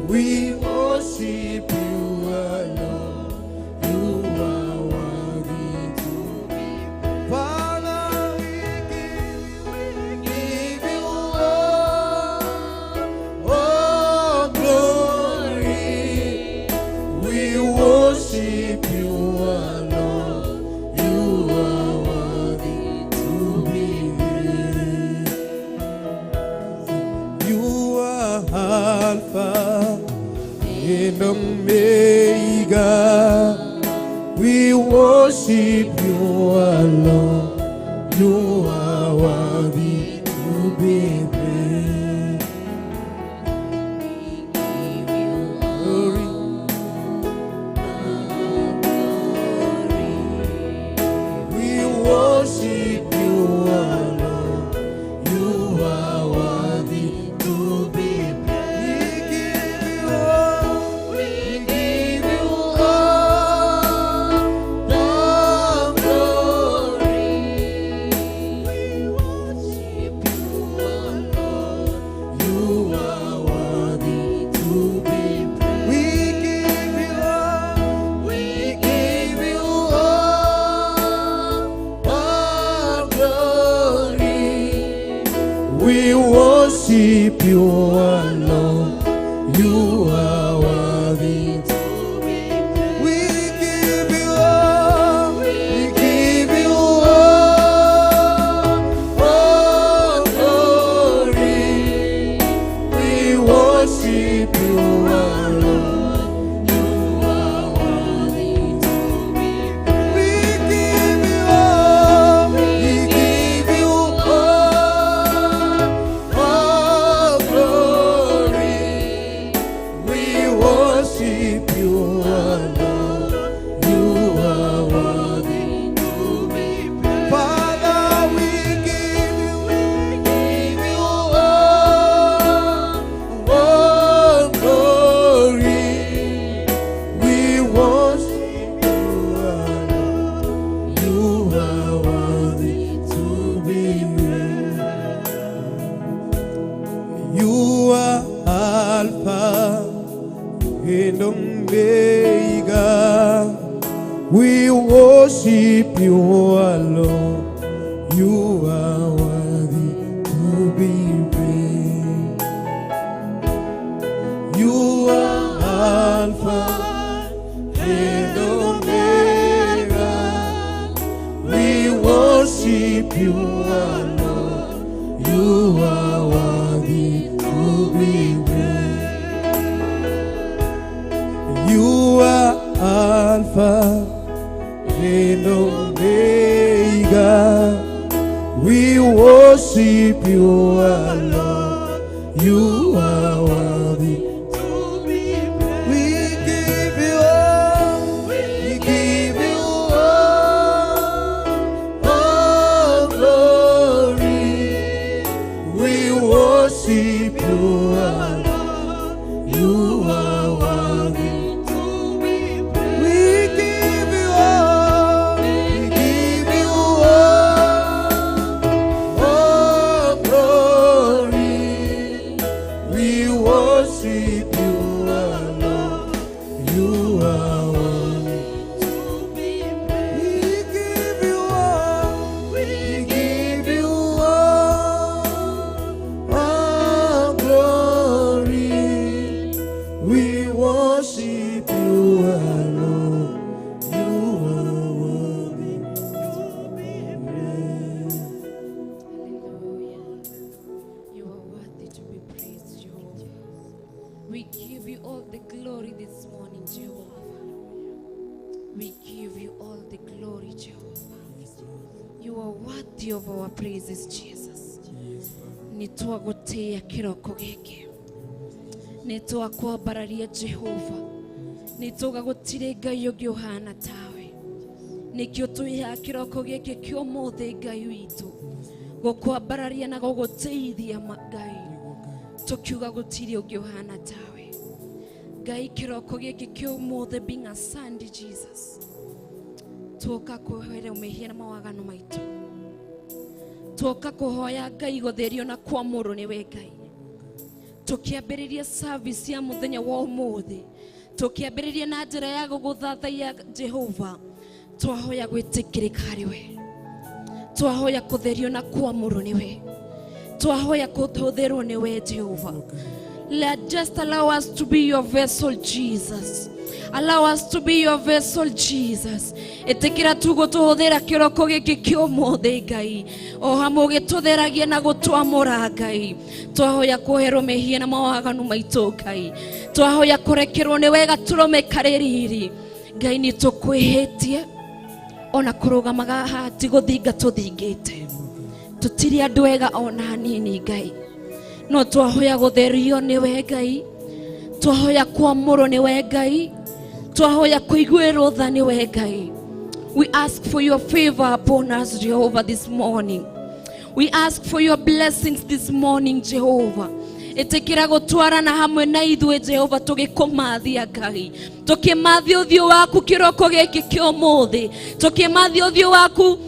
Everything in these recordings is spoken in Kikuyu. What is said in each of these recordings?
We worship you alone. You are worthy to be praised. Father, we give you all glory. We worship you alone. You are worthy to be praised. You are Alpha and Omega. We worship you alone. You are worthy to be praised. Glory. We worship you alone. You are worthy to be praised. We give you all the glory. We worship you alone. You are worthy to be praised. We give you all. We give you all glory. We worship you alone. You are worthy to be praised. We give you all. We give you all glory. We worship you alone. You are worthy to be praised. We give you all. We give you all glory. We worship you alone. You are worthy to be praised. Father, we give you all glory. We worship you alone. You are worthy to be praised. You are Alpha and Omega. We worship you alone. You are worthy to be praised. You are Alpha and Omega. We worship you alone. You are worthy to be praised. You are Alpha and Omega. We worship you alone. You are worthy to be praised. We give you all. We give you all glory. We worship you alone. You are worthy to be praised. We give you all. We give you all glory. We worship you alone. You are worthy to be praised. We give you all. We give you all glory. We worship you alone. You are worthy to be praised. Hallelujah. You are worthy to be praised, Jehovah. We give you all the glory this morning, Jehovah. We give you all the glory, Jehovah. You are worthy of our praises, Jesus. Nĩ twagũtĩĩa kĩroko gĩkĩ, nĩ twakwambararia Jehova, nĩ tuga gũtirĩ Ngai ũngĩ ũhana tawe. Nĩkĩo twĩhaha kĩroko gĩkĩ kĩa ũmũthĩ, Ngai witũ, gũkwambararia na gũgũtĩithia Ngai, tũkiuga gũtirĩ ũngĩ ũhana tawe, Ngai. Kĩroko gĩkĩ kĩa ũmũthĩ, being a Sunday, Jesus, tuoka kwĩhoera mehia na mawagano maitũ, tuoka kũhoya Ngai gũtherio na kwamũrwo nĩwe Ngai. Tũkĩambĩrĩria service ya mũthenya wa ũmũthĩ, tũkĩambĩrĩria na njĩra ya gũgũthathaiya Jehova, twahoya gwĩtĩkĩrĩka harĩ we, twahoya kũtherio na kwamũrwo nĩwe, twahoya kũhũthĩrwo nĩwe Jehova. Let just allow us to be your vessel, Jesus. Allow us to be your vessel, Jesus. Ĩtĩkĩra tu gũtũhũthĩra kĩroko gĩkĩ kĩa ũmũthĩ Ngai, o hamwe ũgĩtũtheragia na gũtwamũra Ngai. Twahoya kuoherwo mehia na mawaganu maitũ Ngai, twahoya kũrekerwo nĩ wega tũrome karĩ riri Ngai. Nĩ tũkwĩhĩtie ona kũrũgamaga haha ti gũthinga tũthingĩte, tũtirĩ andũ ega ona hanini Ngai, no twahoya gũtherio nĩwe Ngai, twahoya kwamũrwo nĩwe Ngai, twahoya kũiguĩrwo tha nĩwe Ngai. We ask for your favor upon us, Jehovah, this morning. We ask for your blessings this morning, Jehovah. Ĩtĩkĩra gũtwarana hamwe na ithuĩ Jehova, tũgĩkũmathia Ngai, tũkĩmathia ũthiũ waku kĩroko gĩkĩ kĩa ũmũthĩ, tũkĩmathia ũthiũ waku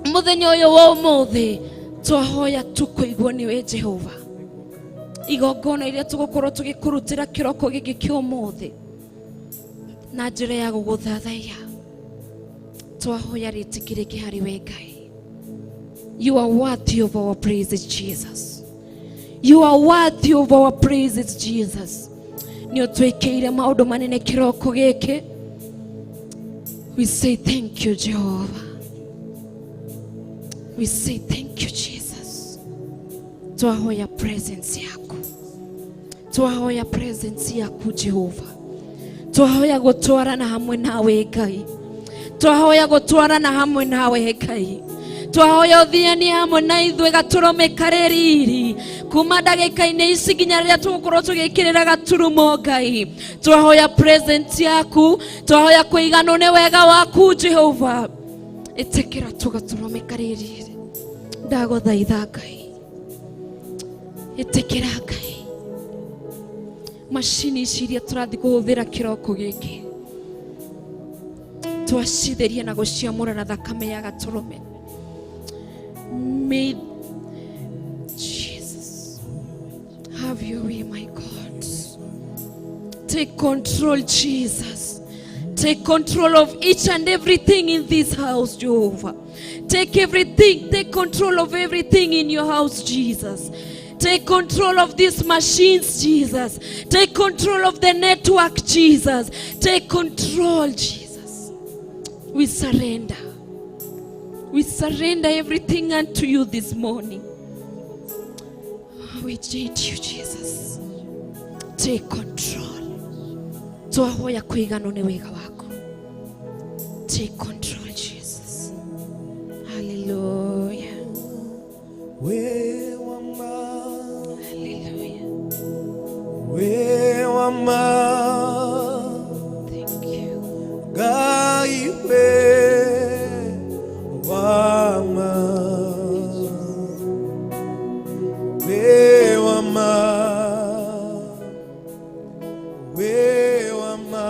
mũthenya ũyũ wa ũmũthĩ. Twahoya tu kũiguo nĩwe Jehova. Igongona iria tũgũkorwo tũgĩkũrutĩra kĩroko gĩkĩ kĩa ũmũthĩ na njĩra ya gũgũthathaiya, twahoya rĩtĩkĩrĩke harĩ we Ngai. You are worthy of our praises, Jesus. You are worthy of our praises, Jesus. Nĩ ũtwĩkĩire maũndũ manene kĩroko gĩkĩ. We say thank you, Jehovah. We say thank you, Jesus. Twahoya presence yaku, twahoya presence yaku Jehova, twahoya gũtwarana hamwe nawe Ngai, twahoya gũtwarana hamwe nawe Ngai, twahoya ũthianie hamwe na ithuĩ gatũrũme karĩ riri kuma ndagĩka-inĩ ici nginya rĩrĩa tũgũkorwo tũgĩkĩrĩra gaturumo Ngai. Twahoya presence yaku, twahoya kũiganwo nĩ wega waku Jehova. Ĩtĩkĩra tũgatũrũme karĩ riri, ndagũthaitha Ngai, ĩtĩkĩra Ngai macini ici iria tũrathiĩ kũhũthĩra kĩroko gĩkĩ, twacitheria na gũciamũra na thakame ya gatũrũme. May Jesus have your way, my God. Take control, Jesus. Take control of each and everything in this house, Jehovah. Take everything, take control of everything in your house, Jesus. Take control of these machines, Jesus. Take control of the network, Jesus. Take control, Jesus. We surrender. We surrender everything unto you this morning. We need you, Jesus. Take control. Twahoya kũiganwo nĩ wega waku. Take control, Jesus. Hallelujah. We wama. Hallelujah. We wama. Thank you. Ngai we wama, we wama, we wama,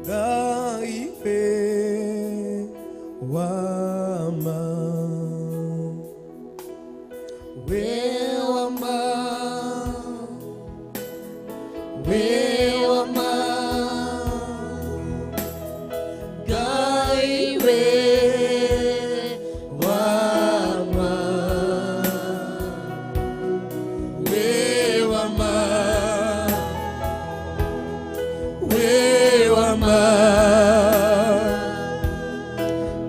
Ngai we wama, we wama, we wama, Ngai we wama, we wama, we wama,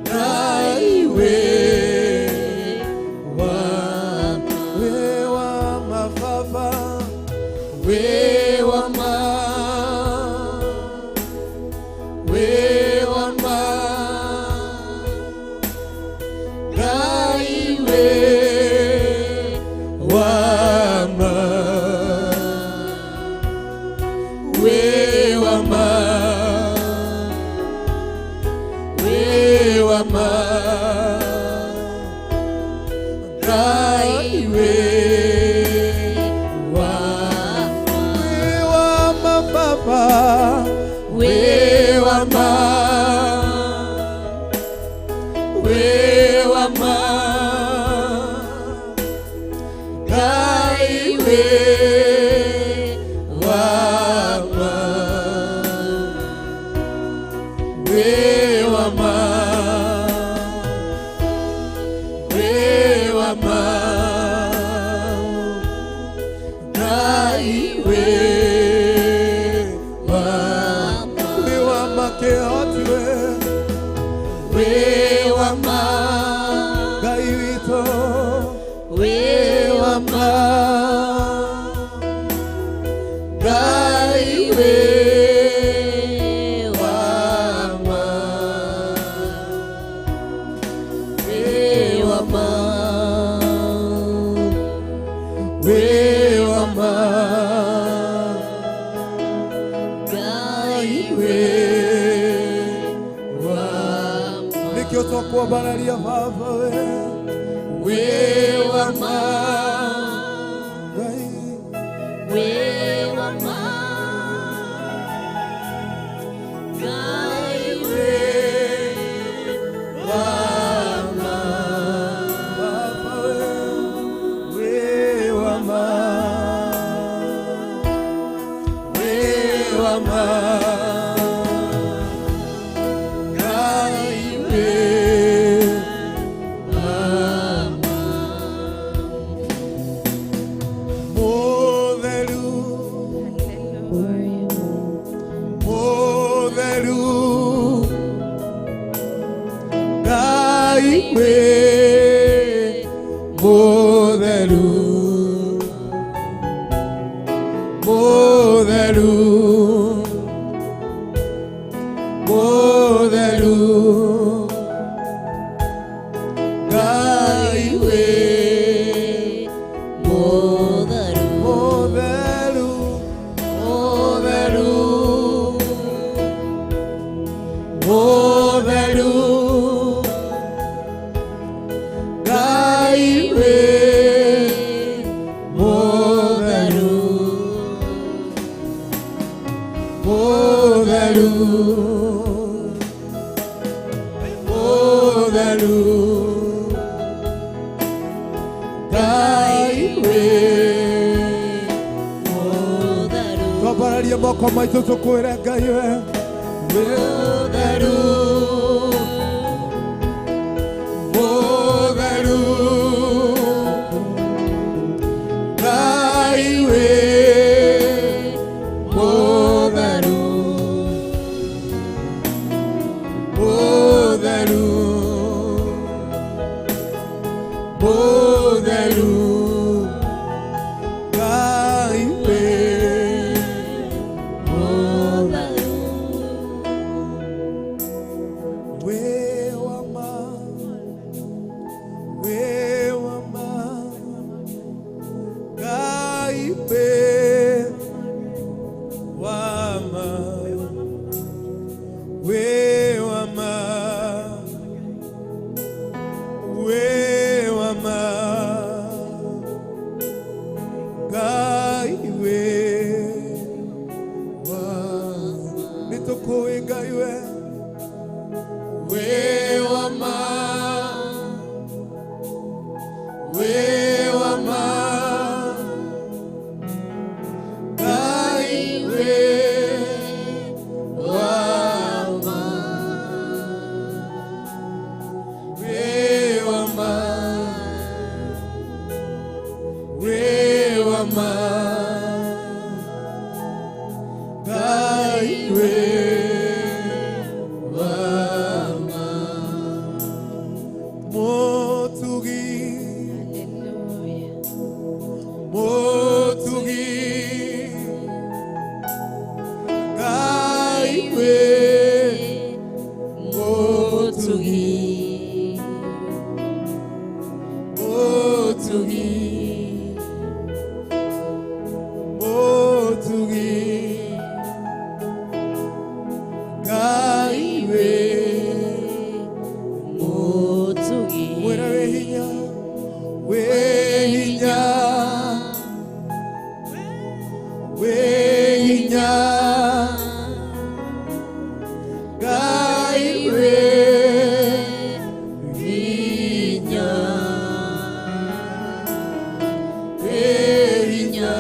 Ngai we wama, we wama Baba, we wama, we wama, Ngai we wama, we wama, we wama, Ngai we wama, we wama Baba, we wama, we wama, Ngai. wa ma, we wa ma, we wa ma, Ngai we wa ma, We wa ma ke hoti we, we wa ma, Ngai witũ. We wa ma, Ngai we wa ma, we wa ma, We wa ma, Ngai we we wa ma, Nĩkĩo twakwambararia Baba we. We wa ma, Ngai. We wa ma, Ngai we wa ma, Baba we, we wa ma, we wa ma, Ngai we wa ma. Mũtheru, Hallelujah. Mũtheru, Ngai we Mũtheru, Mũtheru, Mũtheru, Ngai we Mũtheru, Mũtheru, Mũtheru, Mũtheru, Ngai we Mũtheru, Mũtheru, Mũtheru, Ngai we Mũtheru, Twambararie moko maitũ tũkwĩre Ngai we Mũtheru, Mũtheru, Ngai we Mũtheru, Mũtheru, Mũtheru, Ngai we Mũtheru, We wa ma, we wa ma, Ngai we wa ma, we wa ma, we wa ma, Ngai we wa. Nĩtũkũĩ Ngai we. We wa ma, we wa ma, Ngai we wa ma, we wa ma, we wa ma, Ngai we wa ma. Mũtugi, Hallelujah. Mũtugi, Ngai we Mũtugi, Mũtugi, Mũtugi, Ngai we Mũtugi, Mwĩra wĩ hinya, wĩ hinya, wĩ hinya, Ngai wĩ hinya, wĩ hinya,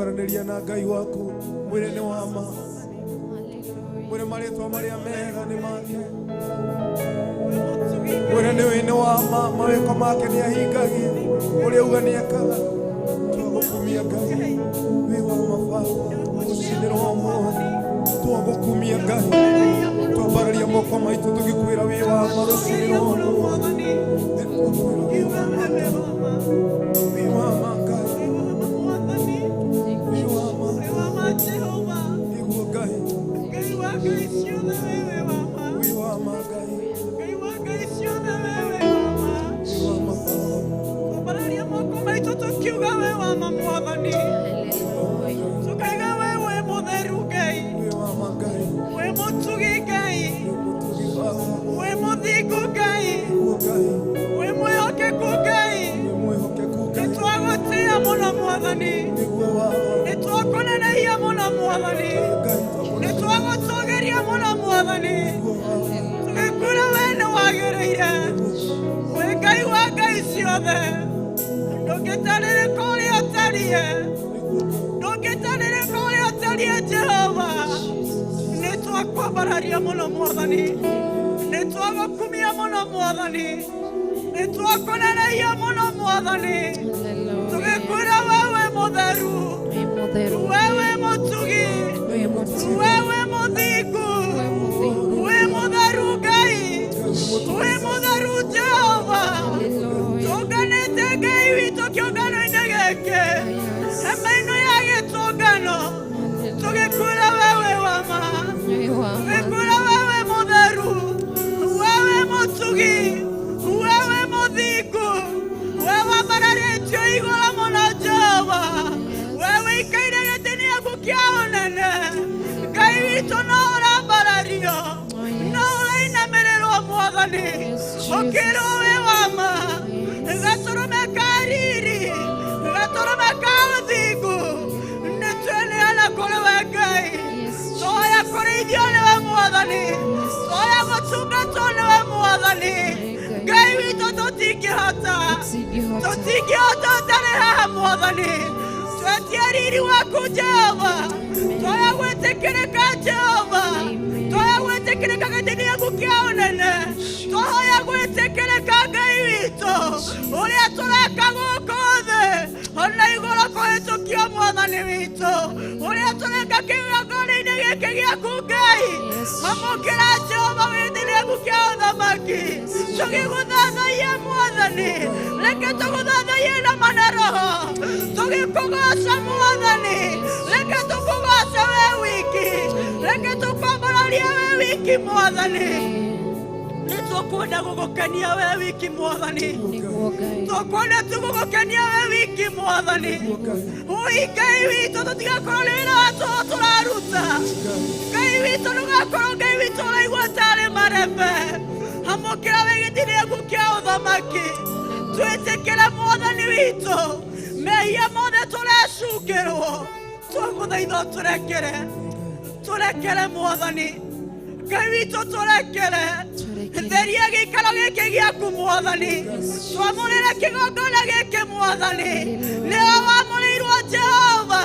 Kwaranĩria na Ngai waku mwĩre nĩ wa ma, mwĩre marĩtwa marĩa mega nĩ make, mwĩre nĩ wĩ nĩ wa ma, mawĩko make nĩ ahingagia, ũrĩa auga nĩ ekaga. Twagũkumia Ngai wĩ wa ma Baba, rũcinĩ rwa ũmũthĩ twagũkumia Ngai, twambararia moko maitũ tũgĩkwĩra wĩ wa ma rũcinĩ rwa ũmũthĩ, nĩtwakwĩra wĩ wa ma Ngai, wĩ wa ma Ngai, wĩ wa ma, nĩguo Ngai, wĩ wa ma Ngai, wĩ wa ma Baba. Tukiuga we wa ma Mwathani, Hallelujah. tukaiga we wĩ mũtheru Ngai, Wĩ wa ma Ngai, wĩ mũtugi Ngai, wĩ mũtugi Baba, wĩ mũthingu Ngai, nĩguo Ngai, wĩ mwĩhokeku Ngai. wĩ mwĩhokeku Ngai, Nĩtwagũtĩĩa mũno Mwathani, nĩguo Baba, nĩtwakũnenehia mũno Mwathani, Ngai twakũnenehia, nĩtwagũtũgĩria mũno Mwathani, nĩguo Baba, tũgĩkwĩra we nĩwagĩrĩire, wĩ Ngai wa ngai ciothe, ndũngĩtarĩrĩka ũrĩa ũtariĩ, ndũngĩtarĩrĩka ũrĩa ũtariĩ Jehova. Nĩtwakwambararia mũno Mwathani, nĩtwagũkumia mũno Mwathani, nĩtwakũnenehia mũno Mwathani, Hallelujah. tũgĩkwĩra we wĩ mũtheru, Wĩ mũtheru, we wĩ mũtugi, wĩ mũtugi, we wĩ mũthingu, wĩ mũthingu. wĩ mũtheru Ngai, wĩ mũtheru Jehova. Hallelujah. Tũnganĩte Ngai witũ kĩũngano-inĩ gĩkĩ, hema ĩno ya gĩtũngano, tũgĩkwĩra we wĩ wa ma, Wĩ wa ma. tũgĩkwĩra we wĩ mũtheru, we wĩ mũtugi, we wĩ mũthingu, we wambararĩtio igũrũ mũno Jehova, we wĩikaire gĩtĩ-inĩ gĩaku kĩa ũnene, Ngai witũ no ũrambarario, no ũrainamĩrĩrwo Mwathani, ũkĩrwo wĩ wa ma, gatũrũme ka riri, gatũrũme ka ũthingu, nĩtweneana kũrĩ we Ngai, twoya kũrĩithio nĩwe Mwathani, twoya gũtungatwo nĩwe Mwathani, Ngai witũ tũtingĩhota, tũtingĩhota ũtarĩ haha Mwathani, twetie riri waku Jehova, twoya gwĩtĩkĩrĩka Jehova, twoya gwĩtĩkĩrĩka gĩtĩ gĩaku kĩa ũnene, twoya gwĩtĩkĩrĩka Ngai witũ, ũrĩa tũreka gũkũ thĩ, ona igũrũ kũhĩtũkio Mwathani witũ, ũrĩa tũreka kĩgongona-inĩ gĩkĩ gĩaku Ngai, amũkĩra Jehova gĩtĩ gĩaku kĩa ũthamaki, tũgĩgũthathaiya Mwathani, reke tũgũthathaiye na ma na roho, tũgĩkũgoca Mwathani, reke tũkũgoce we wiki, reke tũkwambararie we wiki Mwathani, nĩtũkwenda gũgũkenia we wiki Mwathani, Nĩguo Ngai. tũkwenda tũgũgũkenia we wiki Mwathani, ui Ngai witũ tũtigakorwo nĩ wĩra wa tũhũ tũraruta, Ngai witũ ndũgakorwo Ngai witũ ũraigua tarĩ marebe, amũkĩra wĩ gĩtĩ gĩaku kĩa ũthamaki, twĩtĩkĩre Mwathani witũ, mehia mothe tũrecukĩrwo, twagũthaitha ũtũrekere, tũrekere Mwathani, Ngai witũ tũrekere, theria gĩikaro gĩkĩ gĩaku Mwathani, twamũrĩre kĩgongona gĩkĩ Mwathani, nĩwe wamũrĩirwo Jehova,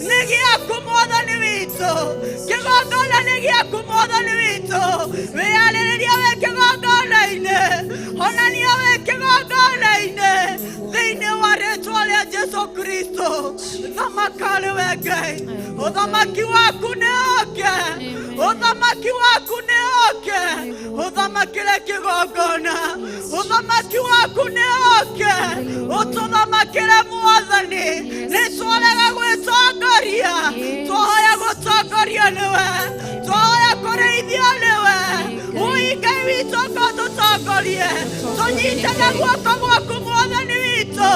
nĩ gĩaku Mwathani witũ, kĩgongona nĩ gĩaku Mwathani witũ, wĩyarĩrĩria wĩ kĩgongona-inĩ, onania wĩ kĩgongona-inĩ, thĩinĩ wa rĩtwa rĩa Jesu Kristo, thamaka nĩ we Ngai, ũthamaki waku nĩ ũke, ũthamaki waku nĩ ũke, ũthamakĩre kĩgongona, ũthamaki waku nĩ ũke, ũtũthamakĩre Mwathani, nĩtwarega gwĩtongoria, twahoya gũtongorio nĩwe, twahoya kũrĩithio nĩwe, ui Ngai witũ ũka ũtũtongorie, tũnyite na guoko gwaku Mwathani witũ,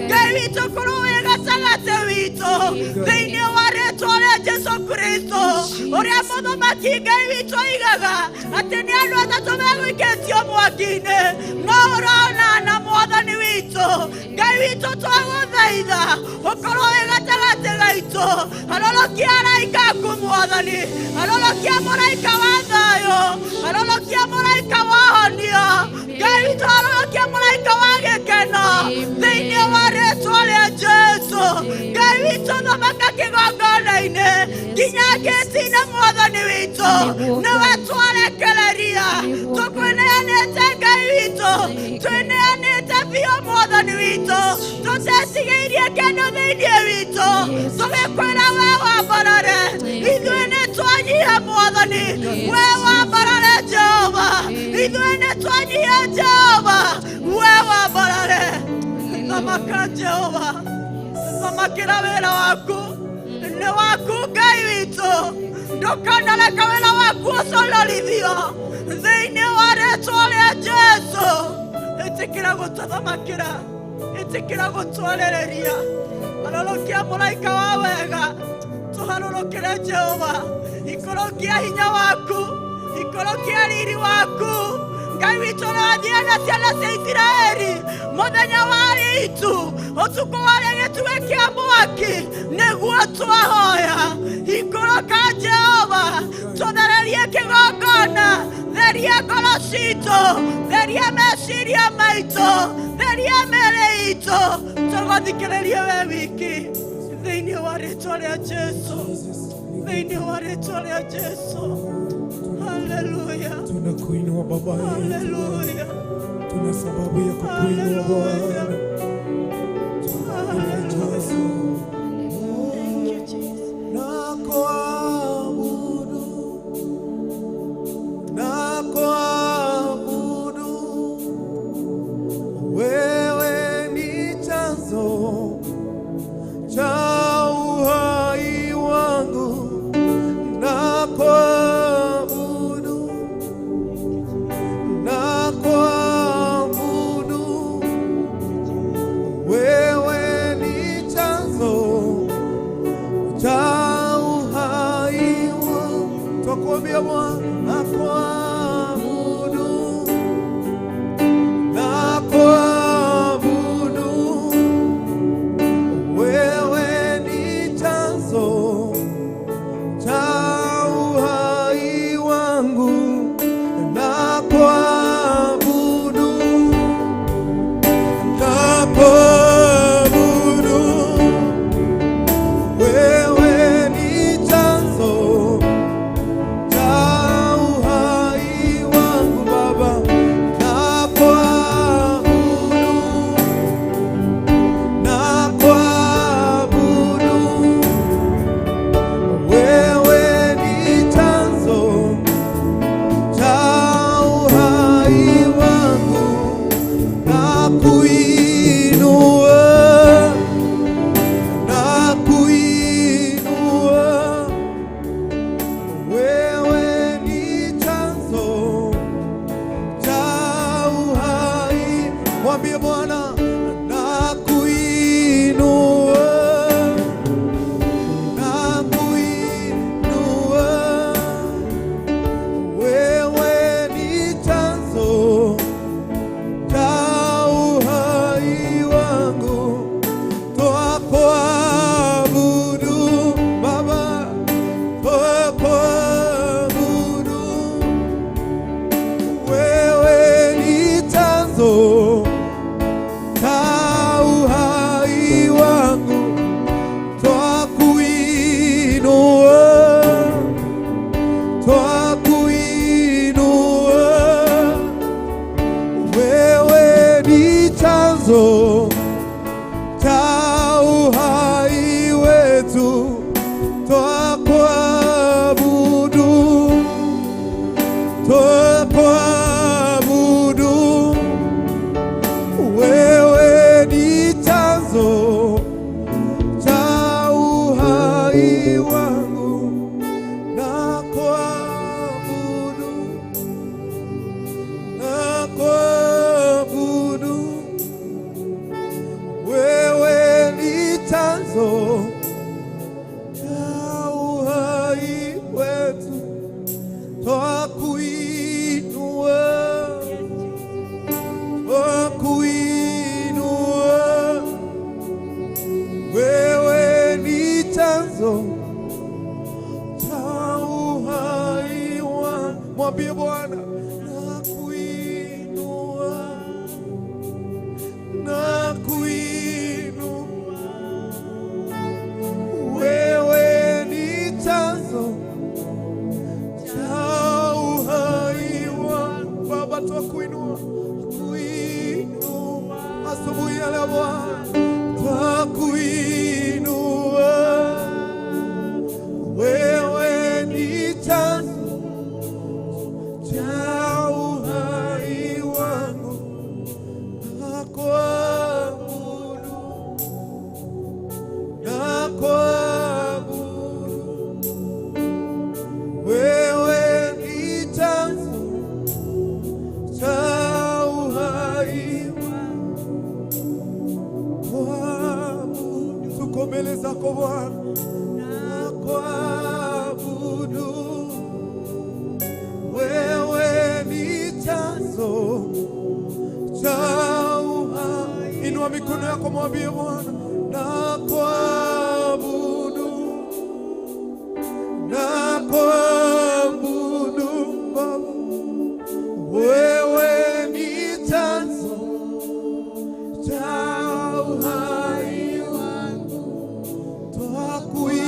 Ngai witũ korwo wĩ gatagatĩ witũ, thĩinĩ wa rĩtwa rĩa Jesu Kristo, ũrĩa mũthamaki Ngai witũ oigaga atĩ nĩ andũ atatũ megũikĩtio mwaki-inĩ, no ũrona na Mwathani witũ, Ngai witũ twagũthaitha ũkorwo wĩ gatagatĩ gaitũ, arorokia araika aku Mwathani, arorokia mũraika wa thayũ, arorokia mũraika wa honio, Ngai witũ arorokia mũraika wa gĩkeno, thĩinĩ wa rĩtwa rĩa Jesu, Ngai witũ Thamaka kĩgongona-inĩ nginya ngĩti-inĩ Mwathani witũ nĩwe twarekereria. Tũkwĩneanĩte Ngai witũ, twĩneanĩte biũ Mwathani witũ, tũtetigĩirie kĩndũ thĩinĩ witũ, tũgĩkwĩra we wambarare. Ithuĩ nĩ twanyiha Mwathani, we wambarare Jehova. Ithuĩ nĩ twanyiha Jehova, we wambarare. Thamaka Jehova, thamakĩra wĩra waku, nĩ waku Ngai witũ. Ndũkanareka wĩra waku ũconorithio thĩinĩ wa rĩtwa rĩa Jesu. Ĩtĩkĩra gũtũthamakĩra, ĩtĩkĩra gũtwarĩrĩria. Harũrũkia mũraika wa wega, tũharũrũkĩre Jehova. Ikũrũkia hinya waku, ikũrũkia riri waku. Ngai witũ ũrathiĩ na ciana cia Isiraeli mũthenya warĩ itu, ũtukũ warĩ gĩtugĩ kĩa mwaki, nĩguo twahoya. Ikũrũka Jehova, tũthererie kĩgongona, theria ngoro citũ, theria meciria maitũ, theria mĩĩrĩ itũ, tũgũthikĩrĩrie we wiki thĩinĩ wa rĩtwa rĩa Jesu, thĩinĩ wa rĩtwa rĩa Jesu. Haleluya. Tunakuinua Baba yetu, Haleluya. Tuna sababu ya kukuinua Bwana. Tunakuinua Yesu. Thank you, Jesus. Nakuabudu, nakuabudu, wewe ni chanzo cha uhai wangu. Nakuabudu, nakuabudu, wewe ni chanzo cha uhai wangu. Twakuambia Bwana, nakuabudu, nakuabudu, wewe ni chanzo cha uhai wangu. Nakuabudu, nakuabudu, wewe ni chanzo cha uhai wangu Baba. Nakuabudu, nakuabudu, wewe ni chanzo cha uhai wangu. Nakuinua, nakuinua, wewe ni chanzo cha uhai. Mwambie Bwana, nakuinua, nakuinua, wewe ni chanzo cha uhai wangu. Twakuabudu Baba, twakuabudu, wewe ni chanzo cha uhai wangu. Twakuinua, twakuinua, wewe ni chanzo cha uhai wetu. Twakuabudu, twakuabudu, wewe ni chanzo cha uhai wangu. Nakuabudu, nakuabudu, wewe ni chanzo cha uhai wetu. Twakuinua, twakuinua. ya leo Bwana, twakuinua. Wewe ni chanzo cha uhai wangu, nakuabudu, nakuabudu. Wewe ni chanzo cha uhai wangu. Tuko mbele zako Bwana, nakuabudu. Wewe ni chanzo cha uhai. Inua mikono yako, mwambie Bwana, nakuabudu, nakuabudu Baba. Wewe ni chanzo cha uhai wangu,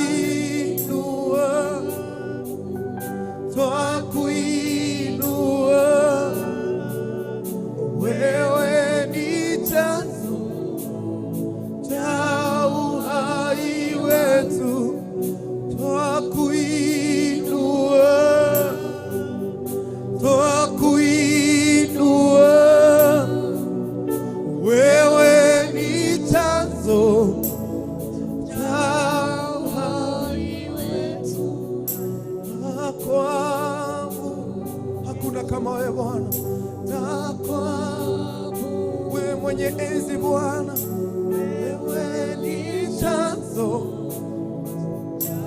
twakuinua, twakuinua. Wewe ni chanzo cha uhai wetu, twakuinua, twakuinua. Wewe ni chanzo cha uhai wetu, kwangu hakuna kama wewe Bwana, nakuabudu wewe mwenye enzi Bwana, wewe ni chanzo cha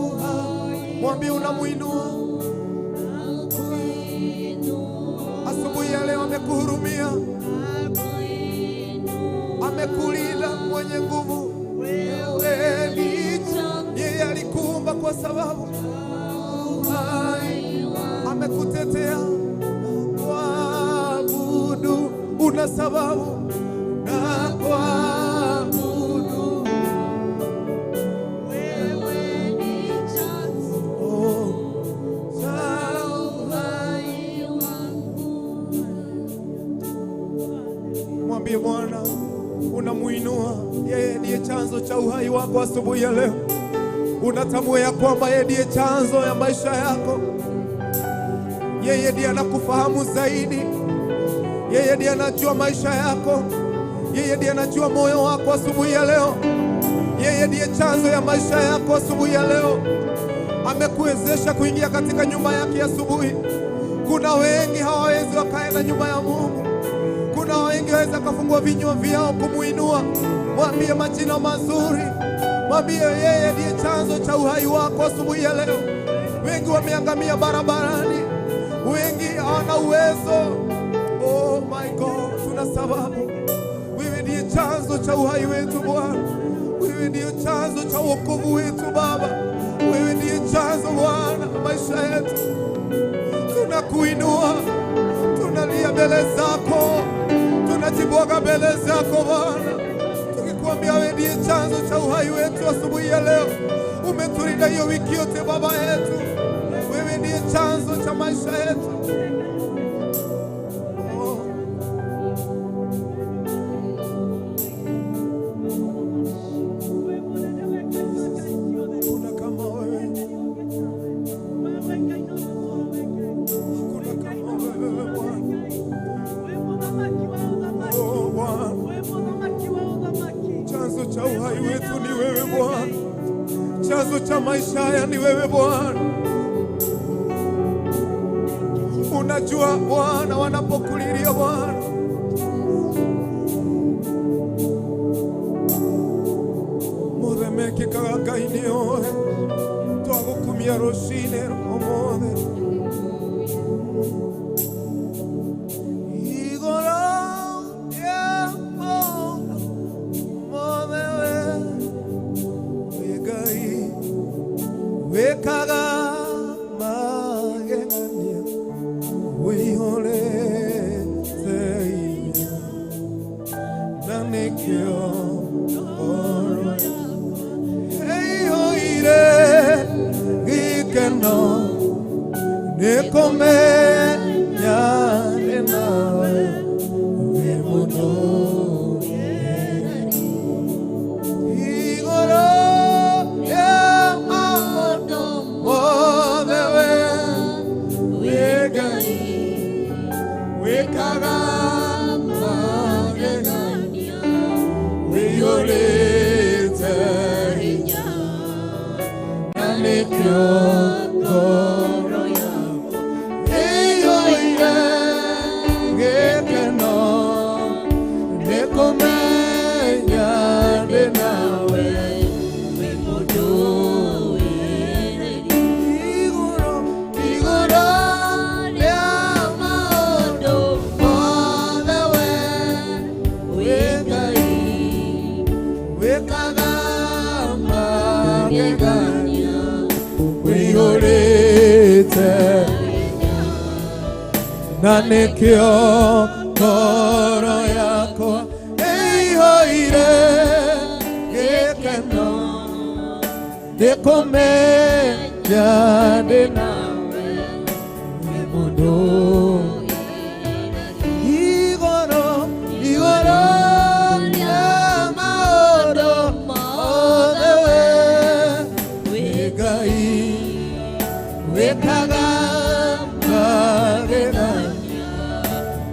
uhai. Mwambie unamuinua asubuhi ya leo, amekuhurumia, amekulinda mwenye nguvu. Wewe ni yeye alikuumba kwa sababu uhai, amekutetea kuabudu, una sababu na kuabudu. Wewe ni chanzo Oh, cha uhai wangu. Mwambie Bwana unamuinua yeye, ndiye chanzo cha uhai wako asubuhi ya leo. Unatambua ya kwamba yeye ndiye chanzo ya maisha yako, yeye ndiye anakufahamu zaidi, yeye ndiye anajua maisha yako, yeye ndiye anajua moyo wako asubuhi ya leo. Yeye ndiye chanzo ya maisha yako asubuhi ya leo. Amekuwezesha kuingia katika nyumba yake asubuhi. Kuna wengi hawawezi wakaenda nyumba ya Mungu. Kuna wengi waweza kafungua vinywa vyao kumuinua. Mwambie majina mazuri, mwambie yeye ndiye chanzo cha uhai wako asubuhi ya leo. Wengi wameangamia barabarani, wengi hawana uwezo. Oh my God, tuna sababu. Wewe ndiye chanzo cha uhai wetu Bwana, wewe ndiye chanzo cha wokovu wetu Baba, wewe ndiye chanzo Bwana maisha yetu. Tunakuinua, tunalia mbele zako, tunajibwaga mbele zako Bwana, tukikuambia wewe ndiye chanzo cha uhai wetu asubuhi ya leo. Umetulinda hiyo wiki yote Baba yetu, wewe ndiye chanzo cha maisha yetu. Oh. Hakuna kama wewe, hakuna kama wewe Bwana. Oh Bwana, chanzo cha uhai wetu ni wewe Bwana, chanzo cha maisha haya ni wewe Bwana. Unajua Bwana wanapokulilia Bwana, mothe mekĩkaga Ngai nĩ oe twagũkumia rũcinĩ ũmũthĩ igũrũ rĩa maũndũ mothe we wĩ Ngai wĩkaga magegania wĩihũrĩte hinya na nĩkĩo ngoro ĩiyũire gĩkeno nĩ kũmenya ndĩ nawe wĩ mũndũ. Na nĩkĩo ngoro yakwa ĩihũire gĩkeno nĩkũmenya ndĩ nawe wĩ mũndũ igũrũ igũrũ rĩa maũndũ mothe we wĩ Ngai wĩkaga magegania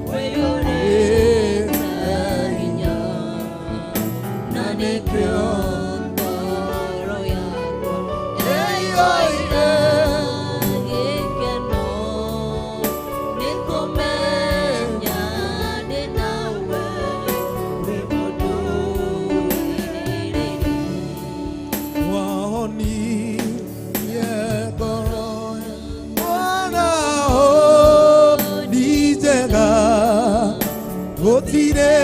wĩyũrĩte hinya na nĩkĩo Ngoro yakwa ĩiyũire gĩkeno nĩkũmenya ndĩ nawe wĩ mũndũ wahonie ngoro mwana ni njega gũtirĩ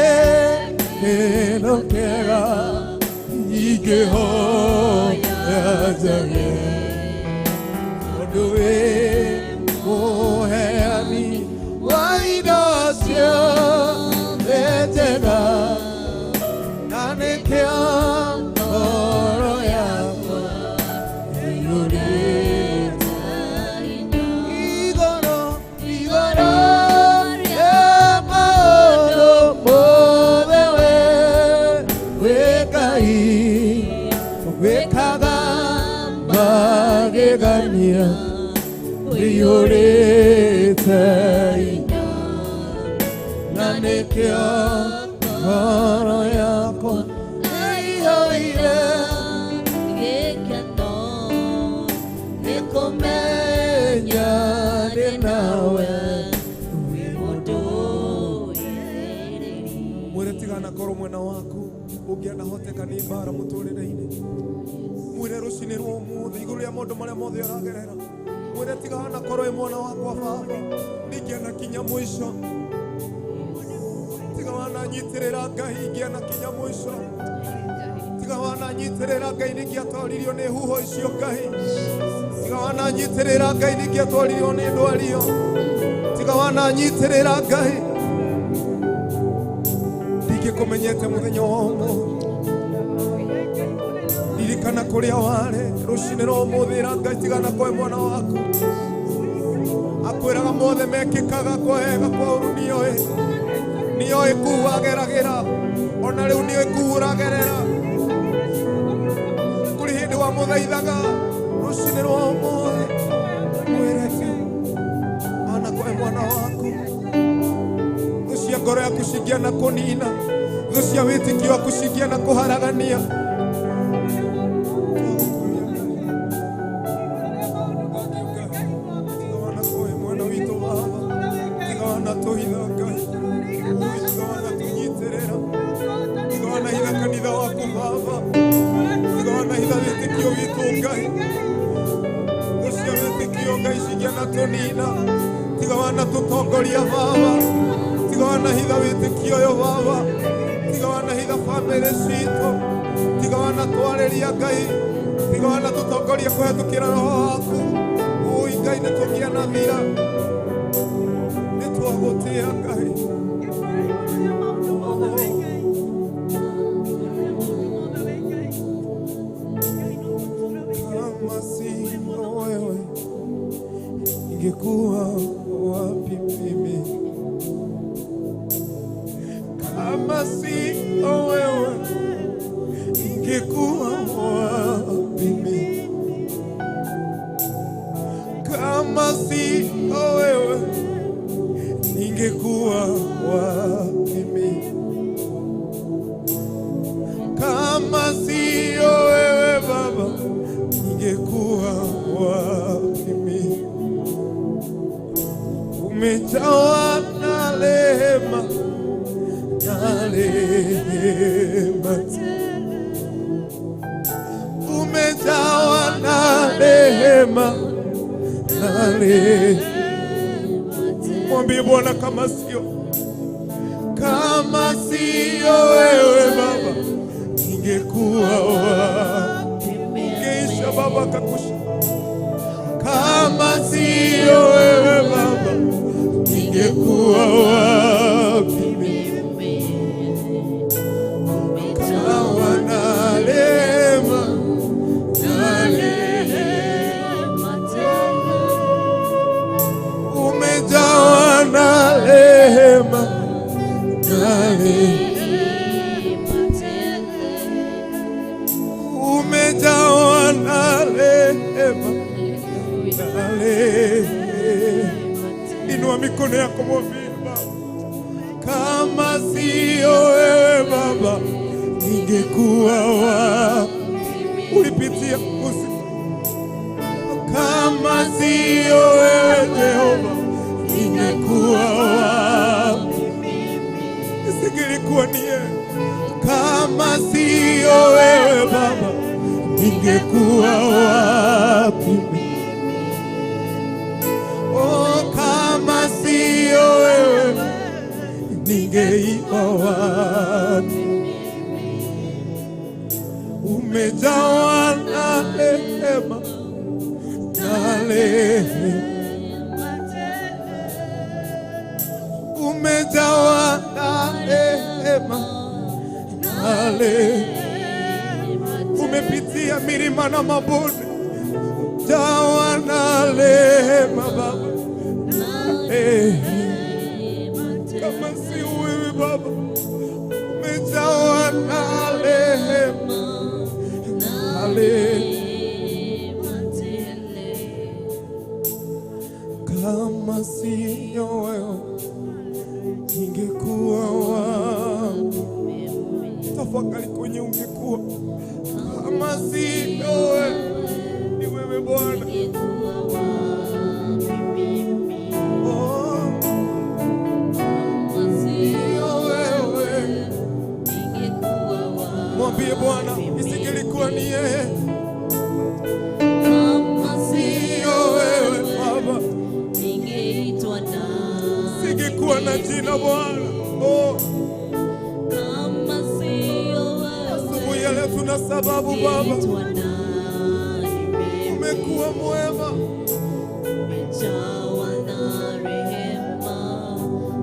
kĩndũ kĩega ingĩhoya njage tondũ wĩ mũheani wa indo ciothe njega na nĩkĩo ngoro yakwa ĩiyũrĩte igũrũ igũrũ rĩa maũndũ mothe we wĩ Ngai wĩkaga magegania wĩiyũrĩte hinya na nĩkĩo ngoro yakwa ĩiyũire gĩkeno nĩkũmenya ndĩ nawe wĩ mũndũ mwĩre tigana korwo mwena waku ũngĩanahoteka nĩ mbara mũtũrĩre-inĩ mwĩre rũcinĩ rwa ũmũthĩ igũrũ rĩa maũndũ marĩa mothe ũragerera mwĩre tigana korwo ĩ mwana wakwa baba ningĩanakinya mũico tiga wananyitĩrĩra Ngai ingĩanakinya mũico tiga wananyitĩrĩra Ngai ningĩatwaririo nĩ huho icio Ngai tiga wananyitĩrĩra Ngai ningĩatwaririo nĩ ndwario tiga wananyitĩrĩra Ngai ndingĩkũmenyete mũthenya wa ũmũthĩ ririkana kũrĩa warĩ rũcinĩ rwa ũmũthĩ ĩra Ngai tigana kwa mwana waku akwĩraga mothe mekĩkaga kwa wega kwa ũru nĩoĩ nĩoĩ kuu wageragĩra ona rĩu nĩoĩ kuu ũragerera kũrĩ hĩndĩ wamũthaithaga rũcinĩ rwa ũmũthĩ mwĩre tu ana kwa mwana waku thũ cia ngoro yaku cingĩana kũnina thũ cia wĩtĩkio waku cingĩana kũharagania tiga wana kũhe mwena witũ baba tiga wana tũhitha Ngai tiga wana tũnyitĩrĩra tiga wana hitha kanitha waku baba tiga wana hitha wĩtĩkio witũ Ngai thũ cia wĩtĩkio Ngai cingĩana tũnina tiga wana tũtongoria baba tiga wana hitha wĩtĩkio ũyũ baba tiga wana hitha bamĩrĩ citũ tiga wana twarĩria Ngai tiga wana tũtongoria kũhetũkĩra roho waku ũi Ngai nĩ tũngĩanathira nĩ twagũtĩa Ngai. Kama sio wewe ningekuwa wapi mimi? Kama sio wewe ningekuwa wapi mimi? Kama sio wewe ningekuwa wapi mimi? Kama sio wewe Baba ningekuwa wapi mimi? Umejawa na rehema na rehema, umejawa na rehema na rehema. Mwambie Bwana kama sio wewe Baba ningekuwa wapi? Ungeisha Baba kakusha. Kama sio wewe Baba ningekuwa Ningekuwa wapi mimi? Umejawa na rehema, na rehema, umejawa na rehema, na rehema, umejawa na rehema, na rehema. Inua mikono yako mwambie Baba, kama sio wewe Baba, ningekuwa wapi? Ulipitia usi, kama sio wewe Jehova, ningekuwa wapi? Isingelikuwa ni yeye. Kama sio wewe Baba, ningekuwa wapi? Oh, kama sio wewe ningeiba wapi? Umejawa na rehema, na rehema, umejawa na rehema, na rehema. Umepitia milima na mabonde, jawa na rehema Baba, kama si wewe Baba, umejawa na rehema, na rehema. Kama siyo wewe ningekuwa wapi? Tafakari kwenye ungekuwa, kama siyo wewe, ni wewe Bwana. Oh, siyo wewe. Mwambie Bwana, isingelikuwa ni yeye, siyo wewe Baba, singekuwa na jina Bwana. Oh, asubuhi ya leo tuna sababu Baba, umekuwa mwema. Umejawa na rehema,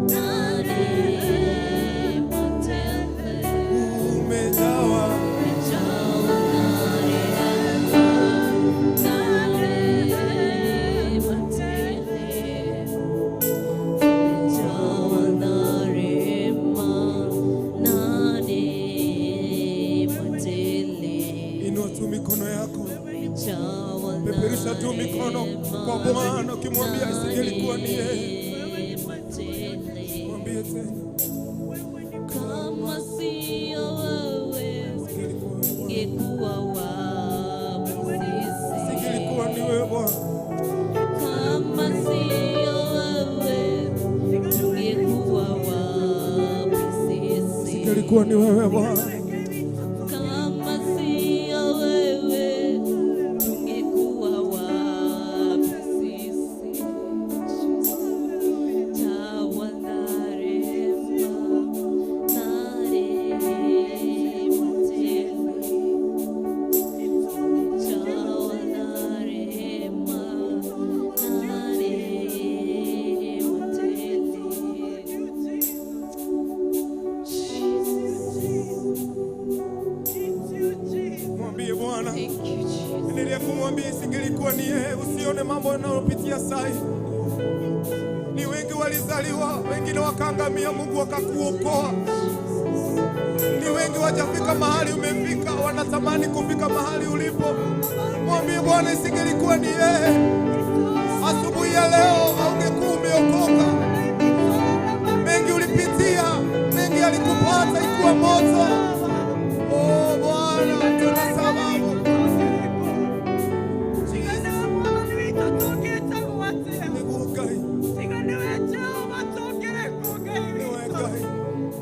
na rehema tele. Umejawa Umejawa na rehema, na rehema tele. Umejawa na rehema, na rehema tele. Inua tu mikono yako, Umejawa na peperusha tu mikono kwa Bwana ukimwambia isingelikuwa ni yeye. rehema tele. Mwambie tena, Kama sio wewe, isingelikuwa wewe Bwana. ungekuwa wapi sisi? Isingelikuwa ni wewe Bwana. Kama sio wewe, tungekuwa wapi sisi? Isingelikuwa ni wewe Bwana. Kama sio wewe, tungekuwa wapi sisi? Jawa na rehema, na rehema tele. Jawa na rehema, na rehema tele. Mwambie Bwana, Thank you, Jesus. endelea kumwambia isingelikuwa ni yeye. Usione mambo yanayopitia sai. Ni wengi walizaliwa, wengine wakaangamia, Mungu akakuokoa. Ni wengi wajafika mahali umefika, wanatamani kufika mahali ulipo. Mwambie Bwana, isingelikuwa ni yeye, asubuhi ya leo haungekuwa umeokoka. Mengi ulipitia, mengi yalikupata, ikuwa moto. Oh Bwana, tuna sababu. Nĩguo Ngai, nĩwe Ngai,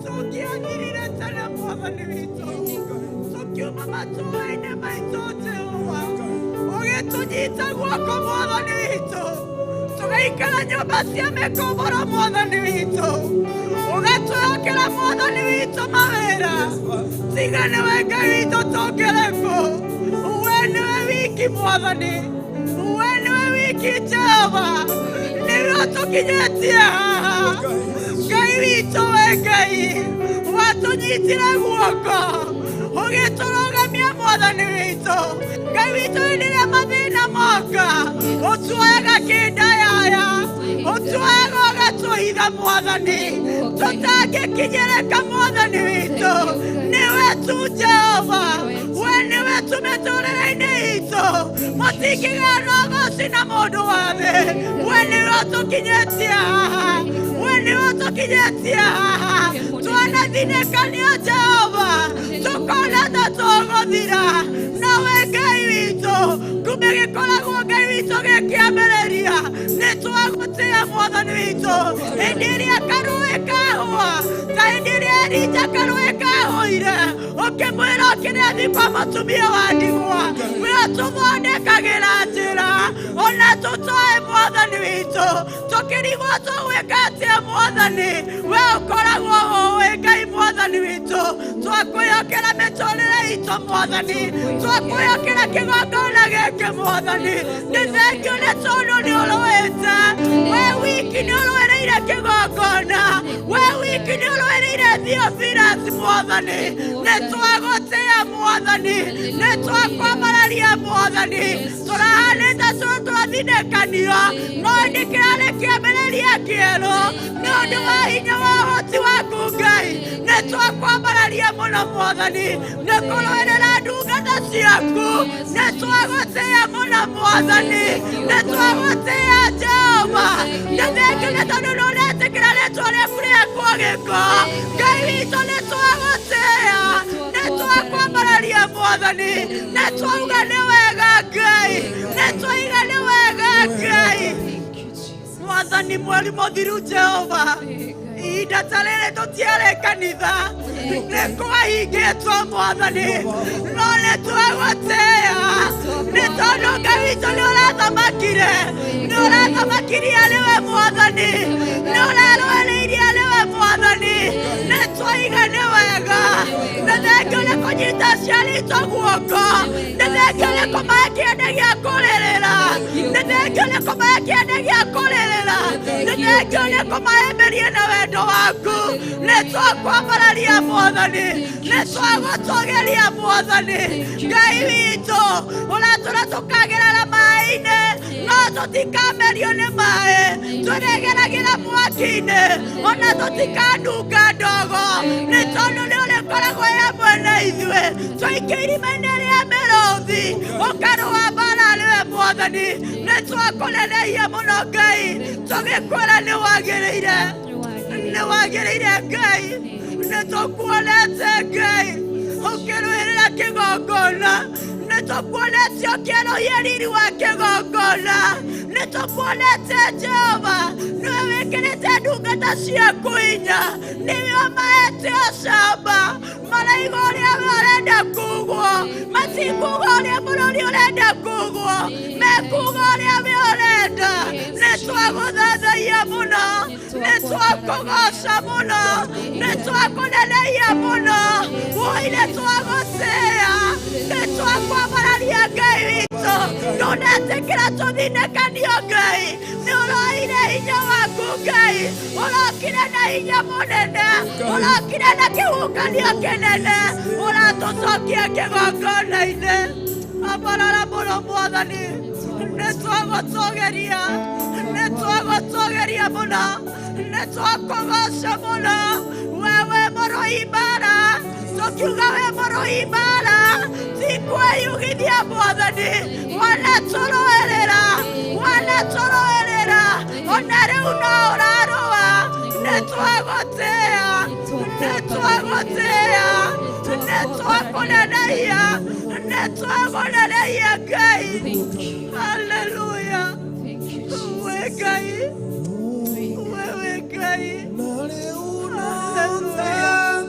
Tũngĩagirire tene Mwathani witũ, tũkiuma matũũra-inĩ maitũ Jehova, ũgĩtũnyita guoko Mwathani witũ, tũgaikara nyũmba cia mĩkomboro Mwathani witũ, ũgatwĩhokera Mwathani witũ mawĩra, tiga nĩwe Ngai witũ tũngĩrĩ kũ? We nĩwe wiki Mwathani, we nĩwe wiki Jehova, nĩwe ũtũkinyĩtie haha. Ngai witũ we Ngai watũnyitire guoko ũgĩtũrũgamia mwathani witũ. Ngai witũ hĩndĩ ĩrĩa mathĩna moka ũtuoyaga kĩndayaya, ũtuoyaga ũgatũhitha mwathani, tũtangĩkinyĩrĩka mwathani witũ. Nĩwe tu Jehova, we nĩwe tu mĩtũrĩre-inĩ itũ, mũtingĩgĩa na ũgoci na mũndũ wa thĩ. We nĩwe ũtũkinyĩtie haha, we nĩwe ũtũkinyĩtie haha. Twanathinĩkanio Jehova, tũkona ta tũgũthira, nowe Ngai witũ kumbe gĩkoragwo Ngai witũ gĩkĩambĩrĩria. Nĩ twagũtĩa mwathani witũ hĩndĩ ĩrĩa karũĩ kahũa, ta hĩndĩ ĩrĩa Elija karũĩ kahũire, ũkĩmwĩra ũkĩrĩa thiĩ kwa mũtumia wa ndigwa, we ũtũthondekagĩra njĩra ona tũtoĩ mwathani witũ, tũkĩrigwo tũgwĩka atĩa mwathani, we ũkoragwo ũĩ Ngai mwathani witũ. Twakwĩhokera mĩtũrĩre itũ mwathani, twakwĩhokera kĩgongona gĩkĩ mwathani. Nĩ thengiũ nĩ tondũ nĩ ũrũĩte, we wiki nĩ ũrũĩrĩire kĩgongona, we wiki nĩ ũrũĩrĩire Theophilus mwathani. Nĩ twagũtĩa mwathani, nĩ twakwambararia mwathani. Tũrahanĩte twathinĩkanio, no ĩndĩ kĩrarĩ kĩambĩrĩria kĩerũ nĩ ũndũ wa hinya wa ũhoti waku Ngai. Nĩ twakwambararia mũno mwathani, nĩ kũrũĩrĩra ndungata ciaku. Nĩ twagũtĩa mũno mwathani, nĩ twagũtĩa Jehova. Nĩ thengiũ nĩ tondũ nĩ ũretĩkĩra rĩtwa rĩaku rĩakwo gĩko Ngai witũ. Nĩ twagũtĩa, nĩ twakwambararia mwathani, nĩ twauga nĩ wega Ngai, nĩ twaiga nĩ wega Ngai. Thank you, Jesus. Mwathani mweri mũthiru Jehova, ihinda ta rĩrĩ tũtiarĩ kanitha, nĩ kwahingĩtwo mwathani, no nĩ twagũtĩa nĩ tondũ Ngai witũ nĩ ũrathamakire, nĩ ũrathamakirie arĩ we mwathani, nĩ ũrarũĩrĩirie arĩ we mwathani. Nĩ twaiga nĩ wega. Nĩ thengio nĩ kũnyita aciari itũ guoko, nĩ thengio nĩ kũmahe kĩende gĩa kũrĩrĩra, nĩ thengio nĩ kũmahe kĩende gĩa kũrĩrĩra, nĩ thengio nĩ kũmahĩmbĩria na wendo waku. Nĩ twakwambararia mwathani, nĩ twagũtũgĩria mwathani. Ngai witũ ũratũra tũkagerera maĩ-inĩ, no tũtikamerio nĩ maĩ, tũrĩgeragĩra mwaki-inĩ ona tũtikanunga ndogo, nĩ tondũ nĩ ũrĩkoragwo hamwe na ithuĩ. Twaikio irima-inĩ rĩa mĩrũthi, ũkarũa mbara nĩwe mwathani. Nĩ twakũneneia mũno Ngai, tũgĩkwĩra nĩ wagĩrĩire, nĩ wagĩrĩire Ngai. Nĩ tũkuonete Ngai ũkĩrũĩrĩra kĩgongona, nĩ tũkuonete ũkĩerũhia riri wa kĩgongona, nĩ tũkuonete Jehova nĩwe wĩkĩrĩte ndungata ciaku hinya, nĩwe ũmahete ũcamba, maraiga ũrĩa we ũrenda kugwo, matikuga ũrĩa bũrũri ũrenda kugwo, mekuga ũrĩa we ũrenda. Nĩ twagũthathaia mũno, nĩ twakũgoca mũno, nĩ twakũneneia mũno, woi nĩ twagũtĩa, nĩ twakwambararia Ngai witũ. Ndũnetĩkĩra tũthinĩkanio Ngai, nĩ ũroire hinya waku Ngai, ũrokire na hinya mũnene, ũrokire na kĩhuhũkanio kĩnene, ũratũcokia kĩgongona-inĩ. Ambarara mũno mwathani, nĩ twagũtũgĩria, nĩ twagũtũgĩria mũno, nĩ twakũgoca mũno. Wewe mũrũi mbara, tũkiuga we mũrũi mbara, ti kwĩyugithia mwathani, wanatũrũĩrĩra, wanatũrũĩrĩra, ona rĩu no ũrarũa. Nĩ twagũtĩa, nĩ twagũtĩa, nĩ twakũneneia, nĩ twakũneneia Ngai. Haleluya. Thank you, Jesus. We Ngai, wewe Ngai. Na rĩu no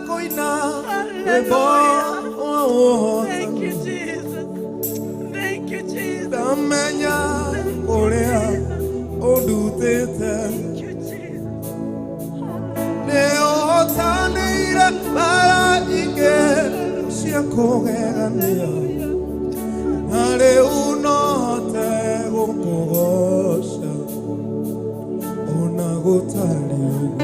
kũina rwĩmbo Hallelujah. wa Thank you, Jesus. Thank you, Jesus. Ndamenya kũrĩa ũndutĩte. Thank you, Jesus. Nĩ ũhotanĩire mbara nyingĩ cia kũgegania, na rĩu no hote gũkũgoca ona gũtarĩ ũguo.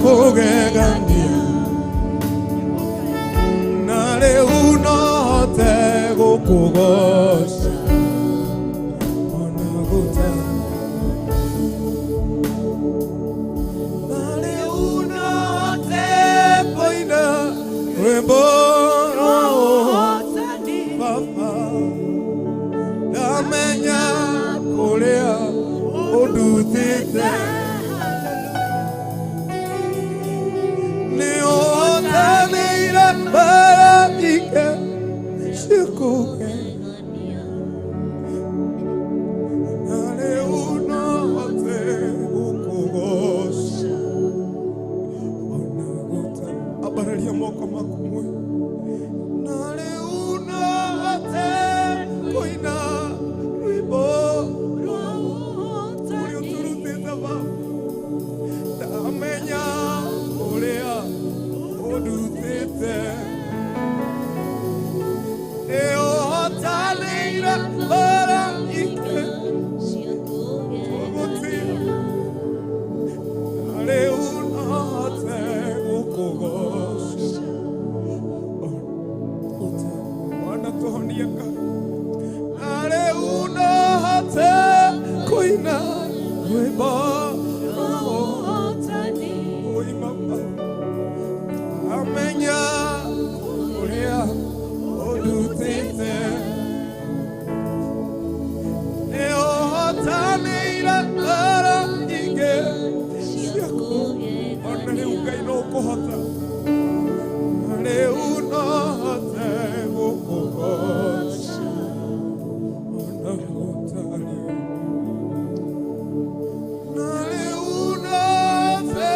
kũgegania na rĩu no hote gũkũgoca ona gũtarĩ na rĩu no hote kũina rwĩmbo rwa ũhotani Baba ndamenya kũrĩa ũndutĩte nĩ ũhotanĩire mbara ike ciakũgegania na rĩu no hote gũkũgoca ona gũtarĩ ambararia moko maku mwe na rĩu no hote kũina rwĩmbo rwa ũrĩa ũtũrutĩte Baba ndamenya ũrĩa ũndutĩte nĩ ũhotanĩire mbara ike gũtirĩ na rĩu no hote gũkũgoca wanatũhonia Ngai na rĩu no hote kũina rwĩmbo rwa ũhotani ũima amenya ũrĩa ũndutĩte nĩ ũhotanĩire mbara ingĩ ciaku ona rĩu Ngai no ũkũhota na rĩu no hote gũkũgoca ona gũtarĩ na rĩu no hote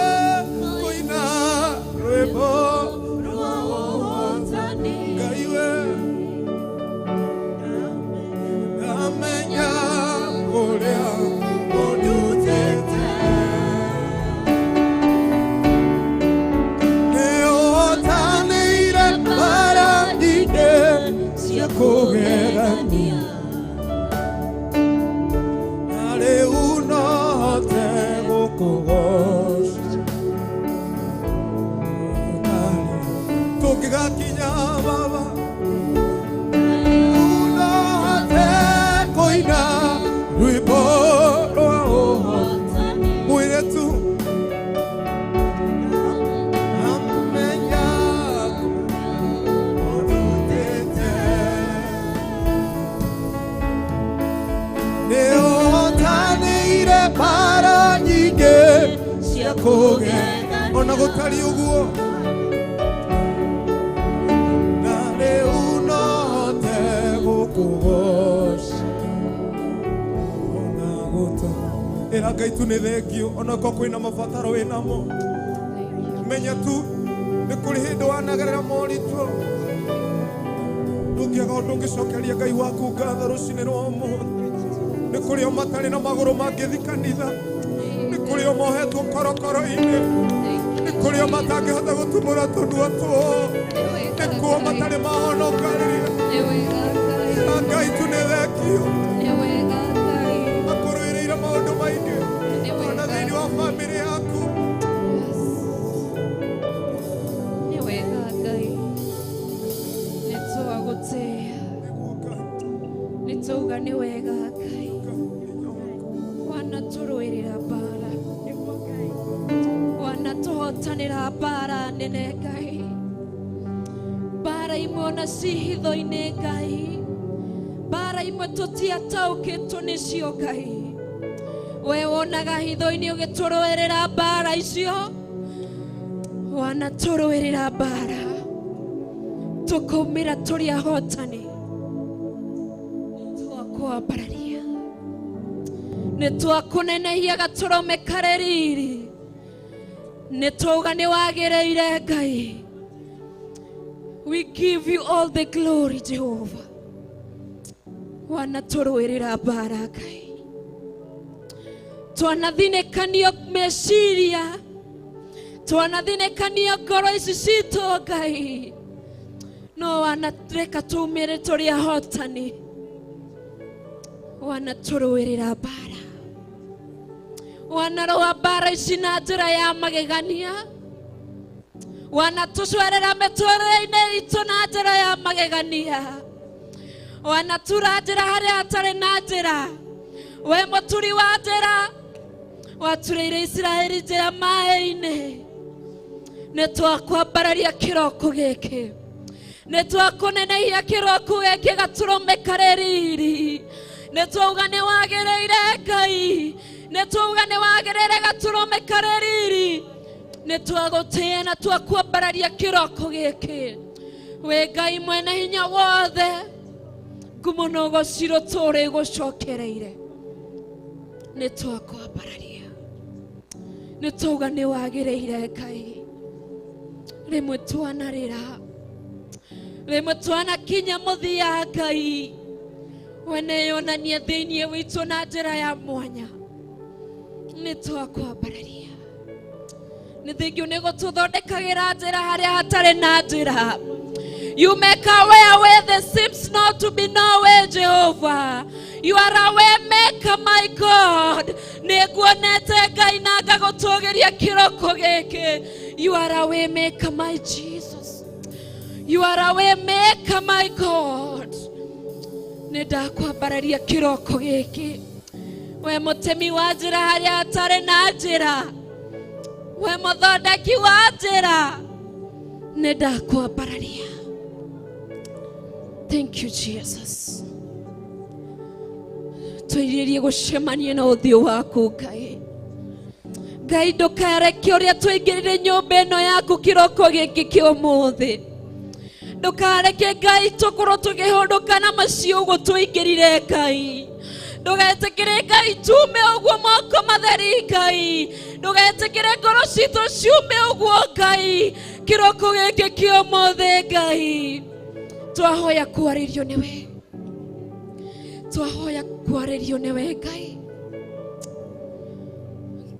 kũina rwĩmbo rwa ũhotani Ngai we ndamenya ũrĩa ũndutĩte nĩ ũhotanĩire mbara ingĩ cia kũgegania na rĩu no hote gũkũgoca tũngĩgakinya Baba no hote kũina rwĩmbo rwa ũhotani mwĩre tu amenya ũndutĩte nĩ ũhotanĩire mbara nyingĩ cia kũgegania ona gũtariĩ ũguo na rĩu no hote gũkũgoca ona gũtarĩ ĩra Ngai tu nĩ thengio onakorwo kwĩna mabataro wĩnamo menya tu nĩ kũrĩ hĩndĩ wanagerera moritũ ndũngĩaga ũndũ ũngĩcokeria Ngai waku ngatho rũcinĩ rwa ũmũthĩ nĩ kũrĩ o matarĩ na magũrũ mangĩthiĩ kanitha nĩ kũrĩ o mohetwo korokoro-inĩ nĩ kũrĩ o matangĩhota gũtumũra tũnua twao nĩ kũo matarĩ mahonoka rĩrĩa ĩra Ngai tu nĩ thengio akũrũĩrĩire maũndũ maingĩ ona thĩinĩ wa bamĩrĩ yaku Nĩ wega Ngai nĩ twagũtĩĩa nĩguo Ngai nĩ twauga nĩ wega Ngai wanatũrũĩrĩra mbara wanatũhotanĩra mbara nene Ngai mbara imwe ona ci hitho-inĩ Ngai mbara imwe tũtiataũkĩtwo nĩcio Ngai we wonaga hitho-inĩ ũgĩtũrũĩrĩra mbara icio wanatũrũĩrĩra mbara tũkaumĩra tũrĩ ahotani twakwambararia nĩ twakũnenehia gatũrũme karĩ riri nĩ twauga nĩ wagĩrĩire Ngai. We give you all the glory, Jehovah. Wanatũrũĩrĩra mbara Ngai twanathinĩkanio meciria twanathinĩkanio ngoro ici citũ Ngai no wanareka tumĩre tũrĩ ahotani wanatũrũĩrĩra mbara wanarũa mbara ici na njĩra ya magegania. Wanatũcwerera mĩtũrĩre-inĩ itũ na njĩra ya magegania. Wanatura njĩra harĩa hatarĩ na njĩra. We mũturi wa njĩra, waturĩire Isiraeli njĩra maĩ-inĩ. Nĩ twakwambararia kĩroko gĩkĩ, nĩ twakũnenehia kĩroko gĩkĩ gatũrũme karĩ riri. Nĩ twauga nĩ wagĩrĩire Ngai, nĩ twauga nĩ wagĩrĩire gatũrũme karĩ riri. Nĩ twagũtĩĩa na twakwambararia kĩroko gĩkĩ. We Ngai mwene hinya wothe, ngumo na ũgoci rũtũũre gũcokereire. Nĩ twakwambararia, nĩ twauga nĩ wagĩrĩire Ngai. Rĩmwe twanarĩra, rĩmwe twanakinya mũthia Ngai, we nĩyonanie thĩinĩ witũ na njĩra ya mwanya. Nĩ twakwambararia, nĩ thengio nĩ gũtũthondekagĩra njĩra harĩa hatarĩ na njĩra. You make a way where there seems not to be no way, Jehovah. You are a way maker, my God. Nĩnguonete Ngai na ngagũtũgĩria kĩroko gĩkĩ. You are a way maker, my Jesus. You are a way maker, my God. Nĩ ndakwambararia kĩroko gĩkĩ. We mũtemi wa njĩra harĩa hatarĩ na njĩra. We mũthondeki wa njĩra. Nĩ ndakwambararia. Thank you, Jesus. Twĩrirĩrie gũcemania na ũthiũ waku Ngai. Ngai ndũkareke ũrĩa twaingĩrire nyũmba ĩno yaku kĩroko gĩkĩ kĩa ũmũthĩ. Ndũkareke Ngai tũkorwo tũkĩhũndũka na macio ũguo tũingĩrire Ngai. Ndũgetĩkĩre Ngai tume ũguo moko matheri Ngai. Ndũgetĩkĩre ngoro citũ ciume ũguo Ngai. Kĩroko gĩkĩ kĩa ũmũthĩ Ngai. Twahoya kwarĩrio nĩwe. Twahoya kwarĩrio nĩwe Ngai.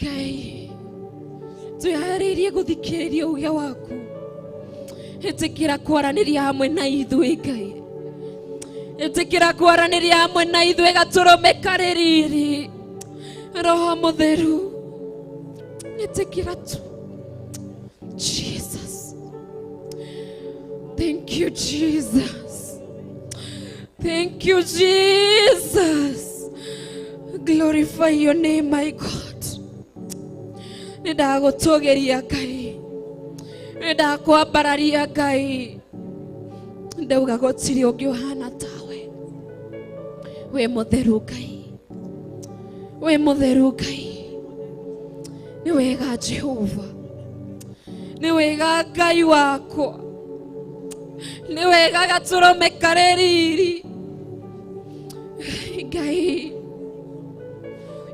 Ngai twĩharĩirie gũthikĩrĩria uge waku. Ĩtĩkĩra kwaranĩria hamwe na ithuĩ Ngai. Ĩtĩkĩra kwaranĩria hamwe na ithuĩ gatũrũme karĩ riri. Roho Mũtheru, ĩtĩkĩra tu. Jesus. Thank you, Jesus. Thank you, Jesus. Glorify your name, my God. Nĩ ndagũtũgĩria Ngai. Nĩ ndakwambararia Ngai. Ndauga gũtirĩ ũngĩ ũhana tawe. Wĩ mũtheru Ngai. Wĩ mũtheru Ngai. Nĩ wega Jehova. Nĩ wega Ngai wakwa. Nĩ wega gatũrũme karĩ riri. Ngai,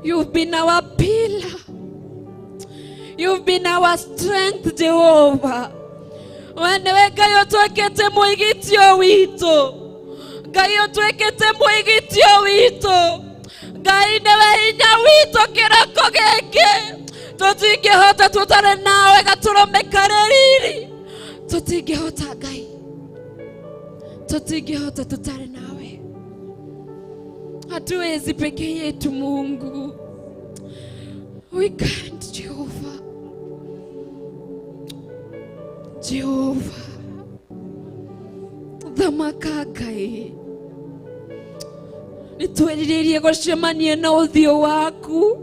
you've been our pillar. You've been our strength, Jehovah. We nĩwe Ngai ũtuĩkĩte mwĩgitio witũ. Ngai ũtuĩkĩte mwĩgitio witũ. Ngai nĩwe hinya witũ kĩroko gĩkĩ. Tũtingĩhota tũtarĩ nawe gatũrũme karĩ riri. Tũtingĩhota Ngai. Tũtingĩhota tũtarĩ nawe. Hatuwezi peke yetu Mungu. We can't, Jehovah. Jehovah. Thamaka Ngai. Nĩ twĩrirĩirie gũcemania na ũthiũ waku.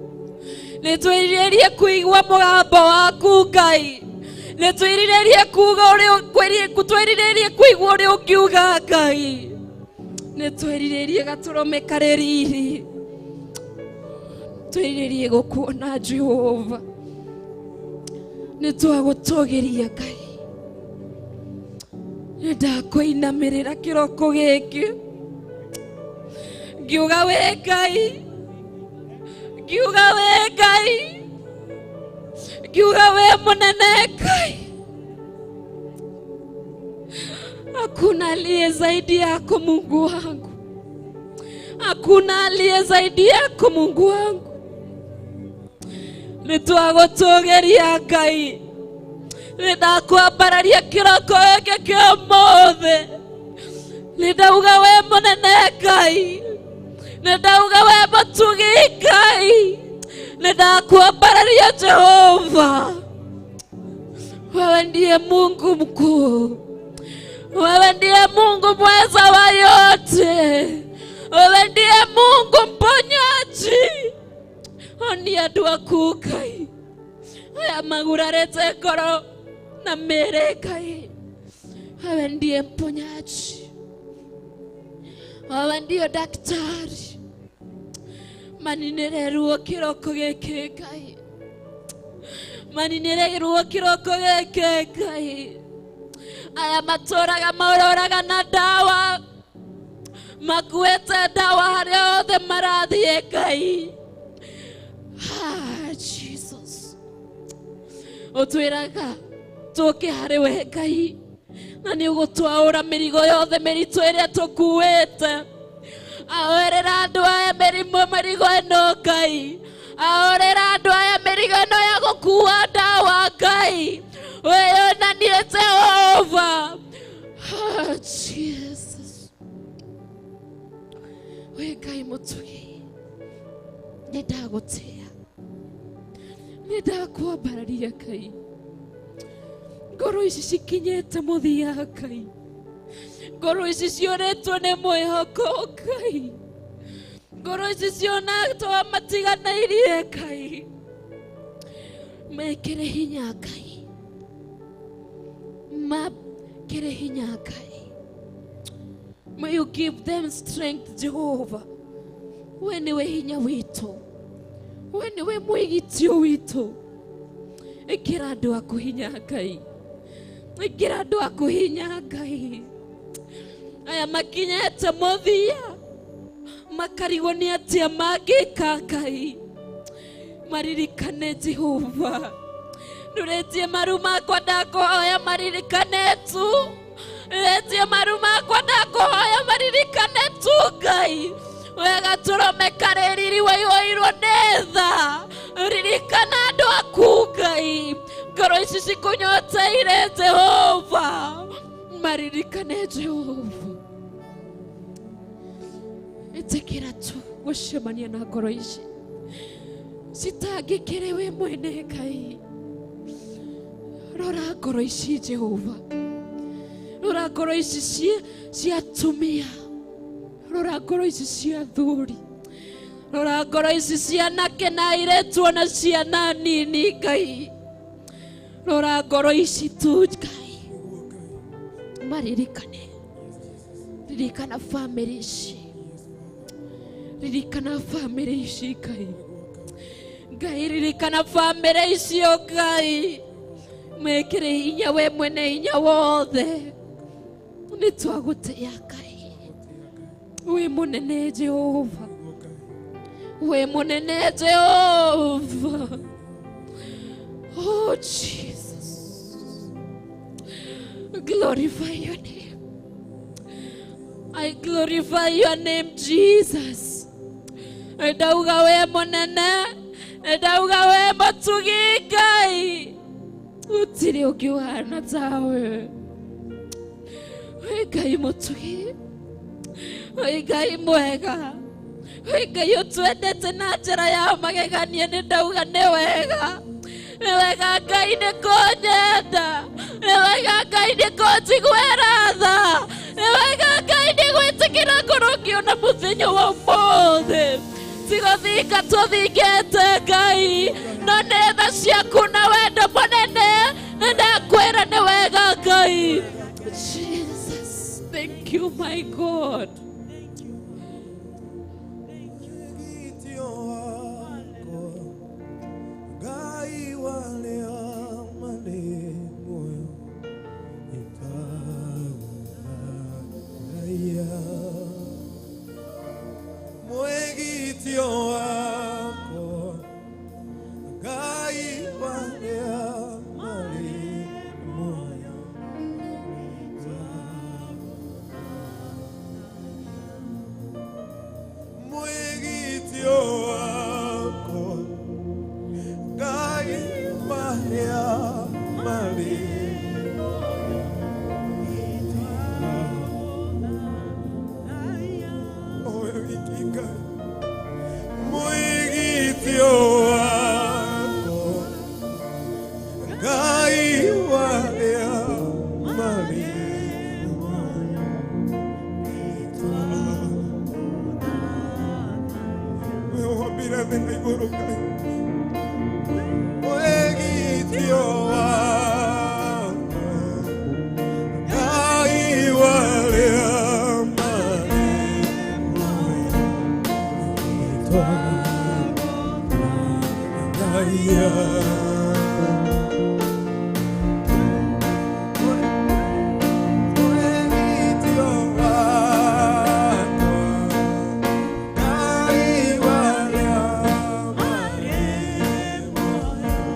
Nĩ twĩrirĩirie kũigua mũgambo waku Ngai. Nĩ twĩrirĩirie kuga ũrĩa twĩrirĩirie kũigua ũrĩa ũngiuga Ngai. Nĩ twĩrirĩirie gatũrũme karĩ riri. Twĩrirĩirie gũkuona Jehova. Nĩ twagũtũgĩria Ngai. Nĩ ndakũinamĩrĩra kĩroko gĩkĩ. Ngiuga we Ngai. Ngiuga we Ngai. Ngiuga we mũnene Ngai. Hakuna aliye zaidi yako Mungu wangu. Hakuna aliye zaidi yako Mungu wangu. Nĩ twagũtũgĩria Ngai. Nĩ ndakwambararia kĩroko gĩkĩ kĩa ũmũthĩ. Nĩ ndauga we mũnene Ngai. Nĩ ndauga we mũtugi Ngai. Nĩ ndakwambararia Jehova. We Wewe ndiye Mungu mkuu, wewe ndiye Mungu mweza wa yote, wewe ndiye Mungu mponyaji. Onia andũ aku Ngai aya magurarĩte ngoro na mĩĩrĩ Ngai, wewe ndiye mponyaji, wewe ndiyo daktari. Maninĩre ruo kĩroko gĩkĩ Ngai, maninĩre ruo kĩroko gĩkĩ Ngai. Aya matũraga maũroraga na ndawa, makuĩte ndawa harĩa hothe marathiĩ Ngai. Ah, Jesus, ũtwĩraga tũke harĩ we Ngai, na nĩ ũgũtwaũra mĩrigo yothe mĩritũ ĩrĩa tũkuĩte. Aorera andũ aya mĩrimũ mĩrigo ĩno Ngai, aorera andũ aya mĩrigo ĩno ya gũkua ndawa Ngai, wĩyonanie Jehova. Ah, Jesus, we Ngai mũtugi, nĩ ndagũtĩa, nĩ ndakwambararia Ngai. Ngoro ici cikinyĩte mũthia Ngai, ngoro ici ciũrĩtwo nĩ mwĩhoko Ngai, ngoro ici cionatwo matiganĩirie Ngai. Mekĩre hinya Ngai, mekĩre hinya Ngai. May you give them strength, Jehovah. We nĩwe hinya witũ, we nĩwe mwĩgitio witũ. Ĩkĩra andũ aku hinya Ngai, ĩkĩra andũ aku hinya Ngai. Aya makinyĩte mũthia makarigwo nĩ atĩa mangĩka Ngai, maririkane Jehova. Ndũrĩtie maru makwa ndakũhoya maririkane tu, ndũrĩtie maru makwa ndakũhoya maririkane tu Ngai. Wega tũrome karĩriri waihũirwo nĩ tha, ririkana andũ aku Ngai. Ngoro ici cikũnyoteire Jehova, maririkane Jehova. Ĩtĩkĩra tu gũcemania na ngoro ici citangĩkĩre wĩ mwene Ngai. Rora ngoro ici Jehova, rora ngoro ici cia atumia, rora ngoro ici cia athuri, rora ngoro ici cia anake na airĩtu ona ciana nini Ngai. Rora ngoro ici tu Ngai, maririkane. Ririkana bamĩrĩ ici, ririkana bamĩrĩ ici Ngai. Ngai ririkana bamĩrĩ icio Ngai, mekĩre hinya we mwene hinya wothe. Nĩ twagũtĩa Ngai, wĩ mũnene Jehova, wĩ mũnene Jehova. Oh Jesus, glorify your name. I glorify your name, Jesus. Ndauga we mũnene, ndauga we mũtugi Ngai, gũtirĩ ũngĩ ũhana tawe. We Ngai mũtugi, we Ngai mwega, we Ngai ũtwendete na njĩra ya magegania. Nĩ ndauga nĩ wega, nĩ wega Ngai nĩ kũnyenda, nĩ wega Ngai nĩ kũnjiguĩra tha, nĩ wega Ngai nĩ gwĩtĩkĩra ngorwo ngĩona mũthenya wa ũmũthĩ. Tigũthinga tũthingĩte Ngai, no nĩ tha ciaku na wendo mũnene. Nĩ ndakwĩra nĩ wega Ngai. Jesus, thank you my God. Mwĩgitio wakwa, Ngai wa arĩa marĩ muoyo, nĩndagũthathaiya. Mwĩgitio wakwa, Ngai wa arĩa marĩ muoyo. wombire thĩ na igũrũ Ngai. Wĩgitio wakwa, Ngai wa arĩa marĩ muoyo, Ngai yakwa. Wĩgitio wakwa, Ngai wa arĩa marĩ muoyo,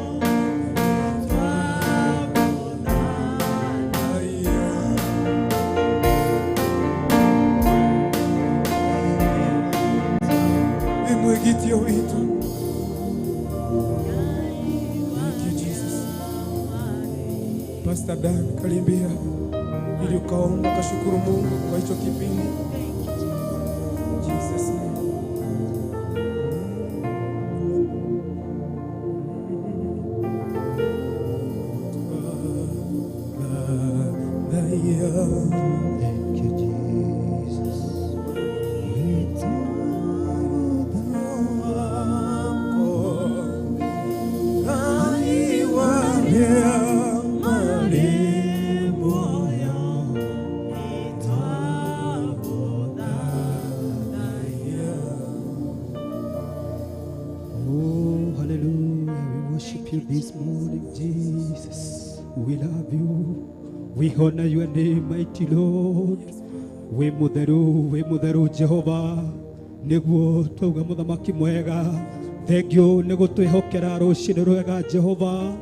Ngai yakwa. Wĩ mwĩgitio witũ. Thank you, Jesus. Pastor Dan, karibia ili ukaomba ukashukuru Mungu kwa hicho kipindi. Jesus name. Thank you, Jesus. Ngai wa arĩa marĩ muoyo, Oh, hallelujah. We worship you this morning, Jesus. We love you. We honor your name, mighty Lord. Wĩ mũtheru, wĩ mũtheru Jehova. Nĩguo twauga mũthamaki mwega. Thengio nĩ gũtwĩhokera rũcinĩ rwega Jehova.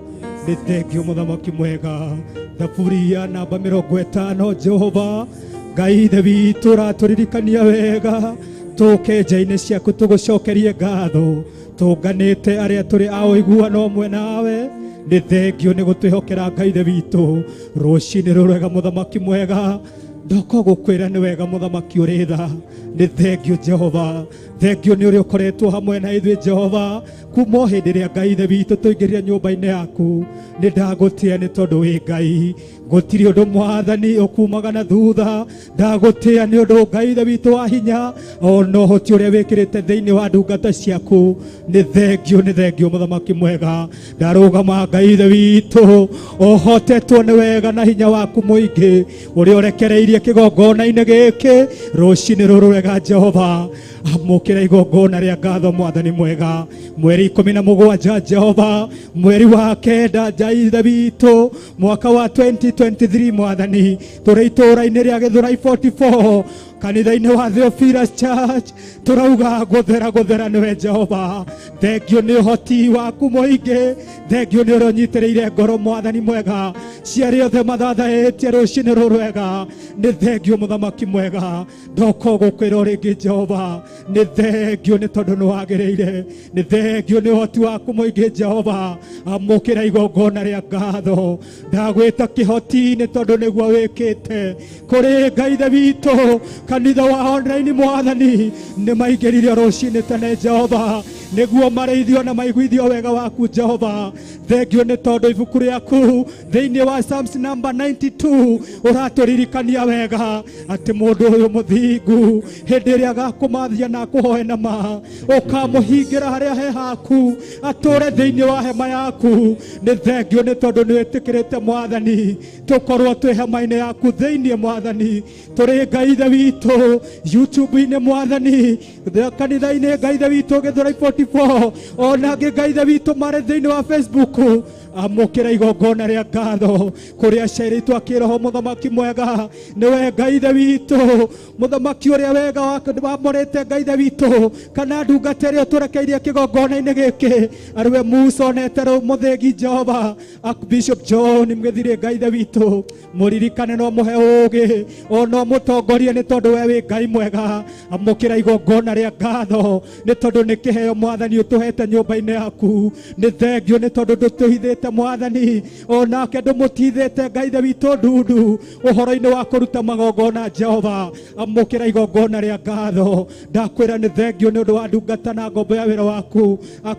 Nĩ thengio mũthamaki mwega. Thaburi ya namba 50 Jehova. Ngai ithe witũ ũratũririkania wega. Tũke nja-inĩ ciaku tũgũcokerie ngatho. Tũnganĩte arĩa tũrĩ a ũiguano ũmwe nawe. Nĩ thengio nĩ gũtwĩhokera Ngai ithe witũ. Rũcinĩ rũrwega mũthamaki mwega. Ndoko gũkwĩra nĩ wega mũthamaki ũrĩ tha. Nĩ thengio Jehova. Thengio nĩ ũrĩa ũkoretwo hamwe na ithuĩ Jehova. Kuma o hĩndĩ ĩrĩa Ngai ithe witũ tũingĩrire nyũmba-inĩ yaku. Nĩ ndagũtĩa nĩ tondũ wĩ Ngai. Gũtirĩ ũndũ mwathani ũkumaga na thutha. Ndagũtĩa nĩ ũndũ Ngai ithe witũ wa hinya. Ona ũhoti ũrĩa wĩkĩrĩte thĩinĩ wa ndungata ciaku. Nĩ thengio, nĩ thengio mũthamaki mwega. Ndarũgama Ngai ithe witũ ũhotetwo nĩ wega na hinya waku mũingĩ ũrĩa ũrekereirie kĩgongona-inĩ gĩkĩ rũcinĩ rũrũ rwega Jehova. Amũkĩra igongona rĩa ngatho mwathani mwega. Mweri 17 Jehova, mweri wa 9 Ngai ithe witũ, mwaka wa 2023 mwathani, tũrĩ itũũra-inĩ rĩa Gĩthũrai 44 kanitha-inĩ wa Theophilus Church tũrauga gũthera gũthera nĩwe Jehova. Thengio nĩ ũhoti waku mũingĩ, thengio nĩ ũrĩa ũnyitĩrĩire ngoro mwathani mwega. Ciarĩ othe mathathaĩtie rũcinĩ rũrũ rwega, nĩ thengio mũthamaki mwega. Ndoko gũkwĩra o rĩngĩ Jehova, nĩ thengio nĩ tondũ nĩ wagĩrĩire, nĩ thengio nĩ ũhoti waku mũingĩ Jehova. Amũkĩra igongona rĩa ngatho. Ndagwĩta kĩhoti nĩ tondũ nĩguo wĩkĩte kũrĩ Ngai ithe witũ. Kanitha wa online mwathani nĩ maingĩrire rũcinĩ tene Jehova, nĩguo marĩithio na maiguithio wega waku Jehova. Thengio nĩ tondũ ibuku rĩaku thĩinĩ wa Psalms number 92 ũratũririkania wega atĩ mũndũ ũyũ mũthingu hĩndĩ ĩrĩa agakũmathia na akũhoe na ma ũkamũhingĩra harĩa he haku atũre thĩinĩ wa hema yaku. Nĩ thengio nĩ tondũ nĩ wĩtĩkĩrĩte mwathani tũkorwo twĩ hema-inĩ yaku thĩinĩ mwathani. Tũrĩ Ngai ithe witũ YouTube-inĩ mwathani, kanitha-inĩ Ngai ithe witũ Gĩthũrai 44, ona angĩ Ngai ithe witũ marĩ thĩinĩ wa Facebook. Amũkĩra igongona rĩa ngatho kũrĩ aciarĩtwo akĩroho mũthamaki mwega. Nĩwe Ngai ithe witũ mũthamaki ũrĩa wega wamũrĩte Ngai ithe witũ kana ndungata ĩrĩa ũtũrekeirie kĩgongona-inĩ gĩkĩ arĩwe Musa onete rĩu mũthĩgi Jehova. Bishop John Mgĩthirĩ Ngai ithe witũ mũririkane no mũhe ũũgĩ ona mũtongorie nĩ tondũ we wĩ Ngai mwega. Amũkĩra igongona rĩa ngatho nĩ tondũ nĩ kĩheo mwathani ũtũhete nyũmba-inĩ yaku. Nĩ thengio nĩ tondũ ndũtũhithĩte ũtũhete mwathani onake ndũmũtithĩte Ngai ithe witũ ndundu ũhoro-inĩ wa kũruta magongona Jehova amũkĩra igongona rĩa ngatho ndakwĩra nĩ thengio nĩ ũndũ wa ndungata na ngombo ya wĩra waku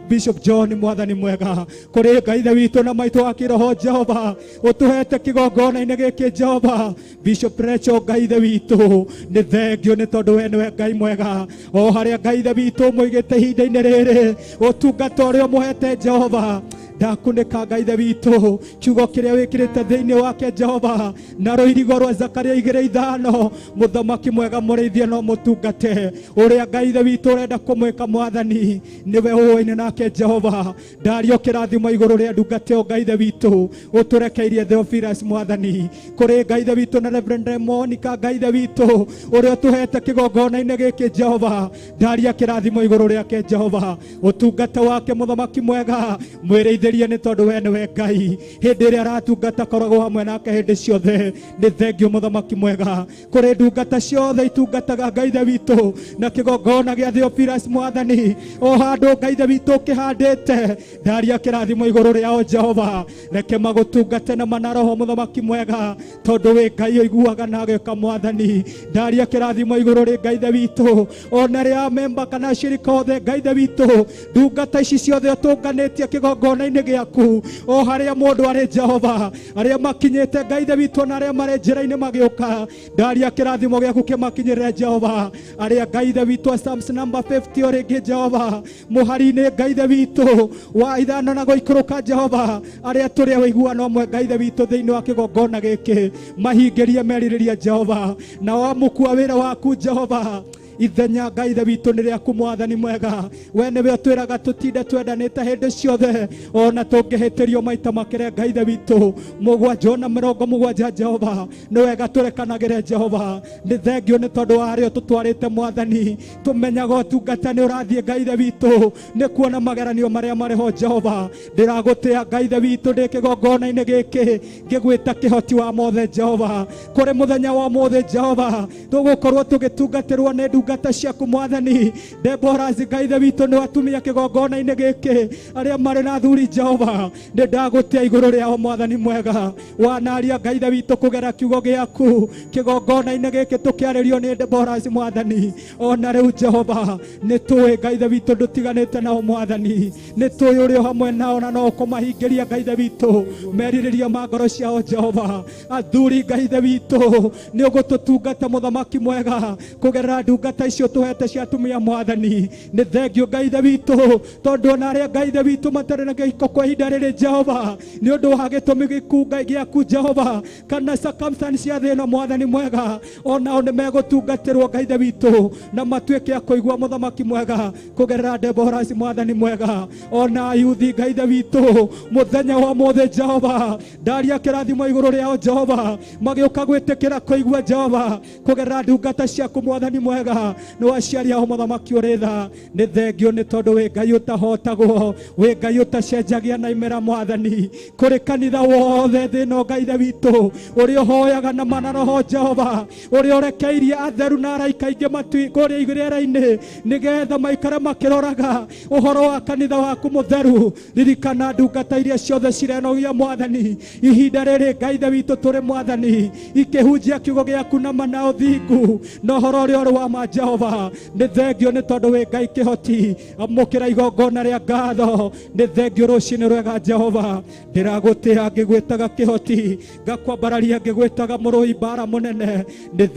Bishop John mwathani mwega kũrĩ Ngai ithe witũ na maitũ wa kĩroho Jehova ũtũhete kĩgongona-inĩ gĩkĩ Jehova Bishop Rachel Ngai ithe witũ nĩ thengio nĩ tondũ we nĩwe Ngai mwega o harĩa Ngai ithe witũ mũigĩte ihinda-inĩ rĩrĩ ũtungata ũrĩa ũmũhete Jehova ndakunĩka Ngai ithe witũ kiugo kĩrĩa wĩkĩrĩte thĩinĩ wake Jehova na rũirigo rwa Zakaria 2:5 mũthamaki mwega mũrĩithie no mũtungate ũrĩa Ngai ithe witũ ũrenda kũmwĩka mwathani nĩwe ũĩ nake Jehova ndario kĩrathimo igũrũ rĩa ndungata ĩyo Ngai ithe witũ ũtũrekeirie Theophilus mwathani kũrĩ Ngai ithe witũ na Reverend Monica Ngai ithe witũ ũrĩa ũtũhete kĩgongona-inĩ gĩkĩ Jehova ndaria kĩrathimo igũrũ rĩake Jehova ũtungata wake mũthamaki mwega mwĩrĩithĩrie nĩ tondũ we nĩwe Ngai hĩndĩ ĩrĩa aratungata koragwo hamwe nake hĩndĩ ciothe nĩ thengio mũthamaki mwega kũrĩ ndungata ciothe itungataga Ngai ithe witũ na kĩgongona gĩa Theophilus mwathani o handũ Ngai ithe witũ ũkĩhandĩte ndaria kĩrathimo igũrũ rĩao Jehova reke magũtungate na manaroho mũthamaki mwega tondũ wĩ Ngai ũiguaga na agĩka mwathani ndaria kĩrathimo igũrũ rĩ Ngai ithe witũ ona rĩa memba kana shirika othe Ngai ithe witũ ndungata ici ciothe ũtũnganĩtie kĩgongona-inĩ gĩaku o harĩa mũndũ arĩ Jehova arĩa makinyĩte Ngai ithe witũ na arĩa marĩ njĩra-inĩ magĩũka ndaria kĩrathimo gĩaku kĩmakinyĩrĩre Jehova arĩa Ngai ithe witũ Psalms number 50 o rĩngĩ Jehova mũhari-inĩ Ngai ithe witũ wa 5 na gũikũrũka Jehova arĩa tũrĩ ũiguano ũmwe Ngai ithe witũ thĩinĩ wa kĩgongona gĩkĩ mahingĩrie merirĩria Jehova na wamũkua wĩra waku Jehova ithenya Ngai ithe witũ nĩ rĩaku mwathani mwega we nĩwe ũtwĩraga tũtinde twendanĩte hĩndĩ ciothe ona tũngĩhĩtĩrio maita makĩre Ngai ithe witũ 7 na 70 Jehova nĩ wega tũrekanagĩre Jehova nĩ thengio nĩ tondũ wa harĩa ũtũtwarĩte mwathani tũmenyaga ũtungata nĩ ũrathiĩ Ngai ithe witũ nĩ kuona mageranio marĩa marĩ ho Jehova ndĩragũtĩa Ngai ithe witũ ndĩ kĩgongona-inĩ gĩkĩ ngĩgwĩta kĩhoti wa mothe Jehova kũrĩ mũthenya wa ũmũthĩ Jehova tũgũkorwo tũgĩtungatĩrwo nĩ ndungata ciaku mwathani Deborah Ngai ithe witũ nĩ atumia kĩgongona-inĩ gĩkĩ arĩa marĩ na athuri Jehova nĩ ndagũtĩa igũrũ rĩao mwathani mwega wanaria Ngai ithe witũ kũgera kiugo gĩaku kĩgongona-inĩ gĩkĩ tũkĩarĩrio nĩ Deborah mwathani ona rĩu Jehova nĩ tũĩ Ngai ithe witũ ndũtiganĩte nao mwathani nĩ tũĩ ũrĩ o hamwe nao na no ũkũmahingĩria Ngai ithe witũ merirĩria ma ngoro ciao Jehova athuri Ngai ithe witũ nĩ ũgũtũtungata mũthamaki mwega kũgerera ndungata icio tũhete cia atumia mwathani nĩ thengio Ngai ithe witũ tondũ ona arĩa Ngai ithe witũ matarĩ na gĩiko kwa ihinda rĩrĩ Jehova nĩ ũndũ wa gĩtũmi gĩku Ngai gĩaku Jehova kana circumstance cia thĩ ĩno mwathani mwega onao nĩ megũtungatĩrwo Ngai ithe witũ na matuĩke a kũigua mũthamaki mwega kũgerera Deborah mwathani mwega ona ayuthi Ngai ithe witũ mũthenya wa ũmũthĩ Jehova ndaria kĩrathimo igũrũ rĩao Jehova magĩũka gwĩtĩkĩra kũigua Jehova kũgerera ndungata ciaku mwathani mwega nĩ waciari ao mũthamaki ũrĩ tha nĩ thengio nĩ tondũ wĩ Ngai ũtahotagwo wĩ Ngai ũtacenjagia na imera mwathani kũrĩ kanitha wothe thĩ ĩno Ngai ithe witũ ũrĩa ũhoyaga na mana roho Jehova ũrĩa ũrekeirie atheru na araika aingĩ matu kũrĩa rĩera-inĩ nĩgetha maikare makĩroraga ũhoro wa kanitha waku mũtheru ririkana ndungata iria ciothe cirenogia mwathani ihinda rĩrĩ Ngai ithe witũ tũrĩ mwathani ikĩhunjia kiugo gĩaku na mana ũthingu na ũhoro ũrĩa ũrĩ wa ma Jehova nĩ thengio nĩ tondũ wĩ Ngai kĩhoti amũkĩra igongona rĩa ngatho nĩ thengio rũcinĩ rwega Jehova ndĩragũtĩa ngĩgwĩtaga kĩhoti ngakwambararia ngĩgwĩtaga mũrũi mbara mũnene nĩ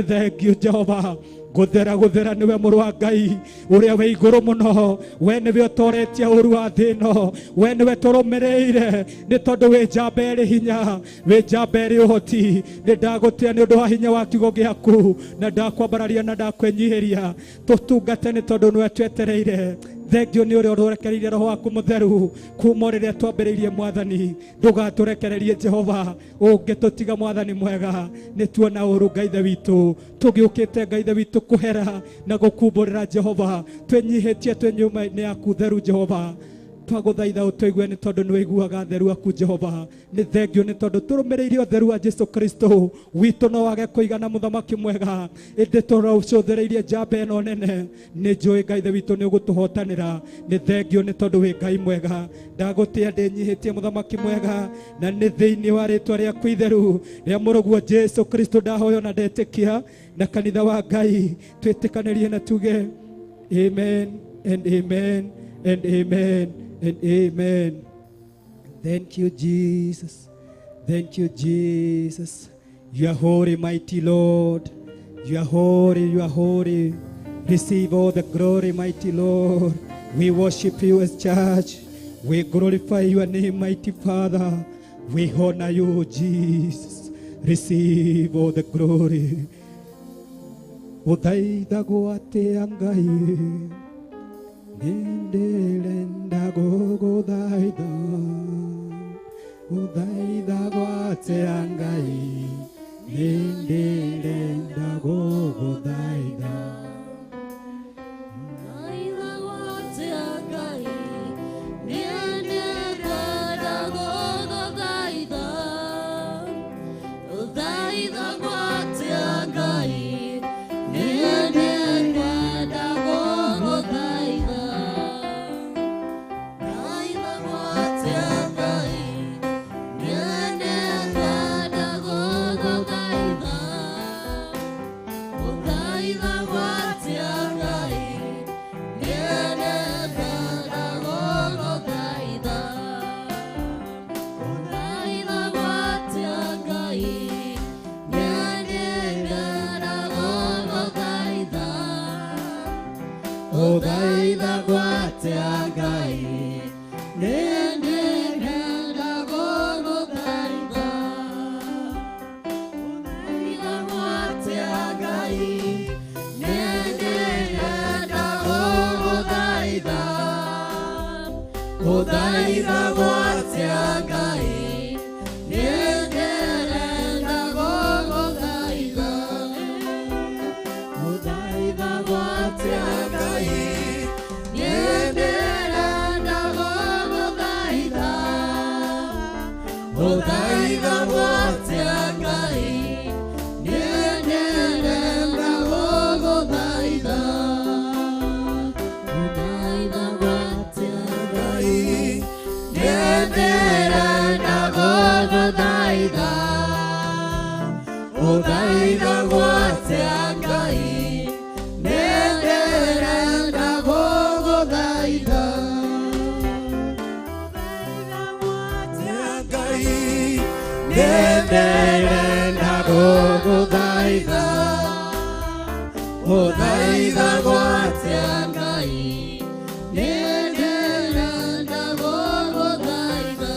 thengio Jehova guthera guthera niwe mũrũ wa Ngai ũrĩa wĩ igũrũ mũno we nĩwe ũtoretie ũru wa thĩ ĩno we nĩwe tũrũmĩrĩire nĩ tondũ wĩ njamba ĩrĩ hinya wĩ njamba ĩrĩ ũhoti nĩ ndagũtĩa nĩ ũndũ wa hinya wa kiugo gĩaku na ndakwambararia na ndakwĩnyihĩria tũtungate nĩ tondũ nĩwe twetereire thengio nĩ ũrĩa ũrũrekereirie roho waku mũtheru kuma rĩrĩa twambĩrĩirie mwathani ndũgatũrekererie Jehova ũngĩtũtiga mwathani mwega nĩ tuona ũru Ngai ithe witũ tũgĩũkĩte Ngai ithe witũ kũhera na gũkumbũrĩra Jehova twĩnyihĩtie twĩ nyũmba-inĩ yaku theru Jehova Twagũthaitha ũtũigue nĩ tondũ nĩ wĩiguaga theru aku Jehova. Nĩ thengio nĩ tondũ tũrũmĩrĩire ũtheru wa Jesu Kristo witũ no wage kũigana mũthamaki mwega, ĩndĩ tũrũcũthĩrĩirie njamba ĩno nene. Nĩ njũĩ Ngai ithe witũ nĩ ũgũtũhotanĩra. Nĩ thengio nĩ tondũ wĩ Ngai mwega. Ndagũtĩa ndĩnyihĩtie mũthamaki mwega, na nĩ thĩinĩ wa rĩtwa rĩaku itheru rĩa mũrũguo Jesu Kristo ndahoya na ndetĩkia, na kanitha wa Ngai twĩtĩkanĩrie na tuge amen and amen and amen and amen. Thank you, Jesus. Thank you, Jesus. You are holy, mighty Lord. You are holy, you are holy. Receive all the glory, mighty Lord. We worship you as church. We glorify your name, mighty Father. We honor you, Jesus. Receive all the glory. Uthaithagwo atĩa Ngai, nĩndĩrenda gũgũthaitha. Uthaithagwo atĩa Ngai, nĩndĩrenda gũgũthaitha. Uthaithagwo atĩa Ngai, nĩndĩrenda gũgũthaitha. Uthaithagwo atĩa Ngai, nĩndĩrenda gũgũthaitha. Uthaithagwo atĩa Ngai, nĩndĩrenda gũgũthaitha. Uthaithagwo atĩa Ngai, nĩndĩrenda gũgũthaitha. Uthaithagwo atĩa Ngai, nĩndĩrenda gũgũthaitha. Uthaithagwo atĩa Ngai, nĩndĩrenda gũgũthaitha. Uthaithagwo atĩa Ngai, nĩndĩrenda gũgũthaitha. Ngai, nĩndĩrenda gũgũthaitha. Uthaithagwo atĩa Ngai, nĩndĩrenda gũgũthaitha.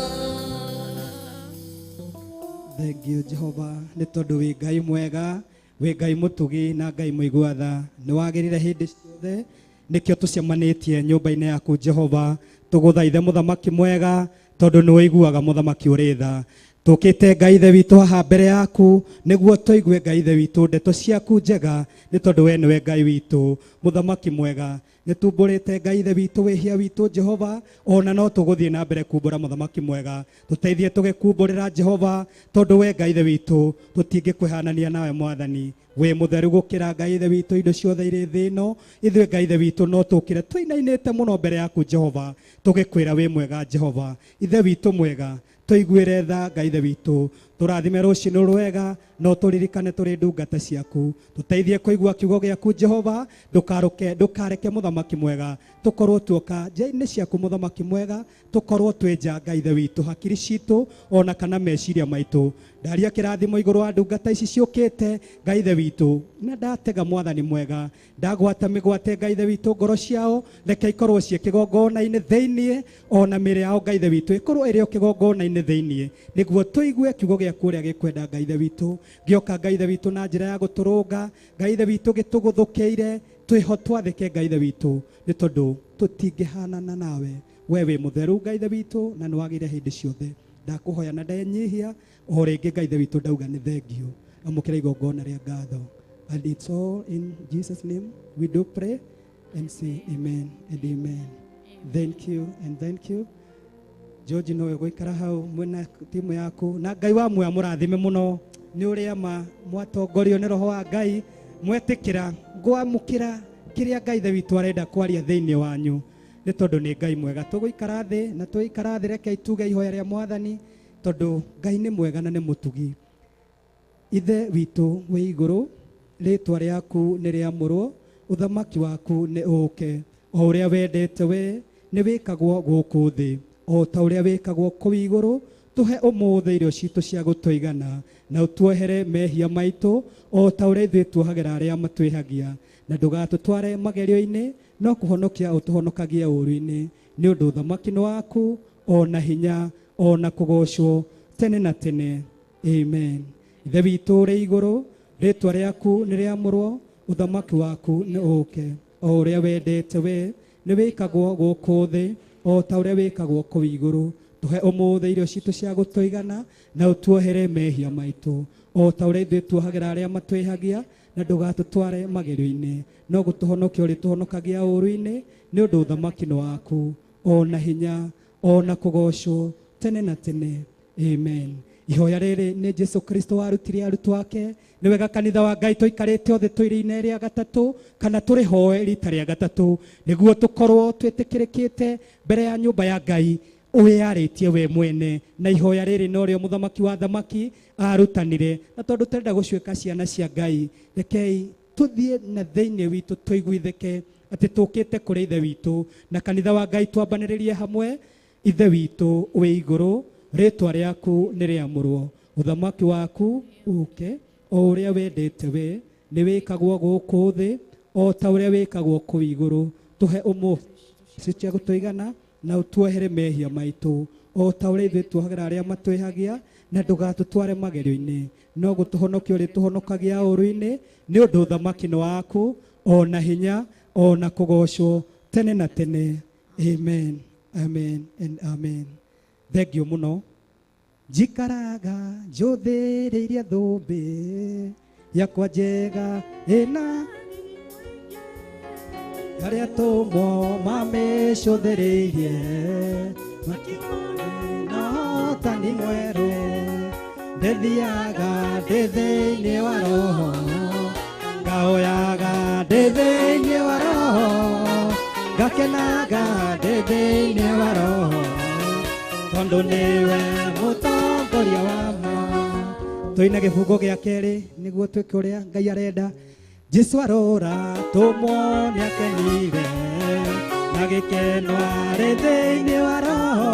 Thank you, Jehova, nĩ tondũ wĩ Ngai mwega, wĩ Ngai mũtugi na Ngai mũigua tha. Nĩ wagĩrĩire hĩndĩ ciothe, nĩkĩo tũcemanĩtie nyũmba-inĩ yaku Jehova, tũgũthaithe mũthamaki mwega, tondũ nĩ ũiguaga mũthamaki ũrĩ tha. Tũkĩte Ngai ithe witũ haha mbere yaku, nĩguo tũigue Ngai ithe witũ ndeto ciaku njega, nĩ tondũ we nĩwe Ngai witũ, mũthamaki mwega. Nĩ tumbũrĩte Ngai ithe witũ wĩhia witũ Jehova, ona no tũgũthiĩ na mbere kumbũra mũthamaki mwega. Tũteithie tũgĩkumbũrĩra Jehova, tondũ we Ngai ithe witũ tũtingĩkwĩhanania nawe Mwathani. Wĩ mũtheru gũkĩra Ngai ithe witũ indo ciothe irĩ thĩ ĩno. Ithuĩ Ngai ithe witũ no tũkĩre tũinainĩte mũno mbere yaku Jehova, tũgĩkwĩra wĩ mwega Jehova. Ithe witũ mwega, tũiguĩre tha Ngai ithe witũ, tũrathime rũcinĩ rwega, no tũririkane tũrĩ ndungata ciaku. Tũteithie kũigua kiugo gĩaku Jehova, ndũkareke mũthamaki mwega tũkorwo tuoka nja-inĩ ciaku mũthamaki mwega, tũkorwo twĩ nja Ngai ithe witũ hakiri citũ ona kana meciria maitũ. Ndaria kĩrathimo igũrũ wa ndungata ici ciũkĩte Ngai ithe witũ, na ndatega Mwathani mwega, ndagwata mĩgwate Ngai ithe witũ ngoro ciao, reke ikorwo ciĩ kĩgongona-inĩ thĩiniĩ, ona mĩĩrĩ yao Ngai ithe witũ ĩkorwo ĩrĩ o kĩgongona-inĩ thĩiniĩ, nĩguo tũigue kiugo gĩaku ũrĩa gĩkwenda Ngai ithe witũ. Gĩoka Ngai ithe witũ na njĩra ya gũtũrũnga, Ngai ithe witũ gĩtũgũthũkĩire, twĩho twathĩke Ngai ithe witũ, nĩ tondũ tũtingĩhanana nawe. We wĩ mũtheru Ngai ithe witũ, na nĩ wagĩrĩire hĩndĩ ciothe. Ndakũhoya na ndenyihia o rĩngĩ Ngai ithe witũ, ndauga nĩ thengio. Amũkĩra igongona rĩa ngatho. And it's all in Jesus' name we do pray and say amen and amen. Thank you and thank you. George no ũgũikara hau mwena timu yaku na Ngai wa muoya mũrathime mũno nĩ ũrĩa ma mwatongorio nĩ roho wa Ngai mwetĩkĩra ngwamũkĩra kĩrĩa Ngai ithe witũ arenda kwaria thĩinĩ wanyu nĩ tondũ nĩ Ngai mwega. Tũgũikara thĩ na tũikara thĩ, reke ituge ihoya rĩa Mwathani tondũ Ngai nĩ mwega na nĩ mũtugi. Ithe witũ wĩ igũrũ, rĩtwa rĩaku nĩ rĩamũrwo, ũthamaki waku nĩ ũũke, o ũrĩa wendete we nĩ wĩkagwo gũkũ thĩ o ta ũrĩa wĩkagwo kũu igũrũ. Tũhe ũmũthĩ irio citũ cia gũtũigana, na ũtuohere mehia maitũ o ta ũrĩa ithuĩ tuohagĩra arĩa matwĩhagia, na ndũgatũtware magerio-inĩ, no kũhonokia ũtũhonokagie ũũru-inĩ, nĩ ũndũ ũthamaki nĩ waku, o na hinya, o na kũgoocwo tene na tene. Amen. Ithe witũ ũrĩ igũrũ, rĩtwa rĩaku nĩ rĩamũrwo, ũthamaki waku nĩ ũũke, o ũrĩa wendete we nĩ wĩkagwo gũkũ thĩ o ta ũrĩa wĩkagwo kũu igũrũ. Tũhe ũmũthĩ irio citũ cia gũtũigana, na ũtuohere mehia maitũ o ta ũrĩa ithuĩ tuohagĩra arĩa matwĩhagia, na ndũgatũtware magerio-inĩ, no gũtũhonokia ũrĩtũhonokagia ũũru-inĩ, nĩ ũndũ ũthamaki nĩ waku, o na hinya, o na kũgoocwo tene na tene. Amen. Ihoya rĩrĩ nĩ Jesu Kristo warutire arutwo ake. Nĩ wega kanitha wa Ngai tũikarĩte othe tũirĩ-inĩ rĩa gatatũ kana tũrĩhoe rita rĩa gatatũ nĩguo tũkorwo twĩtĩkĩrĩkĩte mbere ya nyũmba ya Ngai wĩyarĩtie we mwene. Na ihoya rĩrĩ norĩo mũthamaki wa thamaki arutanire, na tondũ tũrenda gũcuĩka ciana cia Ngai, rekei tũthiĩ na thĩinĩ witũ tũiguithĩke atĩ tũkĩte kũrĩ Ithe witũ, na kanitha wa Ngai twambanĩrĩrie hamwe. Ithe witũ wĩ igũrũ, rĩtwa rĩaku nĩ rĩamũrwo, ũthamaki waku ũũke, o ũrĩa wendete we nĩ wĩkagwo gũkũ thĩ o ta ũrĩa wĩkagwo kũu igũrũ. Tũhe ũmũthĩ cia gũtũigana, na ũtuohere mehia maitũ o ta ũrĩa ithuĩ tuohagĩra arĩa matwĩhagia, na ndũgatũtware magerio-inĩ, no gũtũhonokia ũrĩtũhonokagia ũũru-inĩ, nĩ ũndũ ũthamaki nĩ waku, o na hinya, o na kũgoocwo tene na tene. Amen, amen and amen. Thank you mũno. Njikaraga njũthĩrĩirie thũmbĩ yakwa njega ĩna arĩa tũmwo mamĩcũthĩrĩirie na ũhotani mwerũ. Ndĩthiaga ndĩ thĩinĩ wa roho, ngahoyaga ndĩ thĩinĩ wa roho, ngakenaga ndĩ thĩinĩ wa roho, tondũ nĩwe mũtongoria wa ma. Tũine gĩbungo gĩa kerĩ nĩguo twĩke ũrĩa Ngai arenda. Jesu arora tũmwo nĩakenire, na gĩkeno arĩ thĩinĩ wa roho,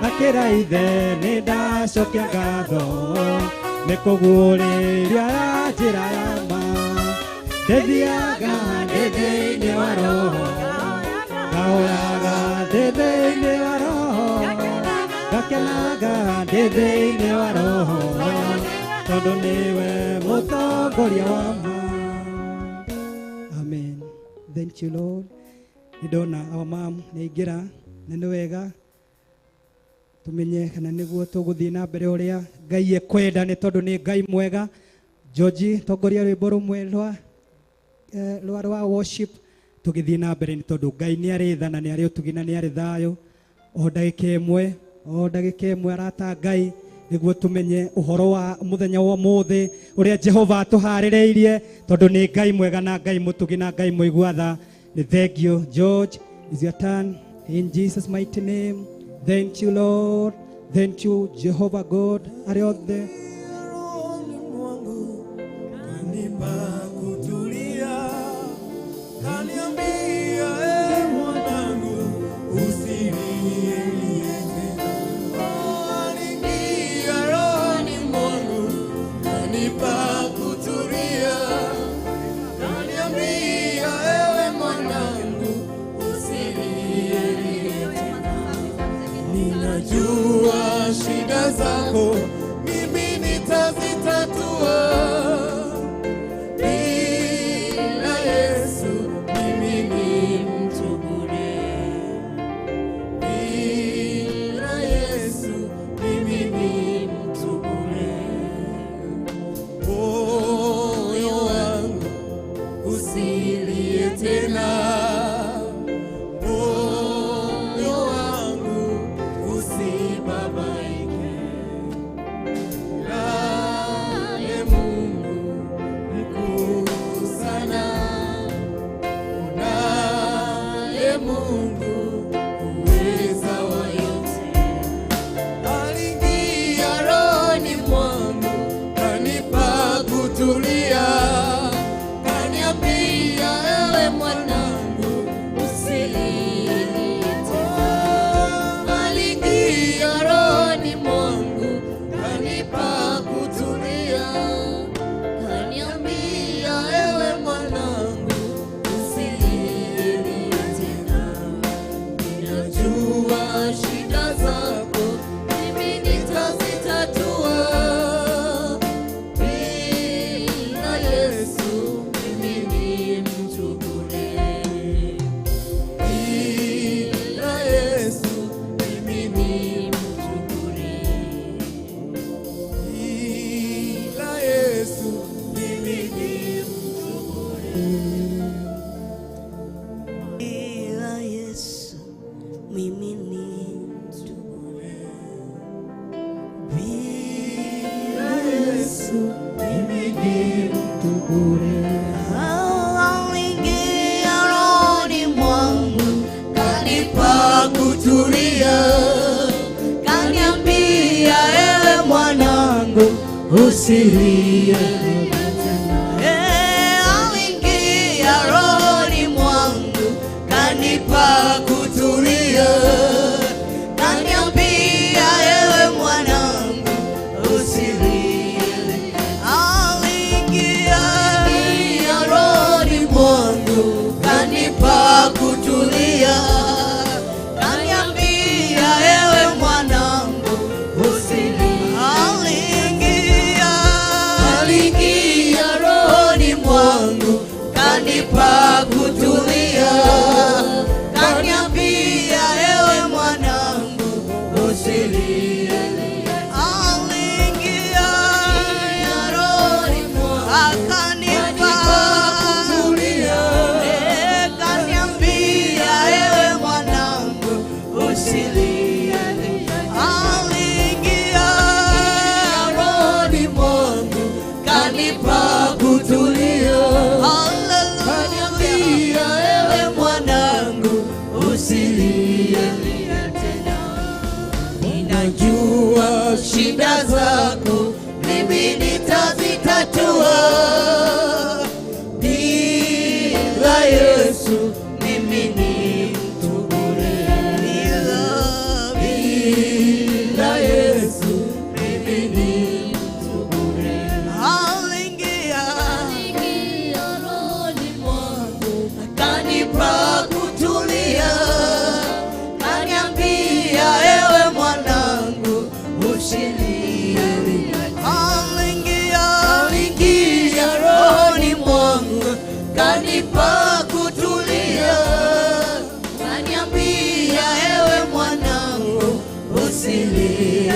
akĩra Ithe nĩ ndacokia ngatho nĩ kũguũrĩria njĩra ya ma. Ndĩthiaga ndĩ thĩinĩ wa roho, ngahoyaga ndĩ thĩinĩ wa roho, ngakenaga ndĩ thĩinĩ wa roho, tondũ nĩwe mũtongoria wa ma. Amen. Thank you Lord. Nĩ ndona our mom nĩ aingĩra, na nĩ wega tumenye kana nĩguo tũgũthiĩ na mbere ũrĩa Ngai ekwenda, nĩ tondũ nĩ Ngai mwega. George, tongoria rwĩmbo rũmwe rwa worship tũgĩthiĩ na mbere, nĩ tondũ Ngai nĩ arĩ tha na nĩ arĩ ũtugi na nĩ arĩ thayũ. O ndagĩka ĩmwe, o ndagĩka ĩmwe arata Ngai, nĩguo tũmenye ũhoro wa mũthenya wa ũmũthĩ ũrĩa Jehova atũharĩrĩirie, tondũ nĩ Ngai mwega na Ngai mũtugi na Ngai mũigua tha. Nĩ thank you George, is your turn in Jesus mighty name. Thank you Lord, thank you Jehovah God. Arĩa othe Rohoni mwangu kanipa kutulia, kaniambia e mwanangu usilie tena. Oh, aliingia rohoni mwangu kanipa kutulia, kaniambia ewe mwanangu usilie tena. Ninajua shida zako mimi nitazitatua. Bila Yesu mimi ni mtu bure. Bila Yesu mimi ni mtu bure. Moyo wangu usilie tena. mimi ni mtu bure. Bila Yesu Mimi ni mtu bure. Aliingia rohoni mwangu, kanipa kutulia, kaniambia ewe mwanangu usilie. Eh, aliingia rohoni mwangu, kanipa kutulia, kaniambia ewe mwanangu usilie. Aliingia rohoni mwangu, kanipa kutulia, kaniambia ewe mwanangu usilie. Aliingia, aliingia rohoni mwangu, kanipa kutulia, kaniambia ewe mwanangu usilie. Aliingia rohoni mwangu, akanipa kutulia, eh, kaniambia ewe mwanangu usilie. Aliingia rohoni mwangu, kanipa kutulia, kaniambia ewe mwanangu usilie tena. Ninajua shida zako mimi nitazitatua. Bila Yesu mimi ni mtu bure. Bila Yesu mimi ni mtu bure. Aliingia Aliingia rohoni mwangu, kanipa kutulia, kaniambia ewe mwanangu usilie. Aliingia, aliingia rohoni mwangu, kanipa kutulia, kaniambia ewe mwanangu usilie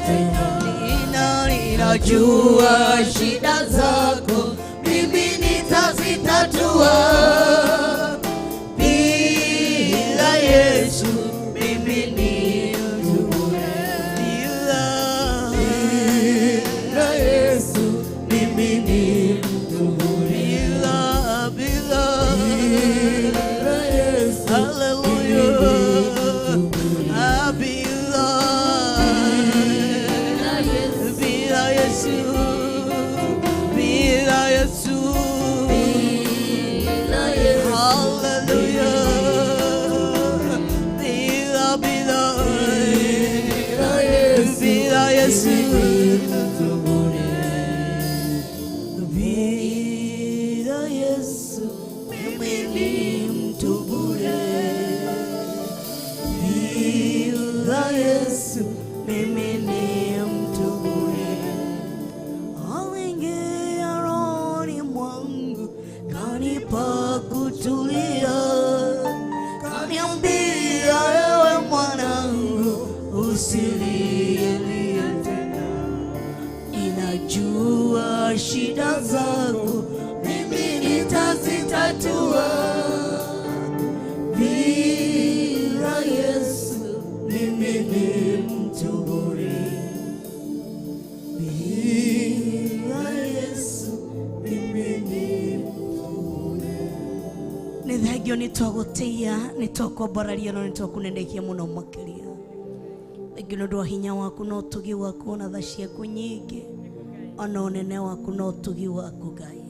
tena. Ninajua shida zako mimi nitazitatua. Bila Yesu mimi ni mtu bure. Bila Yesu mimi ni mtu bure. Bila, bila, Bila Yesu haleluya. Ah, bila, bila Yesu, bila Yesu, bila Yesu. bila Yesu, Hallelujah. Bila, bila, Bila Yesu bila Yesu. mtu bure. Bila Yesu mimi ni mtu bure. Bila Yesu mimi ni mtu bure. Aliingia rohoni mwangu, kanipa kutulia, kaniambia ewe mwanangu usilie tena. Ninajua shida zako mimi nitazitatua. Bila Yesu mimi ni mtu bure. Bila Yesu mimi ni mtu bure. Nĩ thengio nĩ twagũtĩia nĩ twakwambararia no nĩ twakũnenekia mũno makĩria. Thengio nĩ ũndũ wa hinya waku na ũtugi waku ona tha ciaku nyingĩ ona ũnene waku na ũtugi waku Ngai.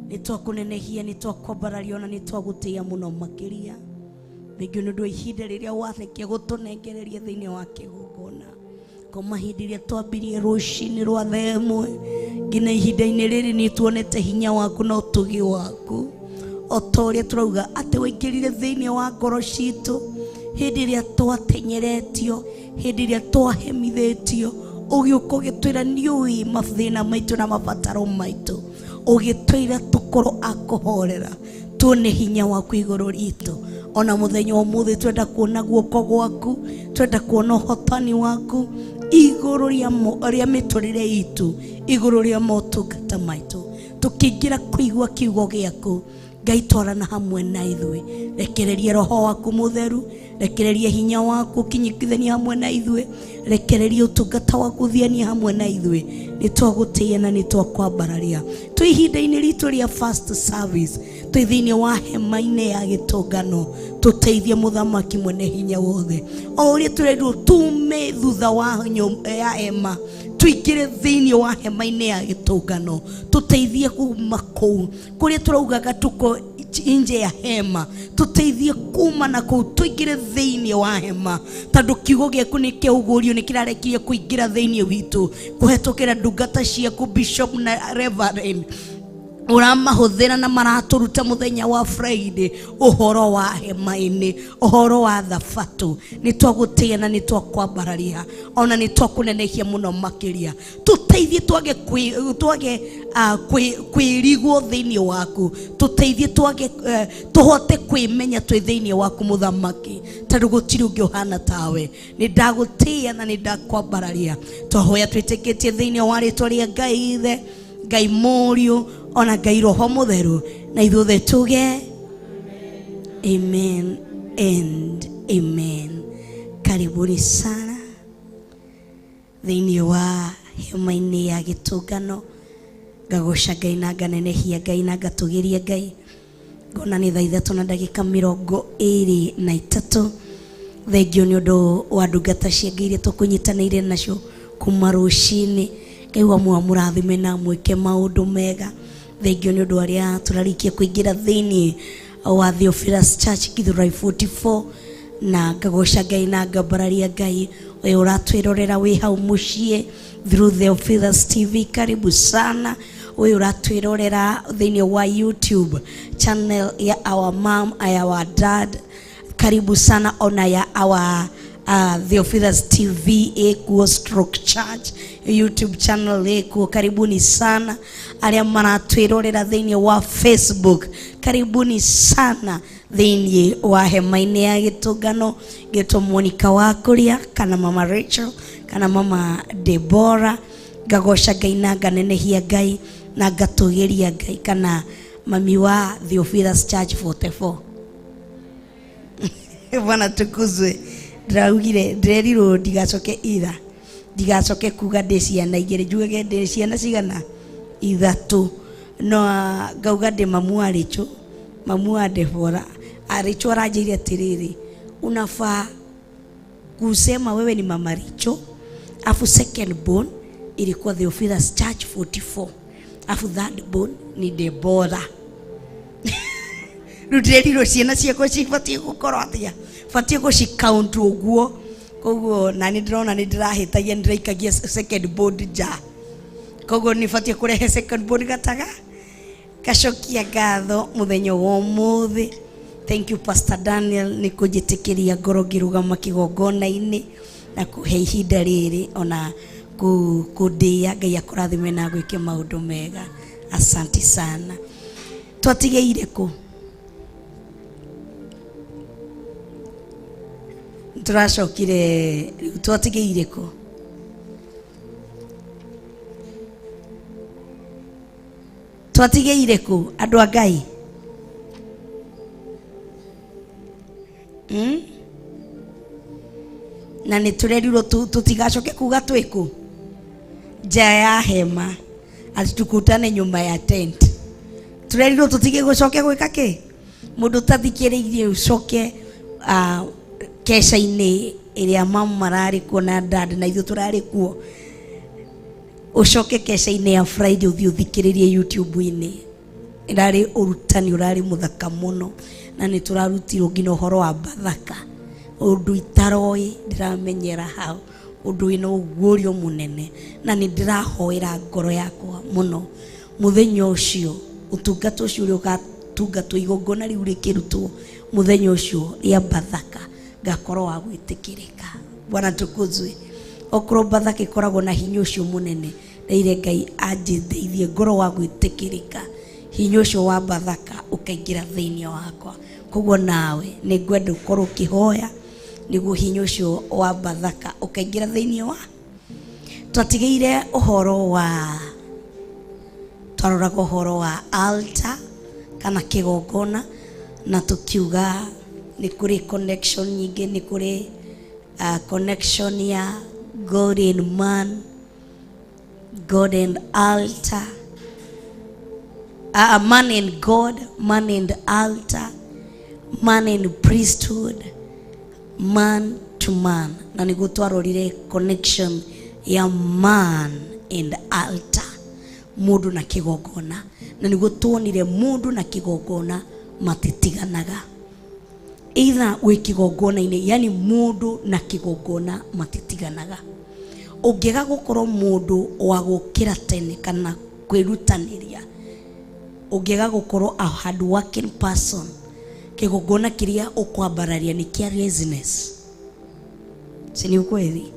Nĩ twakũnenehia nĩ twakwambararia ona nĩ twagũtĩia mũno makĩria. Thengio nĩ ũndũ wa ihinda rĩrĩa warekia gũtũnengereria thĩinĩ wa kĩgongona kuma hĩndĩ ĩrĩa twambirie rũcinĩ rwa thaa ĩmwe nginya ihinda-inĩ rĩrĩ nĩ tuonete hinya waku na ũtugi waku o ta ũrĩa tũrauga atĩ waingĩrire thĩinĩ wa ngoro citũ hĩndĩ ĩrĩa twatenyeretio hĩndĩ ĩrĩa twahemithĩtio ũgĩũka ũgĩtwĩra nĩũĩ mathĩna maitũ na mabataro maitũ ũgĩtwĩra tũkorwo a kũhorera tuone hinya waku igũrũ ritũ ona mũthenya wa ũmũthĩ twenda kuona guoko gwaku twenda kuona ũhotani waku igũrũ rĩa mĩtũrĩre itũ igũrũ rĩa motungata maitũ tũkĩingĩra kũigua kiugo gĩaku Ngai twarana hamwe na ithuĩ, rekereria roho waku mũtheru, rekereria hinya waku ũkinyithanie hamwe na ithuĩ, rekereria ũtungata waku ũthianie hamwe na ithuĩ. Nĩ twagũtĩĩa na nĩ twakwambararia. Twĩ ihinda-inĩ ritũ rĩa first service, twĩ thĩinĩ wa hema-inĩ ya gĩtũngano, tũteithie mũthamaki mwene hinya wothe. O ũrĩa tũrerirwo tume thutha wa ya hema, tũingĩre thĩinĩ wa hema-inĩ ya gĩtũngano, tũteithie kuma kũu kũrĩa tũraugaga tuko nje ya hema, tũteithie kuma na kũu tũingĩre thĩinĩ wa hema, tondũ kiugo gĩaku nĩ kĩaugũrio, nĩ kĩrarekirie kũingĩra thĩinĩ witũ kũhetũkĩra ndungata ciaku bishop na reverend ũramahũthĩra na maratũruta mũthenya wa Friday ũhoro wa hema-inĩ, ũhoro wa thabatũ. Nĩ twagũtĩĩa na nĩ twakwambararia, ona nĩ twakũnenehia mũno makĩria. Tũteithie twage kwĩrigwo thĩinĩ waku, tũteithie twage tũhote kwĩmenya twĩ thĩinĩ waku mũthamaki, tondũ gũtirĩ ũngĩ ũhana tawe. Nĩ ndagũtĩĩa na nĩ ndakwambararia. Twahoya twĩtĩkĩtie thĩinĩ wa rĩtwa rĩa Ngai Ithe, Ngai Mũriũ, ona Ngai Roho Mũtheru, na ithuothe tuge amen and amen. Karibuni sana thĩinĩ wa hema-inĩ ya gĩtũngano. Ngagoca Ngai na nganenehia Ngai na ngatũgĩria Ngai. Ngona nĩ thaa 3 na ndagĩka 23. Thengio nĩ ũndũ wa ndungata cia Ngai iria tũkũnyitanĩire nacio kuma rũcinĩ. Ngai wa mũrathime na mwĩke maũndũ mega. Thengio nĩ ũndũ arĩa tũrarĩkia kũingĩra thĩinĩ wa Theophilus Church Githurai 44, na ngagoca Ngai na ngambararia Ngai ũyũ ũratwĩrorera wĩ hau mũciĩ through Theophilus TV. Karibu sana ũyũ ũratwĩrorera thĩinĩ wa YouTube channel ya our mom, our dad. Karibu sana ona ya our Theophilus TV ekuo stroke church YouTube channel ekuo. Karibuni sana arĩa maratwĩrorera thĩinĩ wa Facebook. Karibuni sana thĩinĩ wa hema-inĩ ya gĩtũngano, gĩtwo Monica wa Kũrĩa kana Mama Rachel kana Mama Deborah. Ngagoca Ngai na nganenehia Ngai na ngatũgĩria Ngai kana mami wa Theophilus Church 44. Bwana tukuzwe. Ndĩraugire ndĩrerirwo ndigacoke ira, ndigacoke kuga ndĩ ciana igĩrĩ, njugage ndĩ ciana cigana ithatũ, no ngauga ndĩ mamu wa Rachel, mamu wa Deborah. Rachel aranjĩire atĩrĩrĩ, unafaa kusema wewe ni mama Rachel, afu second born ilikuwa Theophilus Church 44, afu third born ni Deborah. Rĩu ndĩrerirwo ciana ciakwa cibatiĩ gũkorwo atĩa, batiĩ gũcicount ũguo. Koguo na nĩ ndĩrona nĩ ndĩrahĩtagia, nĩ ndĩraikagia second born nja, koguo nĩ batiĩ kũrehe second born gataga. Ngacokia ngatho mũthenya wa ũmũthĩ. Thank you Pastor Daniel nĩ kũnjĩtĩkĩria ngoro ngĩrũgama kĩgongona-inĩ na kũhe ihinda rĩrĩ ona kũndĩĩa. Ngai akũrathime na gwĩke maũndũ mega. Asante sana. Twatigĩire kũ? Tũracokire rĩu twatigĩire kũ? Twatigĩire kũ andũ a Ngai? Na nĩ tũrerirwo tũtigacoke kuga twĩ kũ nja ya hema, ati tukutane nyuma ya tent. Tũrerirwo tũtige gũcoke gwĩka kĩ? Mũndũ ũtathikĩrĩirie ũcoke keca-inĩ ĩrĩa mamu mararĩ kuo na dad na ithuĩ tũrarĩ kuo, ũcoke keca-inĩ ya Friday ũthiĩ ũthikĩrĩrie YouTube-inĩ. Ĩrarĩ ũrutani ũrarĩ mũthaka mũno, na nĩ tũrarutirwo nginya ũhoro wa Bathaka, ũndũ itaroĩ ndĩramenyera hau, ũndũ wĩna ũguũrio mũnene, na nĩ ndĩrahoera ngoro yakwa mũno mũthenya ũcio, ũtungata ũcio ũrĩa ũgatungatwo, igongona rĩu rĩkĩrutwo mũthenya ũcio rĩa Bathaka, ngakorwo wa gwĩtĩkĩrĩka. Bwana tukuzwe. Okorwo Bathaka ĩkoragwo na hinya ũcio mũnene, ndaire Ngai anjĩteithie ngoro wa gwĩtĩkĩrĩka, hinya ũcio wa Bathaka ũkaingĩra thĩinĩ wakwa. Koguo nawe nĩ ngwenda ũkorwo ũkĩhoya nĩguo hinya ũcio wa Bathaka ũkaingĩra thĩinĩ wa. Twatigĩire ũhoro wa, twaroraga ũhoro wa altar, Kana kĩgongona, na tũkiuga nĩ kũrĩ connection nyingĩ, nĩ kũrĩ connection ya God and man, God and altar, man and God, man and altar, man and priesthood, man to man. Na nĩguo twarorire connection ya man and altar, mũndũ na kĩgongona. Na nĩguo tuonire mũndũ na kĩgongona matitiganaga. Either wĩ kĩgongona-inĩ, yani mũndũ na kĩgongona matitiganaga. Ũngĩaga gũkorwo mũndũ wa gũkĩra tene kana kwĩrutanĩria, ũngĩaga gũkorwo a hard working person, kĩgongona kĩrĩa ũkwambararia nĩ kĩa laziness. Si ni ukweli?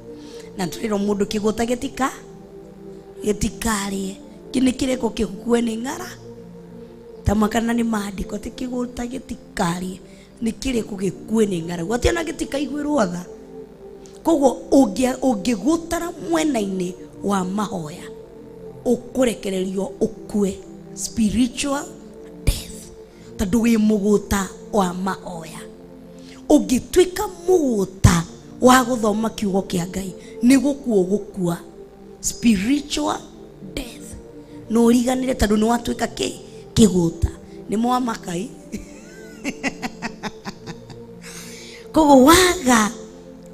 Na twĩrwo mũndũ kĩgũta gĩtika gĩtikarĩe, kĩ nĩ kĩrĩko kĩkue nĩ ng'ara ta makana nĩ maandĩko atĩ kĩgũta gĩtikarĩe nĩ kĩrĩko gĩkue nĩ ng'aragu, atĩ ona gĩtikaiguĩrwo tha. Koguo ũngĩgũtara mwena-inĩ wa mahoya, ũkũrekererio ũkue spiritual death, tondũ wĩ mũgũta wa mahoya. Ũngĩtuĩka mũgũta wa gũthoma kiugo kĩa Ngai, nĩ gũkua ũgũkua spiritual death, na ũriganĩre tondũ nĩ watuĩka kĩ kĩgũta. Nĩ mwamakai. Koguo waga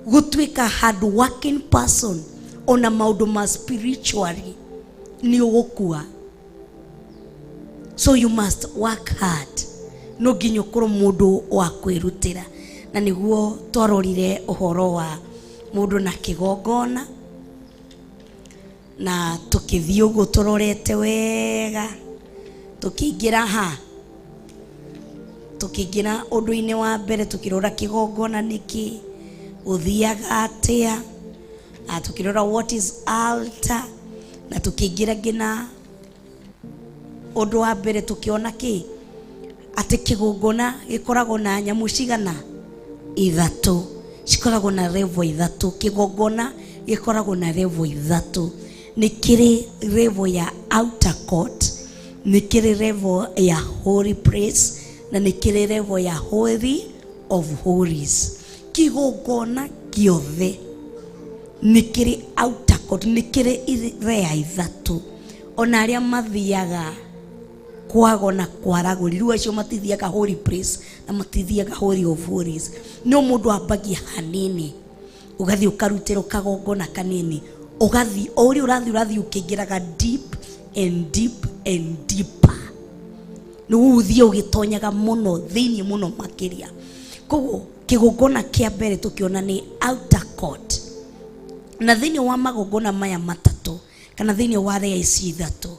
gũtuĩka hard working person ona maũndũ ma spiritually, nĩ ũgũkua. So you must work hard, no nginya ũkorwo mũndũ wa kwĩrutĩra. Na nĩguo twarorire ũhoro wa mũndũ na kĩgongona, na tũkĩthiĩ ũguo tũrorete wega, tũkĩingĩra ha, tũkĩingĩra ũndũ-inĩ wa mbere, tũkĩrora kĩgongona nĩkĩ, ũthiaga atĩa, na tũkĩrora what is altar, na tũkĩingĩra nginya ũndũ wa mbere tũkĩona kĩ, atĩ kĩgongona gĩkoragwo na nyamũ cigana? Ithatũ. Cikoragwo na level ithatũ. Kĩgongona gĩkoragwo na level ithatũ. Nĩ kĩrĩ level ya outer court, nĩ kĩrĩ level ya holy place, na nĩ kĩrĩ level ya holy of holies. Kĩgongona gĩothe nĩ kĩrĩ outer court, nĩ kĩrĩ layer ithatũ. Ona arĩa mathiaga kwago na kwaragũri, rĩu acio matithiaga holy place na matithiaga holy of holies. No mũndũ ambagia hanini, ũgathiĩ ũkarutĩra kagongona kanini, ũgathiĩ o ũrĩa ũrathiĩ ũrathiĩ ũkĩingĩraga deep and deep and deeper, nĩguo ũthiĩ ũgĩtonyaga mũno thĩiniĩ mũno makĩria. Koguo kĩgongona kĩa mbere tũkĩona nĩ outer court. Na thĩiniĩ wa magongona maya matatũ, kana thĩiniĩ wa layer ici ithatũ,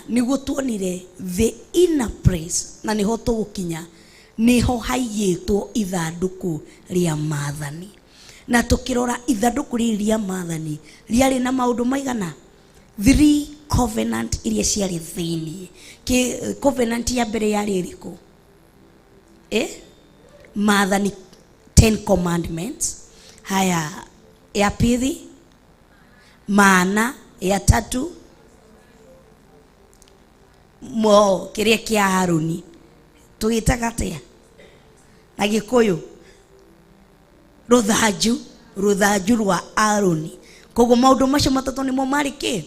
nĩguo tuonire the inner place, na nĩho tũgũkinya, nĩho haigĩtwo ithandũkũ rĩa maathani. Na tũkĩrora ithandũkũ rĩrĩ rĩa maathani rĩarĩ na maũndũ maigana? 3 covenant iria ciarĩ thĩiniĩ. Covenant ya mbere yarĩ ĩrĩkũ? Maathani 10 commandments. Haya, ya pili maana, ya tatu mo kĩrĩa kĩa Harũni tũgĩtaga atĩa na Gĩkũyũ? Rũthanju, rũthanju rwa Aroni. Koguo maũndũ macio matatũ nĩmo marĩ kĩ.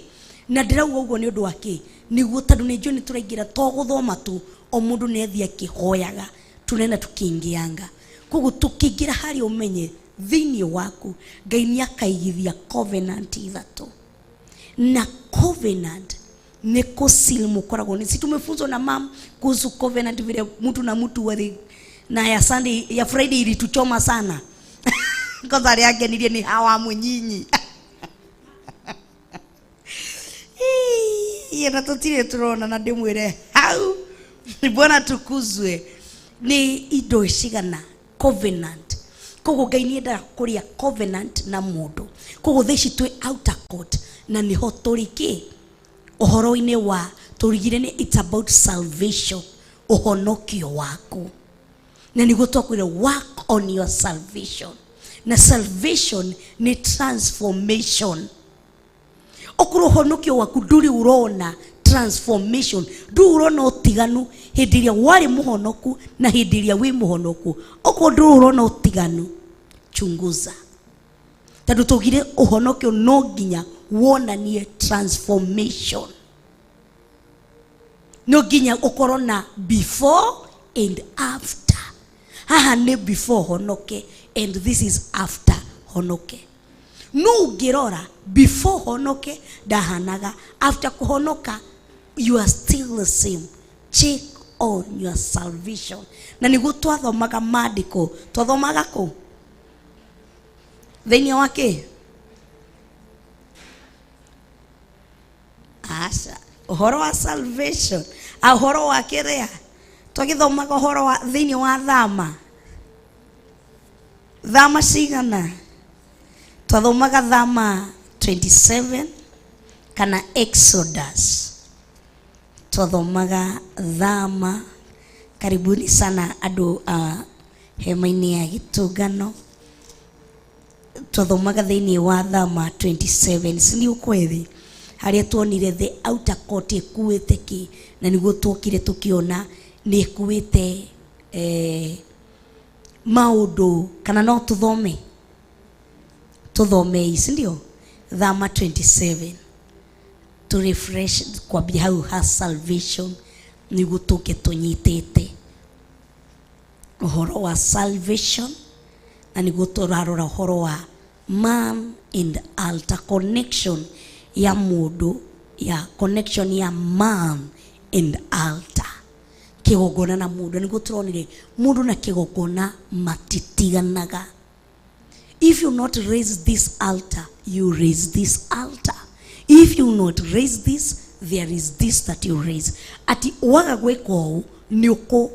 Na ndĩrauga ũguo nĩ ũndũ wa kĩ? Nĩguo tondũ nĩ njũĩ nĩ tũraingĩra to gũthoma tu, o mũndũ nĩ athiĩ akĩhoyaga, tunaenda tukiingianga. Koguo tũkĩingĩra harĩa ũmenye thĩiniĩ waku Ngai nĩ akaigithia covenant ithatũ. Na covenant nĩ kũsil mũkoragwo nĩ, si tumefunzwa na mam kuhusu covenant, vile mtu na mtu wali, na ya Sunday, ya Friday ilituchoma sana. Kwanza aliangenirie ni hawa munyinyi. Ii, na tutire turona na ndimwire hau. Bwana tukuzwe. Ni indo cigana covenant. Koguo Ngai nĩ endaga kũrĩa covenant na mũndũ. Koguo thaa ici twĩ outer court, na nĩho tũrĩ kĩ? Ũhoro-inĩ wa tũrigire nĩ it's about salvation, ũhonokio waku. Na nĩguo twakwĩra work on your salvation. Na salvation nĩ transformation. Okorwo ũhonokio waku ndũrĩ ũrona transformation. Transformation. Ndũrĩ ũrona ũtiganu hĩndĩ ĩrĩa warĩ mũhonoku na hĩndĩ ĩrĩa wĩ mũhonoku. Okorwo ndũrĩ ũrona ũtiganu, chunguza. Tondũ tugire ũhonokio no nginya wonanie transformation. No nginya ũkorwo na before and after. Haha nĩ before honoke and this is after honoke. No ũngĩrora before honoke ndahanaga, after kũhonoka you are still the same. Check on your salvation. Na nĩguo twathomaga maandĩko, twathomaga kũ? Thĩinĩ wa kĩ? Aca, ũhoro wa salvation, ũhoro wa kĩrĩa twagĩthomaga ũhoro wa thĩinĩ wa thama. Thama cigana? Twathomaga thama 27 kana Exodus. Twathomaga thama. Karibuni sana andũ a hema-inĩ ya gĩtũngano. Twathomaga thĩinĩ wa thama 27, si nĩ ukweli? Harĩa tuonire the outer court ĩkuĩte kĩ, na nĩguo tuokire tũkĩona nĩ ĩkuĩte maũndũ, kana no tũthome? Tũthomei, si ndio? Thama 27 to refresh kwambia hau ha salvation, nĩguo tũke tũnyitĩte ũhoro wa salvation, na nĩguo tũrarora ũhoro wa man and altar, connection ya mũndũ, ya connection ya man and altar, kĩgongona na mũndũ. Nĩguo tũronire mũndũ na kĩgongona matitiganaga. If you not raise this altar, you raise this altar. If you not raise this, there is this that you raise. Ati waga gwĩka ũũ nĩ ũkũ.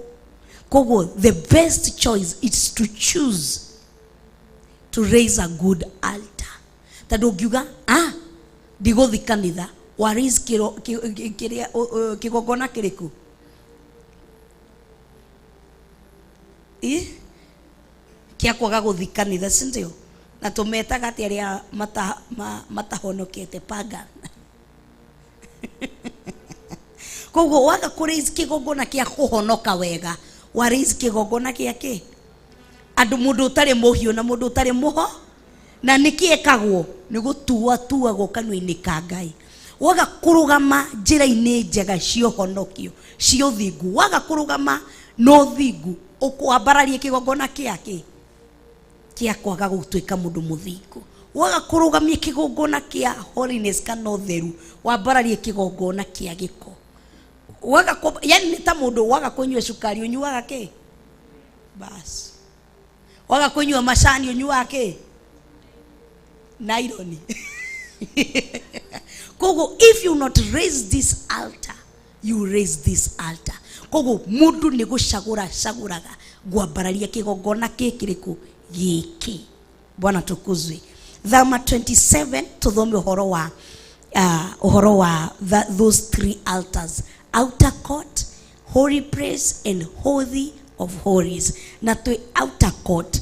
Koguo the best choice is to choose to raise a good altar. Tondũ ũngiuga, ndigũthiĩ kanitha, wa raise kĩrĩa, kĩgongona kĩrĩkũ? Kĩa kwaga gũthiĩ kanitha, si ndio? Na tũmetaga atĩ arĩa matahonokete, pagan. Koguo waga kũ raise kĩgongona kĩa kũhonoka wega, wa raise kĩgongona kĩa kĩ? Andũ mũndũ ũtarĩ mũhiũ na mũndũ ũtarĩ mũho, na nĩkĩ ekagwo? Nĩ gũtua tuagwo kanua-inĩ ka Ngai. Waga kũrũgama njĩra-inĩ njega cia ũhonokio, cia ũthingu, waga kũrũgama na ũthingu, ũkwambararia kĩgongona kĩa kĩ? Kĩa kwaga gũtuĩka mũndũ mũthingu. Waga kũrũgamia kĩgongona kĩa holiness kana ũtheru, wambararie kĩgongona kĩa gĩko. Waga yani nĩ ta mũndũ waga kũnyua cukari, ũnyuaga kĩ? Bas. Waga kũnyua macani, ũnyuaga kĩ? Naironi. Koguo if you not raise this altar, you raise this altar. Koguo mũndũ nĩ gũcagũra cagũraga ngwambararia kĩgongona kĩ kĩrĩkũ gĩkĩ. Bwana tukuzwe. Thama 27 tuthome ũhoro wa ũhoro wa those three altars, outer court, holy place and holy of holies. Na twĩ outer court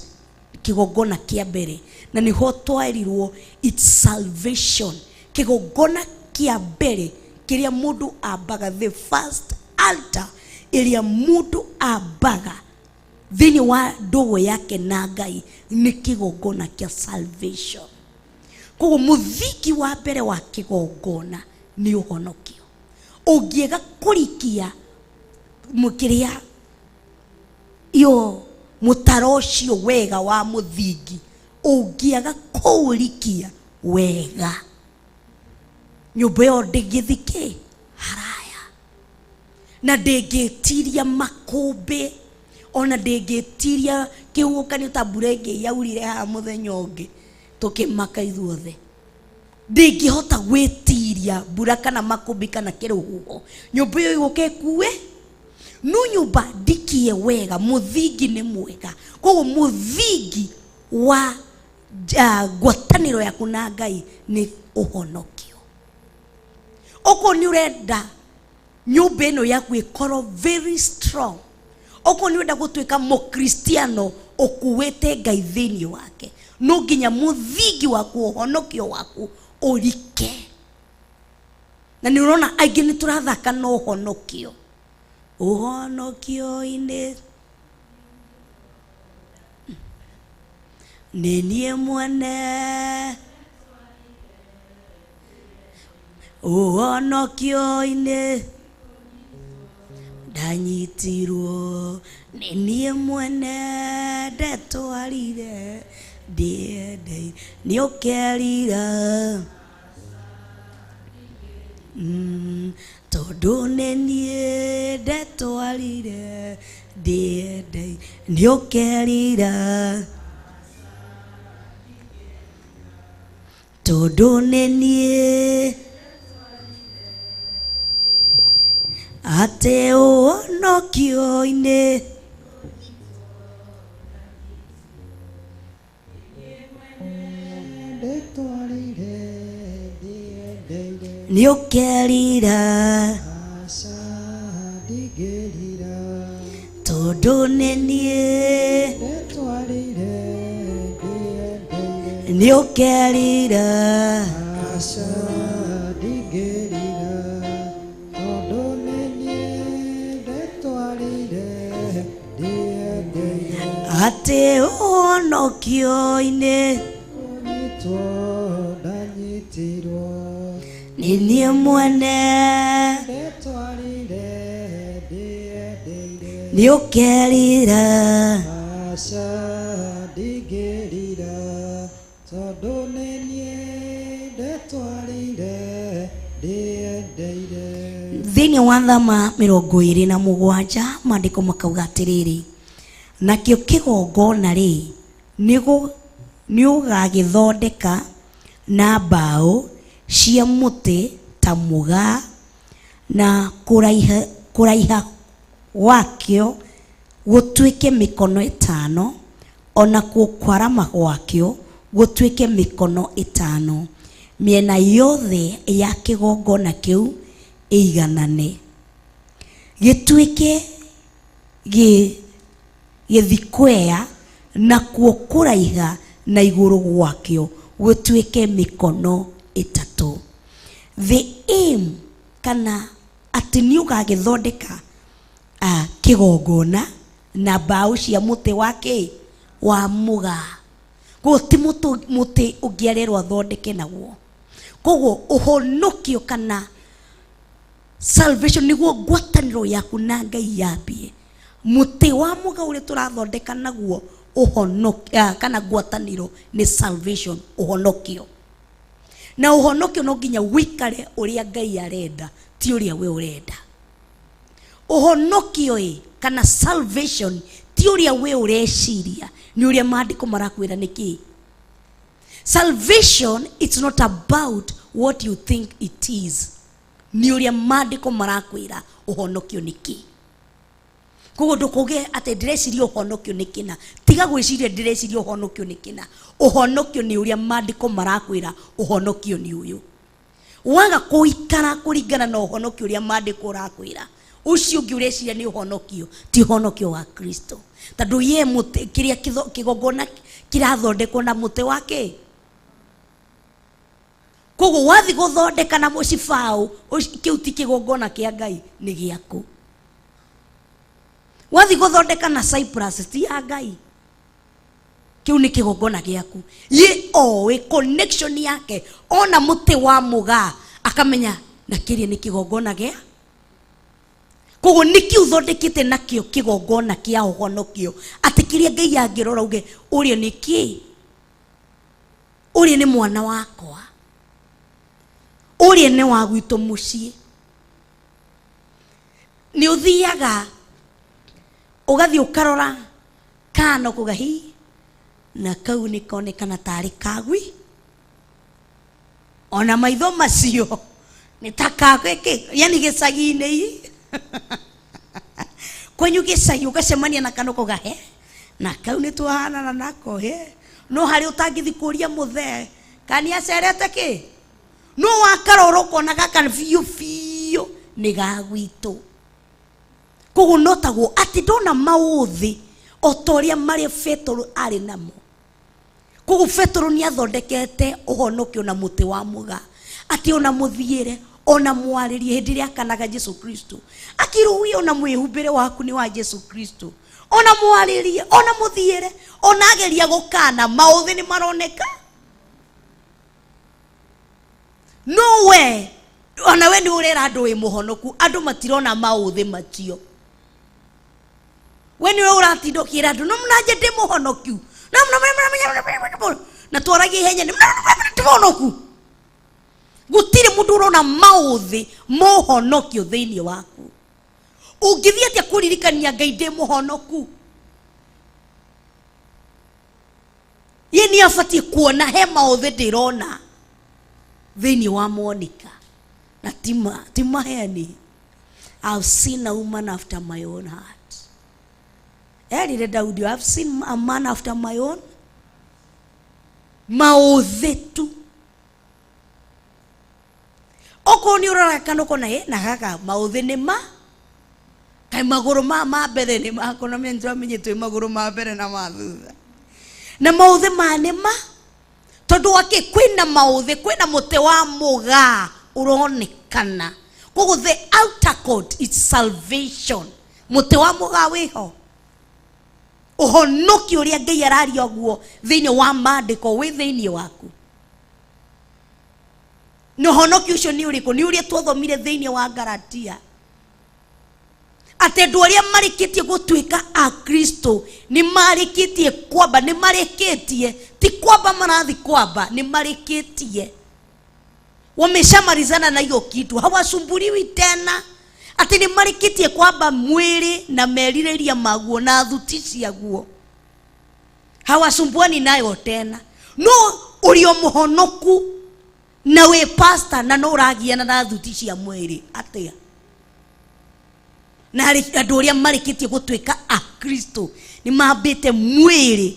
kĩgongona kĩa mbere, na nĩho twerirwo it's salvation. Kĩgongona kĩa mbere kĩrĩa mũndũ ambaga, the first altar ĩrĩa mũndũ ambaga thĩinĩ wa ndũgũ yake na Ngai nĩ kĩgongona kĩa salvation. Koguo mũthingi wa mbere wa kĩgongona nĩ ũhonokio. Ũngĩaga kũrikia kĩrĩa iyo mũtaro ũcio wega wa mũthingi, ũngĩaga kũũrikia wega, nyũmba ĩyo ndĩngĩthikĩ haraya, na ndĩngĩtiria makũmbĩ, ona ndĩngĩtiria kĩhuhũkanio ta mbura ĩngĩ yaurire haha mũthenya ũngĩ tũkĩmaka ithuothe. Ndĩngĩhota gwĩtiria mbura kana makũmbĩ kana kĩrũhuho, nyũmba ĩyo ĩgũka ĩkue. No nyũmba ndikie wega, mũthingi nĩ mwega. Koguo mũthingi wa ngwatanĩro yaku na Ngai nĩ ũhonokio. Okorwo nĩ ũrenda nyũmba ĩno yaku ĩkorwo very strong, okorwo nĩ ũrenda gũtuĩka mũkristiano ũkuĩte Ngai thĩinĩ wake, no nginya mũthingi waku, ũhonokio waku ũrike. Na nĩ ũrona aingĩ nĩ tũrathaka na ũhonokio ũhonokio-inĩ nĩ niĩ mwene ũhonokio-inĩ ndanyitirwo nĩ niĩ mwene ndetwarire ndĩendeire nĩ ũkerira tondũ nĩ niĩ ndetwarire ndĩendeire nĩ ũkerira tondũ nĩ niĩ atĩ ũhonokio-inĩ Ndetwarire ndĩendeire nĩ ũkerira aca ndingĩrira tondũ nĩ niĩ ndetwarire ndĩendeire nĩ ũkerira aca ndingĩrira tondũ nĩ niĩ ndetwarire ndĩendeire atĩ ũhonokio-inĩ kũnyitwo ndanyitirwo nĩ niĩ mwene ndetwarire ndĩendeire nĩ ũkerira aca ndingĩrira tondũ nĩ niĩ ndetwarire ndĩendeire thĩinĩ wa thama 27 maandĩko makauga atĩrĩrĩ nakĩo kĩgongona rĩ nĩ ũgagĩthondeka na mbaũ cia mũtĩ ta mũgaa na kũraiha gwakĩo gũtuĩke mĩkono 5 onakuo kwarama gwakĩo gũtuĩke mĩkono 5 mĩena yothe ya kĩgongona kĩu ĩiganane gĩtuĩke gĩthikwea nakuo kũraiha na igũrũ gwakĩo gũtuĩke mĩkono 3. The aim kana atĩ nĩ ũgagĩthondeka kĩgongona na mbaũ cia mũtĩ wa kĩ wa mũgaa koguo ti mũtĩ ũngĩ arerwo athondeke naguo koguo ũhonokio kana salvation nĩguo ngwatanĩro yaku na Ngai yambie mũtĩ wa mũgaa ũrĩa tũrathondeka naguo ũhonokio kana ngwatanĩro nĩ salvation ũhonokio na ũhonokio no nginya wĩikare ũrĩa Ngai arenda ti ũrĩa we ũrenda ũhonokio ĩ kana salvation ti ũrĩa we ũreciria nĩ ũrĩa maandĩko marakwĩra nĩ kĩ. Salvation it's not about what you think it is nĩ ũrĩa maandĩko marakwĩra ũhonokio nĩ kĩ. Koguo ndũkauge atĩ ndĩreciria ũhonokio nĩ kĩna tiga gwĩciria ndĩreciria ũhonokio nĩ kĩna ũhonokio nĩ ũrĩa maandĩko marakwĩra ũhonokio nĩ ũyũ waga kũikara kũringana na ũhonokio ũrĩa maandĩko ũrakwĩra ũcio ũngĩ ũreciria nĩ ũhonokio ti ũhonokio wa Kristo tondũ ye mũtĩ kĩrĩa kĩgongona kĩrathondekwo na mũtĩ wa kĩ koguo wathi gũthondeka na mũcibaũ kĩu ti kĩgongona kĩa Ngai nĩ gĩaku wathi gũthondeka na Cyprus ti ya Ngai kĩu nĩ kĩgongona gĩaku ye oĩ connection yake ona mũtĩ wa mũgaa akamenya na kĩrĩa nĩ kĩgongona gĩa koguo nĩkĩ ũthondekete nakĩo kĩgongona kĩa ũhonokio atĩ kĩrĩa Ngai angĩrora uge ũrĩa nĩ kĩ ũrĩa nĩ mwana wakwa ũrĩa nĩ wa gwitũ mũciĩ nĩ ũthiaga ũgathiĩ ũkarora kana ũkauga hi na kau nĩ konekana tarĩ kagwi ona maitho macio nĩ ta kagwi yani gĩcagi-inĩ kwenyu gĩcagi ũgacemania na kana ũkauga he na kau nĩ twahanana nako he no harĩ ũtangĩthiĩ kũria mũthee kana nĩ acerete kĩ no wakarora ũkona gaka biũ biũ nĩ ga gwitũ koguo no taguo atĩ ndona maũthĩ o ta ũrĩa marĩa Petero arĩ namo koguo Petero nĩ athondekete ũhonokio na mũtĩ wa mũgaa atĩ ona mũthiĩre Ona mwarĩrie hĩndĩ ĩrĩa akanaga Jesu Kristo. Akiruhia ona mwĩhumbĩre waku nĩ wa Jesu Kristo. Ona mwarĩrie, ona mũthiĩre, ona ageria gũkana, maũthĩ nĩ maroneka. No we, ona we nĩ ũrera andũ wĩ mũhonoku, andũ matirona maũthĩ macio. We nĩwe ũratinda ũkĩra andũ, no mũnanje ndĩ mũhonoku. No na twaragia ihenya nĩ ndĩ mũhonoku. Gũtirĩ mũndũ ũrona maũthĩ mohonokio thĩinĩ waku. Ũngĩthiĩ atĩa kũririkania Ngai ndĩ mũhonoku? Ye nĩ abatiĩ kuona he maũthĩ ndĩrona thĩinĩ wa Monica. Na ti maheni. I've seen a woman after my own heart. Erire Daudi, I've seen a man after my own. Maũthĩ tu. Okorwo nĩ ũroraga kana ũkona, na gaka maũthĩ nĩ ma kaĩ magũrũ ma mbere nĩ mako na menya nĩtũramenye twĩ magũrũ ma mbere na ma thutha. Na maũthĩ ma nĩ ma tondũ wa kĩ? Kwĩna maũthĩ, kwĩna mũtĩ wa mũgaa ũronekana. Koguo the outer court is salvation. Mũtĩ wa mũgaa wĩho. Ũhonokio ũrĩa Ngai araria guo thĩinĩ wa maandĩko wĩ thĩinĩ waku. Na ũhonokio ũcio nĩ ũrĩkũ? Nĩ ũrĩa twathomire thĩinĩ wa Galatia. Atĩ andũ arĩa marĩkĩtie gũtuĩka a Kristo nĩ marĩkĩtie kwamba, nĩ marĩkĩtie, ti kwamba marathi kwamba, nĩ marĩkĩtie. Wameshamalizana na hiyo kitu, hawasumbuliwi tena. Atĩ nĩ marĩkĩtie kwamba mwĩrĩ na merirĩria maguo na thuti ciaguo. Hawasumbuani nayo tena. No ũrĩ o mũhonoku na wĩ pastor na no ũragiana na thuti cia mwĩrĩ atĩa? Na andũ arĩa marĩkĩtie gũtuĩka a Kristo nĩ mambĩte mwĩrĩ.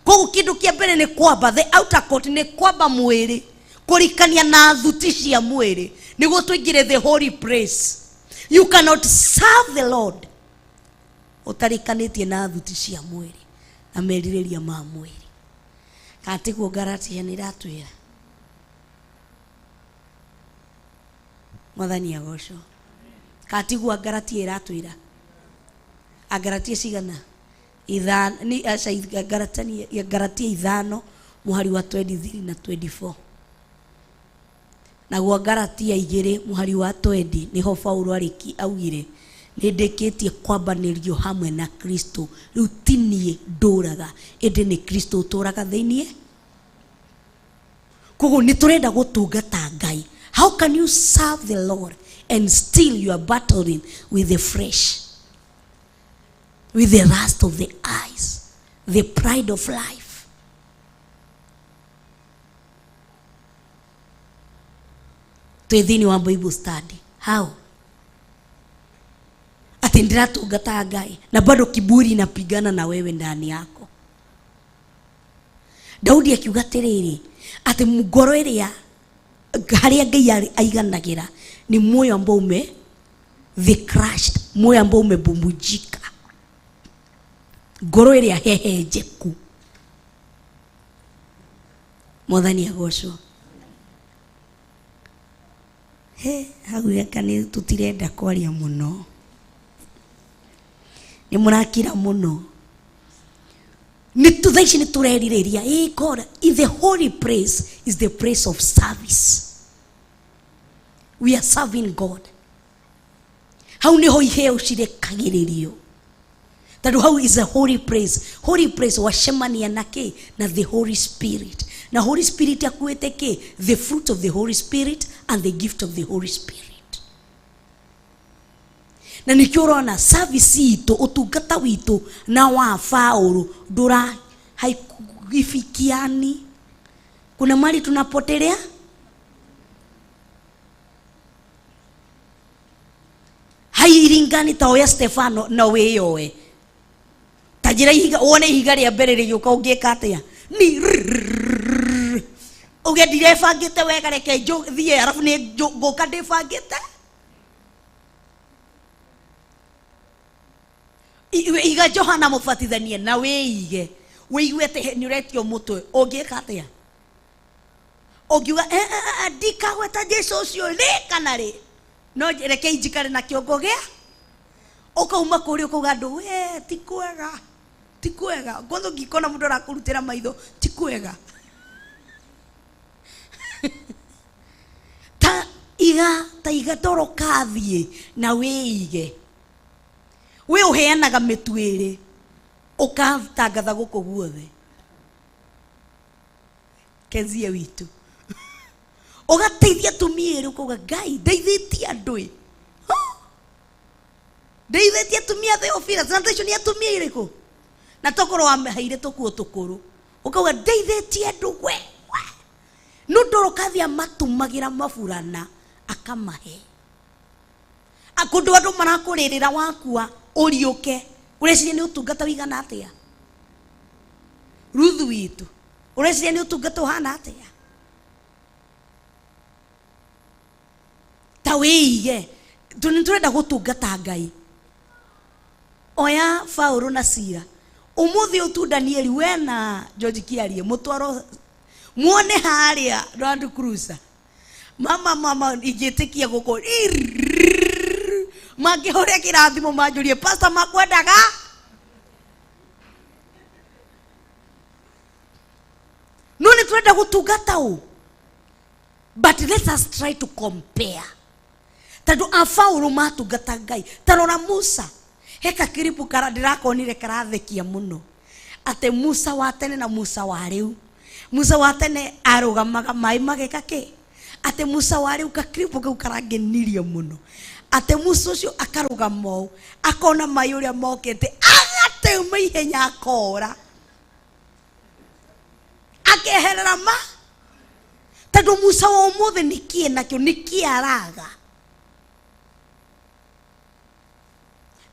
Koguo kĩndũ kĩa mbere nĩ kwamba, the outer court nĩ kwamba mwĩrĩ, kũrikania na thuti cia mwĩrĩ nĩguo tũingĩre the holy place. You cannot serve the Lord ũtarikanĩtie na thuti cia mwĩrĩ na merirĩria ma mwĩrĩ. Kana tiguo Galatia nĩ ĩratwĩra? Mwathani agocwo. Kana tiguo Galatia ĩratwĩra? Agalatia cigana? Ithano, ni aca Galatia, Galatia ithano mũhari wa 23 na 24. Naguo Galatia igĩrĩ mũhari wa 20 nĩho Paulo arĩki augire nĩ ndĩkĩtie kwambanĩrio hamwe na Kristo. Rĩu ti niĩ ndũraga, ĩndĩ nĩ Kristo ũtũraga thĩinĩ. Koguo nĩ tũrenda gũtungata Ngai. How can you serve the Lord and still you are battling with the flesh, with the lust of the eyes, the pride of life? Twĩ thĩinĩ wa Bible study. How? Ati ndiratungata Ngai na bado kiburi inapigana na wewe ndani yako. Daudi akiuga atĩrĩrĩ, atĩ ngoro ĩrĩa harĩa Ngai aiganagĩra ni moyo ambao ume the crushed, moyo ambao umebubujika, ngoro ĩrĩa hehenjeku. Mwathani agocwo. He hau reka nĩ tũtirenda kwaria mũno, nĩ mũrakira mũno. Nĩ thaa ici nĩ tũrerirĩria. Ĩ God, in the holy place is the place of service. We are serving God. Hau nĩho iheo cirekagĩrĩrio. Tondũ hau is a holy place. Holy place wacemania na kĩ? Na the Holy Spirit. Na Holy Spirit akuĩte kĩ? The fruit of the Holy Spirit and the gift of the Holy Spirit. Na nĩkĩo ũrona service itũ, ũtungata witũ na wa Paũlũ ndũra haifikiani. Kuna mali tunapotelea? Hairingani ta oya Stefano na wĩyoe. Ta njĩra ihiga, wone ihiga rĩa mbere rĩgĩũka ũngĩka atĩa? Ni rrrr. Uge ndirebangĩte wega, reke thiĩ, arabu nĩ ngũka ndĩbangĩte. Iga Johana mũbatithanie na wĩige. Wĩigue atĩ nĩ ũretio mũtwe, ũngĩka atĩa? Ũngiuga "Eh, eh, eh, ndikagweta Jesu ũcio rĩ kana rĩ, no reke njikare na kĩongo gĩa." Ũkauma kũrĩa ũkauga andũ, we ti kwega, ti kwega. Kwanza ũngĩkona mũndũ arakũrutĩra maitho, ti kwega. Ta iga, ta iga toro kathiĩ na wĩige. We ũheanaga mĩtu ĩrĩ, ũkatangatha gũkũ guothe. Kezia witũ. Ũgateithia atumia erĩ, ũkauga Ngai ndeithĩtie andũ ĩ. Ndeithĩtie atumia Theophilus, na icio nĩ atumia irĩkũ? Na tokorwo wameheire tũkuo tũkũrũ. Ũkauga ndeithĩtie andũ we, we. No Dorokathi amatumagĩra maburana akamahe. Kũndũ andũ marakũrĩrĩra wakua ũriũke, ũreciria nĩ ũtungata ũigana atĩa? Ruthu witũ, ũreciria nĩ ũtungata ũhana atĩa? Ta wĩige, nĩ tũrenda gũtungata Ngai. Oya Paulo na Sila. Ũmũthĩ ũtu Danieli we na George Kiarie mũtwaro muone harĩa Land Cruiser. Mama, mama, ingĩtĩkia gũkũ mangĩhũrĩa kĩrathimo manjũrie pastor makwendaga. No nĩ tũrenda gũtungata ũ, but let us try to compare. Tondũ a Paulo matungata Ngai, ta rora Musa. Heka kiribu kara ndĩrakonire karathekia mũno, atĩ Musa wa tene na Musa wa rĩu. Musa wa tene arũgamaga maĩ mageka kĩ, atĩ Musa wa rĩu kakiribu kau karangenirie mũno, atĩ Musa ũcio akarũgama ũũ akona maĩ ũrĩa mokĩte, agateuma ihenya akora akeherera ma. Tondũ Musa wa ũmũthĩ nĩ kĩĩ nakĩo, nĩ kĩĩ araga?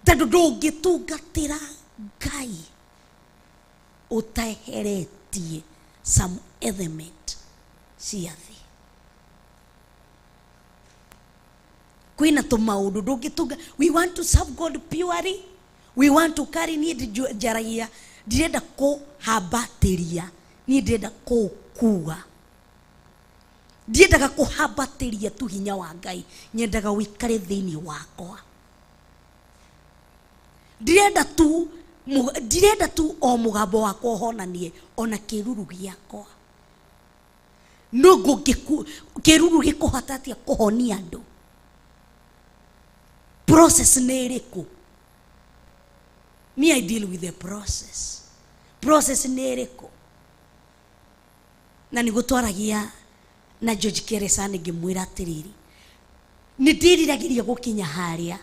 Tondũ ndũngĩtungatĩra Ngai ũteheretie some element cia thĩ. Kwĩna tũmaũndũ ndũngĩtunga. We want to serve God purely, we want to carry. Niĩ njaragia ndirenda kũhambatĩria, niĩ ndĩrenda kũũkua. Ndiendaga kũhambatĩria tu hinya wa Ngai, nyendaga ũikare thĩinĩ wakwa. Ndirenda tu ndirenda tu o mũgambo wakwa ũhonanie, ona kĩruru gĩakwa. No ngũngĩku kĩruru gĩkũhota atĩa kũhonia andũ? Process nĩ ĩrĩkũ? Me, I deal with the process. Process nĩ ĩrĩkũ? Na nĩguo twaragia na George Keresani ngĩmwĩra atĩrĩrĩ, nĩ ndĩriragĩria gũkinya harĩa,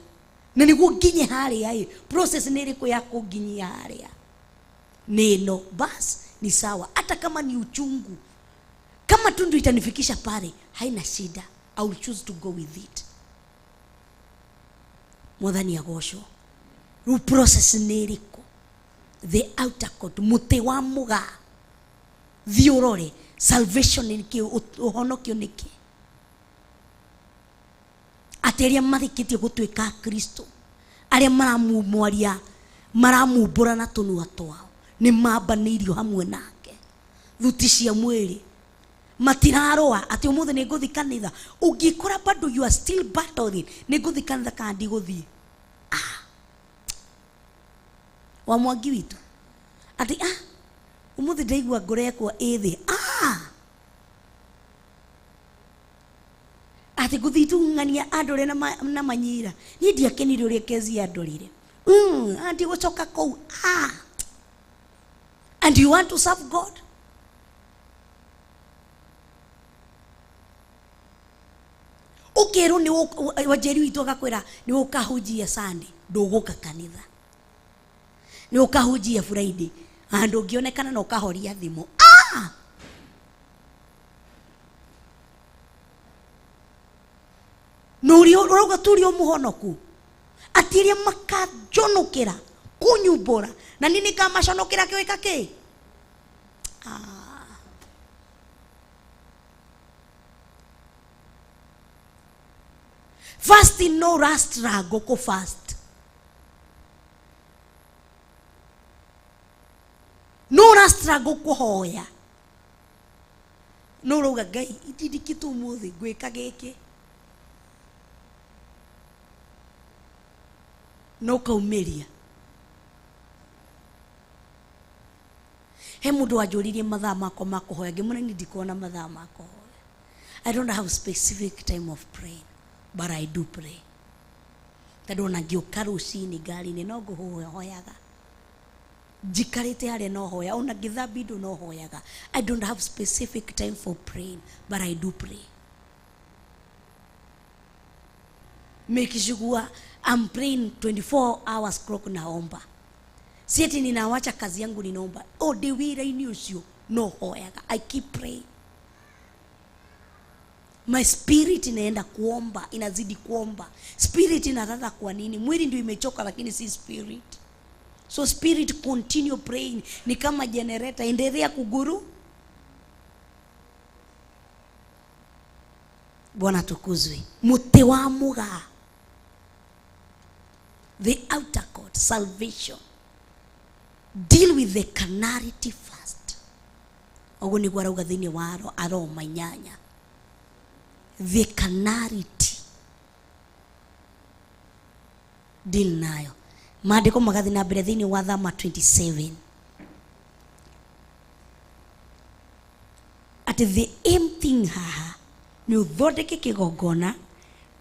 na nĩguo nginye harĩa ĩ, process nĩ ĩrĩkũ ya kũnginyia harĩa? Nĩ ĩno, bas ni sawa, hata kama ni uchungu, kama tu ndio itanifikisha pale, haina shida, I will choose to go with it. Mwathani agocwo. Rĩu process nĩ ĩrĩkũ? The outer court, mũtĩ wa mũgaa, thiĩ ũrore salvation nĩ kĩ, ũhonokio nĩ kĩ, atĩ arĩa marĩkĩtie gũtuĩka Kristo, arĩa maramumwaria, maramumbũra na tũnua twao, nĩ mambanĩirio hamwe nake. Thuti cia mwĩrĩ matirarũa atĩ ũmũthĩ nĩ ngũthiĩ kanitha. Ũngĩkora bado you are still battling, nĩ ngũthiĩ kanitha kana ndigũthiĩ, wa Mwangi witũ atĩ ũmũthĩ ndaigua ngoro yakwa ĩ thĩ, atĩ ngũthiĩ tu ng'ania andore na manyira. Niĩ ndiakenire ũrĩa Kezia andorire. Ndigũcoka kũu. And you want to serve God? Ũkerwo nĩ Wanjeri witũ agakwĩra nĩ ũkahunjia Sunday, ndũgũka kanitha. Nĩ ũkahunjia Friday, handũ ũngĩonekana na ũkahoria thimũ. Na ũrĩa ũrauga tu ũrĩa mũhonoku, atĩ arĩa makanjonokera kũnyumbũra, na niĩ nĩngamaconokera gwĩka kĩ? Fasting no ra struggle kũ fast. No ra struggle kũhoya. No ũrauga Ngai itindikĩtwo ũmũthĩ ngwĩka gĩkĩ. Na ũkaumĩria. He mũndũ wanjũririe mathaa makwa ma kũhoya, ngĩmwĩra niĩ ndikoragwo na mathaa ma kũhoya. I don't have specific time of praying, but I do pray. Tondũ ona ngĩũka rũcinĩ ngari-inĩ no ngũhoyaga. Njikarĩte harĩa no hoya, ona ngĩthambia indo no hoyaga. I don't have specific time for praying, but I do pray. Make sure I'm praying 24 hours clock naomba. Si ati ninawacha kazi yangu ninaomba. O ndĩ wĩra-inĩ ũcio no hoyaga. I keep praying. My spirit inaenda kuomba, inazidi kuomba. Spirit inataka kwa nini? Mwili ndio imechoka lakini si spirit. So spirit continue praying. Ni kama generator, endelea kuguru. Bwana tukuzwe. Muti wa mugaa. The outer court, salvation. Deal with the carnality first. Ũguo nĩguo arauga thĩinĩ wa Aroma 8. The carnality. Deal nayo. Maandĩko magathiĩ na mbere thĩinĩ wa Thama 27. Atĩ the aim thing haha nĩ ũthondeke kĩgongona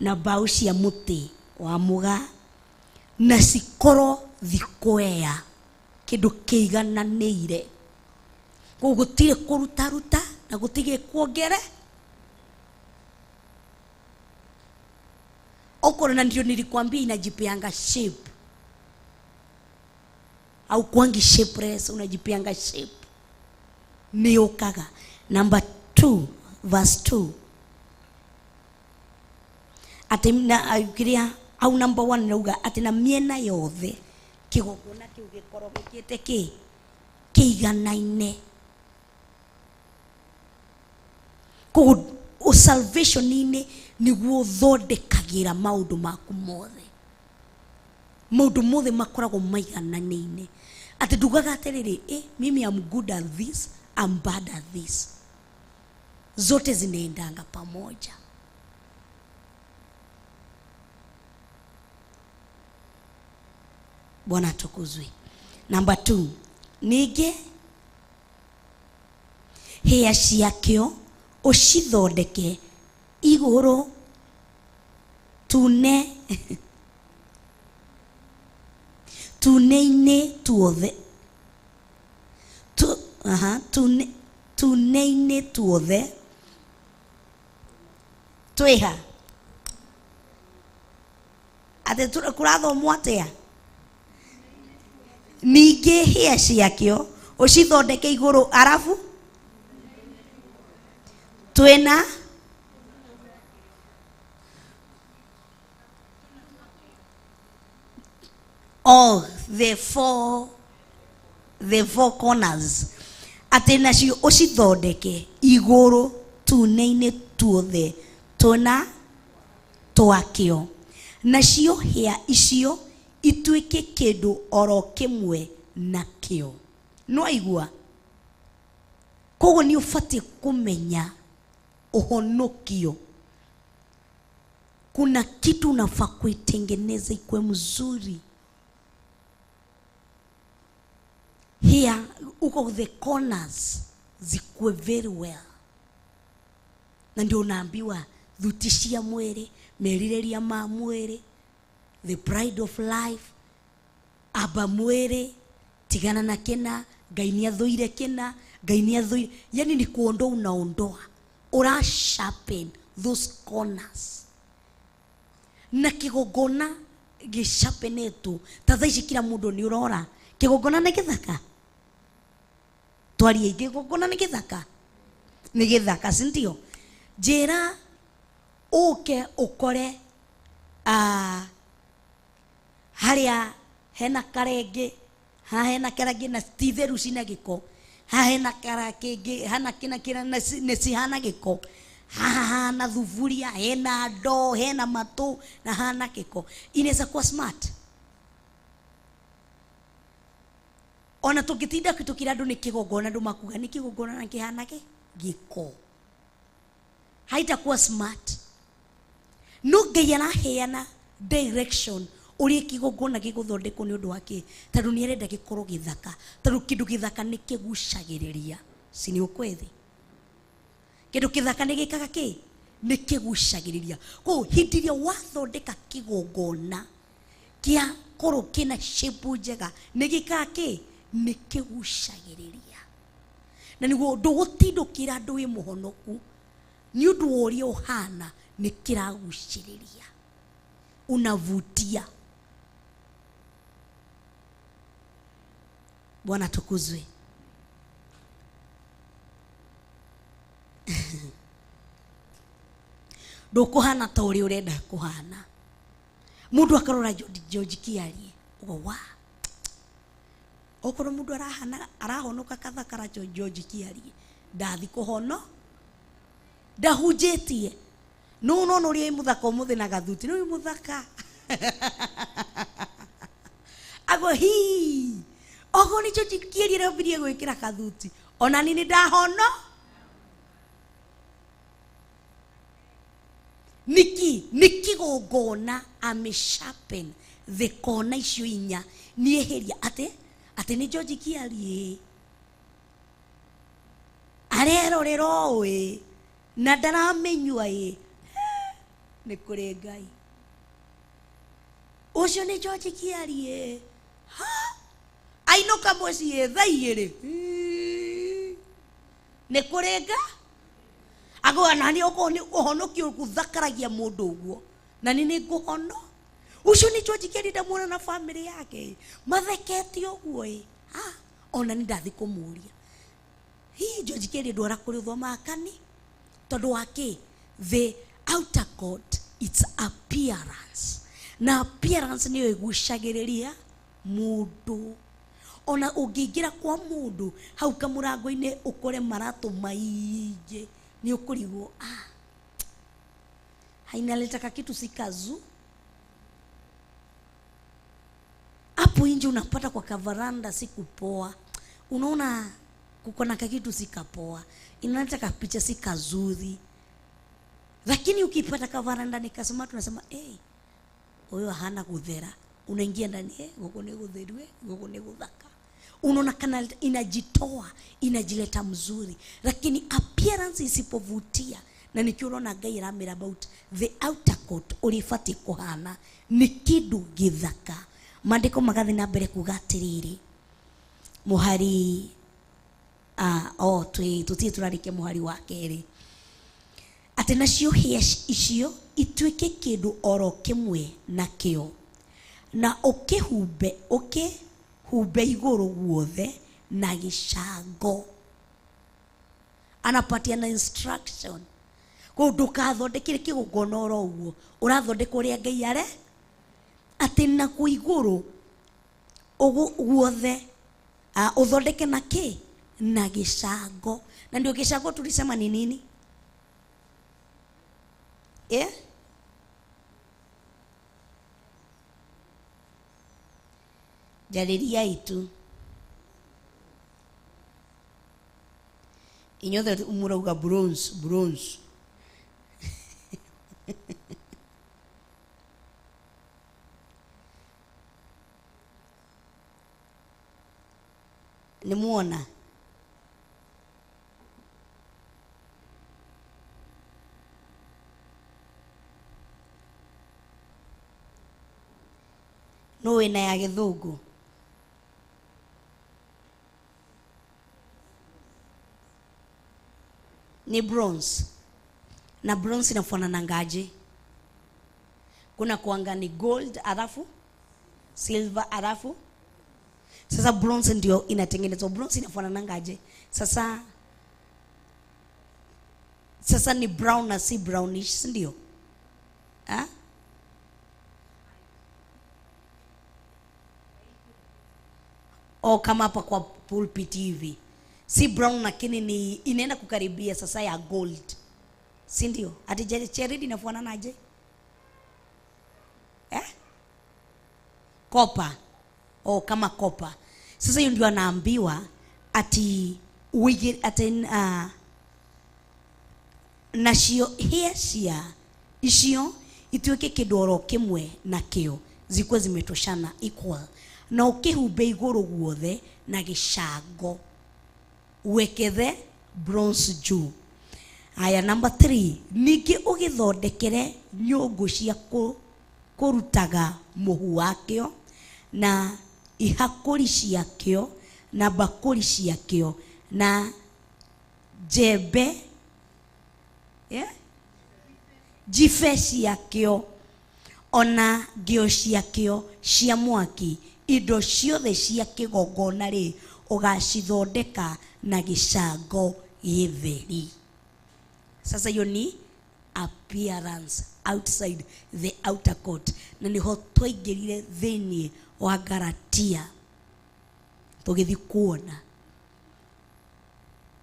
na mbaũ cia mũtĩ wa mũgaa na cikorwo thikwea kĩndũ kĩigananĩire. Koguo gũtirĩ kũrutaruta na gũtirĩ kuongere. Okorwo na ndio nilikwambia inajipeanga shape. Au kwangi shapeless, unajipeanga shape. Ni ukaga. Number 2, verse 2. Ati na kiria au number 1 nauga ati na miena yothe kigongona kiu gikorwo gikite ki kiiganaine. Koguo salvation-inĩ nĩguo ũthondekagĩra maũndũ maku mothe. Maũndũ mothe makoragwo maigananĩine. Atĩ ndugaga atĩrĩrĩ, mimi am good at this, I'm bad at this. Zote zinaendanga pamoja. Bwana atukuzwe. Number 2, ningĩ hĩa ciakĩo ũcithondeke igũrũ tune tune-inĩ tuothe tune-inĩ tuothe twĩha atĩ kũrathomwo atĩa? Ningĩ hĩa ciakĩo ũcithondeke igũrũ arabu twĩna all the four corners atĩ nacio ũcithondeke igũrũ tune-inĩ tuothe tũna twakĩo nacio hĩa icio ituĩke kĩndũ oro kĩmwe nakĩo. No aigua? Koguo nĩ ũbatiĩ kũmenya ũhonokio. Kuna kitu unafaa kuitengeneza ikuwe mzuri. Here uko the corners zikuwe very well. Na ndio unaambiwa thuti cia mwĩrĩ, merirĩria ma mwĩrĩ, the pride of life, aba mwĩrĩ, tigana na kĩna, Ngai nĩ athũire kĩna, Ngai nĩ athũire. Yani ni kuondoa unaondoa. Ura sharpen those corners. Na kĩgongona gĩsharpenetwo. Ta thaa ici kila mũndũ nĩ ũrora. Kĩgongona nĩ gĩthaka? Twarie kĩgongona nĩ gĩthaka? Nĩ gĩthaka, si ndio? Njĩra ũke ũkore harĩa hena karenge, haha hena karenge na ti theru cina gĩko, haha hena kara kĩngĩ, hana kĩna kĩna na nĩ cihana gĩko, haha hana thuburia, hena ndoo, hena matũ na hana gĩko. Inaweza kuwa smart. Ona tũngĩtinda tũkĩra andũ nĩ kĩgongona, andũ makuga nĩ kĩgongona na kĩhana gĩko. Haitakuwa smart. No Ngai araheana direction ũrĩa kĩgongona gĩgũthondekwo nĩ ũndũ wa kĩ? Tondũ nĩ arenda gĩkorwo gĩthaka, tondũ kĩndũ gĩthaka nĩ kĩgucagĩrĩria. Si nĩ ũkweli? Kĩndũ gĩthaka nĩ gĩkaga kĩ? Nĩ kĩgucagĩrĩria. Koguo hĩndĩ ĩrĩa wathondeka kĩgongona kĩa korwo kĩna shape njega, nĩ gĩkaga kĩ? Nĩ kĩgucagĩrĩria. Na nĩguo ndũgũtinda ũkĩra andũ wĩ mũhonoku nĩ ũndũ wa ũrĩa ũhana, nĩ kĩragucĩrĩria, unavutia. Bwana tukuzwe. Ndũkũhana ta ũrĩa ũrenda kũhana. Mũndũ akarora George Kiarie, uga wa okorwo mũndũ arahana arahonoka kathakara George Kiarie, ndathi kũhono, ndahunjĩtie. No no no ũrĩa wĩ mũthaka ũmũthĩ na gathuti, nĩ wĩ mũthaka. Ago hi ogo nĩ George Kiarie arambirie gwĩkĩra kathuti, ona niĩ nĩ ndahono. Niki nĩ kĩgongona amesharpen the kona icio inya, nieheria atĩ atĩ nĩ George Kiarie arerorera ũũ na ndaramenyua ĩ, nĩ kũrĩ Ngai. Ũcio nĩ George Kiarie, ha ainũka mũciĩ thaa igĩrĩ, nĩ kũrĩ Ngai. Agwa na nĩ okorwo nĩ ũhonokio ũthakaragia mũndũ ũguo, na nĩ nĩ ngũhono. Ũcio nĩ George Kiarie ndamuona na family yake mathekete ũguo ĩ, ha ona nĩ ndathi kũmũria hihi George Kiarie ndwara kũrĩ ũthomaga kani, tondũ wa kĩ? The outer court, its appearance, na appearance nĩyo ĩgucagĩrĩria mũndũ. Ona ũngĩingĩra kwa mũndũ hau kamũrango-inĩ ũkore maratũ maingĩ, nĩ ũkũrigwo, ah, hainaleta kakitu si kazu. Hapo nje unapata kwa kavaranda si kupoa, unaona kuko na kakitu si kapoa, inaleta kapicha si kazuri. Lakini ukipata kavaranda nikasema, tunasema hey, huyo hana guthera. Unaingia ndani, guku ni gutheru, guku ni guthaka. Unaona kana inajitoa, inajileta mzuri. Lakini appearance isipovutia, na nikiona Ngai aramera about the outer court ulifati kuhana ni kindu githaka. Maandiko magathi na mbere kuga atiriri, muhari, oh, tutie turarike muhari wa keri, ati nacio hĩa icio ituĩke kĩndũ oro kĩmwe nakĩo, na ũkĩhumbe igũrũ guothe na gĩcango. Anapatia na instruction. Koguo ndũkathondekere kĩgongona oro ũguo, ũrathondeka ũrĩa Ngai are, atĩ nakuo igũrũ guothe, ũthondeke na kĩ? Na gĩcango. Na ndio gĩcango tulisema ni nini? Njarĩriai tu. Inyuothe mũrauga bronze, bronze. Nĩ muona? Nũ wĩna ya gĩthũngũ? Ni bronze. Na bronze inafanana ngaje? Kuna kuanga ni gold alafu silver alafu sasa bronze ndio inatengenezwa. Bronze inafanana ngaje? Sasa ni brown na si brownish, si ndio? Ha? O kama hapa kwa pulpit hivi. Si brown lakini ni inaenda kukaribia sasa ya gold. Si ndio? Ati cherry inafanana aje? Kopa. O kama kopa. Sasa hiyo ndio anaambiwa ati uige ati, Nacio hĩa cia icio ituĩke kĩndũ oro kĩmwe nakĩo, zikuwe zimetoshana equal, na ũkĩhumbe igũrũ guothe na gĩcango, wekethe bronze juu. Aya, number 3, ningĩ ũgĩthondekere nyũngũ cia kũrutaga mũhu wakĩo, na ihakũri ciakĩo, na mbakũri ciakĩo, na njembe, yeah? Njibe ciakĩo, ona ngĩo ciakĩo cia mwaki. Indo ciothe cia kĩgongona rĩ, ũgacithondeka na gĩcango gĩtheri. Sasa hiyo ni appearance outside the outer court, na niho twaingĩrire thĩinĩ wa Galatia tũgĩthiĩ kuona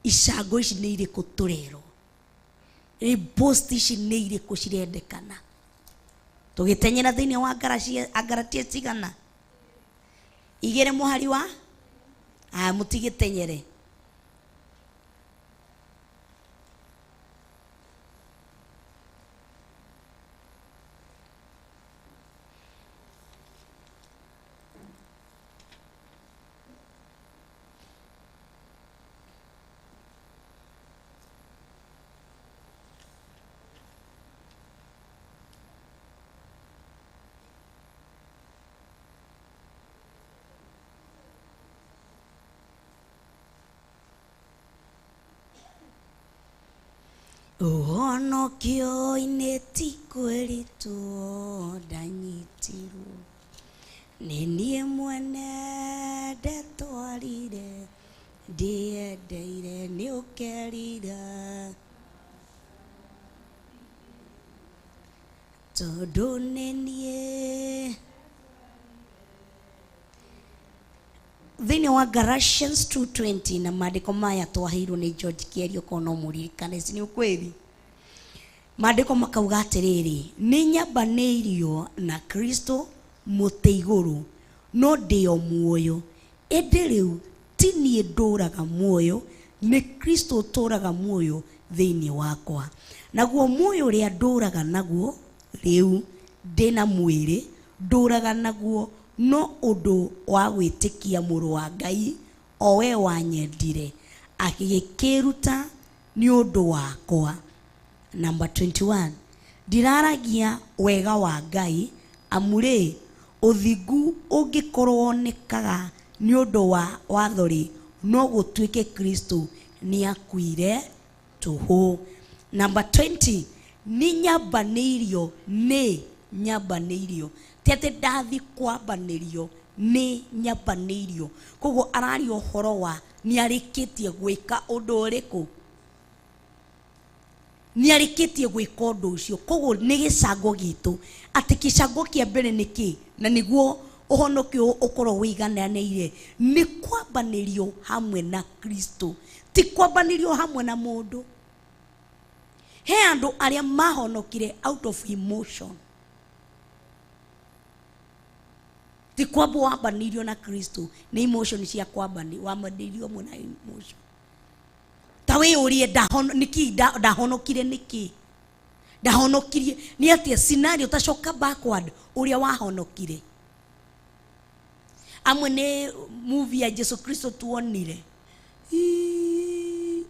icango ici nĩ irĩkũ tũrerwo, post ici nĩ irĩkũ cirendekana. Tũgĩtenyera thĩinĩ wa Galatia cigana igĩrĩ mũhari wa aya, mũtigĩtenyere. Ũhonokio-inĩ ti kwĩrĩtwo ndanyitirwo, nĩ niĩ mwene ndetwarire, ndĩendeire nĩ ũkerira, tondũ nĩ niĩ. Thĩinĩ wa Galatians 2:20, na maandĩko maya twaheirwo nĩ George Kĩario, korwo no mũririkane, ici nĩ ũkwĩri. Maandĩko makauga atĩrĩrĩ, nĩ nyambanĩirio na Kristo mũtĩ igũrũ, no ndĩ o muoyo, ĩndĩ rĩu ti niĩ ndũraga muoyo, nĩ Kristo ũtũraga muoyo thĩinĩ wakwa. Naguo muoyo ũrĩa ndũraga naguo rĩu ndĩna mwĩrĩ, ndũraga naguo no ũndũ wa gwĩtĩkia Mũrũ wa Ngai, o we wanyendire agĩkĩruta nĩ ũndũ wakwa. Number 21, ndiraragia wega wa Ngai, amu rĩ, ũthingu ũngĩkorwo wonekaga nĩ ũndũ wa watho rĩ, no gũtuĩke Kristo nĩakuire tũhũ. Number 20, nĩ nyambanĩirio, nĩ nyambanĩirio, ti atĩ ndathi kwambanĩrio, nĩ nyambanĩirio. Koguo araria ũhoro wa nĩ arĩkĩtie gwĩka ũndũ ũrĩkũ, nĩ arĩkĩtie gwĩka ũndũ ũcio. Koguo nĩ gĩcango gitũ, atĩ gĩcango kĩa mbere nĩ kĩ, na nĩguo ũhonokio ũkorwo wĩigananĩire, nĩ kwambanĩrio hamwe na Kristo, ti kwambanĩrio hamwe na mũndũ. He andũ arĩa mahonokire out of emotion, ti kwambwo wambanĩirio na Kristo, nĩ emotion cia kwambanĩrio hamwe na emotion. Ta wĩyũrie, nĩkĩ ndahonokire, nĩkĩ ndahonokirie, nĩ atĩa scenario, tacoka backward ũrĩa wahonokire. Amwe nĩ movie ya Jesu Kristo tuonire,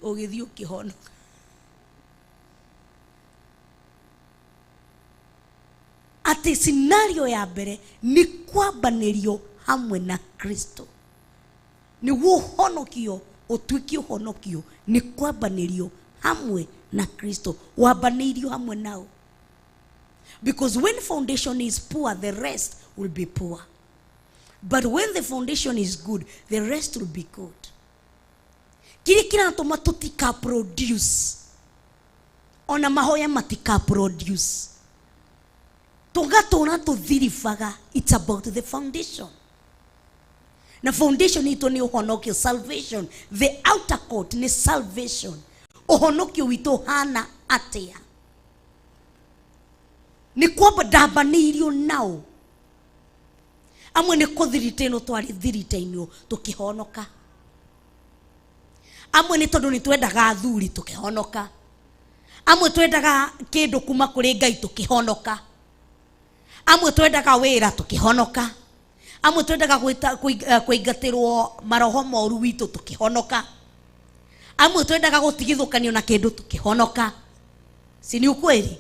ũgĩthiĩ ũkĩhonoka. Atĩ scenario ya mbere nĩ kwambanĩrio hamwe na Kristo, nĩguo ũhonokio ũtuĩke ũhonokio, nĩ kwambanĩrio hamwe na Kristo, wambanĩirio hamwe nao. Because when foundation is poor, the rest will be poor. But when the foundation is good, the rest will be good. Kĩrĩa kĩratũma tũtika produce, ona mahoya matika produce, tũgatũra tũthiribaga, it's about the foundation. Na foundation itũ nĩ ũhonokio, salvation. The outer court nĩ salvation. Ũhonokio witũ ũhana atĩa? Nĩ kwamba ndambanĩirio nao. Amwe nĩ kũthirita ĩno twarĩ thirita-inĩ tũkĩhonoka. Amwe nĩ tondũ nĩ twendaga athuri tũkĩhonoka. Amwe twendaga kindu kuma kuri Ngai tukihonoka. Amwe twendaga wira tukihonoka. Amwe twendaga kuingatirwo maroho moru witu tukihonoka. Amwe twendaga gutigithukanio na kindu tukihonoka. Si ni ukweli?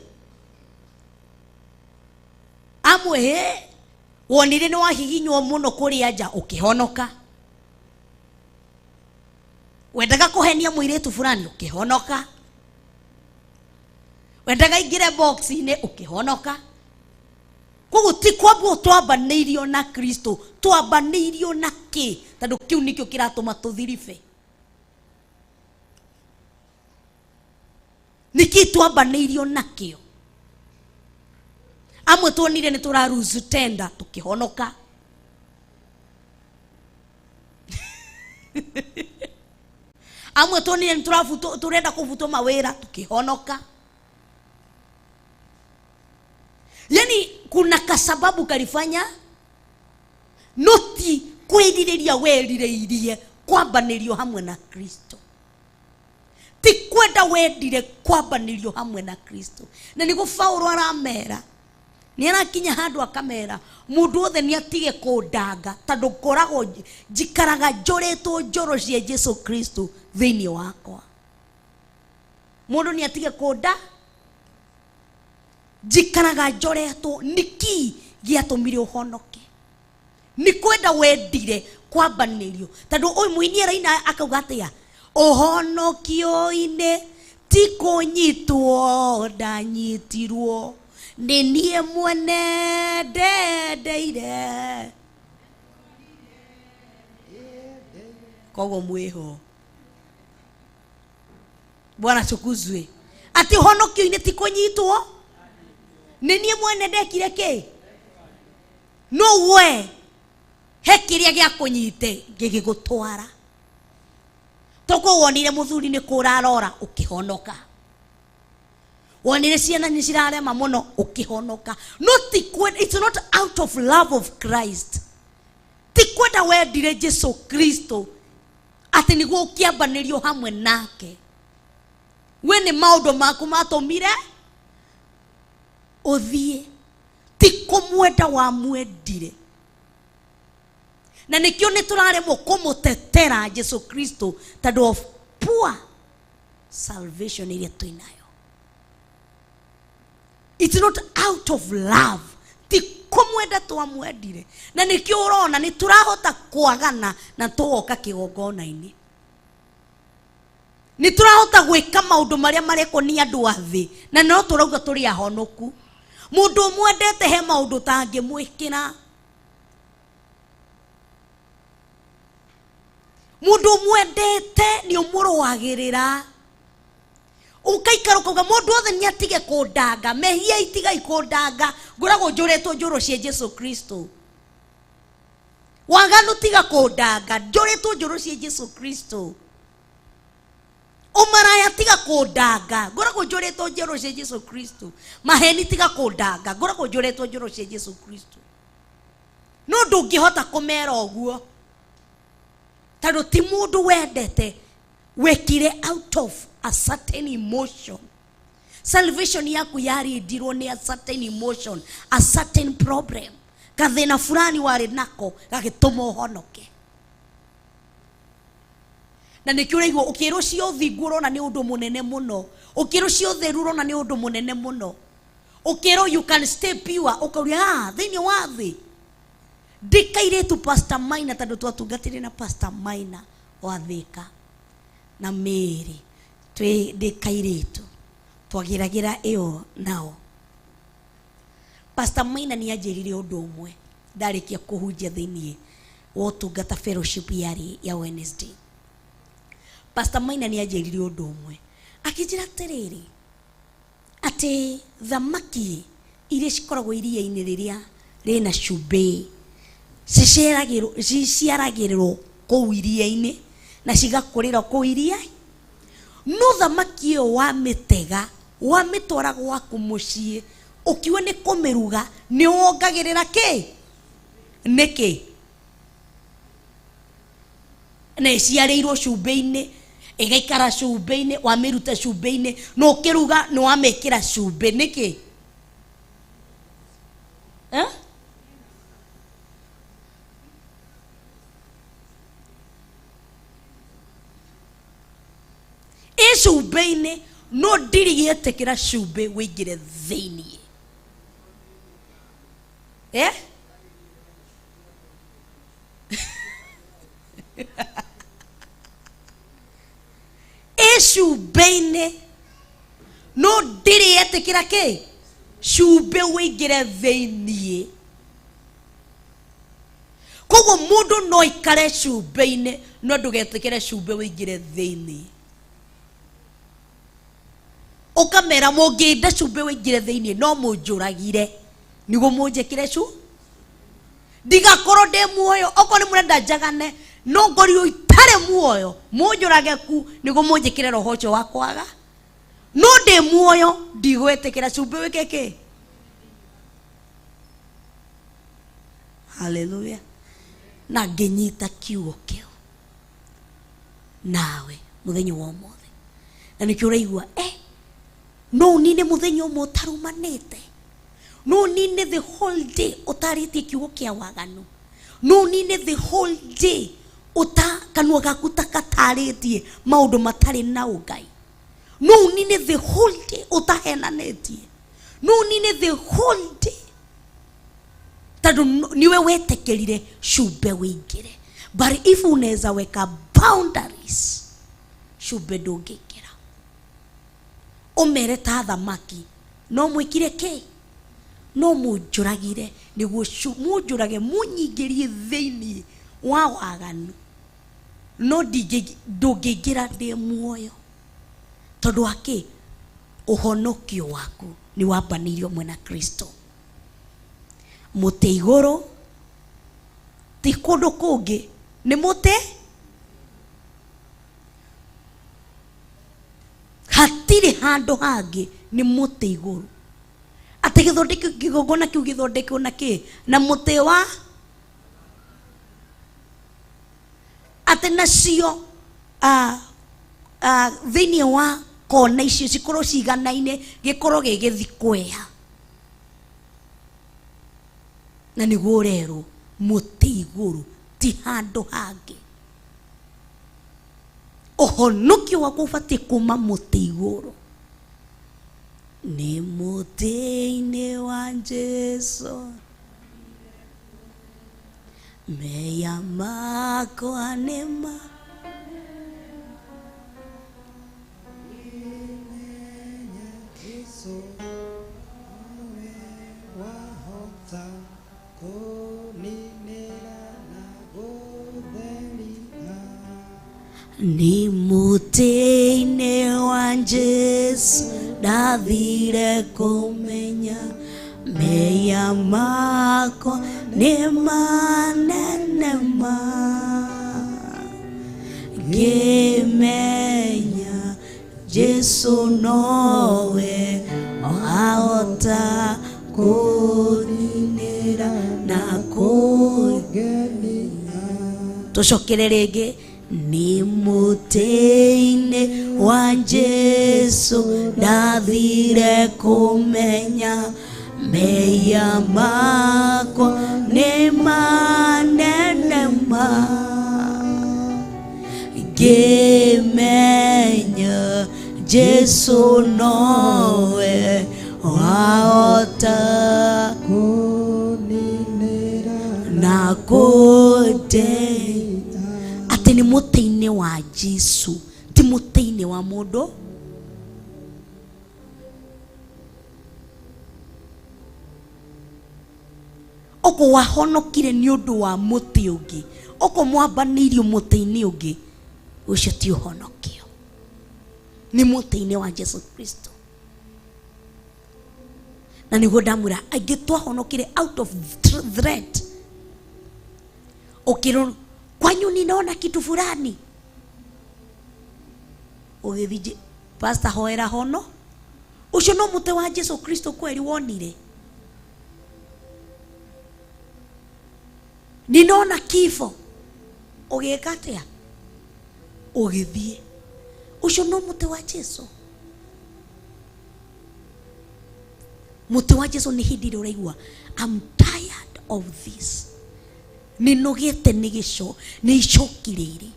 Amwe wonire ni wahihinywo muno kuria nja ukihonoka. Wendaga kuhenia muiritu fulani ukihonoka. Wendaga ingire box-inĩ ukihonoka. Koguo ti kwambwo twambanĩirio na Kristo, twambanĩirio na kĩ? Tondũ kĩu nĩkĩo kĩratũma tũthiribe. Nĩkĩ twambanĩirio nakĩo? Amwe tuonire nĩ tũraruzu tenda tũkĩhonoka. Amwe tuonire nĩ tũrenda kũbutwo mawĩra tũkĩhonoka. Yani kuna kasababu kalifanya noti kwĩrirĩria werirĩirie kwambanĩrio hamwe na Kristo. Ti kwenda wendire kwambanĩrio hamwe na Kristo. Na nĩguo Paulo aramera, nĩ arakinya handũ akamera mũndũ wothe nĩ atige kũndanga tondũ ngoragwo njikaraga njoretwo njoro cia Jesu Kristo thĩinĩ wakwa. Mũndũ nĩ atige kũnda njikaraga njoretwo. Nĩkĩ gĩatũmire ũhonoke? Nĩ kwenda wendire kwambanĩrio. Tondũ ũyũ mũini araina akauga atĩa? Ũhonokio-inĩ ti kũnyitwo ndanyitirwo, nĩ niĩ mwene ndendeire. Koguo mwĩho. Bwana tukuzwe. Atĩ ũhonokio-inĩ ti kũnyitwo, nĩ niĩ mwene ndekire kĩ? No we he kĩrĩa gĩakũnyite gĩgĩgũtwara. Toguo wonire mũthuri nĩ kũrarora ũkĩhonoka. Wonire ciana nĩ cirarema mũno ũkĩhonoka. No ti kwenda, it's not out of love of Christ. Ti kwenda wendire Jesu Kristo atĩ nĩguo ũkĩambanĩrio hamwe nake. We nĩ maũndũ maku matũmire ũthiĩ, ti kũmwenda wamwendire. Na nĩkĩo nĩ tũraremwo kũmũtetera Jesu Kristo tondũ of poor salvation ĩrĩa twĩnayo. It's not out of love. Ti kũmwenda twamwendire. Na nĩkĩo ũrona nĩ tũrahota kwagana na tũgoka kĩgongona-inĩ. Nĩ tũrahota gwĩka maũndũ marĩa marekwo nĩ andũ a thĩ na no tũrauga tũrĩ ahonoku. Mũndũ ũmwendete he maũndũ tangĩmwĩkĩra. Mũndũ ũmwendete nĩ ũmũrũagĩrĩra. Ũkaikara ũkauga mũndũ wothe nĩ atige kũndanga, mehia itigai kũndanga, ngoragwo njũrĩtwo njũro cia Jesu Kristo. Waganu tiga kũndanga, njũrĩtwo njũro cia Jesu Kristo. Ũmaraya tiga kũndanga, ngoragwo njũrĩtwo njũro cia Jesu Kristo. Maheni tiga kũndanga, ngoragwo njũrĩtwo njũro cia Jesu Kristo. No ndũngĩhota kũmera ũguo tondũ ti mũndũ wendete wekire out of a certain emotion. Salvation yaku yarindirwo nĩ a certain emotion, a certain problem. Kathĩna fulani warĩ nako gagĩtũma ũhonoke. Na nĩkĩo ũraigua ũkĩrwo cia ũthingu ũrona nĩ ũndũ mũnene mũno, ũkĩrwo cia ũtheru ũrona nĩ ũndũ mũnene mũno, ũkĩrwo you can stay pure ũkauria ah, thĩinĩ wa thĩ ndĩ kairĩtu Pastor Maina, tondũ twatungatire na Pastor Maina wa Thĩka na Mary twĩ ndĩ kairĩtu twagĩragĩra ĩyo nao. Pastor Maina nĩ anjĩrire ũndũ ũmwe ndarĩkia kũhunjia thĩinĩ wa ũtungata fellowship yarĩ ya Wednesday. Pastor Maina nĩ anjĩrire ũndũ ũmwe akĩnjĩra atĩrĩrĩ, atĩ thamaki iria cikoragwo iria-inĩ rĩrĩa rĩna cumbĩ ciciaragĩrwo kũu iria-inĩ na cigakũrĩra kũu iria. No thamaki ĩyo wamĩtega wamĩtwara gwaku mũciĩ ũkiuga nĩ kũmĩruga nĩ wongagĩrĩra kĩ? Nĩkĩ? Na ĩciarĩirwo cumbĩ-inĩ, Ĩgaikara cumbĩ-inĩ, wamĩruta cumbĩ-inĩ, na ũkĩruga nĩ wamĩkĩra cumbĩ. Nĩkĩ? Eh? Ĩ cumbĩ-inĩ, no ndirĩ yetĩkĩra cumbĩ wĩingĩre thĩiniĩ. Eh? Ĩ cumbĩ-inĩ, no ndirĩ yetĩkĩra kĩ? Cumbĩ wĩingĩre thĩiniĩ. Koguo mũndũ no aikare cumbĩ-inĩ, no ndũgetĩkĩre cumbĩ wĩingĩre thĩiniĩ. Ũkamera mũngĩenda cumbĩ wĩingĩre thĩiniĩ, no mũnjũragire nĩguo mũnjĩkĩre cu. Ndigakorwo ndĩ muoyo, okorwo nĩ mũrenda njagane, no ngorirwo itarĩ muoyo, mũnjũrage ku nĩguo mũnjĩkĩre roho ũcio wa kwaga. No ndĩ muoyo, ndigwĩtĩkĩra cumbĩ wĩke kĩ? Haleluya. Na ngĩnyita kiugo kĩu nawe mũthenya wa ũmũthĩ, na nĩkĩo ũraigua no ũnine mũthenya ũmwe ũtarumanĩte, no ũnine the whole day ũtarĩtie kiugo kĩa waganu, no ũnine the whole day ũta kanua gaku takatarĩtie maũndũ matarĩ na ũngai, no ũnine the whole day ũtahenanĩtie, no ũnine the whole day tondũ niwe wetĩkĩrire cumbĩ wĩingĩre. But if unaweza weka boundaries, cumbĩ ndũngĩingĩra. Ũmere ta thamaki, no mwĩkire kĩ? No mũnjũragire nĩguo mũnjũrage mũnyingĩrie thĩiniĩ wa waganu, no ndũngĩingĩra ndĩ muoyo. Tondũ wa kĩ? Ũhonokio waku nĩ wambanĩirio mwena Kristo. Mũtĩ igũrũ ti kũndũ kũngĩ, nĩ mũtĩ. Hatirĩ handũ hangĩ, nĩ mũtĩ igũrũ. Atĩ gĩthondekwo kĩgongona kĩu gĩthondekwo na kĩ? Na mũtĩ wa atĩ nacio thĩiniĩ wa kona icio cikorwo ciganaine, gĩkorwo gĩ gĩthikwea. Na nĩguo ũrerwo mũtĩ igũrũ ti handũ hangĩ. Ũhonokio waku ũbatiĩ kuma mũtĩ igũrũ. Nĩ mũtĩ-inĩ wa Jesũ, meya makwa nĩ ma Jesũ nowe wahota kũninĩra na gũtheria. Nĩ mũtĩ-inĩ wa Jesũ ndathire kũmenya meya makwa nĩ manene ma ngĩmenya Jesũ nowe wahota kũninĩra na kũngenia. Tũcokere rĩngĩ. Nĩ mũtĩ-inĩ wa Jesũ ndathire kũmenya meya makwa nĩ manene ma ngĩmenya Jesũ nowe wahota kũninĩra na kũndeithia. Atĩ nĩ mũtĩ-inĩ wa Jesũ, ti mũtĩ-inĩ wa mũndũ. Oko wahonokire nĩ ũndũ wa mũtĩ ũngĩ, oko mwambanĩirio mũtĩ-inĩ ũngĩ, ũcio ti ũhonokio. Nĩ mũtĩ-inĩ wa Jesũ Kristo. Na nĩguo ndamwĩra aingĩ twahonokire out of threat. Ũkĩrwo kwanyu ninaona kitu fulani, ũgĩthiĩ pastor hoera hono, ũcio no mũtĩ wa Jesũ Kristo kweri wonire. Ninaona kifo, ũgĩka atĩa? Ũgĩthiĩ. Ũcio no mũtĩ wa Jesu. Mũtĩ wa Jesu nĩ hĩndĩ ĩrĩa ũraigua I'm tired of this, nĩnogete nĩ gĩco nĩ icoki rĩrĩ,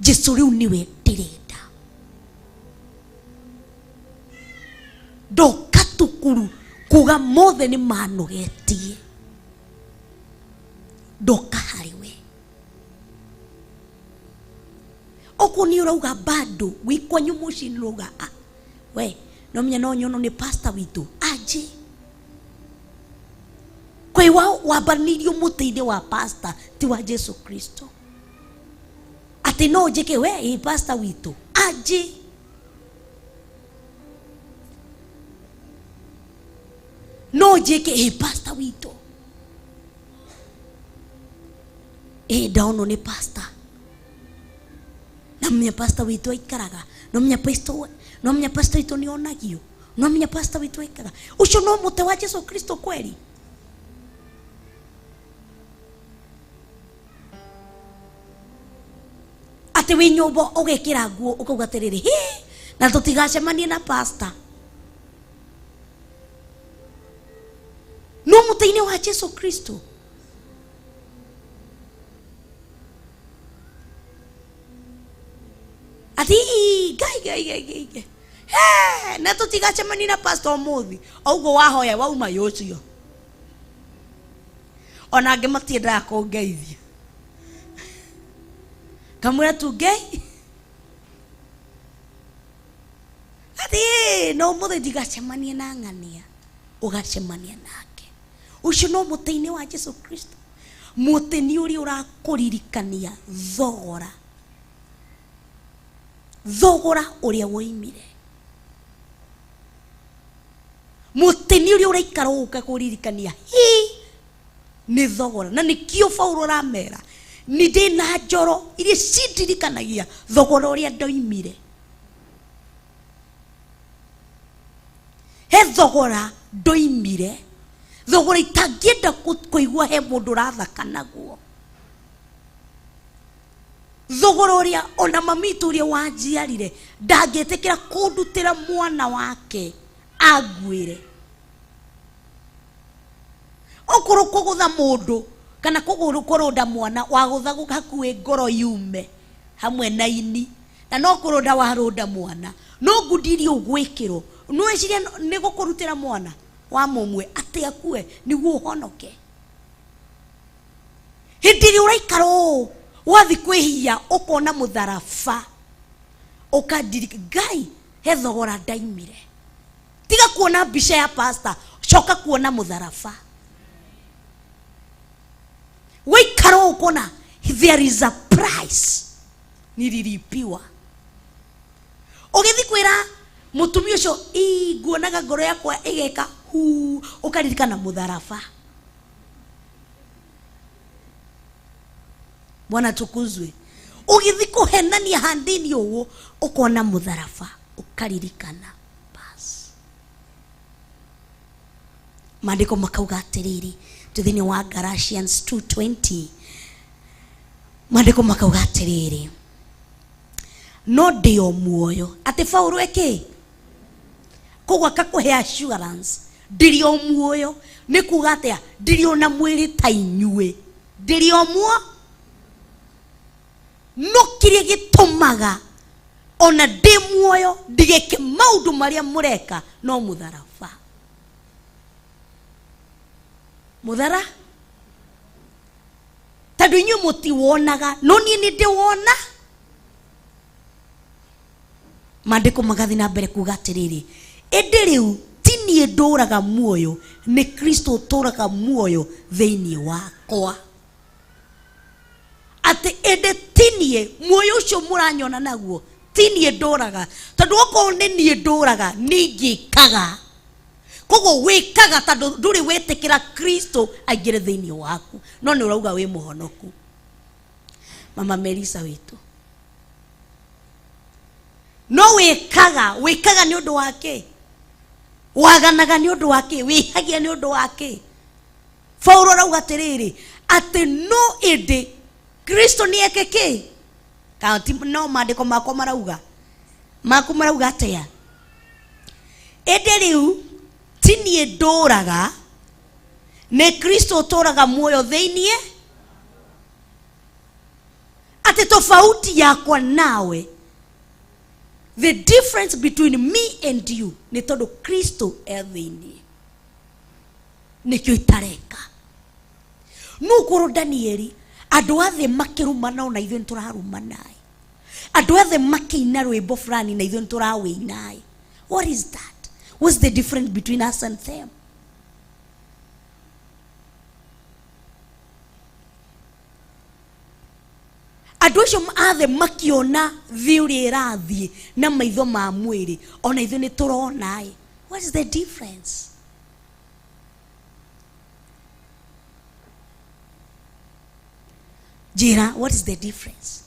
Jesu rĩu nĩwe ndĩrenda. Ndoka tukuru kuga mothe nĩ manogetie, ndoka harĩ we. Okorwo nĩ ũrauga bado wĩ kwanyu mũciĩ nĩ ũrauga ah, we no menya no nyono nĩ pastor witũ aje kwĩ wa wambanirio mũtĩ-inĩ wa pastor ti wa Jesu Kristo, atĩ no njĩke we ĩ pastor witũ aje. No njĩke ĩ pastor witũ ĩ ndaonwo nĩ pastor, na menya pastor witũ aikaraga, no menya pastor, no menya pastor witũ nĩ onagio, no menya pastor witũ aikaraga. Ũcio no mũtĩ wa Jesu Kristo kweli? Atĩ wĩ nyũmba ũgekĩra nguo ũkauga atĩrĩrĩ, hĩ, na tũtigacemanie na pastor. No mũtĩ-inĩ wa Jesu Kristo. Ati ngai ngai ngai ngai ngai. He, na tũtigacemanie na pastor ũmũthĩ. Ũguo wahoya wauma yũcio. Ona angĩ matiendaga kũngeithia. Kamwĩra tu ngei. Ati no ũmũthĩ ndigacemanie na ng'ania, ũgacemania nake. Ũcio no mũtĩ-inĩ wa Jesu Kristo. Mũtĩ nĩ ũrĩa ũrakũririkania thogora, thogora ũrĩa woimire. Mũtĩ nĩ ũrĩa ũraikara ũka kũririkania hi nĩ thogora. Na nĩkĩo Paulo aramera nĩ ndĩ na njoro iria cindirikanagia thogora ũrĩa ndoimire. He thogora ndoimire, thogora itangĩenda kũigua he mũndũ ũrathaka naguo, thogora ũrĩa ona mami witũ ũrĩa wanjiarire ndangĩtĩkĩra kũndutĩra mwana wake anguĩre. Okorwo kũgũtha mũndũ kana kũrũnda mwana wagũtha hakuhĩ ngoro yume hamwe na ini, na no kũrũnda warũnda mwana no ngundi iria ũgwĩkĩrwo no weciria nĩ gũkũrutĩra mwana wa mũmwe atĩ akue nĩguo ũhonoke. Hĩndĩ ĩrĩa ũraikara ũũ wathi kwĩhia ũkona mũtharaba ũkandirika Ngai he thogora ndaimire. Tiga kuona mbica ya pastor, coka kuona mũtharaba. Waikara ũũ ũkona there is a price nililipiwa. Ũgĩthiĩ kwĩra mũtumia ũcio, ii nguonaga ngoro yakwa ĩgeka hu, ũkaririkana mũtharaba. Bwana tukuzwe. Ũgĩthiĩ kũhenania handini ũguo ũkona mũtharaba ũkaririkana bas. Maandĩko makauga atĩrĩrĩ, tũ thĩinĩ wa Galatians 2:20, maandĩko makauga atĩrĩrĩ, no ndĩ o muoyo. Atĩ Paulo eke koguo akakũhe assurance ndĩrĩ o muoyo. Nĩ kuga atĩa? Ndĩrĩ o na mwĩrĩ ta inyuĩ, ndĩrĩ o muo, no kĩrĩa gĩtũmaga ona ndĩ muoyo ndigeke maũndũ marĩa mũreka no mũtharaba. Mũthara tondũ inyuĩ mũtiwonaga no niĩ nĩ ndĩwona. Maandĩko magathiĩ na mbere kuga atĩrĩrĩ, ĩndĩ rĩu ti niĩ ndũraga muoyo, nĩ Kristo ũtũraga muoyo thĩinĩ wakwa. Atĩ ĩndĩ ti niĩ, muoyo ũcio mũranyona naguo ti niĩ ndũraga, tondũ okorwo nĩ niĩ ndũraga ningĩkaga. Koguo wĩkaga tondũ ndũrĩ wĩtĩkĩra Kristo aingĩre thĩinĩ waku, no nĩ ũrauga wĩ mũhonoku. Mama Melissa witũ, no wĩkaga, wĩkaga nĩ ũndũ wa kĩ? Waganaga nĩ ũndũ wa kĩ? Wĩhagia nĩ ũndũ wa kĩ? Paulo arauga atĩrĩrĩ, atĩ no ĩndĩ Kristo nĩ eke kĩ? Kana ti, no maandĩko makwa marauga. Maku marauga atĩa? Ĩndĩ rĩu ti niĩ ndũraga, nĩ Kristo ũtũraga muoyo thĩiniĩ. Atĩ tofauti yakwa nawe, the difference between me and you, nĩ tondũ Kristo e thĩiniĩ, nĩkĩo itareka. No ũkorwo Danieli andũ othe makĩrumana ona ithuĩ nĩtũrarumana, andũ othe makĩina rwĩmbo fulani na ithuĩ nĩtũrawĩina. What is that? What's the difference between us and them? Andũ acio othe makiona thĩ ũrĩa ĩrathiĩ na maitho ma mwĩrĩ, ona ithuĩ nĩtũrona. What is the difference? Njĩra, what is the difference?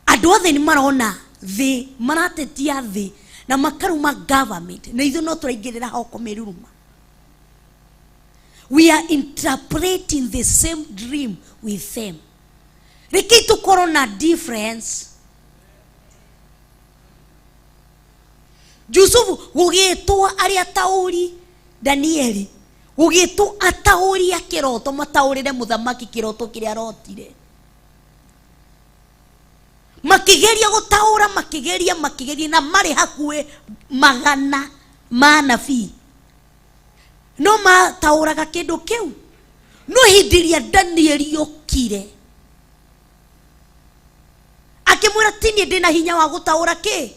Andũ othe nĩ marona thĩ, maratetia thĩ na makaruma government, na ithuĩ no tũraingĩrĩra ho kũmĩruruma. We are interpreting the same dream with them. Reke tũkorwo na difference. Jusufu gũgĩtwo arĩa ataũri, Danieli gũgĩtwo ataũri a kĩroto mataũrĩre mũthamaki kĩroto kĩrĩa arotire. Makĩgeria gũtaũra, makĩgeria, makĩgeria, na marĩ hakuhĩ 100 ma anabii, no mataũraga kĩndũ kĩu. No hĩndĩ ĩrĩa Danieli okire akĩmwĩra, ti niĩ ndĩna hinya wa gũtaũra kĩ,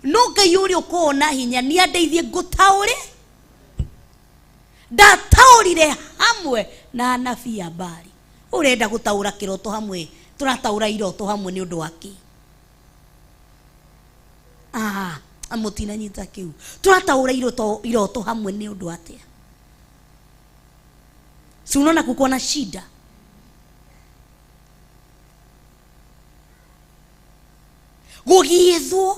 no Ngai ũrĩa ũkoragwo na hinya nĩ andeithie ngũtaũre. Ndataũrire hamwe na anabii a Baali. Ũrenda gũtaũra kĩroto hamwe, tũrataũra iroto hamwe nĩ ũndũ wa kĩ? Mũtinanyita kĩu. Tũrataũra iroto hamwe nĩ ũndũ atĩa? Si unaona kuko na shida? Gũgĩethwo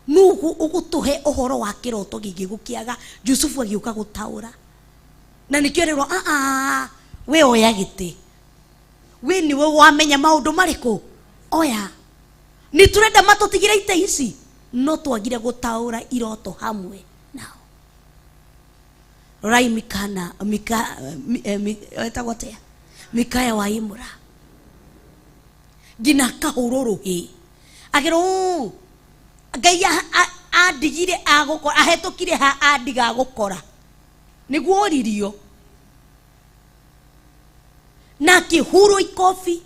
nũ ũgũtũhe ũhoro wa kĩroto gĩkĩ gũkĩaga. Jusufu agĩũka gũtaũra, na nĩkĩo rĩrwo, we oya gĩtĩ, we nĩwe wamenya maũndũ marĩkũ, oya. Nĩ tũrenda matũtigĩre ite ici, no twagire gũtaũra iroto hamwe nao. Rorai Mikana, Mika, etagwo atĩa? Mikaya wa Imura, nginya akahũrwo rũhĩ, akĩrwo Ngai andigire agũkora, ahetũkire ha andiga agũkora, nĩguo oririo, na akĩhurwo ikobi.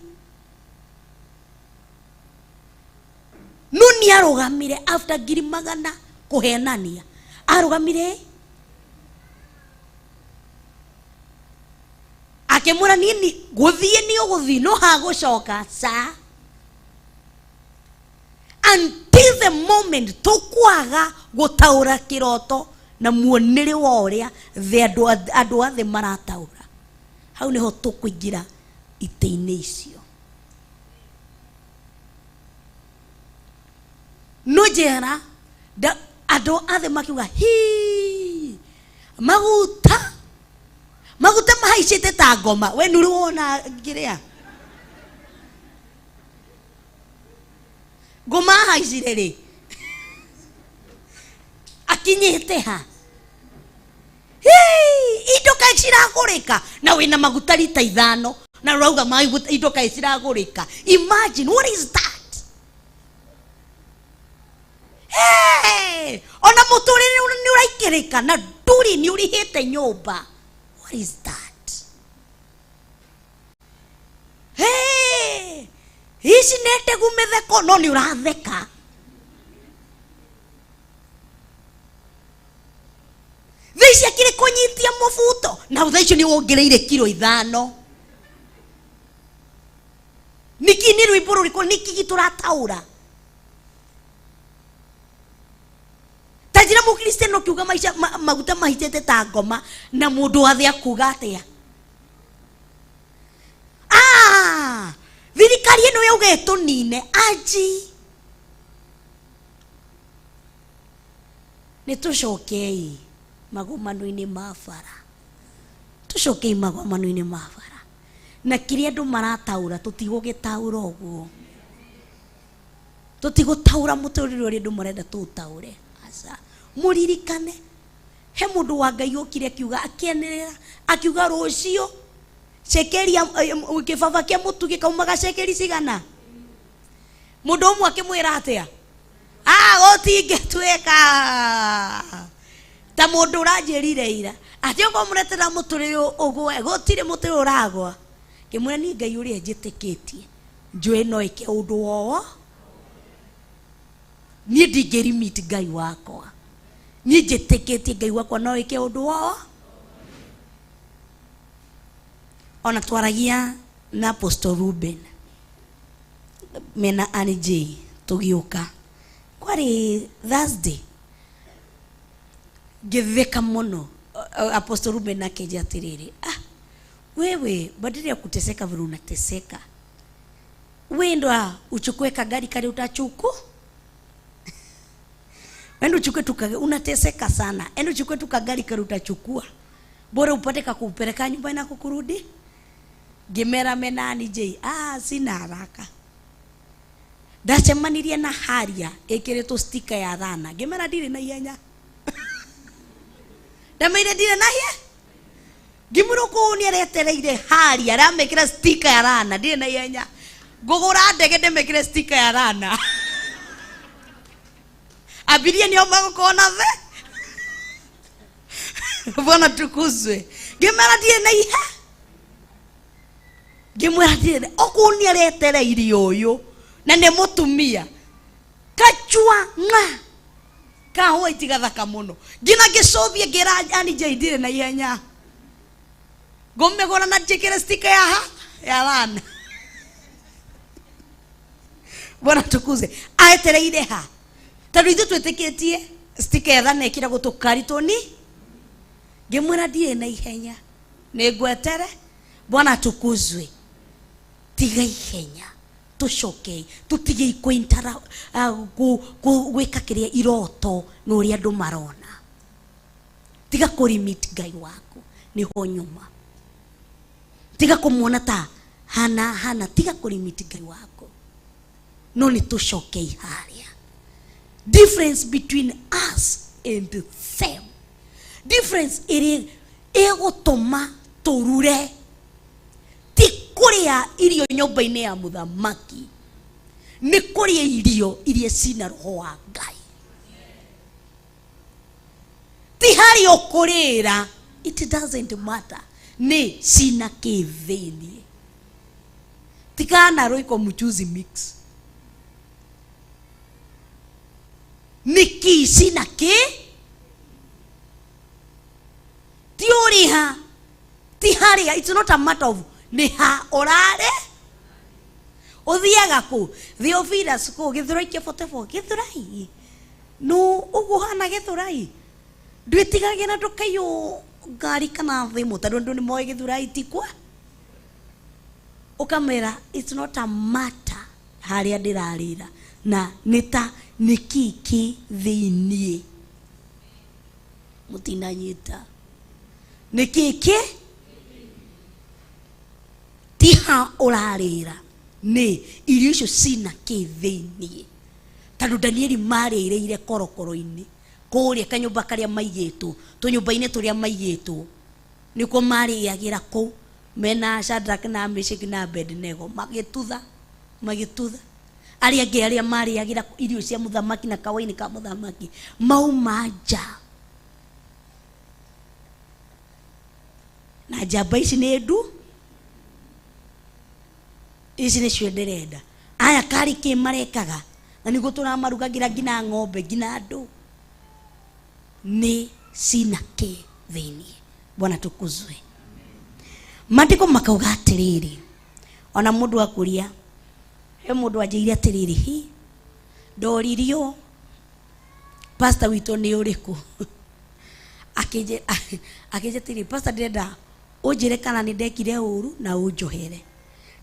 No nĩ arũgamire after 100,000 kũhenania, arũgamire akĩmwĩra, niĩ nĩ gũthiĩ nĩ ũgũthiĩ, no hagũcoka ca until the moment tũkwaga gũtaũra kĩroto na muonere wa ũrĩa thĩ andũ othe marataũra. Hau nĩho tũkũingĩra itĩ-inĩ icio. No njĩra andũ othe makiuga hi maguta maguta mahaicĩte ta ngoma. We nĩ ũrĩ wona ngĩrĩa ngoma ahaicire rĩ, akinyĩte ha? Hii, indo kaĩ ciragũrĩka, na wĩna maguta rita 5 na ũrauga maguta indo kaĩ ciragũrĩka. Imagine, what is that? Hey, ona mũtũrĩre nĩ ũraikĩrĩka na ndũrĩ nĩ ũrĩhĩte nyũmba. What is that? Hey, ici nĩ ndegu mĩtheko, no nĩ ũratheka. Thaa ici akĩrĩ kũnyitia mũbuto, na thaa icio nĩ wongereire kiro 5. Nĩkĩ nĩ rwĩmbo rũrĩkũ nĩkĩ tũrataũra? Ta njĩra mũkristiano ũkiuga maica maguta mahicĩte ta ngoma, na mũndũ wa thĩ akuga atĩa? Thirikari ĩno yauga ĩtũnine anji. Nĩ tũcokei magomano-inĩ ma bara, tũcokei magomano-inĩ ma bara, na kĩrĩa andũ marataũra tũtigũgĩtaũra ũguo. Tũtigũtaũra mũtũrĩre ũrĩa andũ marenda tũũtaũre. Aca. Mũririkane he mũndũ wa Ngai okire akiuga akĩanĩrĩra akiuga rũciũ cekeri ya kĩbaba kĩa mũtu gĩkaumaga cekeri cigana. Mũndũ ũmwe akĩmwĩra atĩa? Ah, gũtingĩtuĩka. Ta mũndũ ũranjĩrire ira atĩ okorwo mũretera mũtũrĩre ũgwe gũtirĩ mũtũrĩre ũragwa. Ngĩmwĩra niĩ Ngai ũrĩa njĩtĩkĩtie njũĩ no ĩke ũndũ wowo. Niĩ ndingĩrimit Ngai wakwa. Niĩ njĩtĩkĩtie Ngai wakwa no ĩke ũndũ wowo. Ona twaragia na Apostle Ruben mena Annie J tũgĩũka kwarĩ Thursday ngĩtheka mũno. Apostle Ruben akĩnjĩra atĩrĩrĩ, ah, wewe badala ya kuteseka vile unateseka, wewe ndo uchukue kagari kale utachuku endo uchukue tu unateseka sana, endo uchukue tu kagari kale utachukua, bora upate kakupeleka nyumbani na kukurudi. Ngĩmera menani J, ah, sina haraka. Ndacemanirie na haria ĩkĩrĩtwo stika ya thana, ngĩmera ndirĩ na ihenya. Ndameire ndirĩ na ihenya. Ngĩmwĩra kũu nĩ aretereire haria aramĩkĩra stika ya rana, ndirĩ na ihenya. Ngũgũra ndege ndĩmĩkĩre stika ya rana. Abiria nĩo magũkorwo na the. Bwana tukuzwe. Ngĩmera ndirĩ na ihenya. Ngĩmwĩra ndirĩ okũu nĩ aretereire ũyũ na nĩ mũtumia kachua ng'a kahũa itigathaka mũno. Nginya ngĩcũthie ngĩra Annie J ndirĩ na ihenya. Ngũmĩgũra na njĩkĩre stika ya ha ya lana. Bwana tukuze. Aetereire ha tondũ ithuĩ twĩtĩkĩtie stika ya thana ĩkĩragwo tũkari tũni. Ngĩmwĩra ndirĩ na ihenya, nĩngwetere. Bwana tukuzwe. Tiga ihenya, tũcokei, tũtigei kũintara gwĩka kĩrĩa iroto na ũrĩa andũ marona. Tiga kũrimit Ngai waku nĩho nyuma. Tiga kũmuona ta hana hana, tiga kũrimit Ngai waku. No nĩ tũcokei harĩa. Difference between us and them, difference ĩrĩ ĩgũtũma tũrure ti kũrĩa irio nyũmba-inĩ ya mũthamaki, nĩ kũrĩa irio iria cina roho wa Ngai. Ti harĩa ũkũrĩra, it doesn't matter, nĩ cina kĩ thĩiniĩ. Tikana roiko mchuzi mix, nĩ kĩ cina kĩ, ti ũrĩha, ti harĩa. It's not a matter of nĩ ha ũrarĩ, ũthiaga kũ Theophilus kũ Gĩthũrai kĩa 44 Gĩthũrai no ũguo hana Gĩthũrai ndwĩtigagĩra ndũkaiywo ngari kana thimũ tondũ andũ nĩ moĩ Gĩthũrai ti kwa. Ũkamwĩra it's not a matter harĩa ndĩrarĩra na nĩ ta nĩ kĩ kĩ thĩiniĩ. Mũtinanyita nĩ kĩ kĩ ti ha ũrarĩra, nĩ irio icio cina kĩ thĩiniĩ. Tondũ Danieli marĩrĩire korokoro-inĩ kũrĩa kanyũmba karĩa maigĩtwo, tũnyũmba-inĩ tũrĩa maigĩtwo, nĩkuo marĩagĩra kũu mena Shadrach na Meshach na Abednego, magĩtutha magĩtutha. Arĩa angĩ arĩa marĩagĩra irio cia mũthamaki na kawaini ka mũthamaki mauma nja. Na njamba ici nĩ ndu, ici nĩcio ndĩrenda. Aya karĩ kĩ marekaga na nĩguo tũramarugagĩra nginya ng'ombe nginya andũ, nĩ cina kĩ thĩiniĩ. Bwana tukuzwe. Maandĩko makauga atĩrĩrĩ, ona mũndũ akũria, he mũndũ anjĩire atĩrĩrĩ, hi ndoririo pastor witũ nĩ ũrĩkũ? Akĩnjĩra atĩrĩrĩ, pastor ndĩrenda ũnjĩre kana nĩ ndekire ũru na ũnjohere.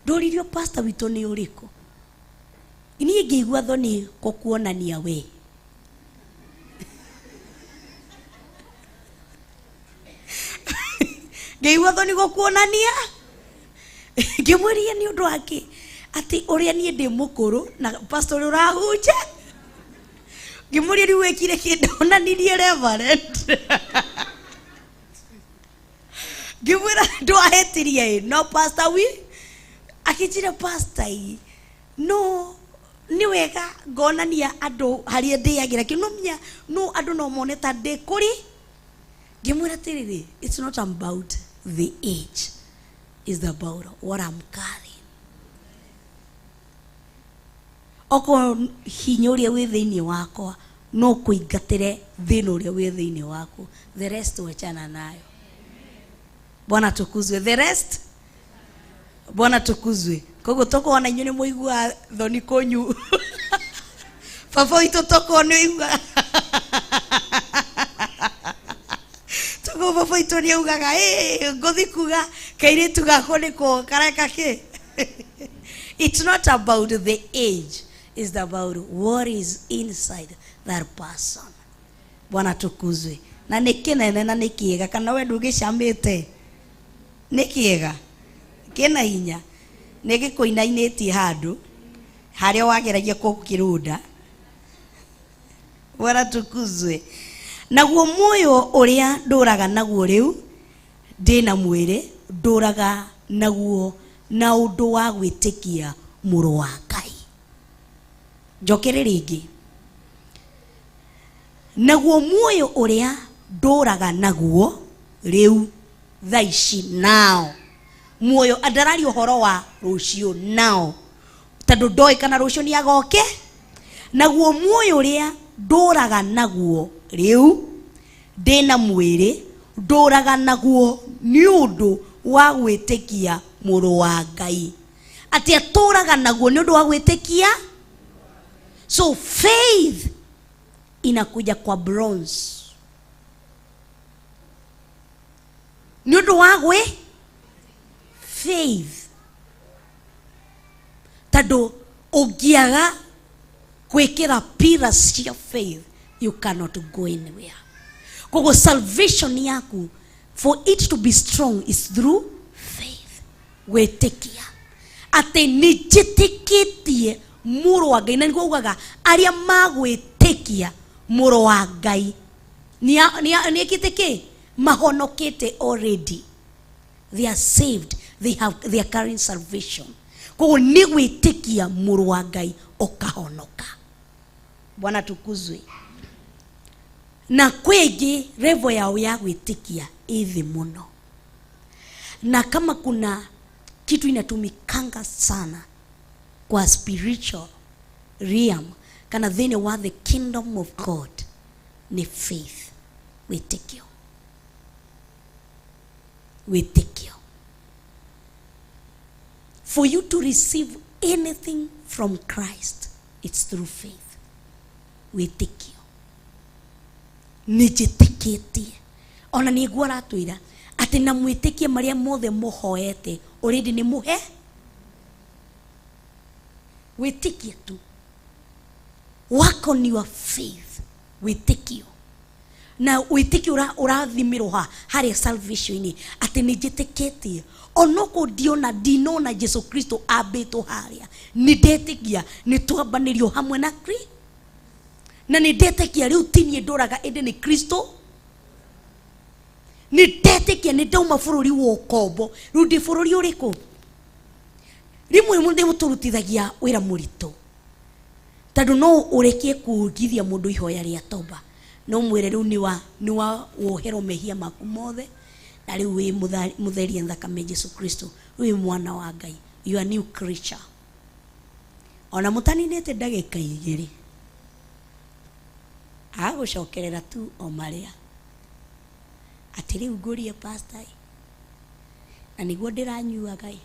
Ndoririo pastor witũ nĩ ũrĩkũ? Niĩ ngĩigua thoni gũkuonania we. Ngĩigua thoni gũkuonania. Ngĩmwĩria nĩ ũndũ wa kĩ? Ati ũrĩa niĩ ndĩ mũkũrũ na pastor ũrĩa ũrahunjia. Ngĩmũria rĩu wĩkire kĩ ndonanirie reverend. Ngĩmwĩra ndwahĩtirie ĩ no pastor wi akĩnjĩra pastor ĩ no nĩ wega ngonania andũ harĩa ndĩagĩra kĩ no menya no andũ no mone ta ndĩ kũrĩ. Ngĩmwĩra atĩrĩrĩ, it's not about the age, it's about what I'm carrying. Okorwo hinya ũrĩa wĩ thĩinĩ wakwa no kũingatĩre thĩna ũrĩa wĩ thĩinĩ waku, the rest wachana nayo. Bwana tukuzwe. The rest Bwana tukuzwe. Koguo tokorwo na inyuĩ nĩ mũigua thoni kũnyu. Baba witũ tokorwo nĩ ũigua. Tokorwo baba witũ nĩ augaga, ĩ ngũthi kuga kairĩtu gakwa nĩko kareka kĩ. It's not about the age, it's about what is inside that person. Bwana tukuzwe. Na nĩ kĩnene na nĩ kĩega, kana we ndũgĩcamĩte? Nĩ kĩega, kĩna hinya, nĩ gĩkũinainĩtie handũ harĩa wageragia gũkĩrunda. Bwana tukuzwe. Naguo muoyo ũrĩa ndũraga naguo rĩu ndĩna mwĩrĩ, ndũraga naguo na ũndũ wa gwĩtĩkia mũrũ wa Ngai. Njokere rĩngĩ. Naguo muoyo ũrĩa ndũraga naguo rĩu thaa ici nao muoyo andararia ũhoro wa rũciũ nao tondũ ndoĩ kana rũciũ nĩ agoke. Naguo muoyo ũrĩa ndũraga naguo rĩu ndĩna mwĩrĩ, ndũraga naguo nĩ ũndũ wa gwĩtĩkia mũrũ wa Ngai. Atĩ atũraga naguo nĩ ũndũ wa gwĩtĩkia. So faith inakuja kwa bronze. Nĩ ũndũ wa gwĩ faith. Tondũ ũngĩaga gwĩkĩra pillars cia faith, you cannot go anywhere. Koguo salvation yaku, for it to be strong, is through faith. Gwĩtĩkia atĩ nĩ njĩtĩkĩtie mũrũ wa Ngai, na nĩguo ugaga arĩa magwĩtĩkia mũrũ wa Ngai nĩ kĩ mahonokete already. They are saved, they are carrying salvation. Koguo nĩ gwĩtĩkia mũrũ wa Ngai ũkahonoka. Bwana tukuzwe. Na kwĩngĩ level yao ya gwĩtĩkia ĩ thĩ mũno. Na kama kuna kitu inatumikanga sana kwa spiritual realm kana thĩinĩ wa the kingdom of God ni faith, wĩtĩkio. Wĩtĩkio. For you to receive anything from Christ, it's through faith. Wĩtĩkio. Nĩ njĩtĩkĩtie. Ona nĩguo aratwĩra atĩ na mwĩtĩkie marĩa mothe mũhoete already nĩ mũhe. Wĩtĩkie tu. Work on your faith. Wĩtĩkio. Na wĩtĩkio ũrathimĩrwo ha harĩa salvation-inĩ atĩ nĩ njĩtĩkĩtie. Onoko ndiona ndinona Jesu Kristo ambĩtwo harĩa, nĩ ndetĩkia nĩ twambanĩrio hamwe na Kristo. Na nĩ ndetĩkia rĩu ti niĩ ndũraga ĩndĩ nĩ Kristo. Nĩ ndetĩkia nĩ ndauma bũrũri wa ũkombo, rĩu ndĩ bũrũri ũrĩkũ? Rĩmwe nĩ mũtũrutithagia wĩra mũritũ, tondũ no ũrekie kugithia mũndũ ihoya rĩa toba, no mwĩre rĩu nĩ wa woherwo mehia maku mothe, na rĩu wĩ mũtherie thakame Jesu Kristo, rĩu wĩ mwana wa Ngai, you are new creature. Ona mũtaninĩte ndagĩka igĩrĩ agũcokerera tu o marĩa atĩ rĩu ngũrie pastor ĩ, na nĩguo ndĩranyuaga ĩ,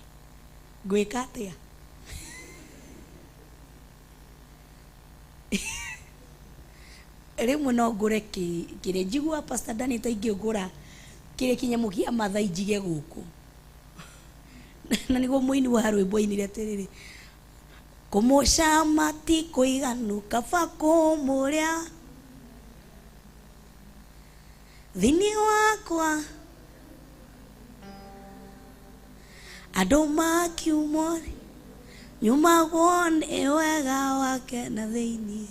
ngwĩka atĩa? Rĩmwe no ngũre kĩrĩa njiguaga pastor Dani ta ingĩngũra kĩrĩa kĩnyamũ kĩa Mathai njige gũkũ. Na nĩguo mũini wa rwĩmbo ainire atĩrĩrĩ, kũmũcama ti kũiganu kaba kũmũrĩa thĩinĩ wakwa andũ makiumwo Nyumagwo nĩ wega wake na thĩinĩ.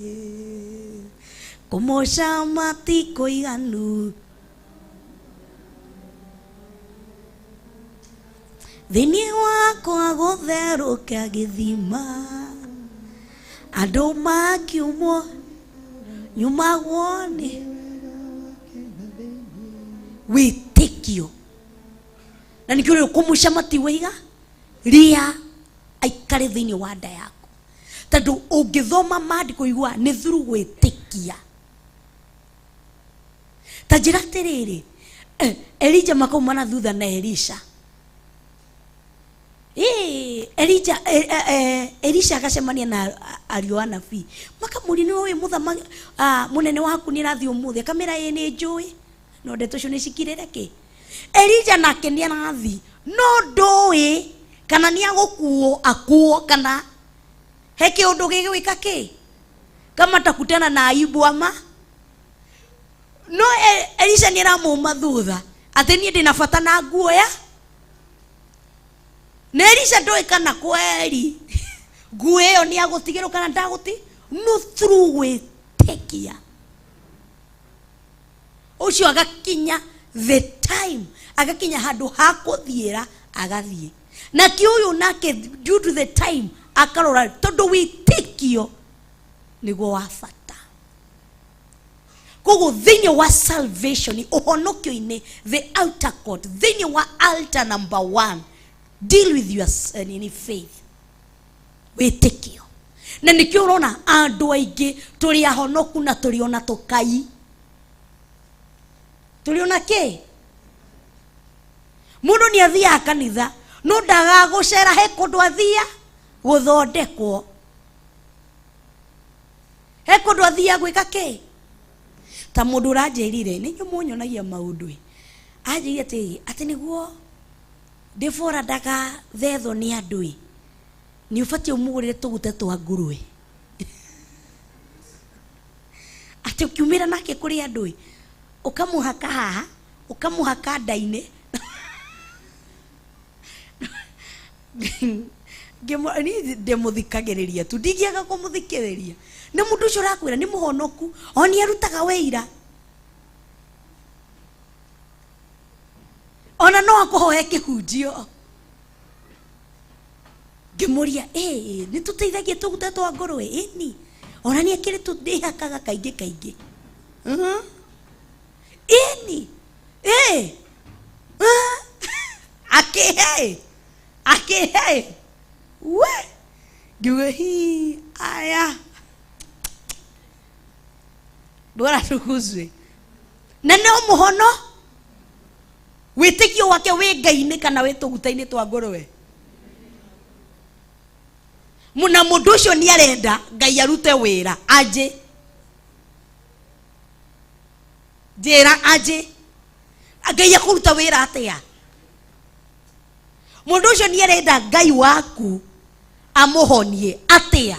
Kũmũcama ti kũiganu. Thĩinĩ wakwa gũtherũka gĩthima. Andũ makiumwo nyumagwo nĩ wĩtĩkio. Na nĩkĩo rĩu kũmũcama ti wĩiga ria aikare thĩinĩ wa nda yaku. Tondũ ũngĩthoma maandĩko igua nĩ through gwĩtĩkia. Ta njĩra atĩrĩrĩ, Elija makaumana thutha na Elisha. Elija Elisha agacemania na ariũ a nabii. Makamũria nĩ ũĩ mũthamaki mũnene waku nĩ arathiĩ ũmũthĩ, akamĩra ĩĩ nĩ njũĩ. No ndeto icio nĩ cikirĩre kĩ? Elija nake nĩ arathiĩ, no ndũĩ kana nĩ agũkuo akuo kana he kĩũndũ gĩgwĩka kĩ? Kama takutana na aibu ama no Elisha nĩ aramũma thutha atĩ niĩ ndĩna bata na nguo ya na Elisha ndũĩ kana kweri nguo ĩyo nĩ agũtigĩrwo kana ndagũti no through gwĩtĩkia ũcio agakinya the time agakinya handũ ha kũthiĩra agathiĩ nake ũyũ nake due to the time akarora tondũ wĩtĩkio nĩguo wa bata. Koguo thĩinĩ wa salvation ũhonokio-inĩ the outer court thĩinĩ wa altar number 1 deal with your nini faith wĩtĩkio. Na nĩkĩo ũrona andũ aingĩ tũrĩ ahonoku na tũrĩ ona tũkai tũrĩ ona kĩ mũndũ nĩ athiaga kanitha no ndagagũcera he kũndũ athia gũthondekwo he kũndũ athia gwĩka kĩ ta mũndũ ũranjĩrire nĩ inyuĩ mũnyonagia maũndũ ĩ anjĩrire atĩ atĩ nĩguo Deborah ndagathethwo nĩ andũ ĩ nĩ ũbatiĩ ũmũgũrĩre tũgũte twa ngũrwe atĩ ũkiumĩra nake kũrĩ andũ ĩ ũkamũhaka haha ũkamũhaka nda-inĩ niĩ ndĩmũthikagĩrĩria tu ndingĩaga kũmũthikĩrĩria nĩ mũndũ ũcio ũrakwĩra nĩ mũhonoku o nĩ arutaga wĩira ona no akũhoe kĩhunjio ngĩmũria ĩ nĩ tũteithagia tũgũte twa ngũrwe ĩni ona nĩ akĩrĩ tũndĩhakaga kaingĩ kaingĩ ĩni ĩ akĩhe akĩhe we ngiuga hi aya bora tukuzwe na no mũhono wĩtĩkio wake wĩ Ngai-inĩ kana wĩ tũguta-inĩ twa ngũrwe na mũndũ ũcio nĩ arenda Ngai arute wĩra anjĩ njĩra anjĩ Ngai akũruta wĩra atĩa mũndũ ũcio nĩ arenda Ngai waku amũhonie atĩa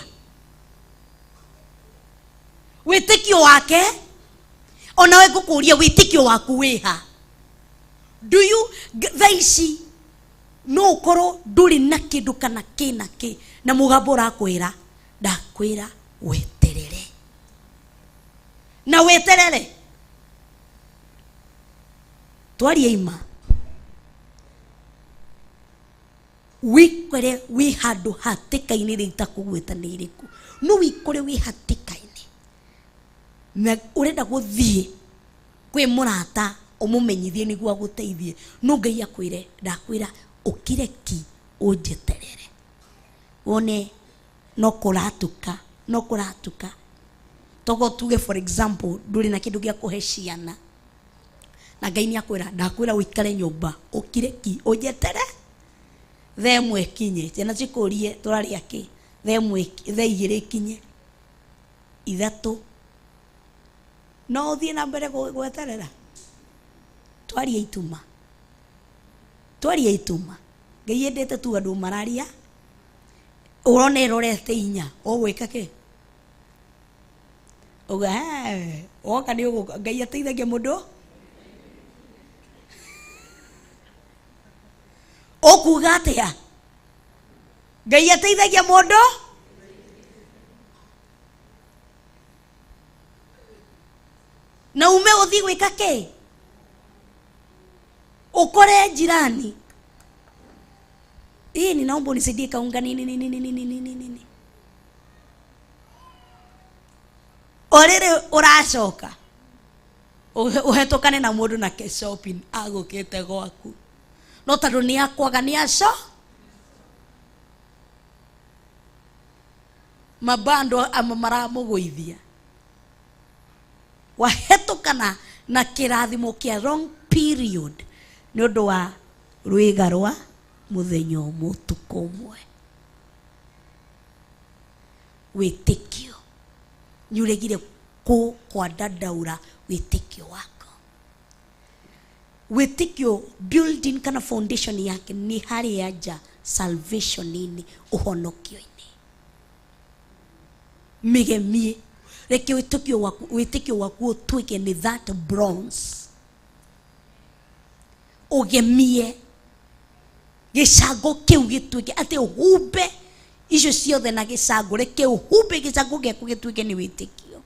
wĩtĩkio wake onawe ngũkũria wĩtĩkio waku wĩha do you thaa ici no ũkorwo ndũrĩ na kĩndũ kana kĩna kĩ na mũgambo ũrakwĩra ndakwĩra weterere na weterere twarie ima wikore wĩ handũ hatĩka-inĩ rĩu itakũgwĩta nĩ irĩkũ no wikore wĩ hatĩka-inĩ na ũrenda gũthiĩ kwĩ mũrata ũmũmenyithie nĩguo agũteithie no Ngai akwĩre ndakwĩra ũkire ki ũnjeterere wone no kũratuka no kũratuka togo tuge for example ndũrĩ na kĩndũ gĩa kũhe ciana na Ngai nĩ akwĩra ndakwĩra ũikare nyũmba ũkire ki ũnjetere thaa ĩmwe ĩkinye ciana cikũrie tũrarĩa kĩ thaa ĩmwe thaa igĩrĩ ikinye ithatũ no ũthiĩ na mbere gweterera twarie ituma twarie ituma Ngai endete tu andũ mararia ũrona ĩrorete inya ũgwĩka kĩ uga woka nĩ ũgũka Ngai ateithagia mũndũ ũkuga atĩa Ngai ateithagia mũndũ. Na ume uthi gwika ki? Ukore jirani. Hii ninaomba unisaidie kaunga nini nini nini nini nini. Orere uracoka. Uhetũkane na mũndũ na ke shopping agũkĩte gwaku. No tondũ nĩ akwaga nĩ aco. Mabando ama maramũgũithia. Wahetũkana na kĩrathimo kĩa wrong period nĩ ũndũ wa rwĩga rwa mũthenya ũmwe ũtukũ ũmwe. Wĩtĩkio nĩ ũregire kwandandaũra wĩtĩkio wako. Wĩtĩkio building kana foundation yake nĩ harĩa nja salvation-inĩ, ũhonokio-inĩ. Mĩgemie reke wĩtĩkio waku ũtuĩke nĩ that bronze. Ũgemie gĩcango kĩu gĩtuĩke atĩ ũhumbe icio ciothe na gĩcango, reke ũhumbe gĩcango gĩaku gĩtuĩke nĩ wĩtĩkio.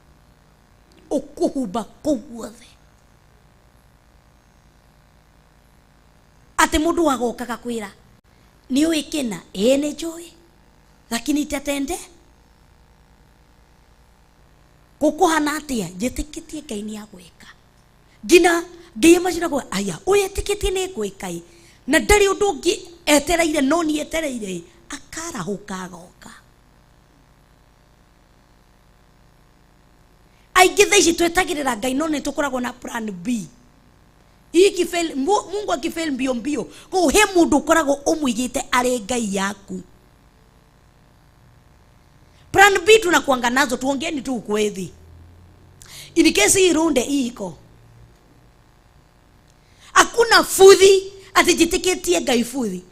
Ũkũhumba kũu guothe. Atĩ mũndũ agoka gakwĩra nĩ ũĩ kĩna, ĩĩ nĩ njũĩ, lakini itatende gũkũhana atĩa? Njĩtĩkĩtie Ngai nĩ agwĩka. Nginya Ngai amacira aya ũyũ etĩkĩtie nĩ ngwĩka ĩ, na ndarĩ ũndũ ũngĩ etereire no niĩ etereire, akarahũka agoka. Aingĩ thaa ici twetagĩrĩra Ngai no nĩ tũkoragwo na plan B. Ikifail, Mungu akifail mbio mbio, koguo he mũndũ ũkoragwo ũmũigĩte arĩ Ngai yaku. Plan B tunakuanga nazo, tuongeeni tu ukweli. In case hii runde hii iko. Hakuna futhi ati jitikitie Ngai futhi.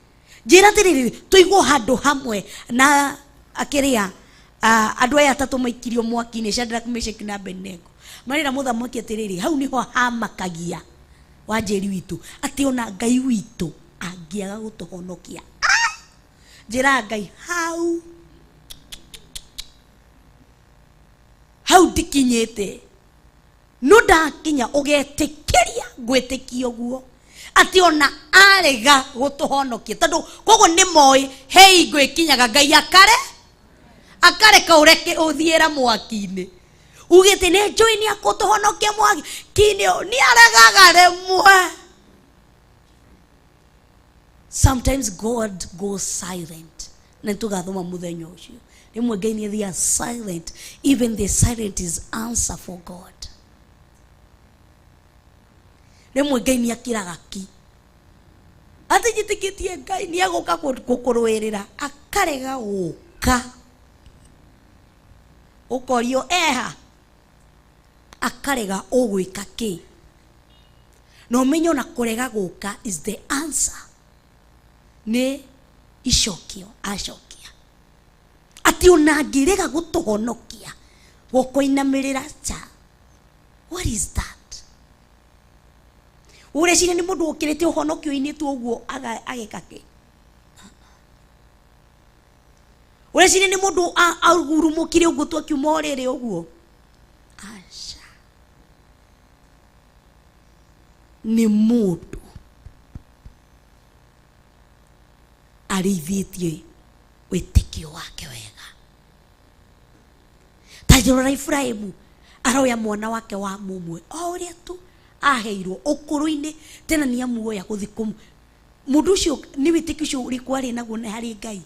Njĩra atĩrĩrĩ, tũigwo handũ hamwe na akĩrĩa andũ aya atatũ maikirio mwaki-inĩ, Shadrach, Meshach na Abednego. Marĩra mũthamaki atĩrĩrĩ, hau nĩho hamakagia wanjĩri witũ atĩ ona Ngai witũ angĩaga gũtũhonokia. Njĩra Ngai hau hau ndikinyĩte, no ndakinya ũgetĩkĩria ngwĩtĩkia ũguo atĩ ona arega gũtũhonokia, tondũ koguo nĩ moĩ he hingo ĩkinyaga Ngai akareka ũreke ũthiĩra mwaki-inĩ, ugĩte nĩ njũĩ nĩ akũtũhonokia mwaki kinĩ nĩ aregaga rĩmwe. Sometimes God goes silent, na nĩtũgathoma mũthenya ũcio. Rĩmwe Ngai nĩ athiaga silent, even the silent is answer for God. Rĩmwe Ngai nĩ akiraga ki, atĩ njĩtĩkĩtie Ngai nĩ agũka gũkũrũĩrĩra, akarega gũka, ũkorio eha, akarega ũgwĩka kĩ. Na ũmenye ona kũrega gũka is the answer, nĩ icokio acokia. Atĩ ona angĩrega gũtũhonokia gũkũinamĩrĩra cha, what is that? Ũreciria nĩ mũndũ ũkĩrĩte ũhonokio-inĩ tu ũguo ageka kĩ? Ũreciria nĩ mũndũ agurumũkire ũguo tu akiuma ũrĩrĩ ũguo? Aca, nĩ mũndũ arĩithĩtie wĩtĩkio wake wega. Ta rora Ibrahimu aroya mwana wake wa mũmwe o ũrĩa tu aheirwo ũkũrũ-inĩ, tena nĩ amuoya gũthiĩ kũmũ mũndũ ũcio nĩ wĩtĩkio ũcio ũrĩkũ arĩ naguo nĩ harĩ Ngai.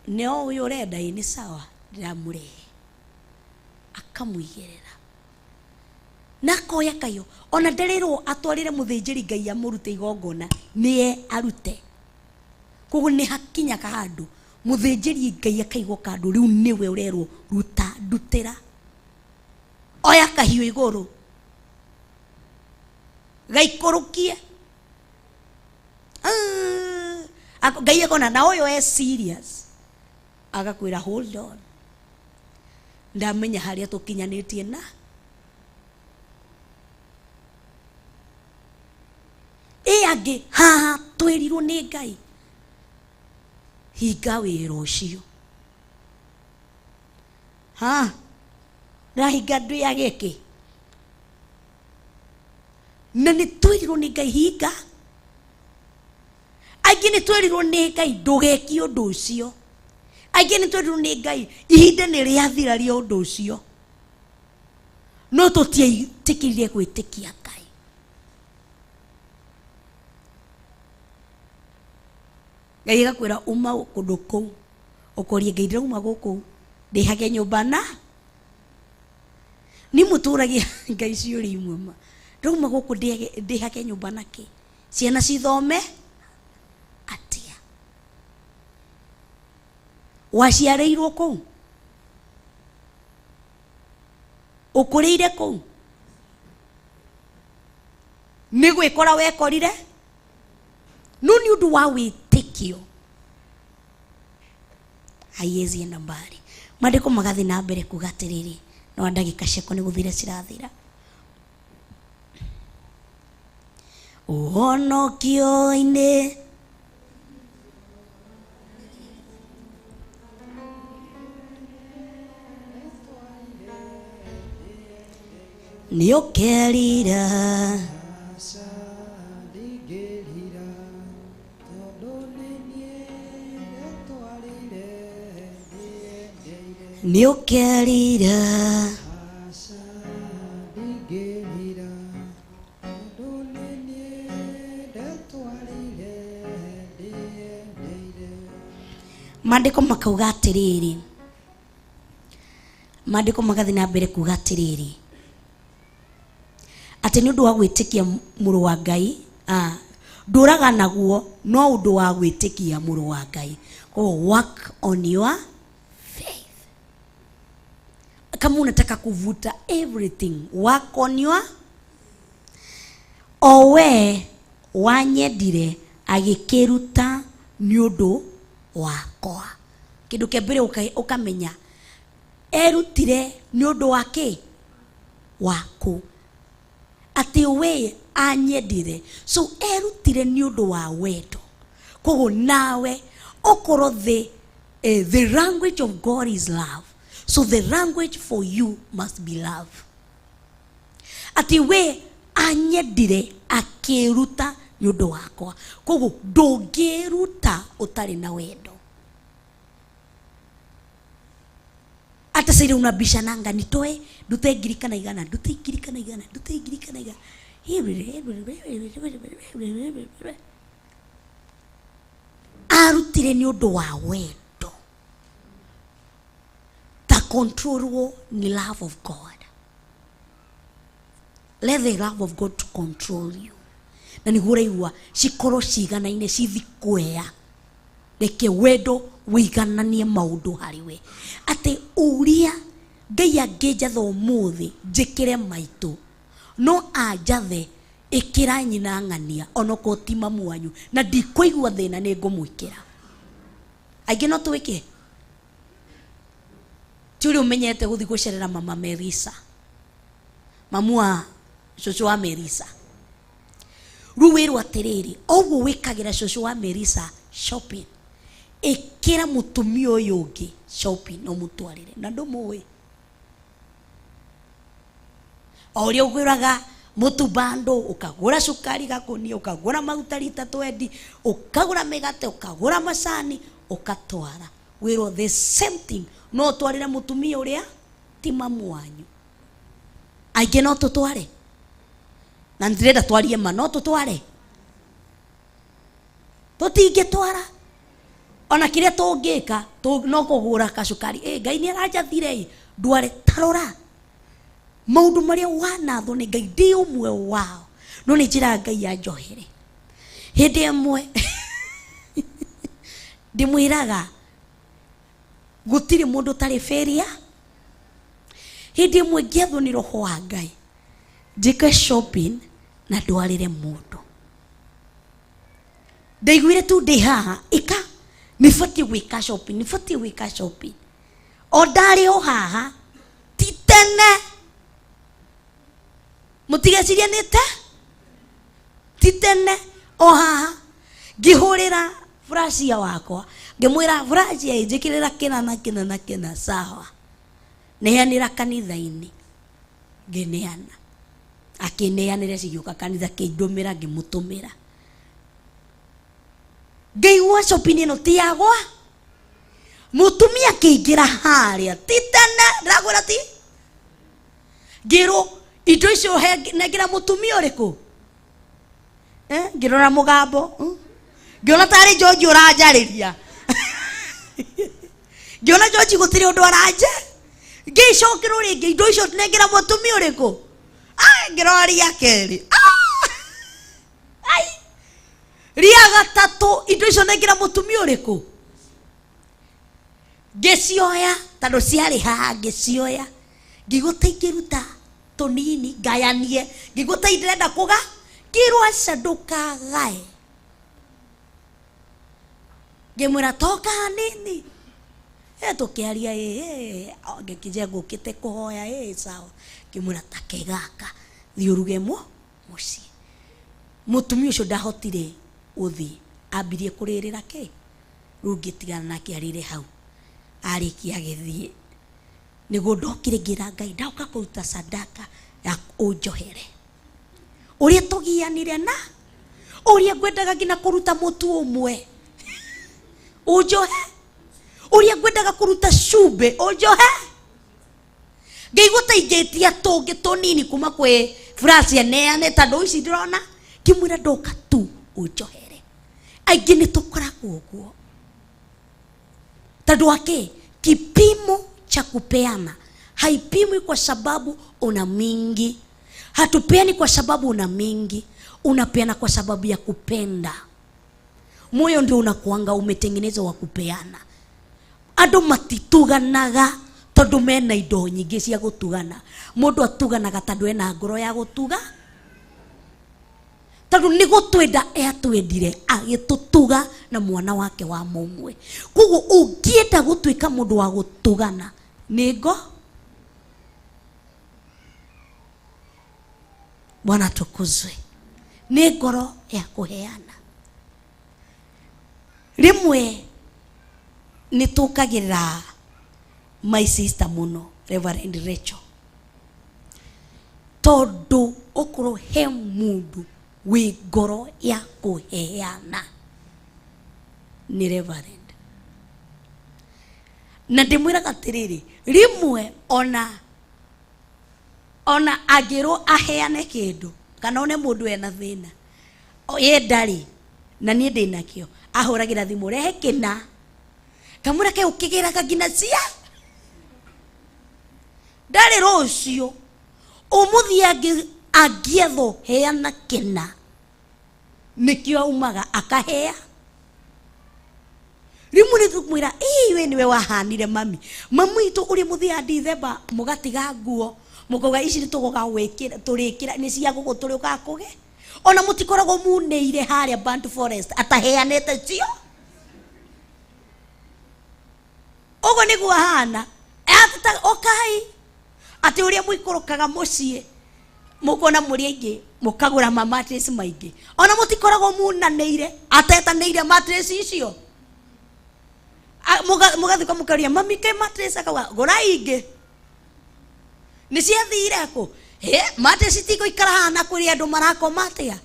Nĩ o ũyũ ũrenda ĩ nĩ sawa, ndĩramũrehe, akamũigĩrĩra na akoya kayo, ona ndarĩrwo atwarĩre mũthĩnjĩri Ngai amũrute igongona, nĩye arute. Koguo nĩ hakinyaga handũ mũthĩnjĩri Ngai akaigwo kando, rĩu nĩwe ũrerwo ruta ndutĩra, oya kahiũ igũrũ gaikũrũkie. Ngai akona na ũyũ e serious, agakwĩra hold on, ndamenya harĩa tũkinyanĩtie na ĩ Angĩ haha twĩrirwo nĩ Ngai hinga wĩra ũcio. Ha ndĩrahinga ndwĩa gĩkĩ na nĩ twĩrirwo nĩ Ngai hinga. Aingĩ nĩ twerirwo nĩ Ngai ndũgeke ũndũ ũcio. Aingĩ nĩ twerirwo nĩ Ngai ihinda nĩ rĩathira rĩa ũndũ ũcio, no tũtietĩkĩrire gwĩtĩkia Ngai. Ngai agakwĩra uma kũndũ kũu, ũkoria Ngai ndĩrauma gũkũ ndĩhage nyũmba na ni mũtũragia Ngai ciũria imwe ma ndĩrauma gũkũ ndĩhage nyũmba na kĩ ciana cithome atia waciarĩirwo kũu ũkũrĩire kũu nĩ gwĩkora wekorire no nĩ ũndũ wa wĩtĩkio haiwezi enda mbali. Maandĩko magathiĩ na mbere kuga atĩrĩrĩ, no ndagĩka ciakwa nĩ gũthira cirathira. Ũhonokio-inĩ nĩ ũkerira Aca ndingĩrira tondũ nĩ niĩ ndetwarĩire ndĩyendeire. Nĩ ũkerira Aca ndingĩrira tondũ nĩ niĩ ndetwarĩire ndĩyendeire. Maandĩko makauga atĩrĩrĩ, maandĩko magathiĩ na mbere kuga atĩrĩrĩ atĩ nĩ ũndũ wa gwĩtĩkia mũrũ wa Ngai ndũraga naguo no ũndũ wa gwĩtĩkia mũrũ wa Ngai. Koguo work on your faith. Kama unataka kuvuta everything, work on your o we wanyendire agĩkĩruta nĩ ũndũ wakwa. Kĩndũ kĩa mbere ũkamenya erutire nĩ ũndũ wa kĩ waku, atĩ we anyendire, so erutire nĩ ũndũ wa wendo. Koguo nawe okorwo the language of God is love, so the language for you must be love. Atĩ we anyendire akĩruta nĩ ũndũ wakwa. Koguo ndũngĩruta ũtarĩ na wendo. Hata sasa ile unabishananga nitoe ndute ngiri kana igana, ndute ngiri kana igana, ndute ngiri kana igana, arutire nĩ ũndũ wa wendo. Ta controlwo ni love of God. Let the love of God to control you. Na nĩguo ũraigua cikorwo ciganaine cithikwea. Reke wendo wĩigananie maũndũ harĩ we. Atĩ ũrĩa Ngai angĩnjatha ũmũthĩ njĩkĩre maitũ, no anjathe ĩkĩra nyina ng'ania onokorwo ti mamu wanyu, na ndikũigua thĩna nĩ ngũmwĩkĩra. Aingĩ no twĩke. Ti ũrĩa ũmenyete gũthiĩ gũcerera mama Melissa, mamu wa cũcũ wa Melissa. Rĩu wĩrwo atĩrĩrĩ, ũguo wĩkagĩra cũcũ wa Melissa shopping, ĩkĩra mũtumia ũyũ ũngĩ shopping na ũmũtwarĩre, na ndũmũĩ. O ũrĩa ũgũraga mũtu bando, ũkagũra cukari gakũnia, ũkagũra maguta rita 20, ũkagũra mĩgate, ũkagũra macani, ũgatwara. Wĩrwo the same thing, no ũtwarĩre mũtumia ũrĩa ti mamu wanyu. Aingĩ no tũtware, na ndĩrenda twarie ma, no tũtware. Tũtingĩtwara. Ona kĩrĩa tũngĩka no kũgũra kacukari. Ngai nĩ aranjathire ĩ, ndware. Tarora maũndũ marĩa wanathwo nĩ Ngai, ndĩ ũmwe wao, no nĩ njĩraga Ngai anjohere. Hĩndĩ ĩmwe ndĩmwĩraga gũtirĩ mũndũ ũtarĩ failure. Hĩndĩ ĩmwe ngĩathwo nĩ roho wa Ngai njĩke shopping na ndwarĩre mũndũ. Ndaiguire tu ndĩ haha, ĩka nĩbatiĩ gwĩka shopping, nĩbatiĩ gwĩka shopping. O ndarĩ o haha, ti tene. Mũtigecirie nĩ te? Ti tene. O haha ngĩhũrĩra Frasia wakwa ngĩmwĩra Frasia njĩkĩrĩra kĩna na kĩna na kĩna sawa neanĩra kanitha-inĩ ngĩneana akĩneanĩra cigĩũka kanitha kĩndũmĩra ngĩmũtũmĩra ngĩigua shopping ĩno ti yagwa mũtumia akĩingĩra harĩa ti tene ndĩrakwĩra ti ngĩrwo indo icio nengera mũtumia ũrĩkũ ngĩrora mũgambo ngĩona tarĩ George ũranjarĩria ngĩona George gũtirĩ ũndũ aranja ngĩcokerwo rĩngĩ indo icio nengera mũtumia ũrĩkũ ngĩrora ria kerĩ ai ria gatatũ indo icio nengera mũtumia ũrĩkũ ngĩcioya tondũ ciarĩ haha ngĩcioya ngĩigua ta ingĩruta tũnini ngayanie ngĩigua ta ndĩrenda kũga ngĩrwo aca ndũkagae ngĩmwĩra toka hanini tũkĩaria ngĩkĩnjia ngũkĩte kũhoya sawa ngĩmwĩra take gaka thiĩ ũruge mũciĩ mũtumia ũcio ndahotire gũthiĩ ambirie kũrĩrĩra kĩ rĩu ngĩtigana nake arĩre hau arĩkia agĩthiĩ nĩguo ndokire ngĩra Ngai ndauka kũruta sadaka ya ũnjohere ũrĩa tũgianire na ũrĩa ngwendaga nginya kũruta mũtu ũmwe ũnjohe ũrĩa ngwendaga kũruta cumbĩ ũnjohe ngĩigua ta ingĩtia tũngĩ tũnini kuma kwĩ Frasia neane tondũ ici ndĩrona ngĩmwĩra ndoka tu ũnjohere aingĩ nĩ tũkoragwo ũguo tondũ wake kipimo cha kupeana haipimwi kwa sababu una mingi. Hatupeani kwa sababu una mingi, unapeana kwa sababu ya kupenda. Moyo ndio unakuanga umetengenezwa wa kupeana. Andũ matituganaga tondũ mena indo nyingĩ cia gũtugana. Mũndũ atuganaga tondũ ena ngoro ya gũtuga. Tondũ nĩ gũtwenda atwendire agĩtũtuga na mwana wake wa mũmwe. Koguo ũngĩenda gũtuĩka mũndũ wa gũtugana nĩ ngo Bwana tukuzwe. Nĩ ngoro ya kũheana. Rĩmwe nĩ tũkagĩrĩra my sister mũno Reverend Rachel tondũ okorwo he mũndũ wĩ ngoro ya kũheana nĩ Reverend. Na ndĩmwĩraga atĩrĩrĩ rĩmwe ona angĩrwo aheane kĩndũ kana one mũndũ ena thĩna ye ndarĩ na niĩ ndĩnakĩo ahũragĩra thimũ rehe kĩna kamwĩra ke ũkĩgĩraga nginya cia ndarĩ rũciũ ũmũthĩ angĩethwo heana kĩna nĩkĩo aumaga akahea rĩmwe nĩ tũkwĩra ĩĩ we nĩwe wahanire mami mamu witũ ũrĩa mũthiaga Dithemba mũgatiga nguo mũkauga ici nĩ tũgoka gwĩkĩra tũrĩkĩra nĩ cia gũkũ tũrĩũkaga kũge ona mũtikoragwo munĩire harĩa Bantu Forest ataheanĩte cio ũguo nĩguo ahana ũkai atĩ ũrĩa mũikũrũkaga mũciĩ mũkona mũrĩ aingĩ mũkagũra ma mattress maingĩ ona mũtikoragwo munanĩire atetanĩire mattress icio mũgathiĩ mũkaria mami ke mattress akauga gũra ingĩ nĩ ciathire kũ mattress itigũikara haha na kũrĩ andũ marakoma atĩa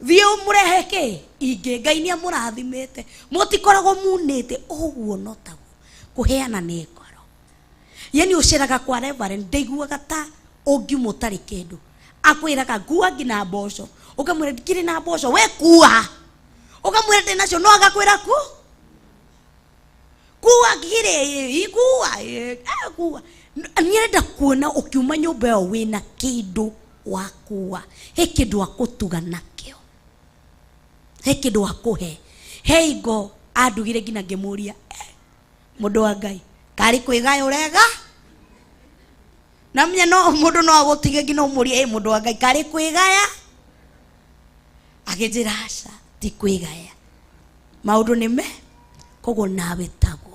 thiĩ ũmũrehe kĩ ingĩ Ngai nĩ amũrathimĩte mũtikoragwo munĩte ũguo no taguo kũheana nĩ ngoro yani ũceraga kwa Reverend ndaiguaga ta ũngiuma ũtarĩ kĩndũ akwĩraga ngua nginya mboco ũkamwĩra ndikĩrĩ na mboco we kua ũkamwĩra ndĩ nacio no agakwĩra ku kua ngirĩ kua kua nĩarenda kuona ũkiuma nyũmba ĩyo wĩna kĩndũ wakua he kĩndũ wakũtuga nakĩo he kĩndũ wakũhe he ingo andugire nginya ngĩmũria mũndũ wa Ngai karĩ kwĩgaya ũrega na menya no mũndũ no agũtige nginya ũmũrie mũndũ wa Ngai karĩ kwĩgaya akĩnjĩra aca ti kwĩgaya maũndũ nĩ me koguo nawe taguo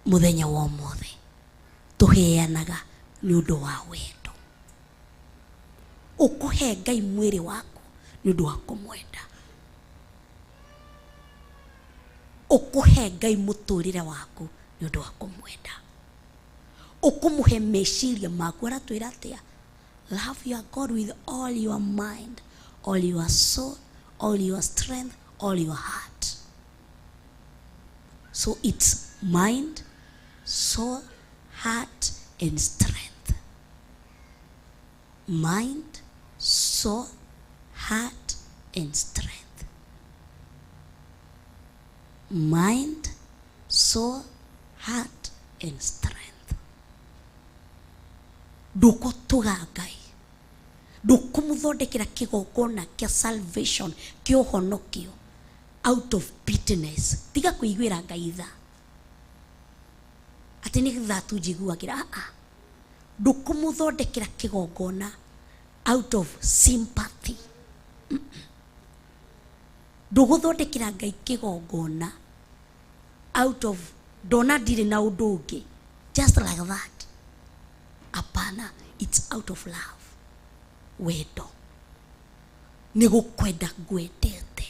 mũthenya wa ũmũthĩ tũheanaga nĩ ũndũ wa wendo Ũkũhe Ngai mwĩrĩ waku nĩ ũndũ wa kũmwenda. Ũkũhe Ngai mũtũrĩre waku nĩ ũndũ wa kũmwenda. Ũkũmũhe meciria maku. Aratwĩra atĩa? Love your God with all your mind, all your soul, all your strength, all your heart. So it's mind, soul, heart, and strength. Mind, soul, heart, and strength. Mind, soul, heart, and strength. Ndũgũtũga Ngai, ndũkũmũthondekera kĩgongona kĩa salvation, kĩa ũhonokio out of bitterness. Tiga kũiguĩra Ngai tha atĩ nĩ tha tu njiguagĩra. Ah, ndũkũmũthondekera kĩgongona out of sympathy. Ndũgũthondekera Ngai kĩgongona out of ndona ndirĩ na ũndũ ũngĩ, just like that. Hapana, it's out of love. Wendo nĩ gũkwenda ngwendete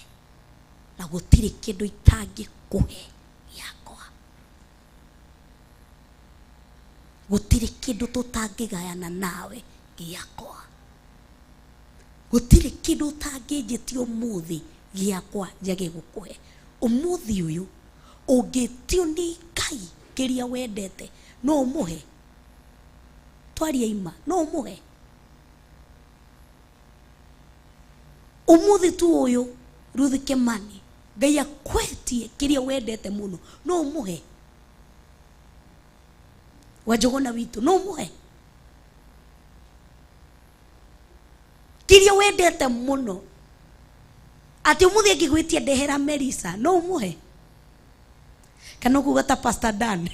na gũtirĩ kĩndũ itangĩkũhe gĩakwa, gũtirĩ kĩndũ tũtangĩgayana nawe gĩakwa, gũtirĩ kĩndũ ũtangĩnjĩtia ũmũthĩ gĩakwa njage gũkũhe. Ũmũthĩ ũyũ ũngĩtio nĩ Ngai kĩrĩa wendete no ũmũhe. Twaria ima, no ũmũhe ũmũthĩ tu ũyũ. Ruth Kimani, Ngai akwetie kĩrĩa wendete mũno, no ũmũhe. Wanjũgũna witũ, no ũmũhe kĩrĩa wendete mũno. Atĩ ũmũthĩ angĩgwĩtia ndehera Melissa, no ũmũhe? Kana ũkuga ta Pastor Dan,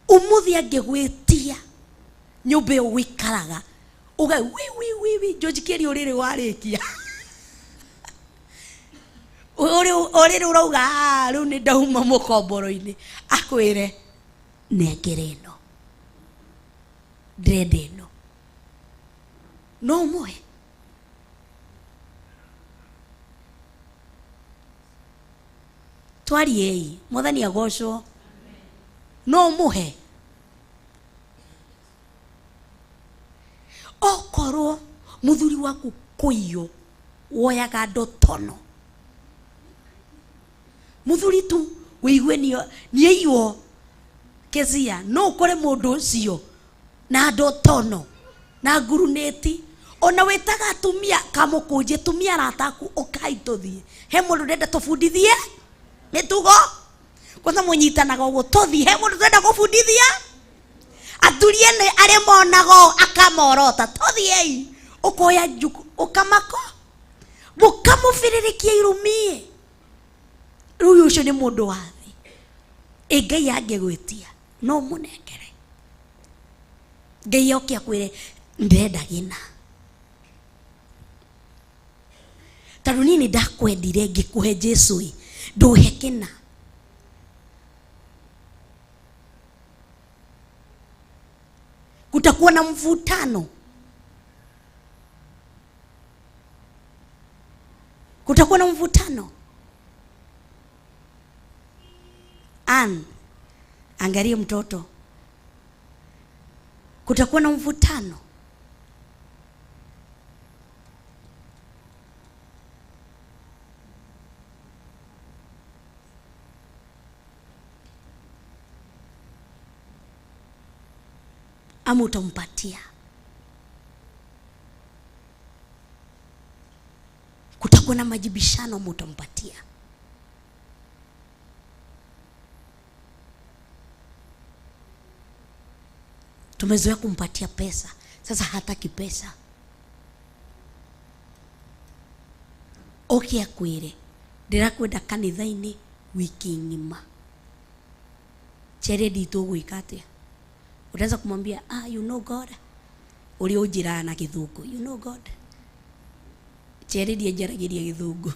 ũmũthĩ angĩgwĩtia nyũmba ĩyo ũikaraga, uga wi wi wi wi, njũnjikĩrie ũrĩrĩ warĩkia ũrĩrĩ ũrauga, "Ah, rĩu nĩ ndauma mũkomboro-inĩ." Akwĩre nengere ĩno, ndĩrenda ĩno, no ũmũhe? Twariei, Mwathani agocwo. No ũmũhe? Okorwo mũthuri waku kũiywo woyaga ndotono, mũthuri tu wĩigue nĩaiywo kezia, no ũkore mũndũ ũcio na ndotono na ngurunĩti, ona wĩtaga atumia kamũkũnjie, tumia arata aku, ũkai tũthiĩ he mũndũ ndenda tũbundithie mĩtugo. Kwanza mũnyitanaga ũguo, tũthiĩ he mũndũ tũrenda gũbundithia. Athuri ene arĩa monaga ũũ akamorota, tũthiĩi, ũkoya njuku ũkamako mũkamũbĩrĩrĩkia irumie. Rĩu ũcio nĩ mũndũ wa thĩ. Ĩ Ngai angĩgwĩtia no mũnengere? Ngai oke akwĩre ndĩrenda gĩna, tondũ niĩ nĩ ndakwendire ngĩkũhe Jesu, ĩ ndũhe kĩna. Kutakuwa na mvutano, kutakuwa na mvutano. Ann, angalie mtoto, kutakuwa na mvutano. Ama utampatia? Kutakuwa na majibishano ama utampatia? Tumezoea kumpatia pesa, sasa hataki pesa. Oke akwĩre ndĩrakwenda kanitha-inĩ wiki ng'ima, chere nditũgwĩka atĩa? Utaweza kumwambia, "Ah, you know God," ũrĩa ũnjĩraga na gĩthũngũ, "You know God," chere ndienjaragĩria gĩthũngũ,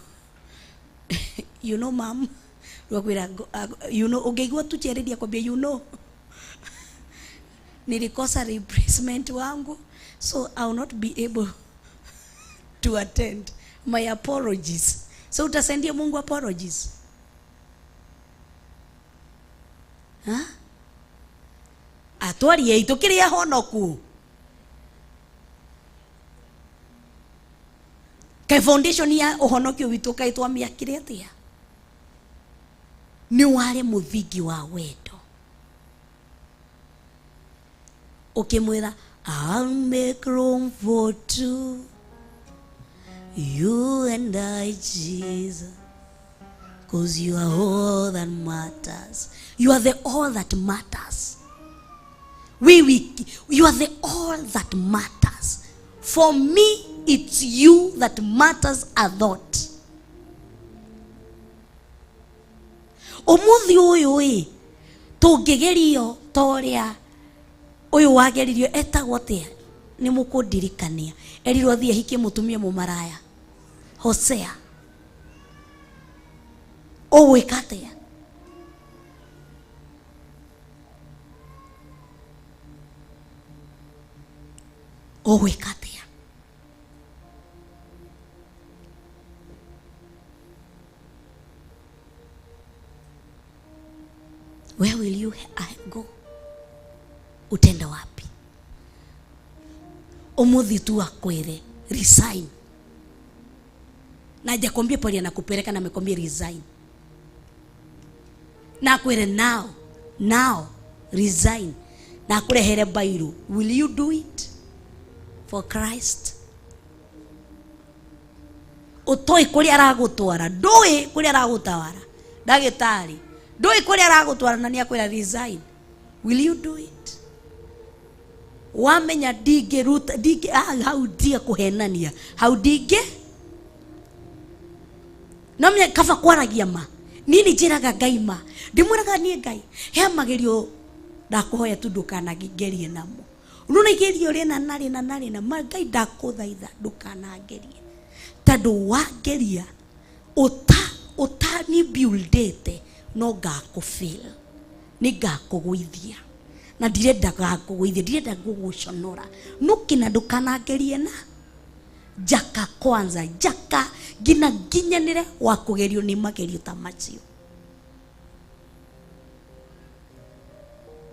"You know, mam," rĩu akwĩra, "You know." Ũngĩigua tu chere ndiakwambia, "You know," Nilikosa replacement wangu, so I will not be able to attend. My apologies. So utasendia Mungu apologies? Ha? Atwarie tukiri ahonoku. Kai foundation ya uhonokio witu kai twamiakire atia? Ni wale muthingi wa wendo. Ukimwira I'll make room for two, you and I, Jesus, 'cause you are all that matters. You are the all that matters. You are the all that matters. For me, it's you that matters a lot. Umuthi uyu i tungigerio toria uyu wageririo etagwo atia ni mukundirikania erirwo athie ahikie mutumia mumaraya Hosea. Ũgwĩka atĩa? Ũgwĩka atĩa? Where will you go? Utenda wapi? Umuthi tu akwere resign. Na hajakwambia pale anakupeleka na amekwambia resign. Na akwere now resign. Na akurehere bairu. Will you do it for Christ? Utoi kuria aragutwara, ndui kuria aragutwara. Ndagitari, ndui kuria aragutwara na ni akwira resign. Will you do it? Wamenya ndingĩruta ndingĩ hau ndige kũhenania hau ndingĩ no menya kaba kwaragia ma niĩ nĩ njĩraga Ngai ma ndĩmwĩraga niĩ Ngai he magerio ndakũhoya tu ndũkanangerie namo rĩu igerio rĩna na rĩna na rĩna ma Ngai ndakũthaitha ndũkanangerie tondũ wangeria ũtani buildĩte no ngakũfail nĩ ngakũgũithia na ndirenda gakũgũithia ndirenda gũgũconora nũkĩna ndũkanangerie na njaka kwanza njaka nginya nginyanĩre wa kũgerio nĩ magerio ta macio.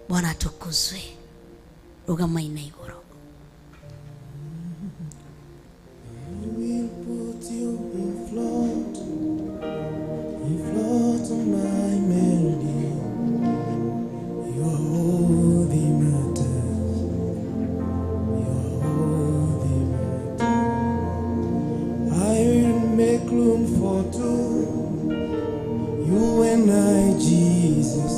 Bwana atukuzwe. Rũgamai na igũrũ. I will put you in float, in float on my melody. You are all that matters. You are all that matters. I will make room for two, you and I, Jesus.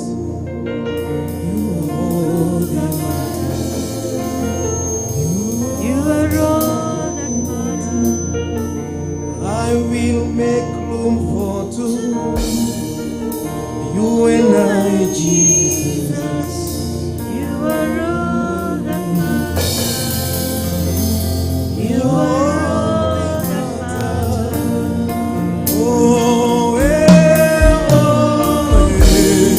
You are all that matters. You are all that matters. I will make room for two, you and I, Jesus. You are all that matters. You are all that matters. Oh, eh, oh, eh.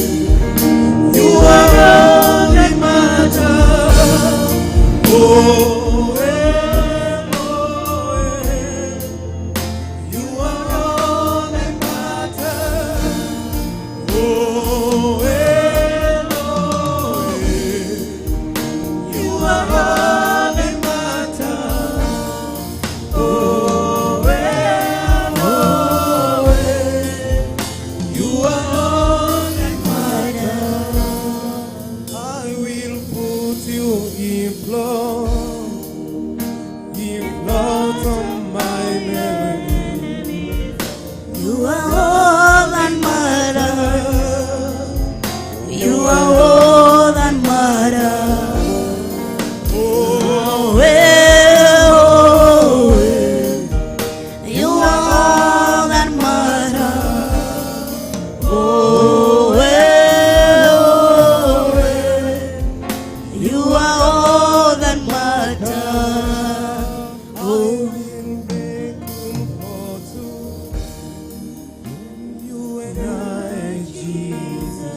You are all that matters. Oh, eh, oh, eh. You are all that matters. Oh, eh, oh, eh. You are all that matters. Oh, eh, oh, eh. You are all that matters. I will put you in float on my melody. You are all that matters. You are all that matters. Oh, Oh, eh, oh, eh. You are all that matters. Oh, eh, oh, eh. You are all that matters. I Oh. will make room for two, you and I, Jesus.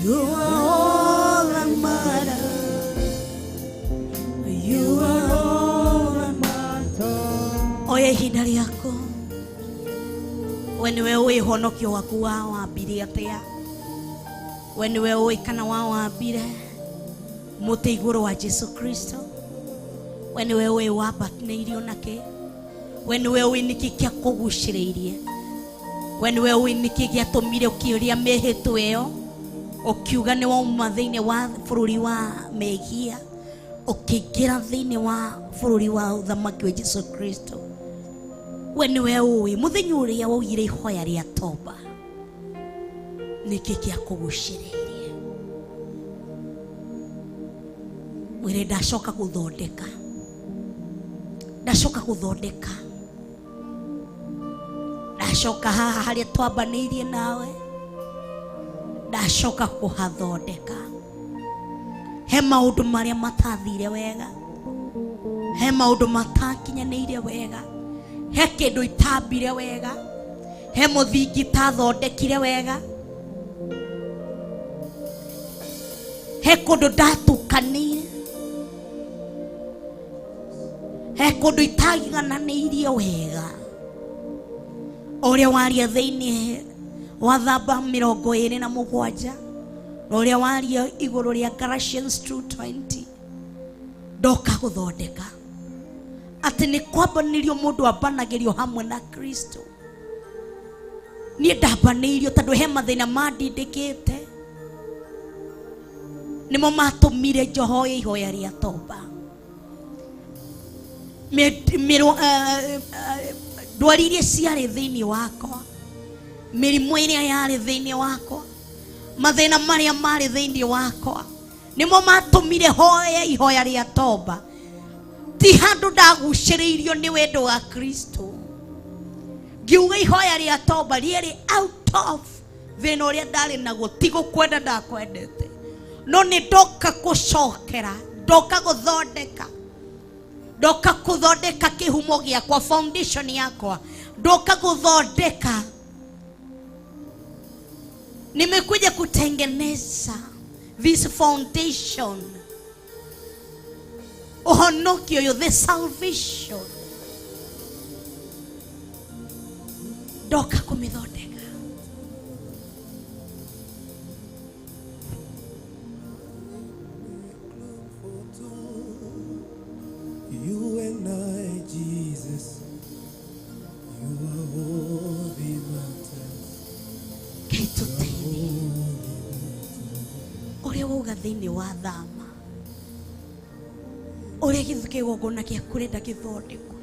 You are all that matters. Nĩwe ũĩ ũhonokio waku wa wambire atĩa. We nĩwe ũĩ kana wa wambire mũtĩ igũrũ wa Jesu Kristo. We nĩwe ũĩ wambatĩirio nakĩ. We nĩwe ũĩ nĩkĩ kĩakũgucĩrĩirie. We nĩwe ũĩ nĩkĩ gĩatũmire ũkĩũria mĩhĩtwa ĩyo, ũkiuga nĩ wauma thĩinĩ wa bũrũri wa mehia ũkĩingĩra thĩinĩ wa bũrũri wa ũthamaki wa Jesu Kristo. We nĩwe ũĩ mũthenya ũrĩa waugire ihoya rĩa toba nĩkĩ gĩakũgucĩrĩirie. Mwĩre ndacoka gũthondeka, ndacoka gũthondeka, ndacoka haha harĩa twambanĩirie nawe, ndacoka kũhathondeka. He maũndũ marĩa matathire wega, he maũndũ matakinyanĩire wega, he kĩndũ itambire wega, he mũthingi itathondekire wega, he kũndũ ndatukanĩire, he kũndũ itaigananĩirie wega. Ũrĩa waria thĩinĩ wa thamba 27 na ũrĩa waria igũrũ rĩa Galatians 2:20, ndoka gũthondeka atĩ nĩ kwambanĩrio mũndũ ambanagĩrio hamwe na Kristo. Niĩ ndambanĩirio tondũ he mathĩna mandindĩkĩte, nĩmo matũmire njohoe ihoya rĩa toba. Ndwari iria ciarĩ thĩinĩ wakwa, mĩrimũ ĩrĩa yarĩ thĩinĩ wakwa, mathĩna marĩa marĩ thĩinĩ wakwa, nĩmo matũmire hoe ihoya rĩa toba. Ti handũ ndagucĩrĩirio nĩ wendo wa Kristo. Ngiuga ihoya rĩa toba rĩarĩ out of thĩna ũrĩa ndarĩ naguo, ti gũkwenda ndakwendete, no nĩ ndoka gũcokera, ndoka gũthondeka, ndoka gũthondeka kĩhumo gĩakwa, foundation yakwa, ndoka gũthondeka. Nimekuja kutengeneza this foundation, ũhonokio ũyũ, the salvation, ndoka kũmĩthondeka. You and I, Jesus, you are all that matters. Ngai tũteithie. Ũrĩa wauga thĩinĩ wa thama, ũrĩa kĩgongona gĩaku ũrenda gĩthondekwo,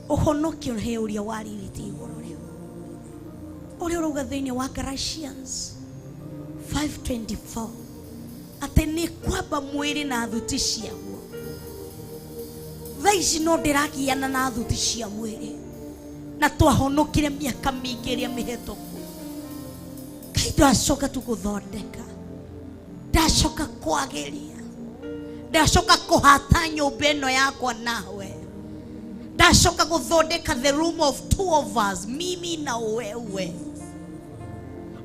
ũhonokio he ũrĩa warĩrĩtie igũrũ rĩu, ũrĩa ũrauga thĩinĩ wa Galatians 5:24 atĩ nĩ kwamba mwĩrĩ na thuti ciaguo. Thaa ici no ndĩragiana na thuti cia mwĩrĩ, na twahonokire mĩaka mĩingĩ ĩrĩa mĩhetũku. Ngai ndacoka tu gũthondeka, ndacoka kwagĩria, ndacoka kũhata nyũmba ĩno yakwa nawe, ndacoka gũthondeka the room of two of us, mimi na wewe.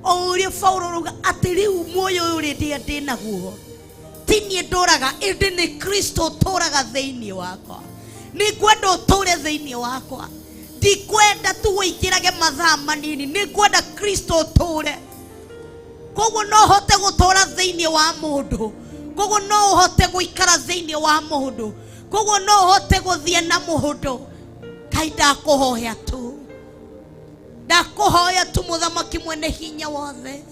O ũrĩa Paulo arauga atĩ rĩu muoyo ũyũ ũrĩa ndĩ naguo ti niĩ ndũraga, ĩndĩ nĩ Kristo ũtũraga thĩinĩ wakwa. Nĩ ngwenda ũtũre thĩinĩ wakwa, ndikwenda tu ũingĩrage mathaa manini, nĩ ngwenda Kristo ũtũre. Koguo no hote gũtũra thĩinĩ wa mũndũ, koguo no ũhote gũikara thĩinĩ wa mũndũ, koguo no ũhote gũthiĩ na mũndũ. Ngai ndakũhoya tu, ndakũhoya tu mũthamaki mwene hinya wothe,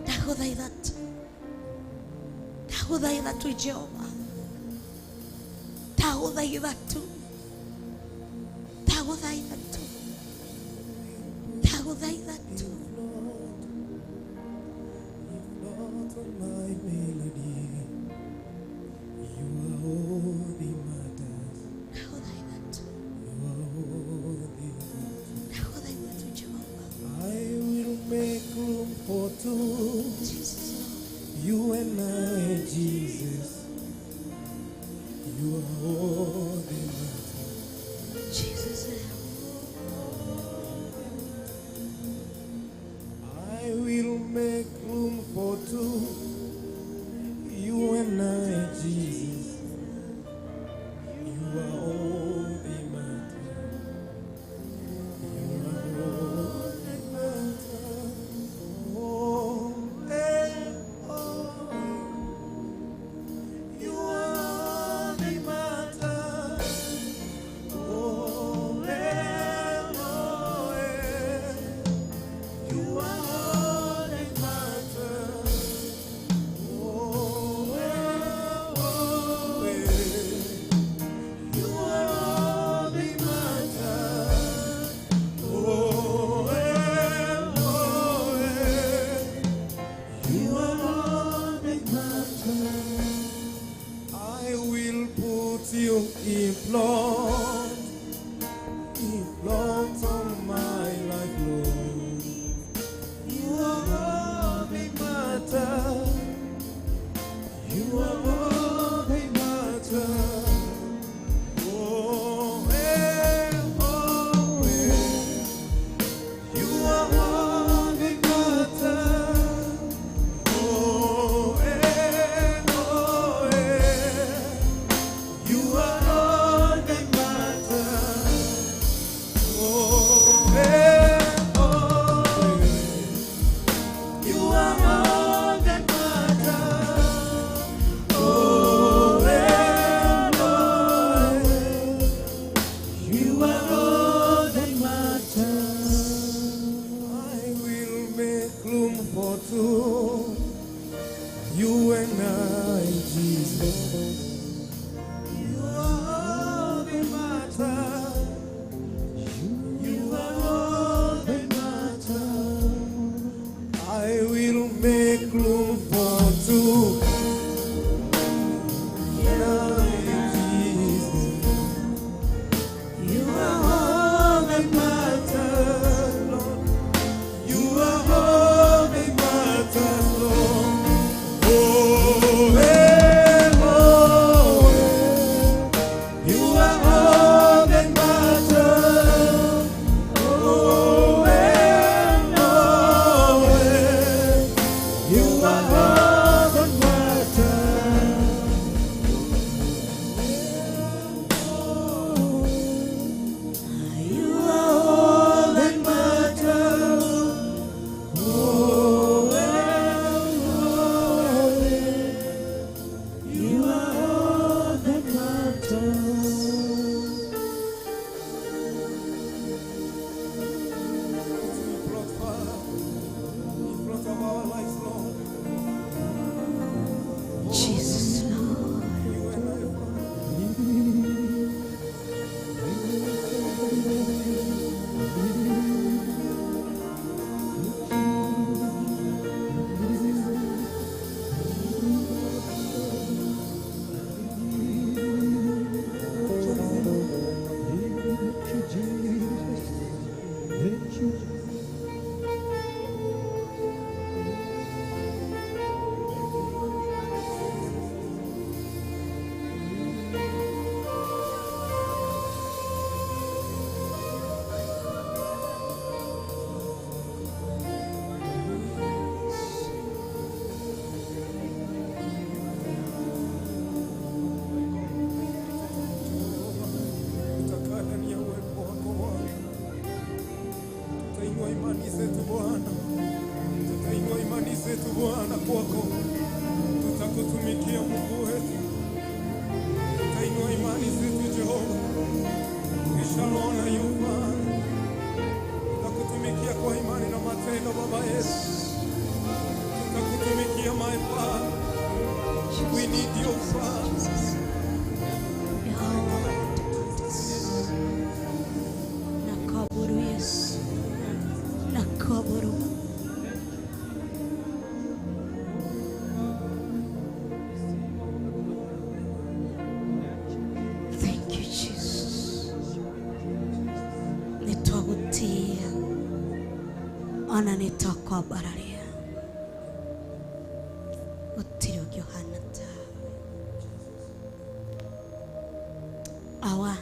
ndagũthaitha tu, ndagũthaitha tu Jehova, ndagũthaitha tu, ndagũthaitha tu, ndagũthaitha tu. Not on my melody, you are all that matters. Ndagũthaitha tu, You are all that matters. ndagũthaitha tu Jehova. I will make room for two, Jesus. you and I, Jesus. You are all that matters. Jesus. I will make room for two, you and I, Jesus. You are all Lord, of my life, Lord. You are all that matter. You are all that matter. Oh, eh, oh, eh. You are all that matter. Oh, eh, oh, eh. You are all that matter. Oh, eh, oh, eh. You are all that matter. Oh, eh, oh, eh. You are all that matters. I will make room for two. You and I, Jesus. You are all that matter. You are all that matter. I will make room for two. You and I, Jesus. You are all that matters, Lord. You are all that matters, Lord. Oh, eh, oh, eh. You are all that matters. Oh, eh, oh, eh. You are all that matters. You are all that matters. Oh, eh, oh, eh. You are all that matters. We brought, Father, in front of our lives, Lord. Jesus, Lord. You and I, Father. Thank you, Jesus. Thank you, Jesus. Tutakaa ndani ya uwepo wako Bwana, tutainua imani zetu Bwana, tutainua imani zetu Bwana kwako, tutakutumikia Mungu wetu, tutainua imani zetu Jehova. We shall honor you Father, tutakutumikia kwa imani na matendo Baba yetu, tutakutumikia my Father. We need you Father. Nakuabudu Yesu, nakuabudu. Thank you Jesus. Nitwagutia ona nitwakwambararia gũtirĩ ũngĩ ũhana tawe. Awa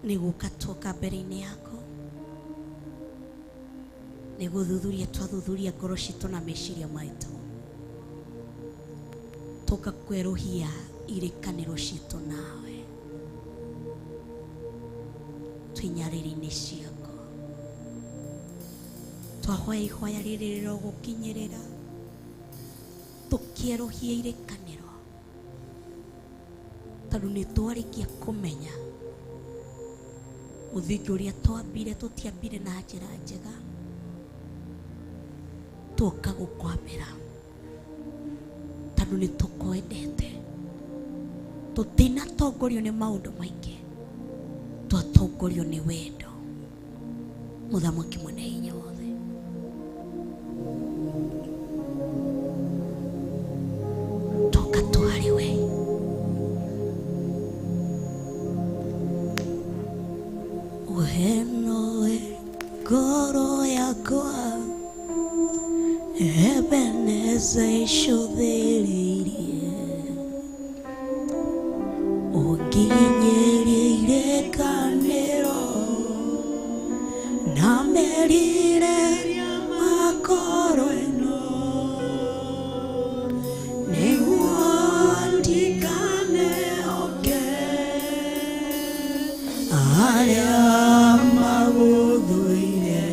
nĩ gũka tuoka mbere-inĩ yako nĩ gũthuthuria twathuthuria ngoro citũ na meciria maitũ tũka kwerũhia irĩkanĩro citũ nawe twĩ nyarĩrĩ-inĩ ciaku twahoya ihoya rĩrĩ rĩrogũkinyĩrĩra tũkĩerũhia irĩkanĩro tondũ nĩ twarĩkia kũmenya mũthingi ũrĩa twambire tũtiambire na njĩra njega tũka gũkwambĩra tondũ nĩ tũkwendete tũtinatongorio nĩ maũndũ maingĩ twatongorio nĩ wendo mũthamaki mwene hinya wothe. Toka tu harĩ we. We nowe ngoro yakwa Ebeneza icũthĩrĩirie ũnginyĩrie irĩkanĩro na merirĩria makoro ĩno nĩguo ndikaneoke arĩa magũthũire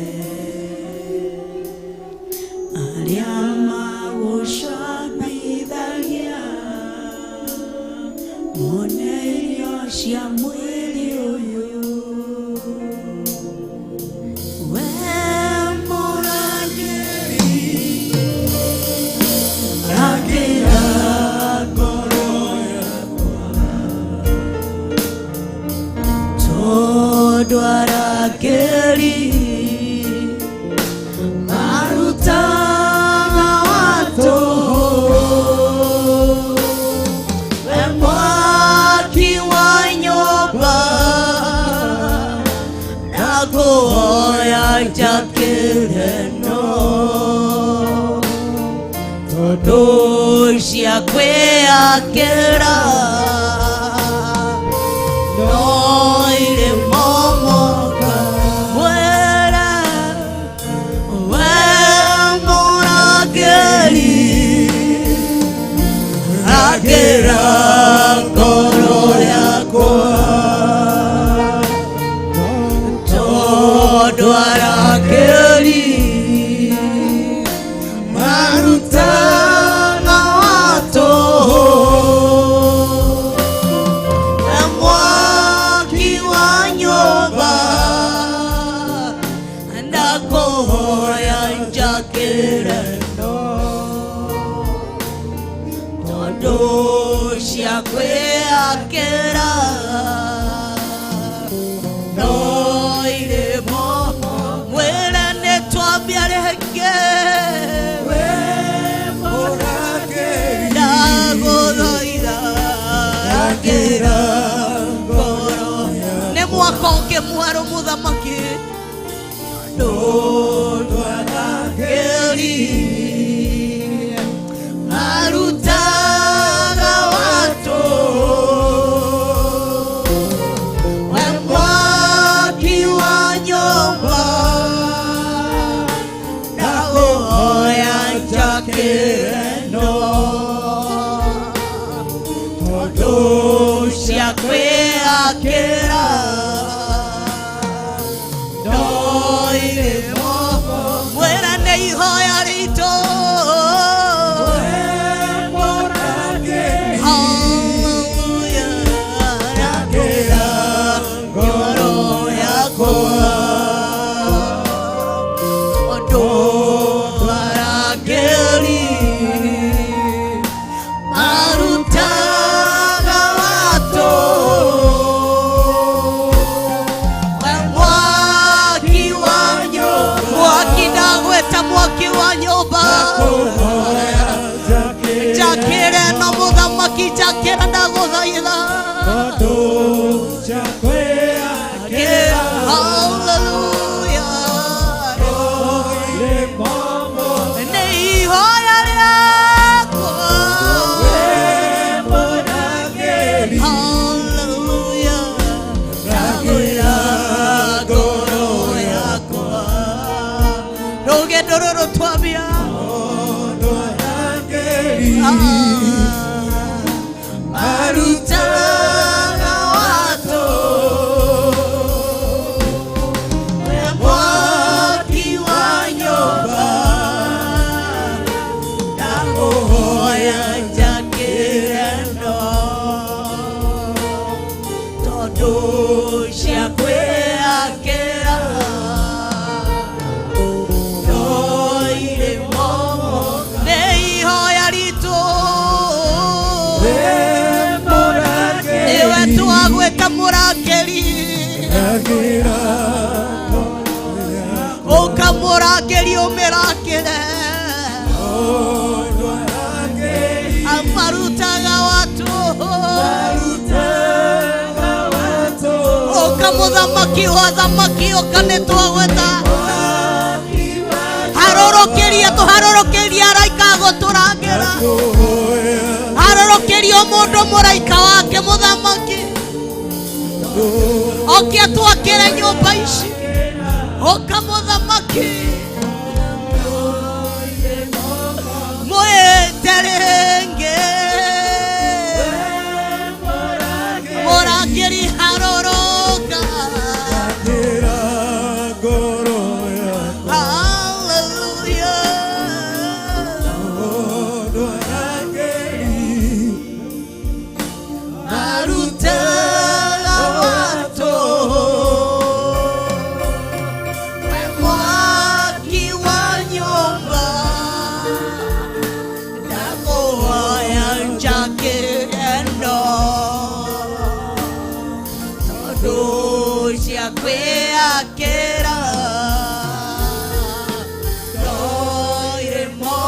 arĩa magũcambithagia mone irio cia mwĩrĩ ũyũ we mũrangĩri rangĩra ngoro yakwa tondũ arangĩri marutaga watũ we mwaki wa nyũmba ndakũhoya njakĩre no tondũ cia kwĩakĩra no irĩ momoka mwĩre we mũrangĩri rangĩra ngoro yakwa tondũ arangĩri marutaga watũ na mwaki wa nyũmba ndakũhoya njakĩre no tondũ cia kwĩakĩra no irĩ momo mwĩre nĩ twambia rĩngĩ ndagũthaitha rangĩra ngoro nĩ mwaka ũngĩ mwerũ mũthamaki tondũ arangĩri marutaga watũ we mwaki wa nyũmba ndakũhoya njakĩre no tondũ cia kwĩakĩra no irĩ moko mwĩra nĩ ihoya ritũ Hallelujah, rangĩra ngoro yakwa tondũ arangĩri marutaga watũ we mwaki wa nyũmba mwaki ndagweta mwaki wa nyũmba njakĩre no mũthamaki njakĩra ndagũthaitha Hallelujah. Nĩ ihoya rĩakwa. Hallelujah. Ndagwĩra ngoro yakwa. Rũgendo rũrũ twambia. Marutaga watũ. We mwaki wa nyũmba ndakũhoya njakĩre no tondũ cia kwĩakĩra no irĩ momo nĩ ihoya ritũ nĩwe twagwĩta mũrangĩri ũkamũrangĩri ũmĩrangĩre amarutaga watu. Mũthamaki wa thamaki, ũka nĩ twagweta. Harũrũkĩria, tũharũrũkĩria araika gũtũrangĩra. Harũrũkĩria o mũndũ mũraika wake. Mũthamaki, oke atwakĩre nyũmba ici. Ũka Mũthamaki, mwĩte rĩngĩ mũrangĩri, harũrũka. Hallelujah. Marutaga watu we mwaki wa nyũmba, ndakũhoya njakĩre tondũ cia kwĩakĩra no irĩmo.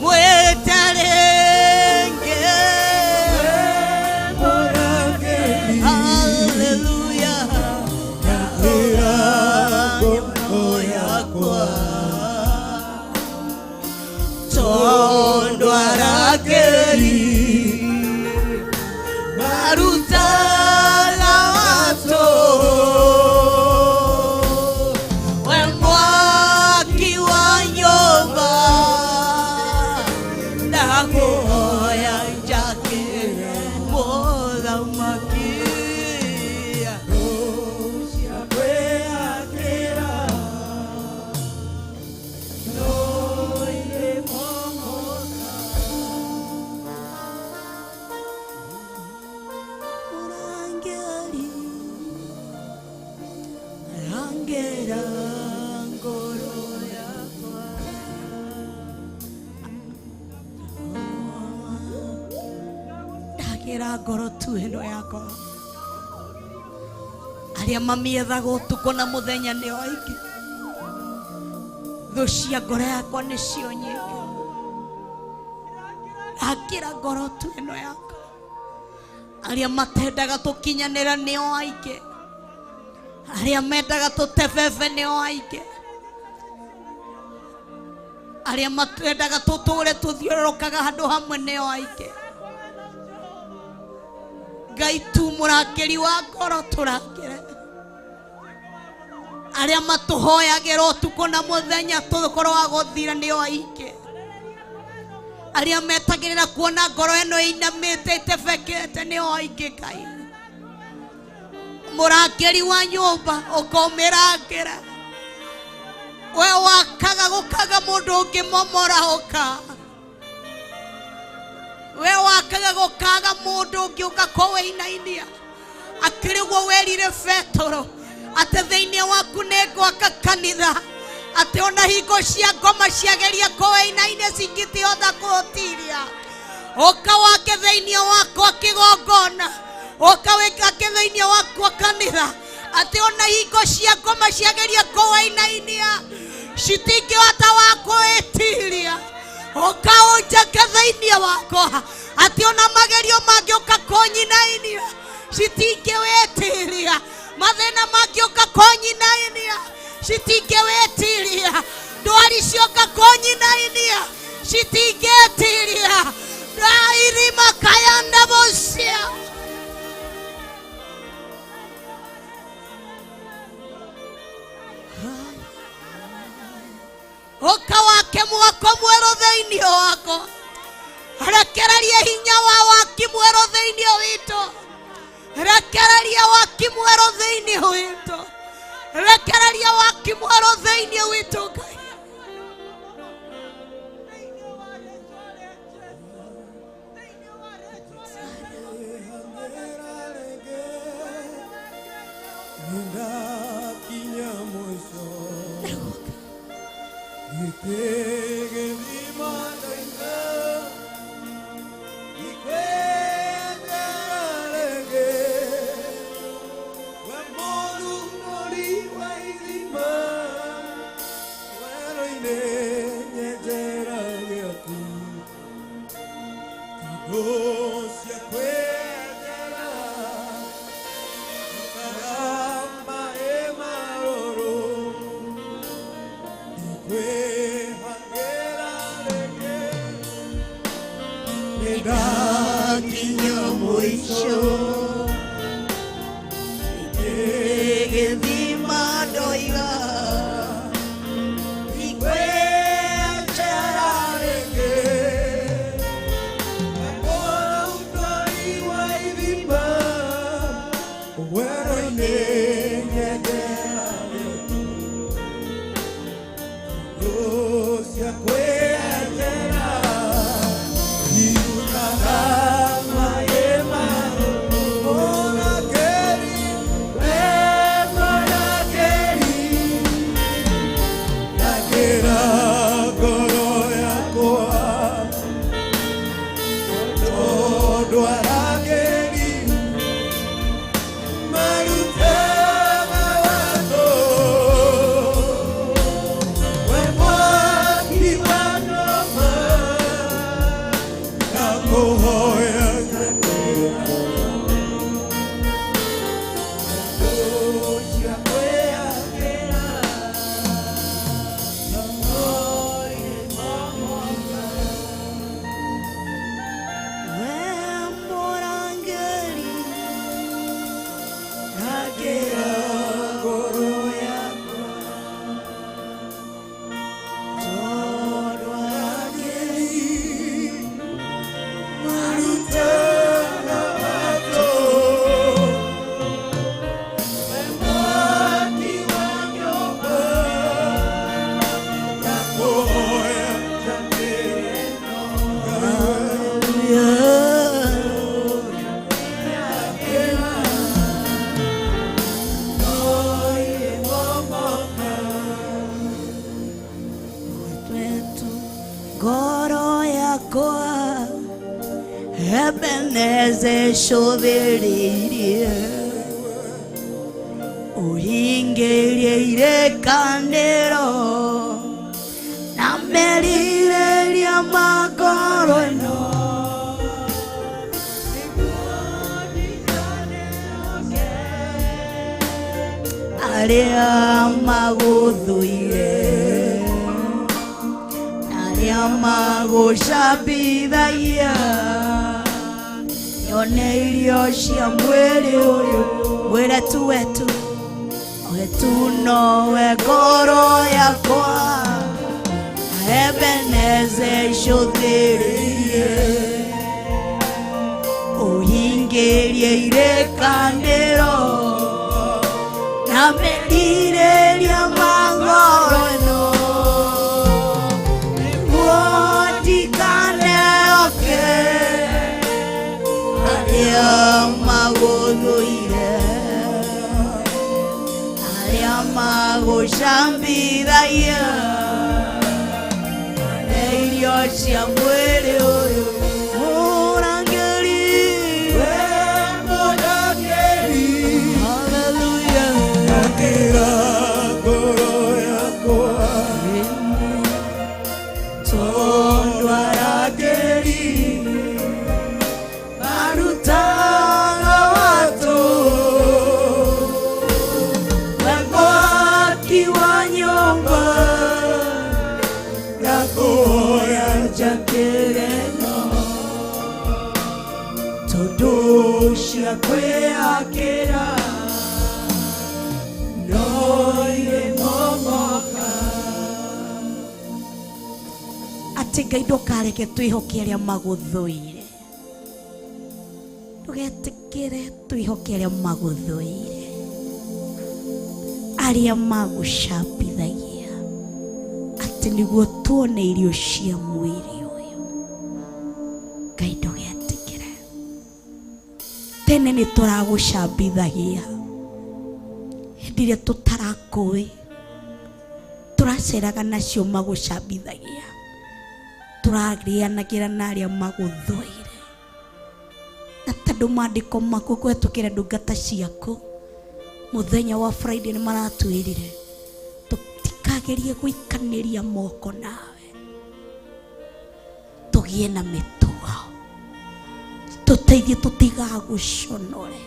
Mwĩte rĩngĩ. Hallelujah. Yakwa tondũ arangĩri marutaga watu we mwaki wa nyũmba, ndakũhoya njakĩre Mũthamaki. Mũrangĩri, rangĩra ngoro yakwa. Ndagĩra ngoro tu ĩno yakwa. Arĩa mamiethaga ũtukũ na mũthenya nĩo aingĩ. Thũ cia ngoro yakwa nĩcio nyingĩ. Rangĩra ngoro tu ĩno yakwa. Arĩa matendaga tũkinyanĩra nĩo aingĩ. Arĩa mendaga tũtebebe nĩo aingĩ. Arĩa matendaga tũtũre tũthiũrũrũkaga handũ hamwe nĩo aingĩ. Ngai tu mũrangĩri wa ngoro, tũrangĩre. Arĩa matũhoyagĩra ũtukũ na mũthenya tũkorwo wa gũthira nĩo aingĩ. Arĩa metagĩrĩra kuona ngoro ĩno ĩinamĩte ĩtebekete nĩo aingĩ. Ngai mũrangĩri wa nyũmba, ũkomĩrangĩra. We wakaga gũkaga mũndũ ũngĩmomora, ũka. We wakaga gũkaga mũndũ ũngĩ ũka kũwĩinainia. Akĩrĩguo werire Petero atĩ thĩinĩ waku nĩ ngwaka kanitha, atĩ ona hingo cia ngoma ciageria kũwĩinainia cingĩtihota kũũtiria. Ũka wake thĩinĩ wakwa kĩgongona, ũka wĩkake thĩinĩ wakwa kanitha, atĩ ona hingo cia ngoma ciageria kũwĩinainia citingĩhota wa kwĩtiria. Ũka ũnjake thĩinĩ wakwa, atĩ ona magerio mangĩũka kũnyinainia citingĩwĩtiria, mathĩna mangĩũka kũnyinainia citingĩwĩtiria, ndwari cioka kũnyinainia citingĩtiria. Ndairima kayanda bosia. Ũka wake mwako mwerũ thĩinĩ wakwa. Rekereria hinya wa waki mwerũ thĩinĩ witũ. Rekereria waki mwerũ thĩinĩ witũ. Rekereria waki mwerũ thĩinĩ witũ, Ngai. Ndakinya mũico gĩtĩ gĩthima ndaina ikwendera rĩngĩ, we mũthundũri wa ithima werũ-inĩ, nyenjera gĩaku tondũ cia kwendera. Gĩthima ndoiga Ikwetera rĩngĩ Werũ-inĩ nyendera cia kwĩyendera irutaga maĩ Mũrangĩri, we mũrangĩri, rangĩra ngoro yakwa tondũ arangĩri marutaga watho. We mwaki wa nyũmba, ndakũhoya cia kwĩyakĩra We mũrangĩri rangĩra ngoro yakwa tondũ arangĩri marutaga watho. We mwaki wa nyũmba, ndakũhoya Twetu ngoro yakwa Ebeneze cũthĩrĩirie ũhingĩirie irĩkanĩro na merirĩria ma ngoro ĩno arĩa magũthũire arĩa magũcambithagia nyone irio cia mwĩrĩ ũyũ mwĩre tu wetu wetu nowe ngoro yakwa Ebeneze cũthĩrĩirie ũhingĩrie irĩkanĩro na merirĩria ma ngoro ĩno nĩguo ndikaneoke arĩa magũthũire arĩa magũcambithagia na irio cia mwĩrĩ ũyũ mũrangĩri We mũrangĩri, Hallelujah. rangĩra ngoro yakwa Tondũ arangĩri marutaga watho. We mwaki wa nyũmba ndakũhoya njakĩre no tondũ cia kwĩyakĩra no irĩmomoka atĩ Ngai ndũkareke twĩhoke arĩa magũthũire ndũgetĩkĩre twĩhoke arĩa magũthũire arĩa magũcambithagia atĩ nĩguo tuone irio cia mwĩrĩ ũyũ Ngai ndũgetĩkĩre tene nĩ tũragũcambithagia hĩndĩ ĩrĩa tũtarakũĩ tũraceraga nacio magũcambithagia tũrarĩanagĩra na arĩa magũthũire na tondũ maandĩko maku kũhetũkĩra ndungata ciaku mũthenya wa Friday nĩ maratwĩrire tũtikagerie gũikanĩria moko nawe tũgĩe na mĩtugo tũteithie tũtigagũconore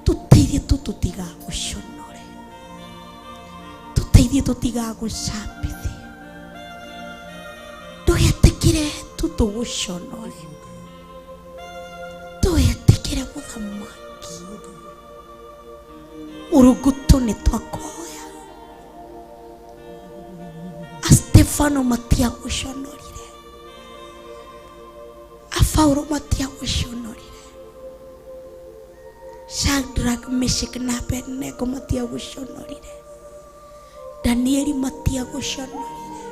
tũteithie tu tũtigagũconore tũteithie tũtigagũcambithie ndũgetĩkĩre tu tũgũconore Mũthamaki Mũrungu tu nĩ twakoya a Stefano matiagũconorire a Paulo matiagũconorire Shadrach, Meshach na Abednego matiagũconorire Danieli matiagũconorire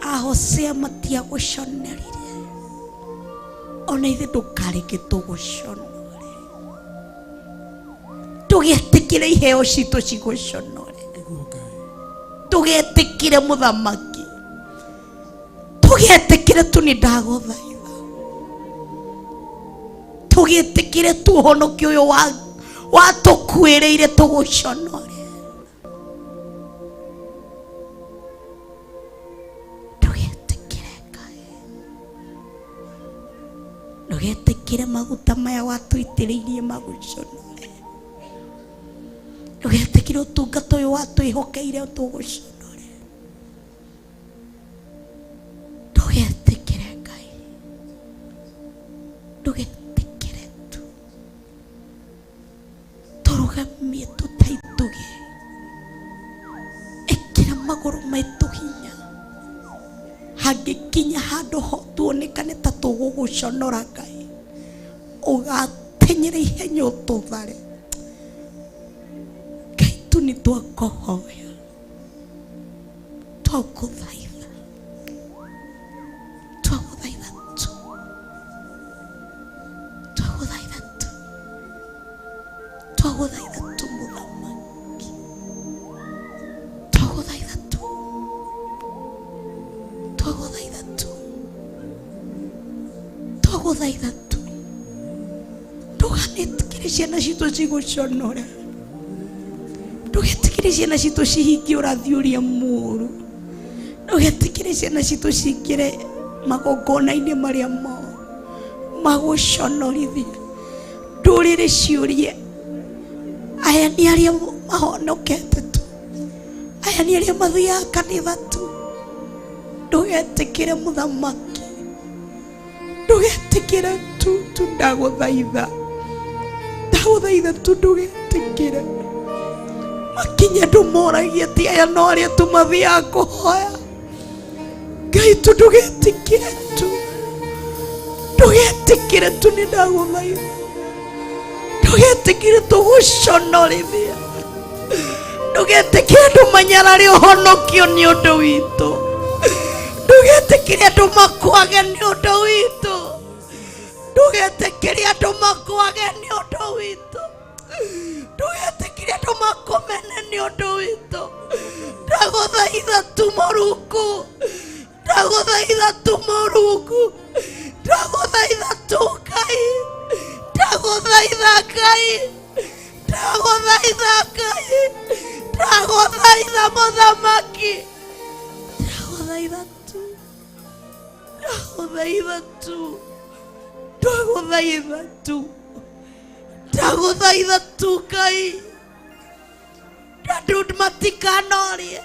a Hosea matiagũconorire ona ithe ndũkareke tũgũconore ndũgetĩkĩre iheo citũ cigũconore ndũgetĩkĩre mũthamaki tũgetĩkĩre tu nĩ ndagũthaitha tũgĩtĩkĩre tu ũhonokio ũyũ watũkuĩrĩire tũgũconore ndũgetĩkĩre Ngai ndũgetĩkĩre maguta maya watũitĩrĩirie magũconore ndũgetĩkĩre ũtungata ũyũ watwĩhokeire tũgũconore ndũgetĩkĩre Ngai ndũgetĩkĩre tu tũrũgamie tũtaitũge ĩkĩra magũrũ maitũ hinya hangĩkinya handũ ho tuonekane ta tũgũgũconora Ngai ũgatenyera ihenya ũtũthare Ngai tu nĩ twakũhoya twagũthaitha twagũthaitha tu twagũthaitha tu twagũthaitha tu mũthamaki twagũthaitha tu twagũthaitha tu twagũthaitha tu ndũganĩtĩkĩre ciana citũ cigũconore ndũgetĩkĩre ciana citũ cihingie ũrathi ũrĩa mũũru ndũgetĩkĩre ciana citũ cingĩre magongona-inĩ marĩa moru magũconorithia ndũrĩrĩ ciũrie aya nĩ arĩa mahonokete tu aya nĩ arĩa mathiaga kanitha tu ndũgetĩkĩre mũthamaki ndũgetĩkĩre tu tu ndagũthaitha ndagũthaitha tu ndũgetĩkĩre makinya andũ moragie ti aya no arĩa tu mathiaga kũhoya Ngai tu ndũgetĩkĩre tu ndũgetĩkĩre tu nĩ ndagũthaitha ndũgetĩkĩre tũgũconorithia ndũgetĩkĩre andũ manyarare ũhonokio nĩ ũndũ witũ ndũgetĩkĩre andũ makwage nĩ ũndũ witũ ndũgetĩkĩre andũ makwage nĩ ũndũ witũ ndũgetĩkĩre andũ makũmene nĩ ũndũ witũ ndagũthaitha tu Mũrungu ndagũthaitha tu Mũrungu ndagũthaitha tu Ngai ndagũthaitha Ngai ndagũthaitha Ngai ndagũthaitha mũthamaki ndagũthaitha tu ndagũthaitha tu ndagũthaitha tu ndagũthaitha tu Ngai andũ matikanorie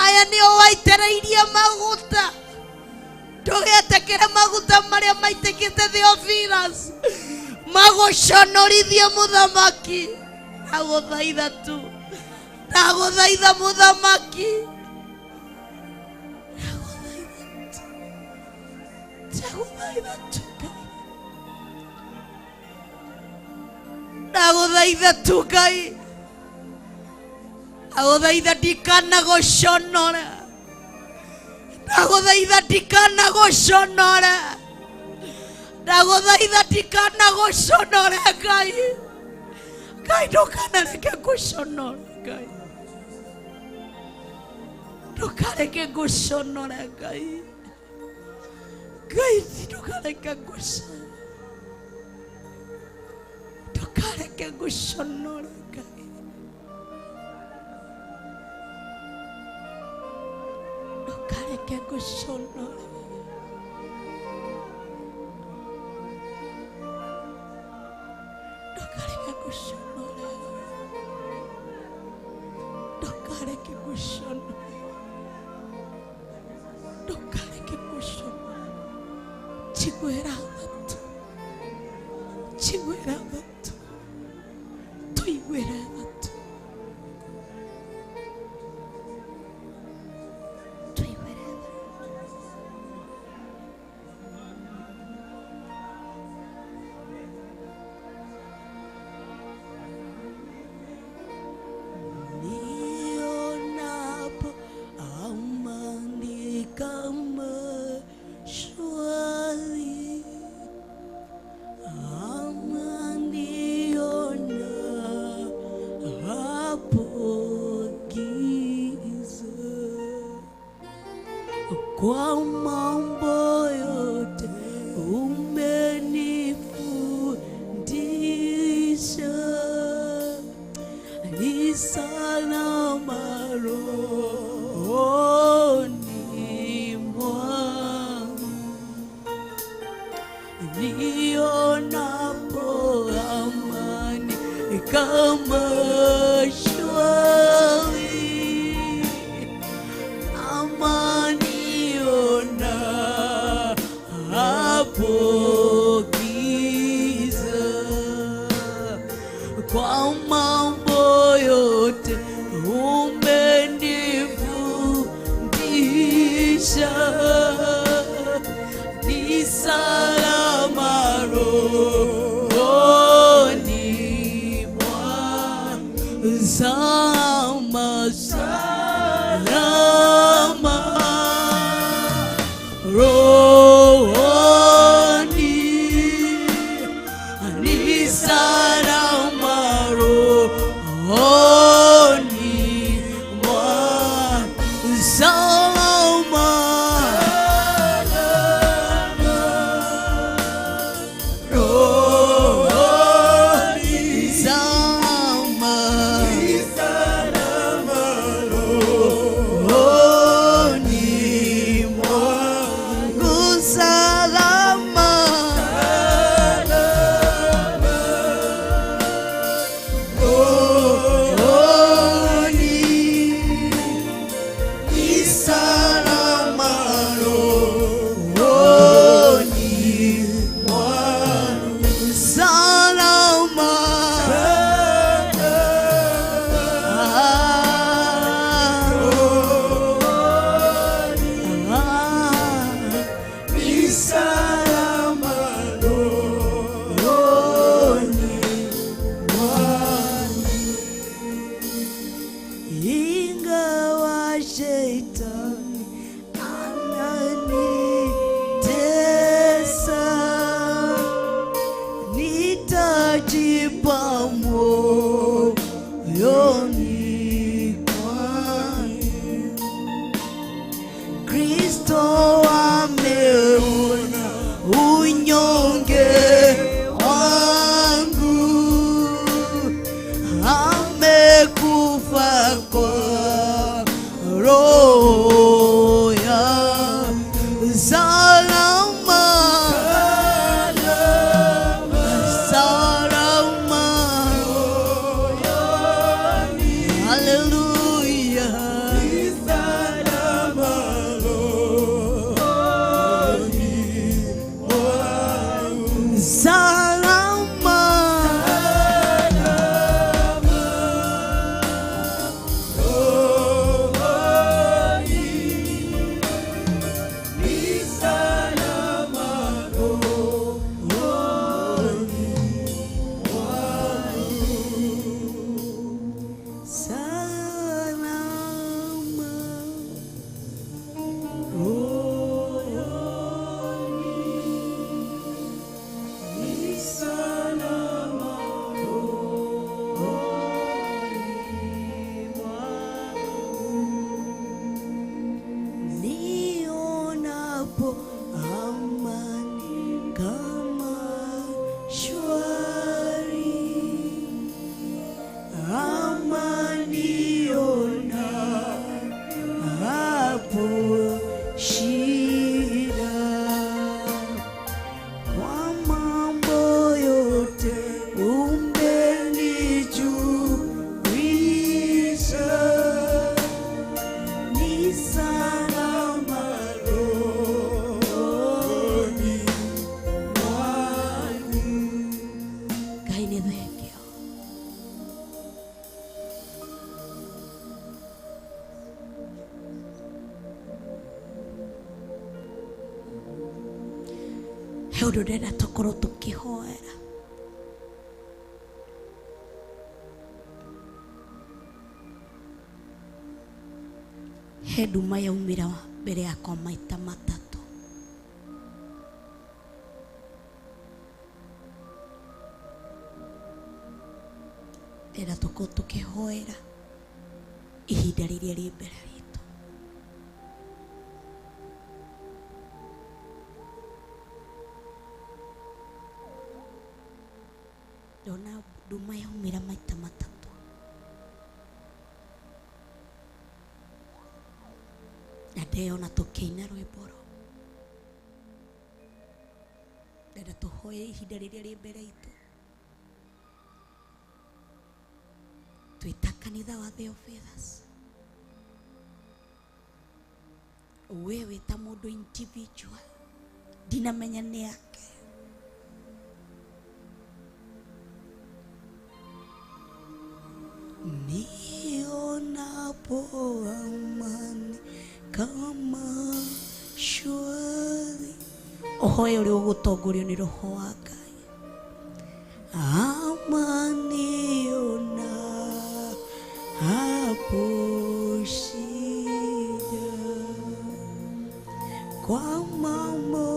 aya nĩo waitĩrĩirie maguta ndũgetĩkĩre maguta marĩa maitĩkĩte Theophilus magũconorithie mũthamaki ndagũthaitha tu ndagũthaitha mũthamaki ndagũthaitha tu Ngai ndagũthaitha tu Ngai ndagũthaitha ndikanagũconore ndagũthaitha ndikanagũconore ndagũthaitha ndikanagũconore Ngai Ngai ndũkanareke ngũconore Ngai ndũkareke ngũconore Ngai Ngai ndũkareke ngũconore ndũkareke ngũconore Ngai ndũkareke ngũconore ndũkareke ngũconore ndũkareke ngũconore ndũkareke ngũconore njiguĩra tha tu Tũiguĩre tha tu. Tũiguĩre tha tu. Tũiguĩre tha. Nionapo amani kama shwari, amani onapo giza, kwa mambo yote umenifundisha ni salama rohoni mwangu, nionapo amani kama shwari, amani onapo giza, kwa mambo yote umenifundisha, ni salama rohoni mwangu, salama, salama rohoni, ni salama rohoni mwangu, salama rohoni, salama. He ũndũ ndĩrenda tũkorwo tũkĩhoera. He nduma yaumĩra mbere yakwa maita matatũ. Ndĩrenda tũkorwo tũkĩhoera ihinda rĩrĩa rĩ mbere ritũ. Ndona nduma yaumĩra maita matatũ. Na ndeyona tũkĩina rwĩmbo rũu. Ndĩrenda tũhoe ihinda rĩrĩa rĩ mbere itũ. Twĩta kanitha wa The Fathers. We wĩ ta mũndũ individual, ndinamenya nĩ yake. Nionapo amani kama shwari. Ũhoe ũrĩa ũgũtongorio nĩ Roho wa Ngai. Amani ona hapo shida, kwa mambo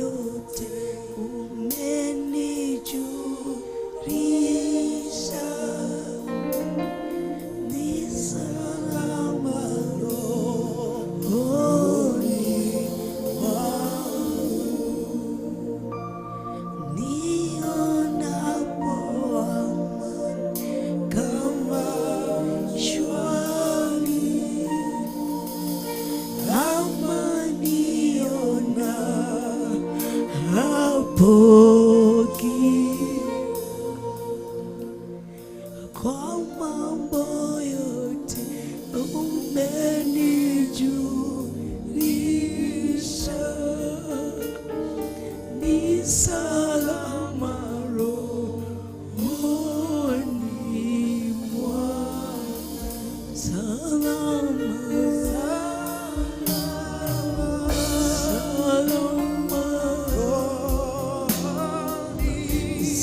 yote umenijulisha, ni salama rohoni mwangu. Nionapo amani kama shwari, amani ona hapo kwa mambo yote umenijulisha, ni salama rohoni mwangu. Salama, salama, salama,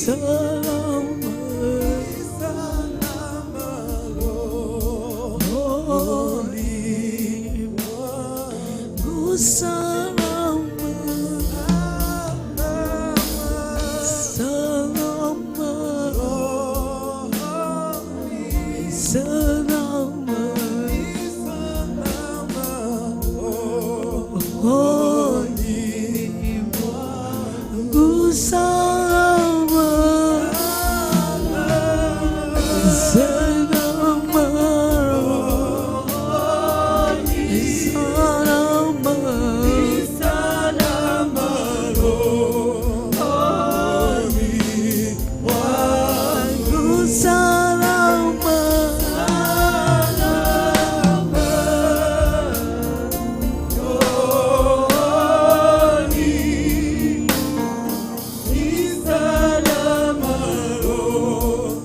Salama rohoni mwangu. salama, salama, salama, Salama rohoni mwangu. Salama, salama, salama, Salama rohoni mwangu. salama, Rohoni, ni salama rohoni.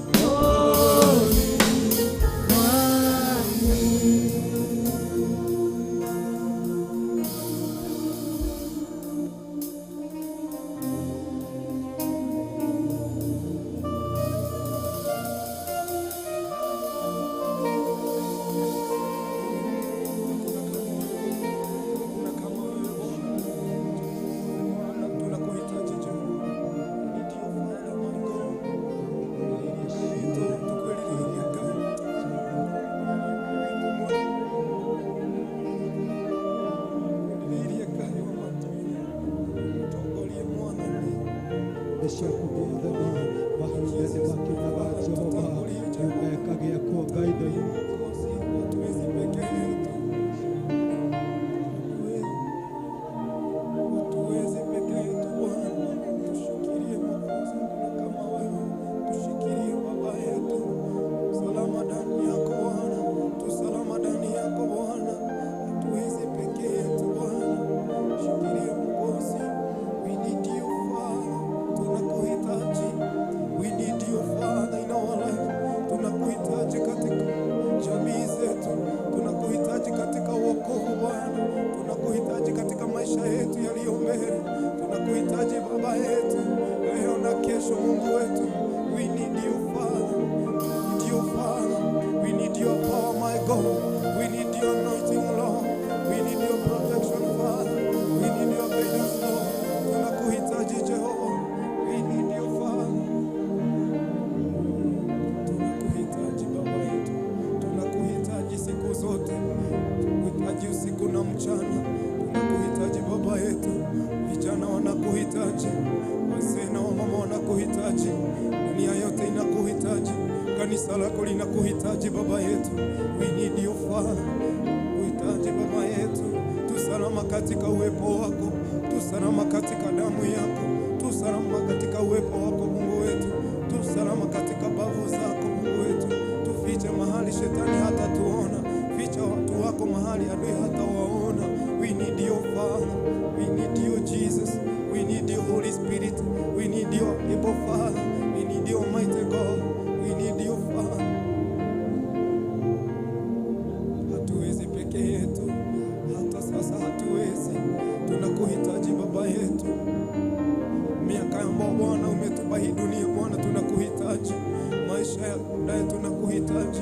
Kuna kama wewe Bwana, tunakuhitaji Jehova. Ndio Father my God. Tukwelelea Ngai. Tukwelelea Ngai wa matuine. Tuongorie Mwathani. Nĩciakũmĩathani mahinda nĩ makinyaga Jehova nĩũmekagĩakwo Ngai thaithi. Mwokozi, hatuwezi peke yetu. Hatuwezi peke yetu Bwana. Tushikilie Mwokozi, hakuna kama wewe. Tushikilie Baba yetu. Salama ndani yako Bwana. Tusalama ndani yako Bwana. Hatuwezi peke yetu Bwana. Shikilie Mwokozi. We need you Father. Tunakuhitaji. lako linakuhitaji Baba yetu. We need you Father. Kuhitaji Baba yetu, tusalama katika uwepo wako, tusalama katika damu yako, tusalama katika uwepo wako Mungu wetu, tusalama katika bavu zako Mungu wetu. Tufiche mahali shetani hata tuona, ficha watu wako mahali adui hata waona. We need you Father, we need you Jesus, we need you Holy Spirit, we need you able Father, we need you mighty God, we need you Father. Hatuwezi peke yetu, hata sasa hatuwezi. Tunakuhitaji Baba yetu. Miaka ambayo Bwana umetupa hii dunia Bwana, tunakuhitaji. Maisha ya baadaye tunakuhitaji.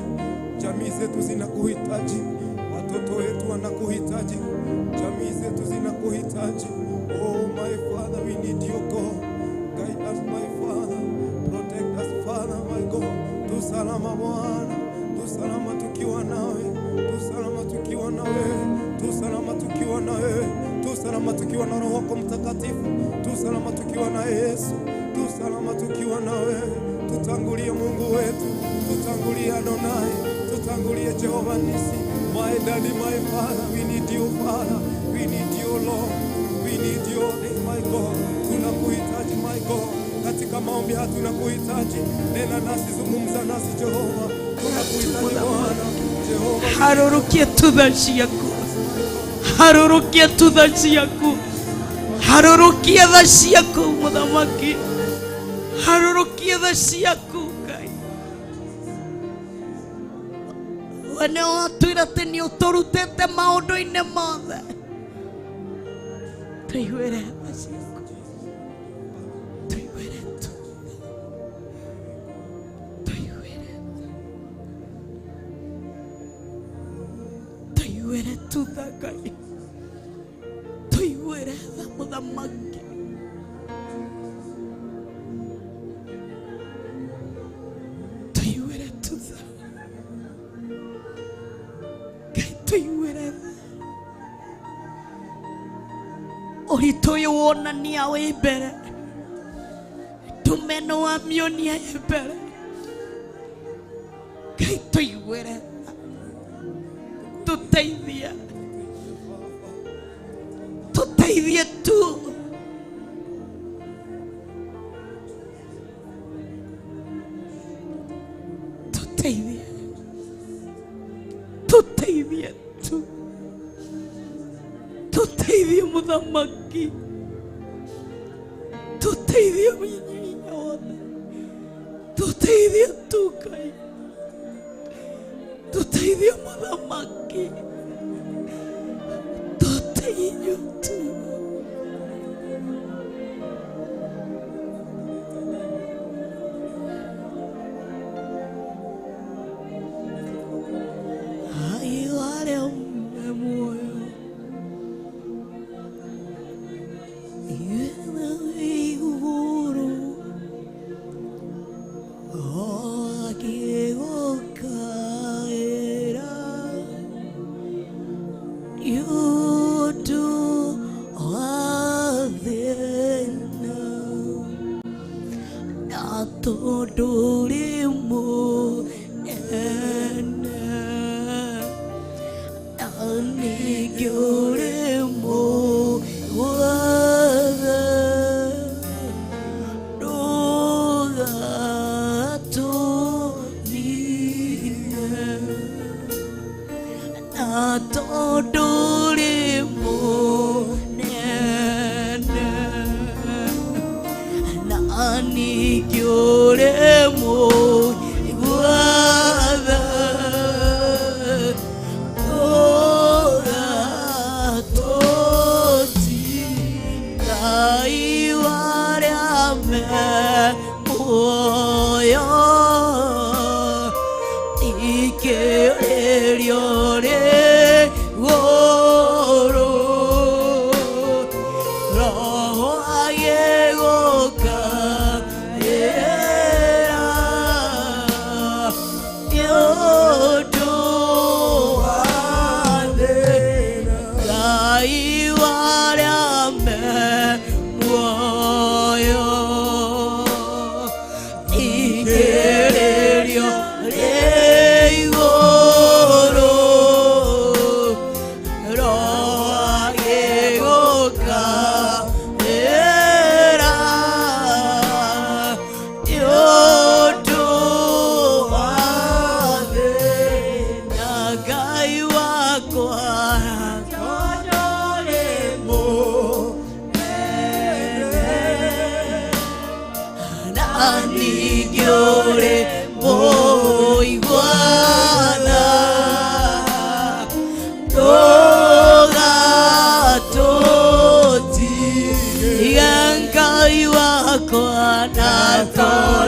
Jamii zetu zinakuhitaji, watoto wetu wanakuhitaji, jamii zetu zinakuhitaji. Oh my Father, we need you God. Guide us my Father, protect us Father my God. Tusalama Bwana, tusalama tukiwa nawe, tusalama tukiwa na wewe, tusalama tukiwa na wewe, tusalama tukiwa na Roho wako Mtakatifu, tusalama tukiwa na Yesu, tusalama tukiwa na wewe. Tutangulie Mungu wetu, tutangulie Adonai, tutangulie Jehova Nisi. My daddy, my father, we need you Father, we need you Lord, we need you my God. Tunakuhitaji my God, katika maombi haya tunakuhitaji. Nena nasi, zungumza nasi Jehova, tunakuhitaji Bwana Jehova. Harũrũkia tu tha ciaku, harũrũkia tu tha ciaku, harũrũkia tha ciaku mũthamaki, harũrũkia tha ciaku Ngai. We nĩ watwĩra atĩ nĩ ũtũrutĩte maũndũ-inĩ mothe, tũiguĩre tha ciaku, tũiguĩre tu, tũiguĩre tha, tũiguĩre tu tha Ngai, tũiguĩre tha mũthamaki. Tũiguĩre tu tha Ngai, tũiguĩre tha. Ũritũ ũyũ wonania wĩ mbere, ndũme nĩ wamĩonia ĩ mbere. Ngai tũiguĩre tha, tũteithie, tũteithie tu. Tũteithie, tũteithie tu, tũteithie mũthamaki, tũteithie hinya wothe, tũteithie tu Ngai, tũteithie mũthamaki, tũteithie tu. Ai, arĩa me muoyo, igũrũ akĩgũkaĩra nĩ ũndũ wa thĩna, na tondũ ũrĩ mũnene, na ningĩ ũrĩ mũgwathe, ndũgatũnine, na tondũ ũrĩ mũnene, na ningĩ ũrĩ mũgwathe, ndũgatũtiga. Ngai wa arĩa me muoyo, ikĩrĩrio rĩ igũrũ, Roho agĩgũkaĩra nĩ ũndũ wa thĩna. Ngai wa arĩa me muoyo, ikĩrĩrio rĩ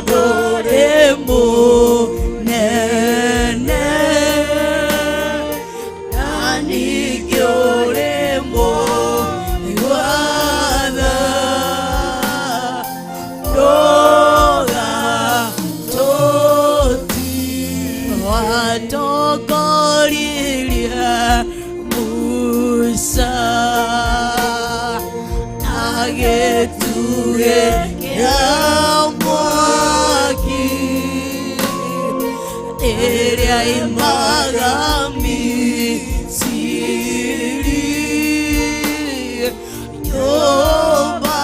Tondũ ũrĩ mũnene na ningĩ ũrĩ mũigua tha. Ndũgatũti watongoririe Musa na gĩtugĩ kĩa mwaki ĩrĩa imaga Misiri nyũmba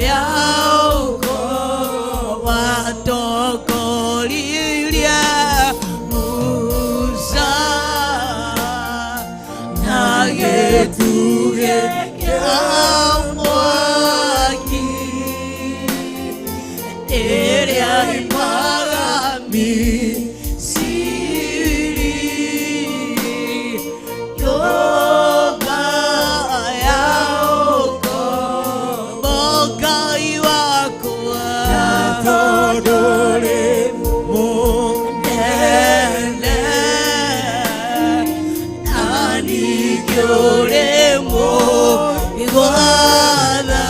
ya ukoo watongoririe Musa na gĩtugĩ kĩa mwaki ĩrĩa imaga Misiri nyũmba ya ũkombo Ngai wakwa Tondũ ũrĩ mũnene na ningĩ ũrĩ mũigua tha.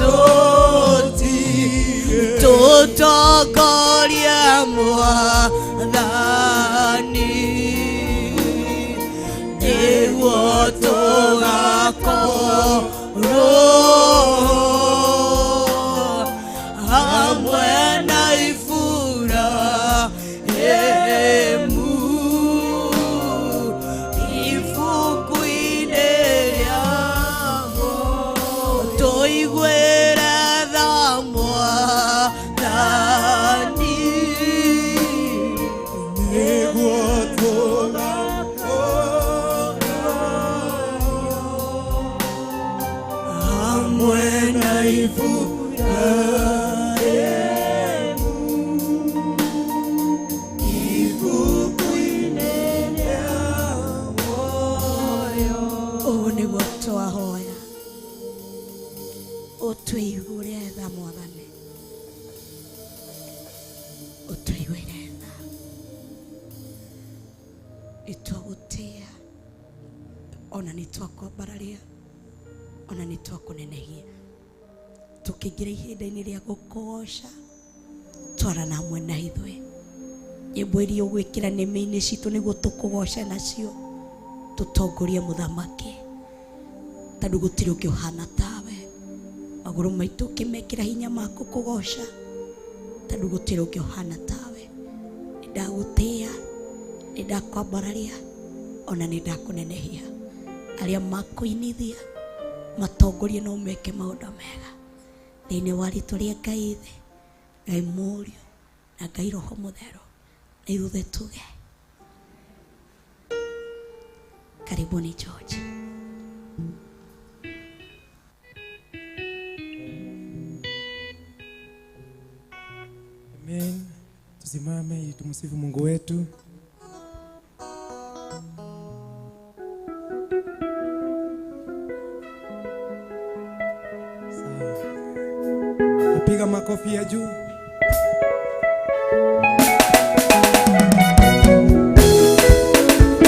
Ndũgatũti tũtongorie Mwathani nĩguo tũgakorwo hamwe na Iburahĩmu ibuku-inĩ rĩamo tũiguĩre tha Mwathani nĩguo tũgakorwo hamwe na Iburahĩmu ibuku-inĩ rĩa muoyo. Ũũ nĩguo twahoya ũtũiguĩre tha Mwathani, ũtũiguĩre tha. Nĩtwagũtĩĩa ona nĩtwakwambararia ona nĩtwakũnenehia. Tũkĩingĩra ihinda-inĩ rĩa gũkũgoca, twarana hamwe na ithuĩ. Nyĩmbo iria ũgwĩkĩra nĩmĩ-inĩ citũ nĩguo tũkũgoce nacio, tũtongorie mũthamaki tondũ gũtirĩ ũngĩ ũhana tawe. Magũrũ maitũ ũkĩmekĩra hinya ma gũkũgoca tondũ gũtirĩ ũngĩ ũhana tawe. Nĩndagũtĩĩa, nĩndakwambararia ona nĩndakũnenehia. Arĩa makũinithia matongorie no meke maũndũ mega thĩinĩ wa rĩtwa rĩa Ngai Ithe, Ngai Mũriũ na Ngai Roho Mũtheru, na ithuothe tuge karibuni George. Amen. Tusimame ili tumsifu Mungu wetu. Sawa. Napiga makofi ya juu.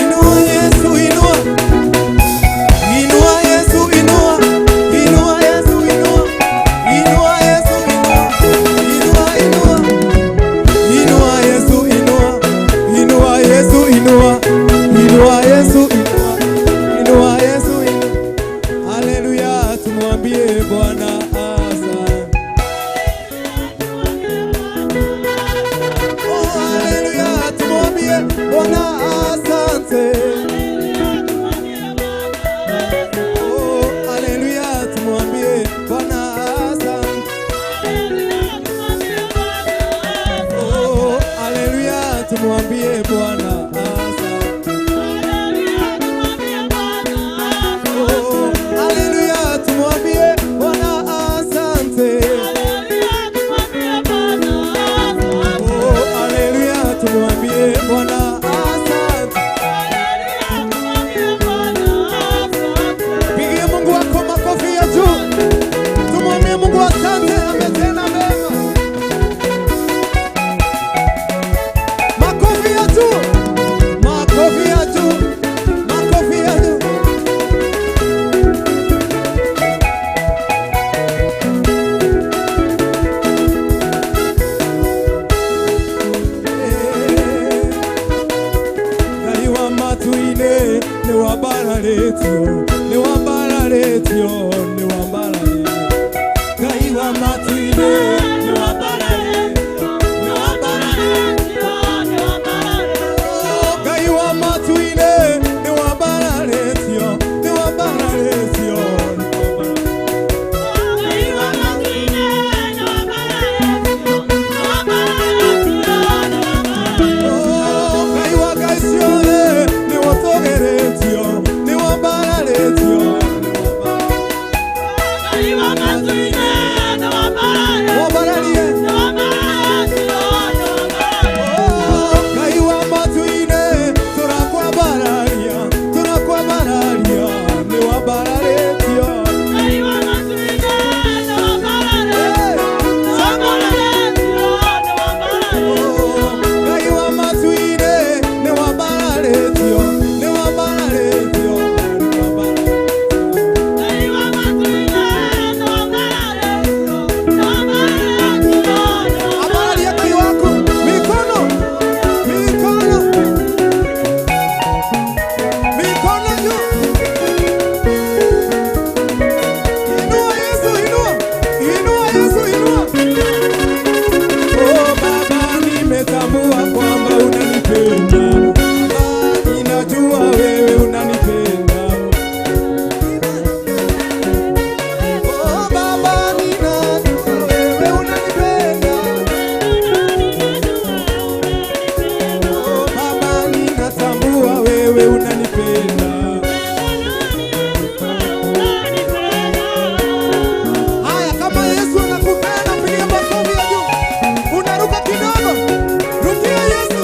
Inua Yesu, inua. Inua Yesu, inua. Inua Yesu, inua. Inua Yesu, inua. Inua, inua. Inua Yesu, inua. Inua Yesu, inua. Inua Yesu, inua. Inua Yesu, inua. Haleluya, tumwambie Bwana asante. Oh, haleluya, tumwambie Bwana asante. Oh, haleluya, tumwambie Bwana asante. Oh, haleluya, tumwambie Bwana asante. Oh, haleluya, tumwambie Bwana asante. Oh, haleluya, tumwambie Bwana asante. Pigie Mungu wako makofi ya juu. Nĩwambararĩtio, nĩwambararĩtio, nĩwambararĩtio. Ngai wa matu-inĩ, nĩwambararĩtio, nĩwambararĩtio. Ngai wa matu-inĩ, nĩwambararĩtio, nĩwambararĩtio, nĩwambararĩtio. Ngai wa ngai ciothe, nĩwatũgĩrĩtio, nĩwambararĩtio, wambararie. Ngai wa matu-inĩ, tũrakwambararia, tũrakwambararia, nĩwambararĩtio. Ngai wa matu-inĩ, nĩwambararĩtio, nĩwambararĩtio, nĩwambararĩtio. Ambararia Ngai waku mikono, mikono, mikono juu. Inua Yesu, inua, inua Yesu, inua. Oh Baba, nimetambua kwamba unanipenda. Baba, ninajua wewe unanipenda. Oh Baba, ninajua wewe unanipenda. Oh Baba, ninatambua wewe unanipenda. Haya, kama Yesu anakupenda, piga makofi ya juu. Unaruka kidogo, rukia Yesu.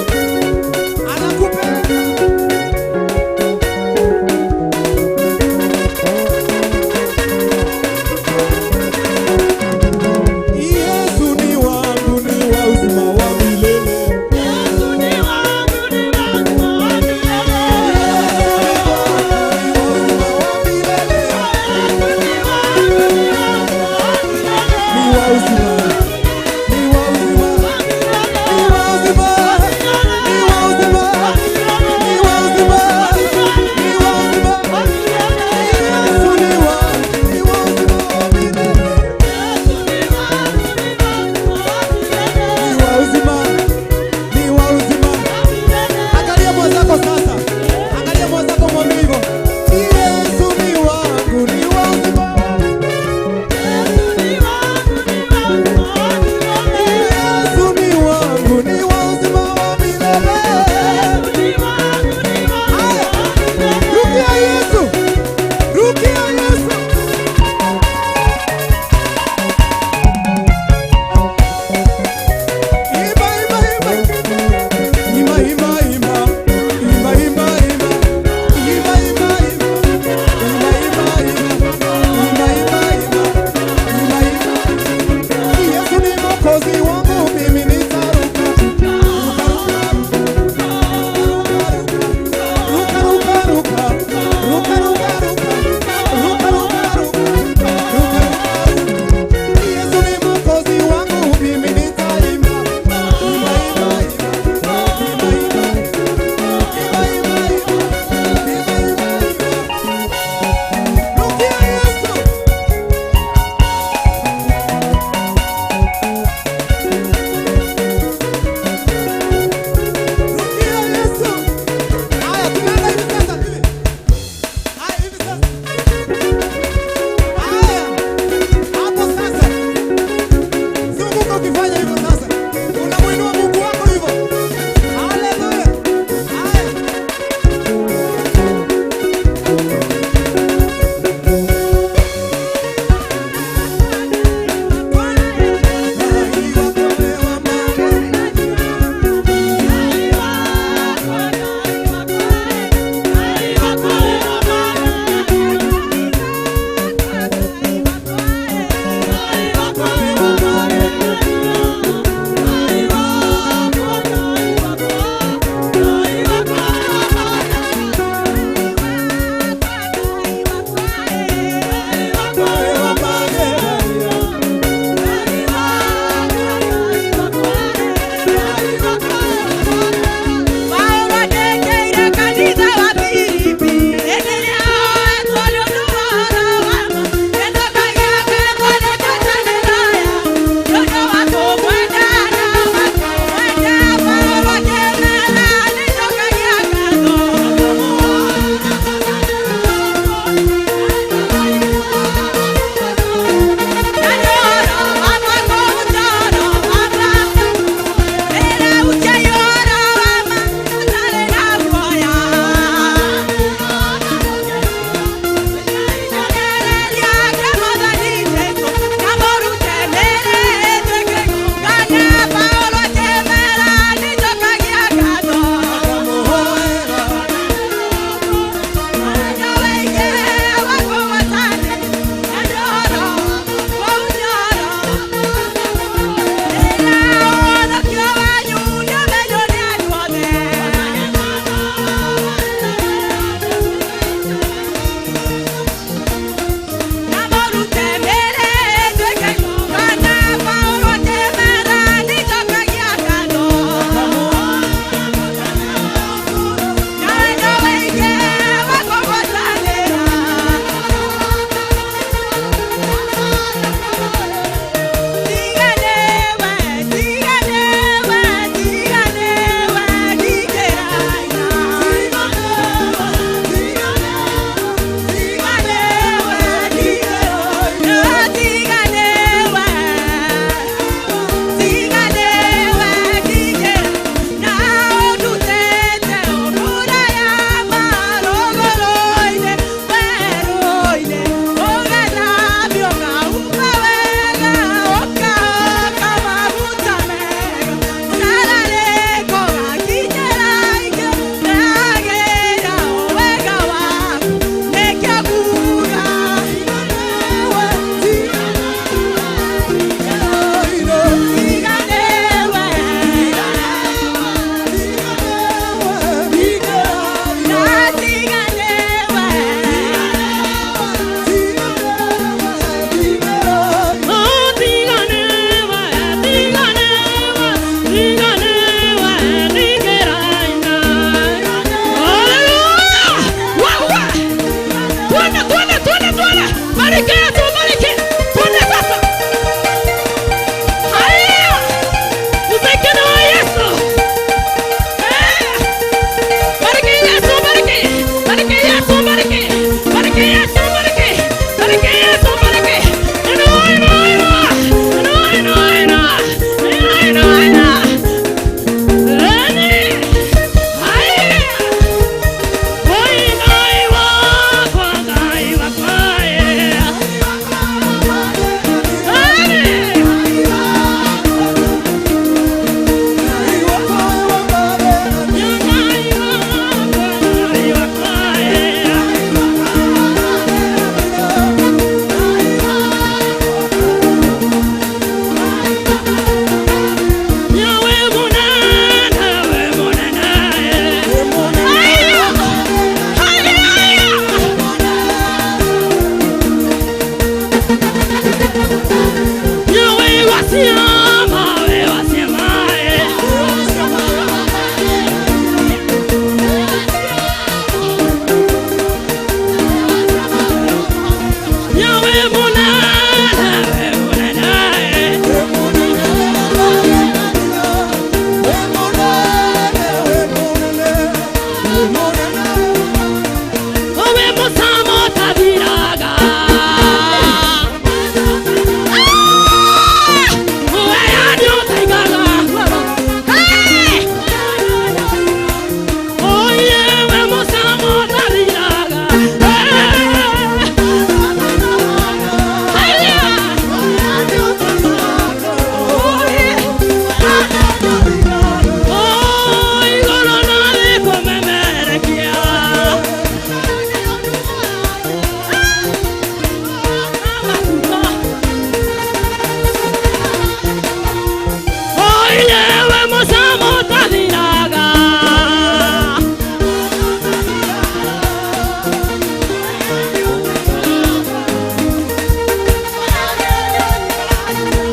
Ngai we mũcamo ũtathiraga.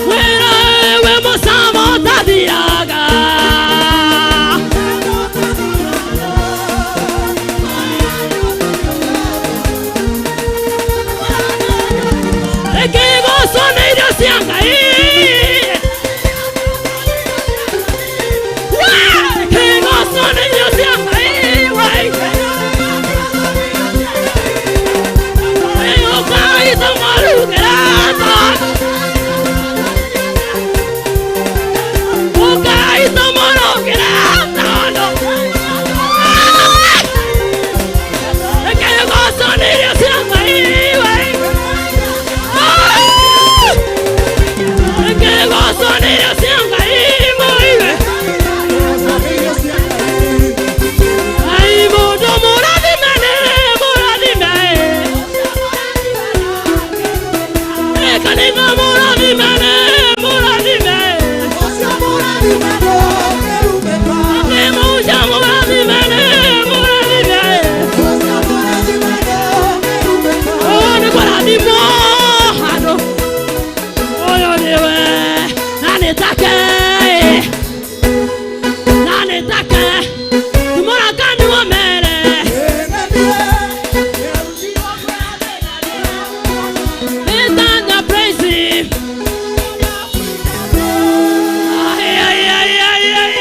Wĩra we mũcamo ũtathiraga. Rekegocwo nĩ irio cia Ngai. Rekegocwo nĩ irio cia Ngai. Ai, mundu mũrathime nĩ mũrathime. Kanitha mũrathime nĩ mũrathime. Nĩ mũca mũrathime nĩ mũrathime. Ũyũ nĩ kũrathimwo handũ. Ũyũ nĩwe na nĩ take. Na nĩ take. Tũmũrakani wa mere. Nĩtanya praise him. Ai, ai, ai, ai, ai.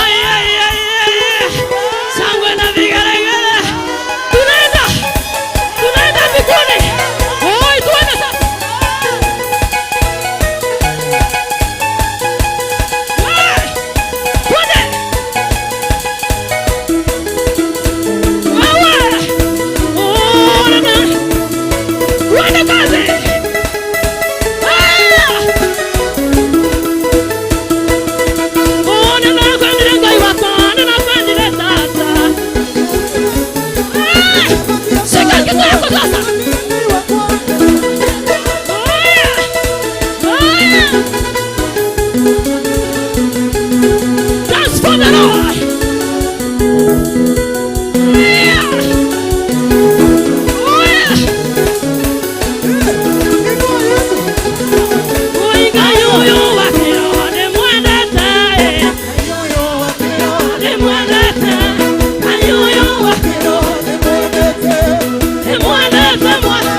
Ai, ai, ai, ai, ai. Shangwe na vigelegele. Tunaenda. Tunaenda mbinguni. Oi, tuende sasa. Hey, twende. Wewe. Oh, nana. Twende kazi. Ah! Oh, ninakwendire Ngai wakwa, ninakwendire Tata. Ah! Shika kitu yako sasa. Haya. Haya. Dance for the Lord. Yeah. Oh, yeah. Ngai ũyũ wa kĩroho nĩmwendete, nĩmwendete. Ngai ũyũ wa kĩroho nĩmwendete mwana.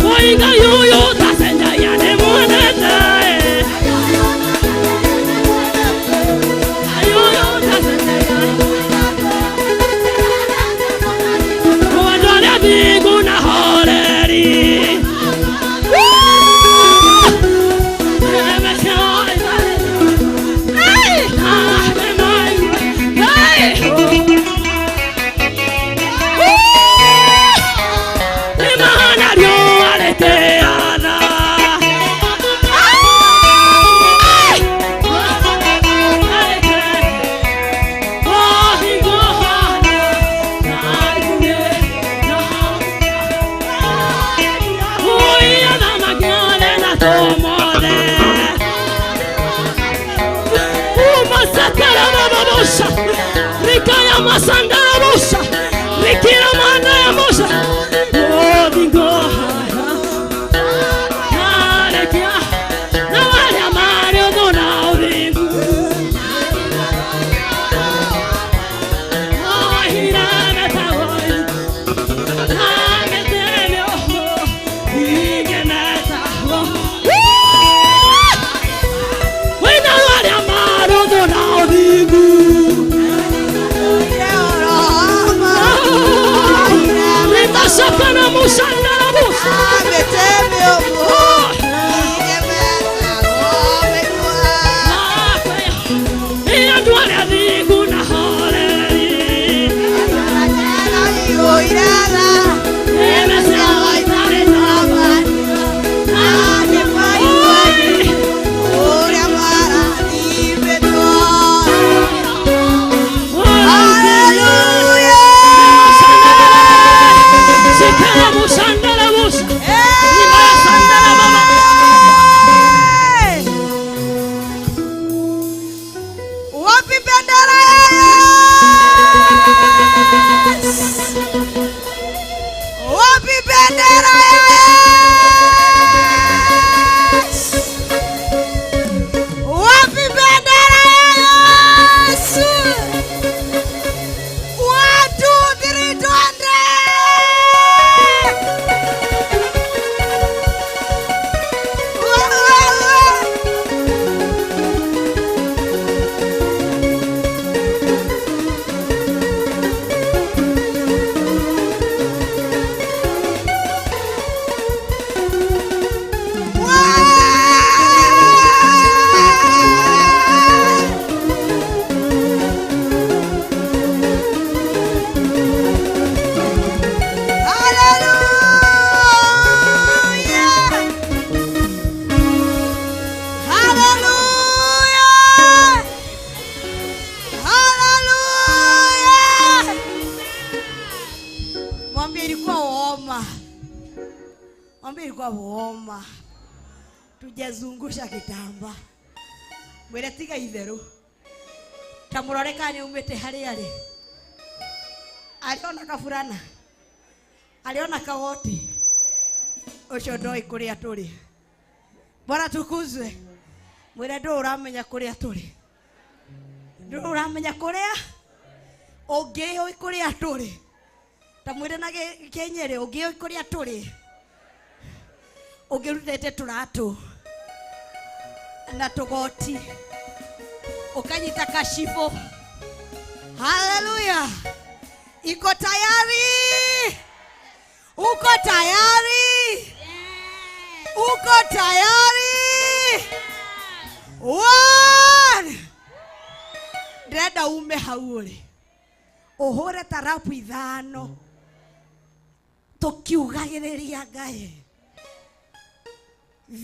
Ngai ũyũ ũtacenjagia nĩmwendete. Ngai ũyũ ũtacenjagia. Andũ arĩa athingu na horeri. Umasakarabababosa, rikaya masandarabosa, rikira mandayabosa. Odingo, harekia, na wale mario dona odingo. Ahira metawai, ametemyo, igenetawo. Wena wale mario dona odingo. Mwambie ilikuwa woma. Tujazungusha kitamba. Mwĩre tiga itherũ. Ta mũrore kana nĩaumĩte harĩa arĩ. Arĩona kaburana. Arĩona kagoti. Ũcio ndoĩ kũrĩa tũrĩ. Bwana tukuzwe. Mwĩre ndũĩ ũramenya kũrĩa tũrĩ. Ndũĩ ũramenya kũrĩa ũngĩũĩ kũrĩa tũrĩ. Ta mwĩre na kĩnyĩrĩ ũngĩũĩ kũrĩa tũrĩ. Ũngĩrutĩte tũratũ na tũgoti ukanyita kashifu. Haleluya! Iko tayari? Uko tayari? Uko tayari? One. Ndĩrenda ume hau ũrĩ ũhũre tarabu ithano tũkiugagĩrĩria Ngai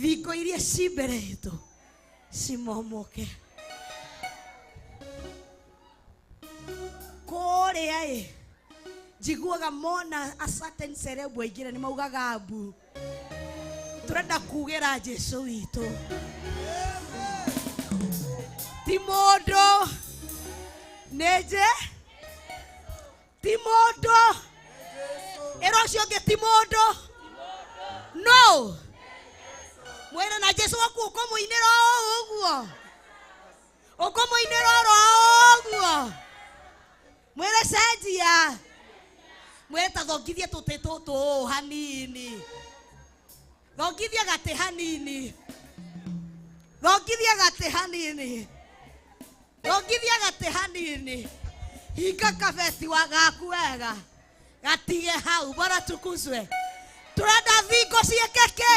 thingo iria ci mbere itũ cimomoke. Kũrĩa ĩ njiguaga mona a certain celeb aingĩra nĩ maugaga mbu. Tũrenda kugĩra Jesũ witũ ti mũndũ nĩ nje ti mũndũ ĩra ũcio ũngĩ ti mũndũ no mwĩre na Jesũ waku ũkũmũinĩra o ũguo ũkũmũinĩra oro ũguo mwĩre cenjia mwĩre ta thongithie tũtĩ tũtũ ũũ hanini thongithia gatĩ hanini thongithia gatĩ hanini thongithia gatĩ hanini hinga kabeti wa gaku wega gatige hau. Bwana tukuzwe. Tũrenda thingo ciĩkĩke.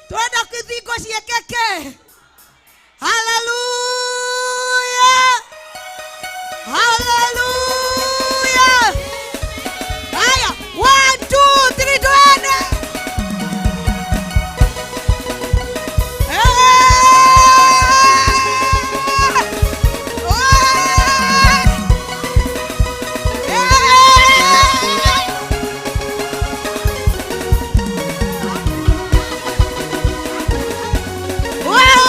Tũrenda thingo ciĩkĩke. Haleluya! Haleluya! Haya, 1 2 3 twende. Wow!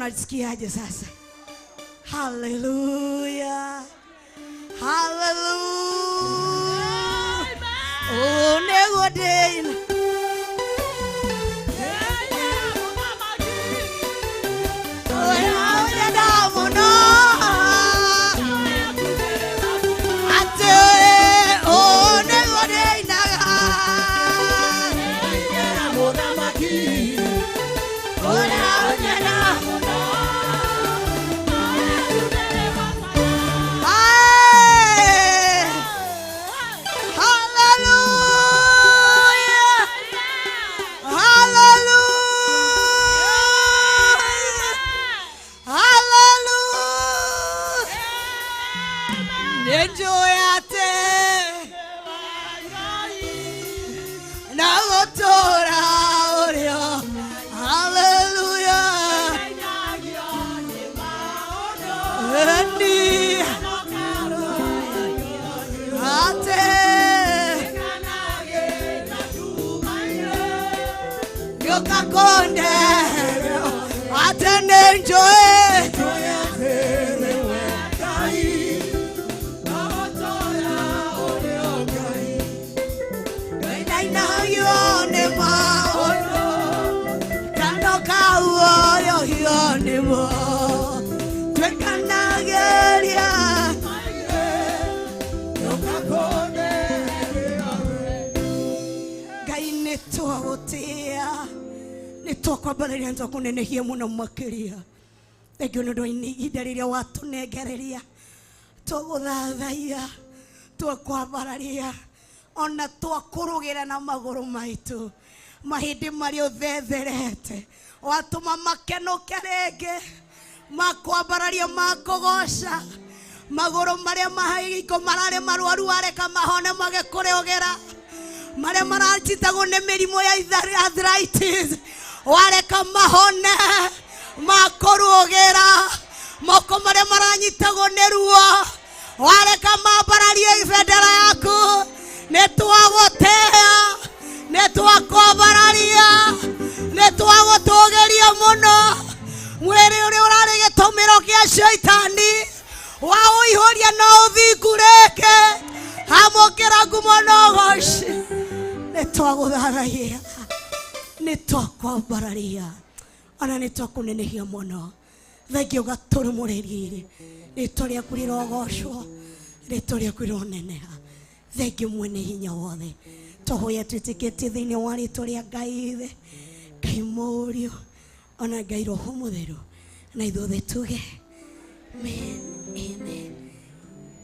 Mnasikiaje sasa? Haleluya, haleluya. Oh, nĩguo ndĩina. Ũrĩa mũno. Atĩ, oh, nĩguo ndĩinaga. Ũrĩa ũnyenda mũno. Aye. Hallelujah. Hallelujah. Hallelujah. Nĩnjũĩ atĩ na gũtũũra ũrĩo. Hallelujah. Eni atĩ gĩũka kũnde atĩ nĩnjũĩ. Ndainagio nĩ maũndũ kando kauoyohio nĩmo twĩkanagĩria. Ngai nĩ twagũtĩa, nĩ twakwambararia, nĩ twakũnenehia mũno makĩria. Thengiũ nĩ ũndũ wa ihinda rĩrĩa watũnengereria twagũthathaiya, twakwambararia, ona twakũrũgĩra na magũrũ maitũ. Mahĩndĩ marĩa ũthetherete watũma makenũke rĩngĩ, makwambararia, makũgoca. Magũrũ marĩa mahingo mararĩ marwaru wareka mahone magĩkũrũgĩra. Marĩa marachitagwo nĩ mĩrimũ ya arthritis wareka mahone makũrũgĩra. Moko marĩa maranyitagwo nĩ ruo wareka mambararie bendera yaku. Nĩ twagũtĩa, nĩ twakwambararia, nĩ twagũtũgĩria mũno. Mwĩrĩ ũrĩa ũrarĩ gĩtũmĩro kĩa caitani wa ũihũria no ũthingu rĩngĩ. Amũkĩra ngumo na ũgoci. Nĩ twagũthathaiya, nĩ twakwambararia, ona nĩ twakũnenehia mũno. Thengiũ gatũrũmũrĩrie. Rĩtwa rĩaku rĩrogocwo, rĩtwa rĩaku rĩroneneha. Thengiũ mwene hinya wothe. Twahoya twĩtĩkĩtie thĩinĩ wa rĩtwa rĩa Ngai Ithe, Ngai Mũriũ, ona Ngai Roho Mũtheru, na ithuothe tuge amen, amen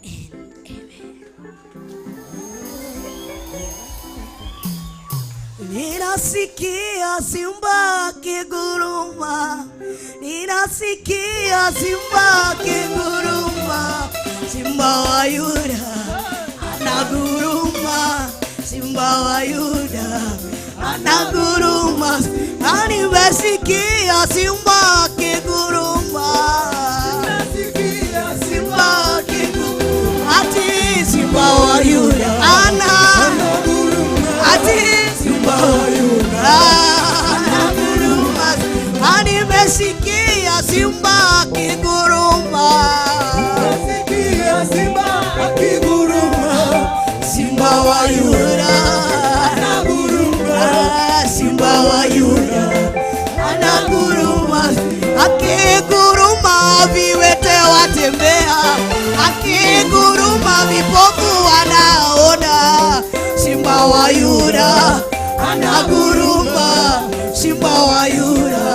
and amen. Ninasikia simba akiguruma, ninasikia simba akiguruma, simba wa Yuda anaguruma, simba wa Yuda anaguruma. Nimesikia simba akiguruma, simba akiguruma, ati simba wa Yuda ana ati simba wa Yuda anaguruma. Nimesikia simba akiguruma, simba wa Yuda anaguruma, simba wa Yuda anaguruma. Akiguruma viwete watembea, akiguruma vipofu wanaona. Simba wa Yuda anaguruma, simba wa Yuda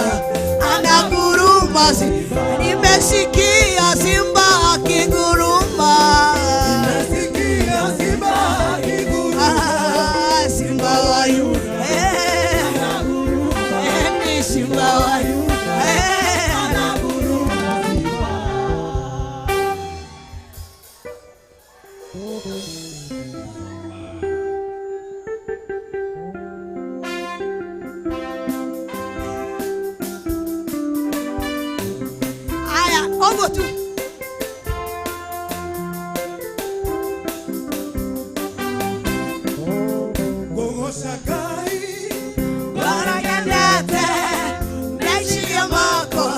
anaguruma. Nimesikia simba akiguruma. Ah, simba wa Yuda, eh, eh, ni simba wa Yuda, eh. Aya, ogo tu. Gogoca Ngai. Baragendete, meciria makwa.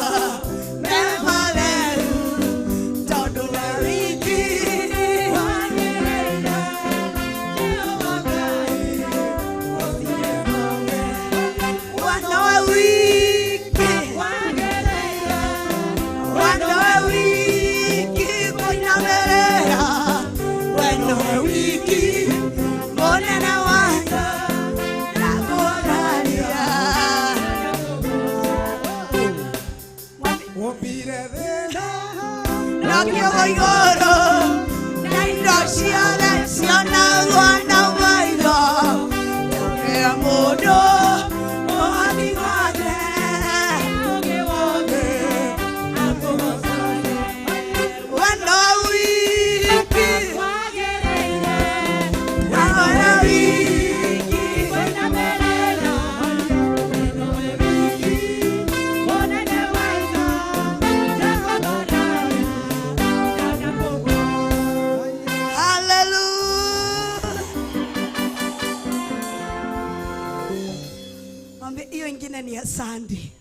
Ingine ni ya Sandy.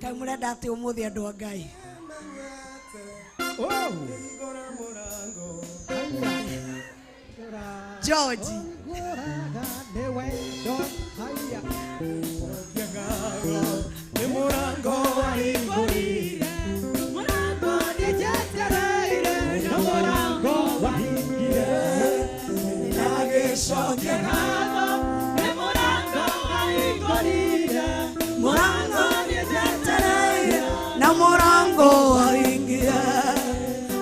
Kaĩ mũrenda atĩ ũmũthĩ andũ a Ngai. George. Murango nĩnjetereire na mũrango wahingia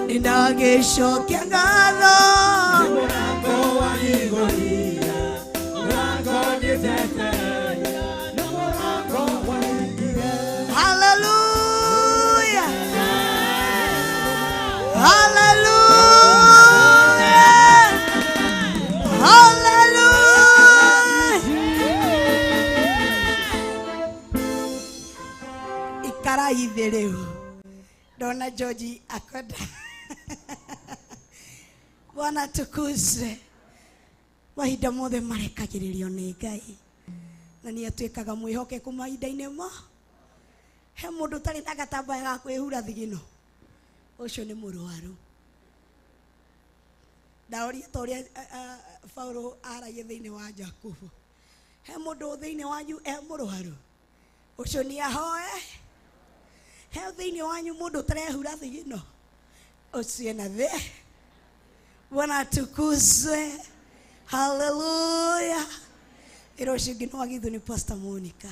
nĩndagĩcokia ngatho Hallelujah. Hallelujah. Hallelujah. Ikarai thĩ rĩu ndona George akwenda. Bwana tukuzwe. Mahinda mothe marekagĩrĩrio nĩ Ngai na nĩ atuĩkaga mwĩhokeku mahinda-inĩ mo. He mũndũ ũtarĩ na gatambaya ga kwĩhura thigino, ũcio nĩ mũrwaru. Ndaũria ta ũrĩa Paulo aragia thĩinĩ wa Jakubu, he mũndũ thĩinĩ wanyu e mũrwaru, ũcio nĩ ahoe. He thĩinĩ wanyu mũndũ ũtarehura thigino, ũcio ena thĩ. Bwana atukuzwe. Haleluya. Ĩra ũcio ũngĩ nĩ wagithwo nĩ Pastor Monica.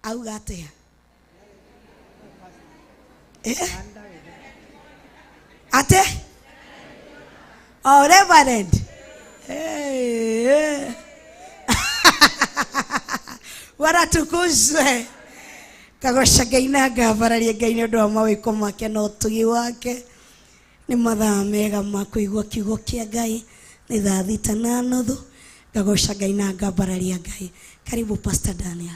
Auga atĩa? Eh? Ate? Oh, Reverend. Hey, hey. Bwana atukuzwe. Kagoca Ngai na ngambararia Ngai nĩ ũndũ wa mawĩko make na ũtugi wake. Nĩ mathaa mega ma kũigua kiugo kĩa Ngai. Nĩ thaa 6:30. Ngagoca Ngai na ngambararia Ngai. Karibu Pastor Daniel.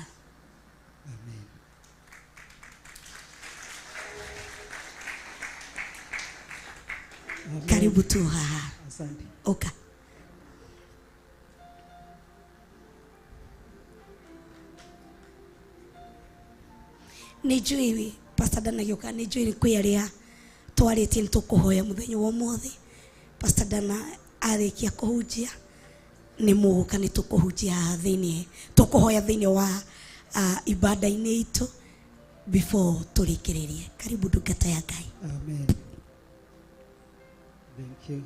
Karibu tu haha. Asante. Oka. Nĩ njũĩ Pastor Dan agĩũka, nĩ njũĩ kwĩ arĩa twarĩtie nĩ tũkũhoya mũthenya wa ũmũthĩ. Pastor Dan arĩkia kũhunjia nĩ mũgũka, nĩ tũkũhunjia haha thĩinĩ, tũkũhoya thĩinĩ wa ibada-inĩ itũ before tũrĩkĩrĩrie. Karibu ndungata ya Ngai. Amen. Thank you.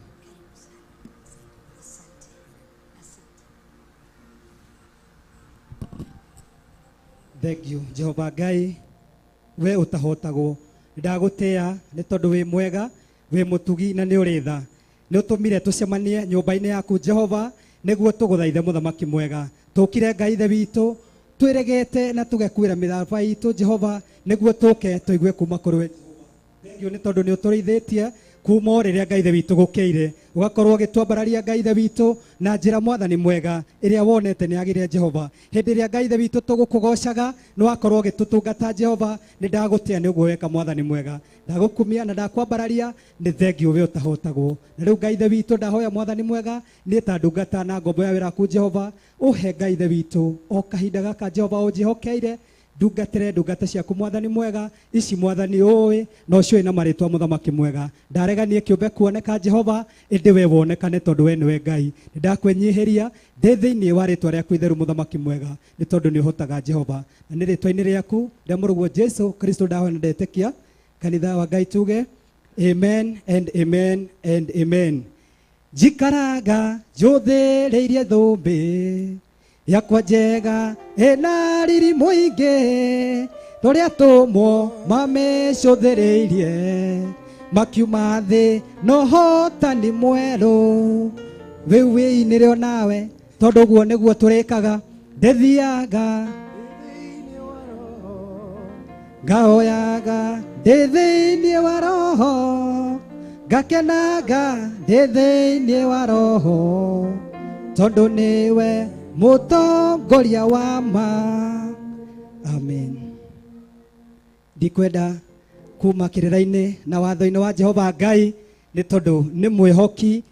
Thank you, Jehova Ngai, we utahotagwo. Ndagũtĩa nĩ tondũ wĩ mwega, wĩ mũtugi na nĩ ũrĩ tha. Nĩ ũtũmire tũcemanie nyũmba-inĩ yaku Jehova, nĩguo tũgũthaithe mũthamaki mwega. Tũkire Ngai ithe witũ, twĩregete na tũgekuĩra mĩtharaba itũ Jehova, nĩguo tũke tũigue kuma kũrĩ we. Thank you nĩ tondũ nĩ ũtũrĩithĩtie kuma o rĩrĩa Ngai ithe witũ gũkĩire, ũgakorwo ũgĩtwambararia Ngai ithe witũ na njĩra mwathani mwega ĩrĩa wonete nĩ yagĩrĩire Jehova. Hĩndĩ ĩrĩa Ngai ithe witũ tũgũkũgocaga nĩ wakorwo ũgĩtũtungata Jehova, nĩ ndagũtĩa nĩ ũguo weka mwathani mwega. Ndagũkumia na ndakwambararia nĩ thengiũ we ũtahotagwo. Na rĩu Ngai ithe witũ ndahoya mwathani mwega, niĩ ta ndungata na ngombo ya wĩra waku Jehova, ũhe Ngai ithe witũ o kahinda gaka Jehova ũnjĩhokeire ndungatĩre ndungata ciaku mwathani mwega, ici mwathani ũĩ na ũcio wĩna marĩtwa mũthamaki mwega. Ndareganie kĩũmbe kuoneka Jehova, ĩndĩ we wonekane tondũ we nĩwe Ngai. Nĩ ndakwĩnyihĩria ndĩ thĩinĩ wa rĩtwa rĩaku itheru mũthamaki mwega, nĩ tondũ nĩ ũhotaga Jehova. Na nĩ rĩtwa-inĩ rĩaku rĩa mũrũguo Jesu Kristo ndahoya na ndetĩkia. Kanitha wa Ngai tuge amen and amen and amen. Njikaraga njũthĩrĩirie thũmbĩ yakwa njega ĩna riri mũingĩ, tũrĩa tũmwo mamĩcũthĩrĩirie makiuma thĩ na ũhotani mwerũ. Rĩu wĩinĩre onawe tondũ ũguo nĩguo tũrĩkaga. Ndĩthiaga ngahoyaga ndĩ thĩinĩ wa roho, ngakenaga ndĩ thĩinĩ wa roho, tondũ nĩwe mũtongoria wa ma. Amen. Ndikwenda kuma kĩrĩra-inĩ na watho-inĩ wa Jehova Ngai, Nĩ tondũ nĩ mwĩhoki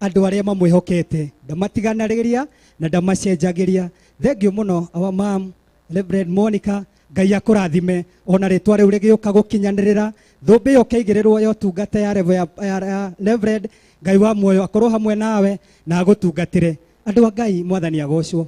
andũ arĩa mamwĩhokete ndamatiganagĩria na ndamacenjagĩria. Thengiũ mũno our mom Reverend Monica, Ngai akũrathime ona rĩtwa rĩu rĩgĩũka gũkinyanĩrĩra thũmbĩ ĩyo ũkĩigĩrĩrwo ya ũtungata ya level ya Reverend. Ngai wa muoyo akorwo hamwe nawe na agũtungatĩre. Andũ a Ngai, mwathani agocwo.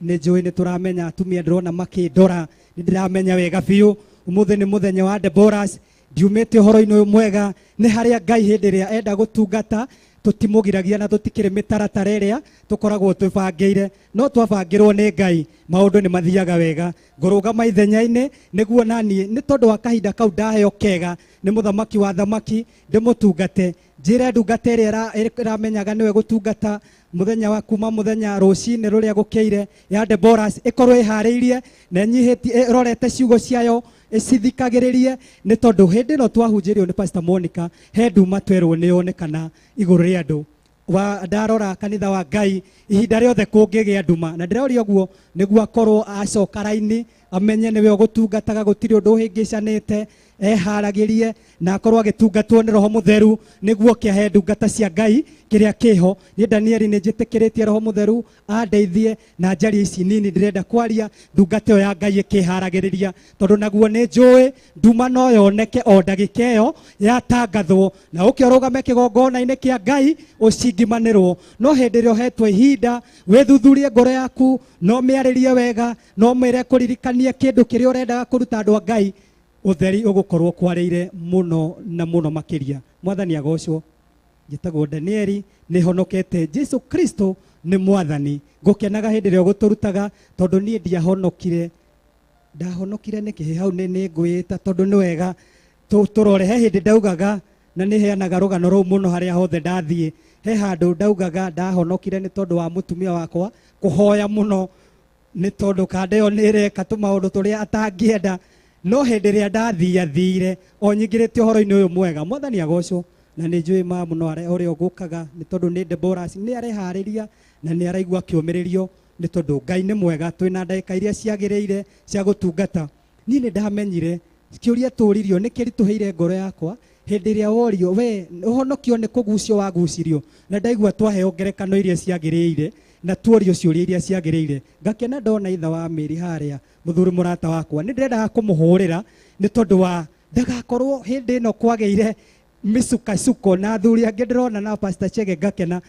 Nĩ njũĩ nĩ tũramenya atumia, ndĩrona makĩndora, nĩ ndĩramenya wega biũ ũmũthĩ nĩ mũthenya wa Deborahs. Ndiumĩte ũhoro-inĩ ũyũ mwega nĩ harĩa Ngai hĩndĩ ĩrĩa enda gũtungata tũtimũgiragia na tũtikĩrĩ mĩtaratara ĩrĩa tũkoragwo twĩbangĩire, no twabangĩrwo nĩ Ngai maũndũ nĩ mathiaga wega. Ngũrũgama ithenya-inĩ nĩguo naniĩ nĩ tondũ wa kahinda kau ndaheo kega nĩ mũthamaki wa thamaki ndĩmũtungate, njĩre ndungata ĩrĩa ĩramenyaga nĩwe gũtungata mũthenya wa kuma mũthenya rũcinĩ rũrĩa gũkĩire ya Deborahs ĩkorwo ĩharĩirie na ĩnyihĩtie ĩrorete ciugo ciayo ĩcithikagĩrĩrie, nĩ tondũ hĩndĩ ĩno twahunjĩrio nĩ Pastor Monica he nduma twerwo nĩ yonekana igũrũ rĩa andũ wa ndarora kanitha wa Ngai ihinda rĩothe kũngĩgĩa nduma, na ndĩroria ũguo nĩguo akorwo acoka raini amenye nĩwe ũgũtungataga, gũtirĩ ũndũ ũhĩngĩcanĩte, eharagĩrie na akorwo agĩtungatwo nĩ Roho Mũtheru nĩguo kĩahe ndungata cia Ngai kĩrĩa kĩho. Niĩ Danieli nĩ njĩtĩkĩrĩtie Roho Mũtheru andeithie na njarie ici nini ndĩrenda kwaria ndungata ĩyo ya Ngai ĩkĩharagĩrĩria, tondũ naguo nĩ njũĩ nduma no yoneke o ndagĩka ĩyo yatangathwo, na ũke ũrũgame kĩgongona-inĩ kĩa Ngai ũcingimanĩrwo. No hĩndĩ ĩrĩa ũhetwo ihinda wĩthuthurie ngoro yaku, no mĩarĩrie wega, no mĩre kũririkanie kĩndũ kĩrĩa ũrendaga kũruta andũ a Ngai, ũtheri ũgũkorwo kwarĩire mũno na mũno makĩria. Mwathani agocwo. Njĩtagwo Danieli, nĩ honokete Jesu Kristo nĩ mwathani. Ngũkenaga hĩndĩ ĩrĩa ũgũtũrutaga tondũ niĩ ndiahonokire. Ndahonokire nĩkĩ? Hau nĩ ngwĩta tondũ nĩ wega tũrore. He hĩndĩ ndaugaga na nĩ heanaga rũgano rũu mũno harĩa hothe ndathiĩ, he handũ ndaugaga ndahonokire nĩ tondũ wa mũtumia wakwa kũhoya mũno, nĩ tondũ kanda ĩyo nĩ ĩreka tũmaũndũ tũrĩa atangĩenda. No hĩndĩ ĩrĩa ndathiathire o nyingĩrĩte ũhoro-inĩ ũyũ mwega, mwathani agocwo. Na nĩ njũĩ ma mũno ũrĩa ũgũkaga nĩ tondũ nĩ Deborah nĩ areharĩria na nĩ araigua akĩũmĩrĩrio nĩ tondũ Ngai nĩ mwega. Twĩna ndagĩka iria ciagĩrĩire cia gũtungata. Niĩ nĩ ndamenyire kĩũria tũririo nĩ kĩritũhĩire ngoro yakwa hĩndĩ ĩrĩa worio we ũhonokio nĩ kũgucio wagucirio, na ndaigua twaheo ngerekano iria ciagĩrĩire na tuorio ciũria iria ciagĩrĩire. Ngakena ndona ithe wa Mary harĩa mũthuri mũrata wakwa, nĩ ndĩrendaga kũmũhũrĩra nĩ tondũ wa ndagakorwo hĩndĩ ĩno kwagĩire mĩcukacuko na athuri angĩ ndĩrona na Pastor Chege, ngakena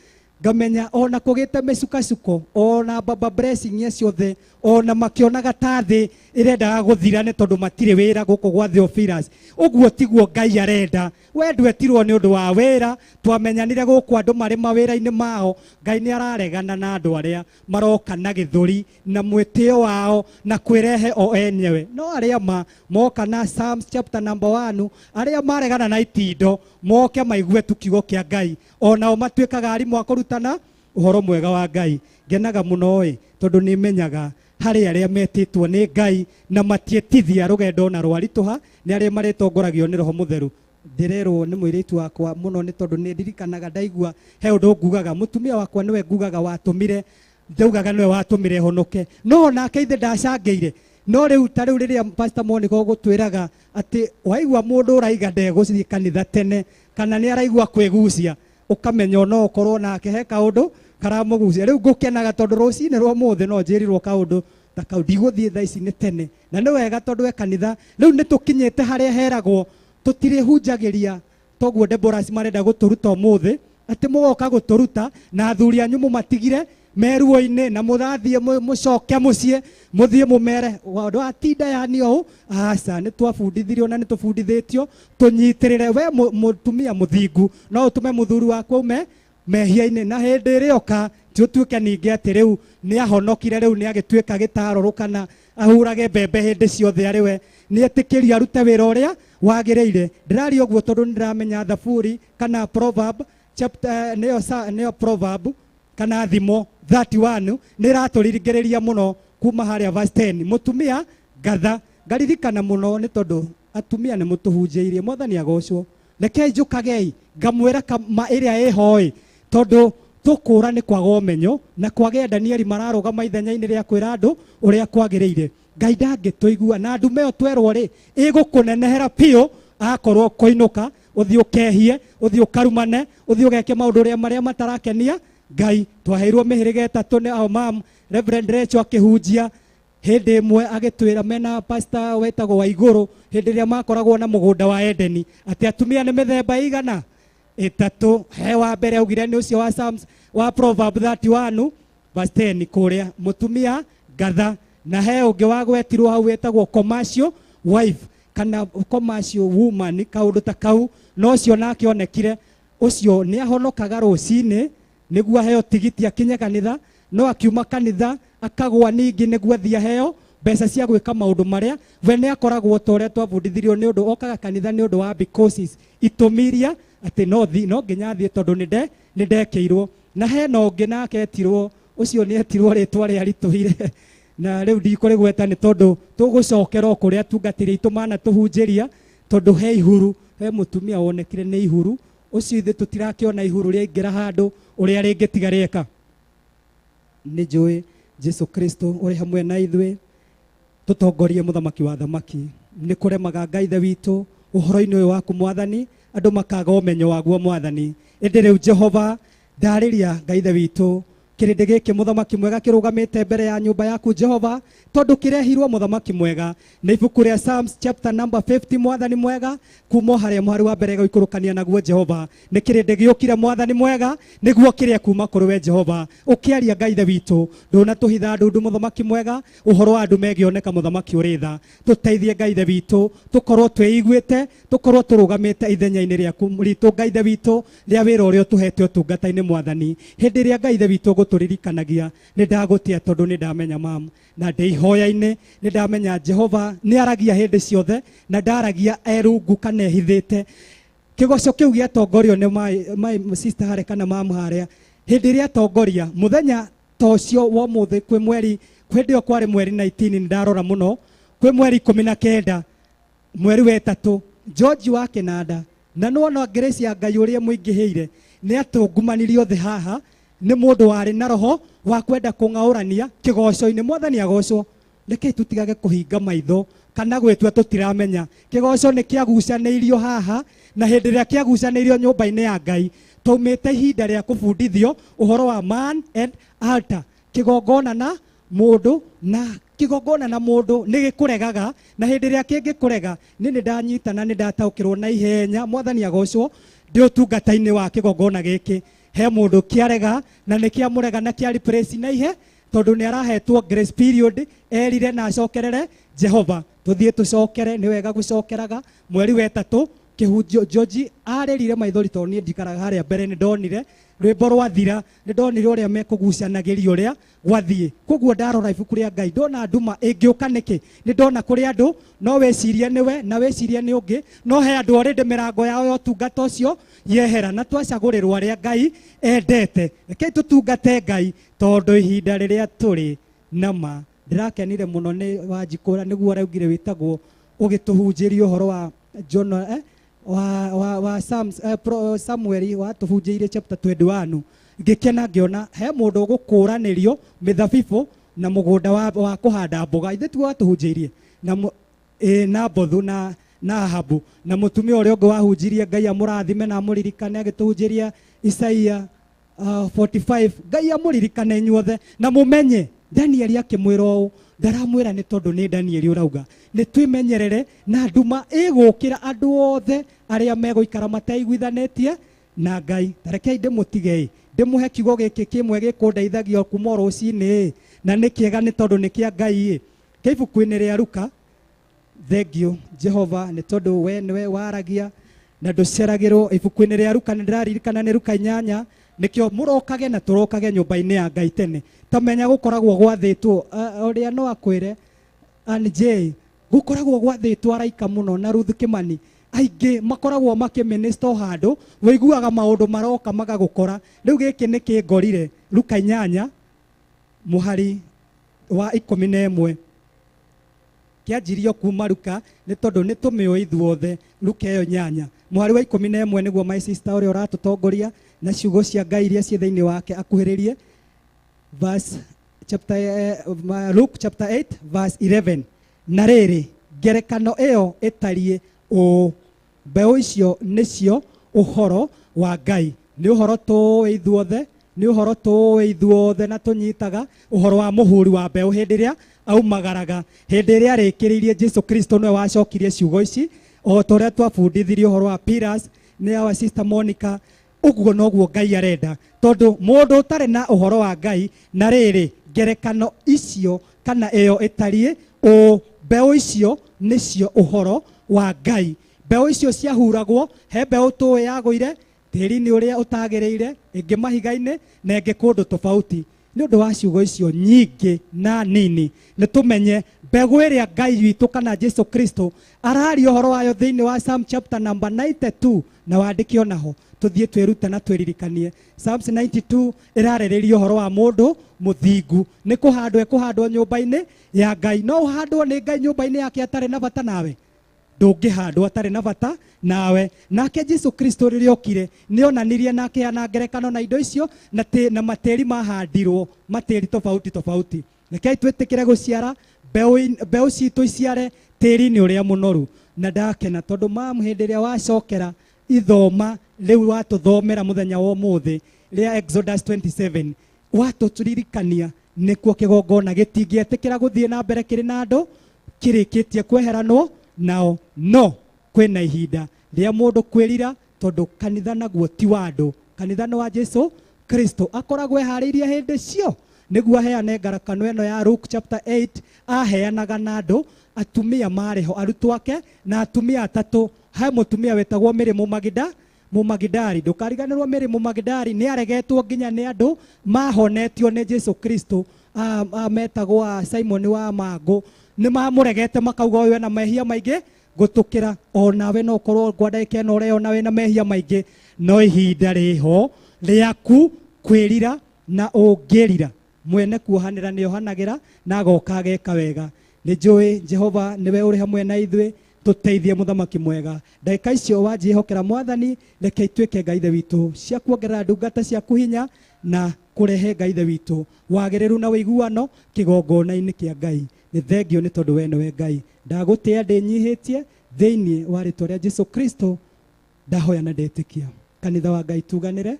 ngamenya ona kũgĩte mĩcukacuko ona baba blessing ciothe ona makĩonaga ta thĩ ĩrendaga gũthira nĩ tondũ matirĩ wĩra gũkũ gwa Theophilus. Ũguo tiguo Ngai arenda. We ndwetirwo nĩ ũndũ wa wĩra, twamenyanire gũkũ andũ marĩ mawĩra-inĩ mao. Ngai nĩ araregana na andũ arĩa maroka na gĩthũri na mwĩtĩo wao na kwĩrehe o enyewe, no arĩa ma moka na Psalms chapter number 1, arĩa maregana na itindo moke maigue tu kiugo kĩa Ngai, onao matuĩkaga arimũ a kũrutana ũhoro mwega wa Ngai. Ngenaga mũno ĩ tondũ nĩ menyaga harĩ arĩa metĩtwo nĩ Ngai na matiĩtithia rũgendo na rwaritũha, nĩ arĩa marĩtongoragio nĩ Roho Mũtheru. Ndĩrerwo nĩ mũirĩtu wakwa mũno nĩ tondũ nĩ ndirikanaga ndaigua he ũndũ ngugaga, mũtumia wakwa nĩwe ngugaga watũmire, ndaugaga nĩwe watũmire honoke, no nake ithe ndacangĩire. No rĩu ta rĩu rĩrĩa Pastor Monica ũgũtwĩraga atĩ waigua mũndũ ũraiga ndegũthiĩ kanitha tene kana nĩ araigua kwĩgucia, ũkamenya no ũkorwo nake he kaũndũ karamũgucia. Rĩu ngũkenaga tondũ rũcinĩ rwa ũmũthĩ no njĩrirwo kaũndũ ta kau, ndigũthiĩ thaa ici nĩ tene, na nĩ wega tondũ e kanitha rĩu nĩ tũkinyĩte harĩa heragwo tũtirĩhunjagĩria. Toguo Deborah marenda gũtũruta ũmũthĩ atĩ mũgoka gũtũruta na athuri anyu mũmatigire meruo-inĩ na mũrathiĩ mũcoke mũciĩ mũthiĩ mũmere ũndũ atinda yani ũũ. Aca, nĩ twabundithirio na nĩ tũbundithĩtio tũnyitĩrĩre. We mũtumia mũthingu no ũtũme mũthuri waku aume mehia-inĩ, na hĩndĩ ĩrĩa oka ti ũtuĩke ningĩ atĩ rĩu nĩ ahonokire, rĩu nĩ agĩtuĩka gĩtarũrũ kana ahurage mbembe hĩndĩ ciothe arĩ we nĩ etĩkĩrio arute wĩra ũrĩa wagĩrĩire. Ndĩraria ũguo tondũ nĩ ndĩramenya Thaburi kana Proverb chapter nĩyo Proverb kana Thimo 31 nĩ ĩratũririkĩrĩria mũno kuma harĩa verse 10, mũtumia ngatha. Ngaririkana mũno nĩ tondũ atumia nĩ mũtũhunjĩirie. Mwathani agocwo. Rekei njũkagei ngamwĩra kama ĩrĩa ĩho ĩ, tondũ tũkũra nĩ kwaga ũmenyo na kwagĩa Danieli mararũgama ithenya-inĩ rĩa kwĩra andũ ũrĩa kwagĩrĩire. Ngai ndangĩtũigua na ndume ĩyo twerwo rĩ ĩgũkũnenehera biũ akorwo kũinũka Ũthiĩ ũkehie, ũthiĩ ũkarumane, ũthiĩ ũgeke maũndũ ũrĩa marĩa matarakenia Ngai. Twaheirwo mĩhĩrĩga ĩtatũ nĩ our mom Reverend Rachel akĩhunjia hĩndĩ ĩmwe, agĩtwĩra mena pastor wetagwo Waigũrũ hĩndĩ ĩrĩa makoragwo na mũgũnda wa Edeni atĩ atumia nĩ mĩthemba igana ĩtatũ. He wa mbere augire nĩ ũcio wa Psalms, wa Proverb 31 verse 10 kũrĩa mũtumia ngatha, na he ũngĩ wagwetirwo hau wetagwo commercial wife kana commercial woman, kaũndũ ta kau. No ũcio nake onekire ũcio nĩ ahonokaga rũcinĩ nĩguo aheo tigiti akinye kanitha, no akiuma kanitha akagwa ningĩ nĩguo athiĩ aheo mbeca cia gwĩka maũndũ marĩa we nĩ akoragwo ta ũrĩa twabundithirio, nĩ ũndũ okaga kanitha nĩ ũndũ wa because itũmi iria atĩ no thi no nginya athiĩ tondũ nĩ ndekĩirwo. Na hena ũngĩ nake etirwo, ũcio nĩ etirwo rĩtwa rĩa ritũhire na rĩu ndikũrĩgweta nĩ tondũ tũgũcokera o kũrĩa tungatĩri aitũ manatũhunjĩria, tondũ he ihuru, he mũtumia wonekire nĩ ihuru ũcio, ithuĩ tũtirakĩona ihuru rĩaingĩra handũ ũrĩa rĩngĩtiga rĩeka. Nĩ njũĩ Jesu Kristo ũrĩ hamwe na ithuĩ, tũtongorie mũthamaki wa thamaki. Nĩ kũremaga Ngai ithe witũ ũhoro-inĩ ũyũ waku mwathani, andũ makaga ũmenyo waguo mwathani. Ĩndĩ rĩu Jehova ndarĩria Ngai ithe witũ kĩrĩndĩ gĩkĩ mũthamaki mwega kĩrũgamĩte mbere ya nyũmba yaku Jehova, tondũ kĩrehirwo mũthamaki mwega nĩ ibuku rĩa Psalms chapter number 50 mwathani mwega, kuma o harĩa mũhari wa mbere gũikũrũkania naguo Jehova. Nĩ kĩrĩndĩ gĩũkire mwathani mwega nĩguo kĩrĩe kuma kũrĩ we Jehova. Ũkĩaria Ngai ithe witũ ndũnatũhitha ndundu mũthamaki mwega, ũhoro wa andũ megĩoneka mũthamaki ũrĩ tha. Tũteithie Ngai ithe witũ tũkorwo twĩiguĩte, tũkorwo tũrũgamĩte ithenya-inĩ rĩaku ritũ Ngai ithe witũ rĩa wĩra ũrĩa ũtũhete ũtungata-inĩ mwathani. Hĩndĩ ĩrĩa Ngai ithe witũ ũgũtũririkanagia, nĩ ndagũtĩa tondũ nĩ ndamenya mam na ndĩ ihoya-inĩ, nĩ ndamenya Jehova nĩ aragia hĩndĩ ciothe na ndaragia erungu kana ehithĩte. Kĩgoco kĩu gĩatongorio nĩ my sister harĩa kana mam harĩa, hĩndĩ ĩrĩa atongoria mũthenya ta ũcio wa ũmũthĩ, kwĩ mweri, hĩndĩ ĩyo kwarĩ mweri 19, nĩ ndarora mũno, kwĩ mweri 19 mweri wa ĩtatũ, George wa Kĩnanda, na nĩwona grace ya Ngai ũrĩa mũingĩhĩire, nĩ atũngumanirio thĩ haha nĩ mũndũ warĩ na roho wa kwenda kũng'aũrania kĩgoco-inĩ. Mwathani agocwo. Rekei tũtigage kũhinga maitho kana gwĩtua tũtiramenya. Kĩgoco nĩ kĩagucanĩirio haha, na hĩndĩ ĩrĩa kĩagucanĩirio nyũmba-inĩ ya Ngai, twaumĩte ihinda rĩa kũbundithio ũhoro wa man and altar, kĩgongona na mũndũ, na kĩgongona na mũndũ nĩ gĩkũregaga, na hĩndĩ ĩrĩa kĩngĩkũrega, nĩ nĩ ndanyita na nĩ ndataũkĩrwo na ihenya. Mwathani agocwo. Ndĩ ũtungata-inĩ wa kĩgongona gĩkĩ, he mũndũ kĩarega na nĩ kĩamũrega na kĩa replace na ihe, tondũ nĩ arahetwo grace period erire na acokerere Jehova. Tũthiĩ tũcokere, nĩ wega gũcokeraga. Mweri wa ĩtatũ kĩhunjio George arĩrire maithori, tondũ niĩ ndikaraga harĩa mbere, nĩ ndonire rwĩmbo rwathira, nĩ ndonire ũrĩa mekũgucanagĩria ũrĩa gwathiĩ. Koguo ndarora ibuku rĩa Ngai ndona nduma ĩngĩũka nĩkĩ, nĩ ndona kũrĩ andũ no wĩcirie nĩwe na wĩcirie nĩ ũngĩ, no he andũ already mĩrango yao ya ũtungata ũcio yehera, na twacagũrĩrwo arĩa Ngai endete. Rekei tũtungate Ngai tondũ ihinda rĩrĩa tũrĩ nama. Ndĩrakenire mũno nĩ Wanjikũra nĩguo araugire wĩtagwo ũgĩtũhunjĩria ũhoro wa John, wa Psalms, Samuel watũhunjĩirie chapter 21, ngĩkena ngĩona he mũndũ ũgũkũranĩrio mĩthabibũ na mũgũnda wa kũhanda mboga. Ithe tiguo watũhunjĩirie na Nabothu na Ahabu, na mũtumia ũrĩa ũngĩ wahunjirie, Ngai amũrathime na amũririkane, agĩtũhunjĩria Isaia 45. Ngai amũririkane inyuothe na mũmenye Danieli akĩmwĩra ũũ, ndaramwĩra nĩ tondũ nĩ Danieli ũrauga nĩ twĩmenyerere na nduma ĩgũkĩra andũ othe arĩa megũikara mataiguithanĩtie na Ngai. Tarekei ndĩmũtige ndĩmũhe kiugo gĩkĩ kĩmwe gĩkũndeithagia kuma o rũcinĩ, na nĩ kĩega nĩ tondũ nĩ kĩa Ngai. Kĩ ibuku-inĩ rĩa Luka. Thank you Jehova nĩ tondũ we nĩwe waragia na ndũceragĩrwo. Ibuku-inĩ rĩa Luka, nĩ ndĩraririkana nĩ Luka 8, nĩkĩo mũrokage na tũrokage nyũmba-inĩ ya Ngai tene. Tamenya gũkoragwo gwathĩtwo ũrĩa no akwĩre Ann J, gũkoragwo gwathĩtwo araika mũno na Ruth Kimani aingĩ makoragwo makĩminister handũ wĩiguaga maũndũ maroka magagũkora. Rĩu gĩkĩ nĩ kĩngorire. Luka 8 mũhari wa 11 kĩanjirio kuma Luka nĩ tondũ nĩ tũmĩũĩ ithuothe. Luka ĩyo 8 mũhari wa 11 nĩguo my sister ũrĩa ũratũtongoria na ciugo cia Ngai iria ciĩ thĩinĩ wake akuhĩrĩrie. Verse chapter, Luke chapter 8 verse 11. Na rĩrĩ, ngerekano ĩyo ĩtariĩ ũũ: Mbeũ icio nĩcio ũhoro wa Ngai. Nĩ ũhoro tũĩ ithuothe, nĩ ũhoro tũĩ ithuothe na tũnyitaga ũhoro wa mũhuri wa mbeũ hĩndĩ ĩrĩa aumagaraga. Hĩndĩ ĩrĩa arĩkĩrĩirie Jesu Kristo nĩwe wacokirie ciugo ici o ta ũrĩa twabundithirie ũhoro wa pillars nĩ our sister Monica. Ũguo noguo Ngai arenda, tondũ mũndũ ũtarĩ na ũhoro wa Ngai na rĩrĩ ngerekano icio kana ĩyo ĩtariĩ ũ mbeũ icio nĩcio ũhoro wa Ngai. Mbeũ icio ciahuragwo, he mbeũ tũĩ yagũire tĩri-inĩ ũrĩa ũtagĩrĩire, ĩngĩ mahiga-inĩ na ĩngĩ kũndũ tofauti. Nĩ ũndũ wa ciugo icio nyingĩ na nini nĩ tũmenye mbegũ ĩrĩa Ngai witũ kana Jesu Kristo araria ũhoro wayo thĩinĩ wa Psalm chapter number 92 na wandĩke onaho tũthiĩ twĩrute na twĩririkanie. Psalms 92 ĩrarĩrĩria ũhoro wa mũndũ mũthingu nĩ kũhandwo ekũhandwo nyũmba-inĩ ya Ngai. No ũhandwo nĩ Ngai nyũmba-inĩ yake atarĩ na bata nawe? Ndũngĩhandwo atarĩ na bata nawe. Nake Jesu Kristo rĩrĩa okire nĩ onanirie na akĩheana ngerekano na indo icio na matĩri mahandirwo matĩri tofauti tofauti. Rekei twĩtĩkĩre gũciara mbeũ citũ iciare tĩri-inĩ ũrĩa mũnoru. Na ndakena tondũ mamu hĩndĩ ĩrĩa wacokera ithoma rĩu watũthomera mũthenya wa ũmũthĩ rĩa Exodus 27 watũririkania nĩkuo kĩgongona gĩtingĩetĩkĩra gũthiĩ na mbere kĩrĩ na andũ kĩrĩkĩtie kweheranwo nao. No kwĩna ihinda rĩa mũndũ kwĩrira, tondũ kanitha naguo ti wa andũ, kanitha nĩ wa Jesu Kristo. Akoragwo eharĩirie hĩndĩ cio nĩguo aheane ngarakano ĩno ya Luke chapter 8. Aheanaga na andũ atumia marĩ ho, arutwo ake na atumia atatũ. He mũtumia wetagwo Mary Mũmagidari. Ndũkariganĩrwo Mary Mũmagidari nĩ aregetwo nginya nĩ andũ mahonetio nĩ Jesu Kristo, metagwo Simon wa Mangũ. Nĩ mamũregete makauga ũyũ ena mehia maingĩ gũtũkĩra. Onawe no ũkorwo kwa ndagĩka ĩno ũreyona wĩna mehia maingĩ, no ihinda rĩho rĩaku kwĩrira, na ũngĩrira mwene kuohanĩra nĩ ohanagĩra na agoka ageka wega. Nĩ njũĩ Jehova nĩwe ũrĩ hamwe na ithuĩ, tũteithie mũthamaki mwega. Ndagĩka icio wanjĩhokera Mwathani, reke ituĩke Ngai Ithe witũ cia kuongerera ndungata ciaku hinya na kũrehe Ngai Ithe witũ wagĩrĩru na ũiguano kĩgongona-inĩ kĩa Ngai. Nĩ thengio nĩ tondũ we nĩwe Ngai. Ndagũtĩĩa ndĩnyihĩtie thĩinĩ wa rĩtwa rĩa Jesu Kristo ndahoya na ndetĩkia. Kanitha wa Ngai tuganĩre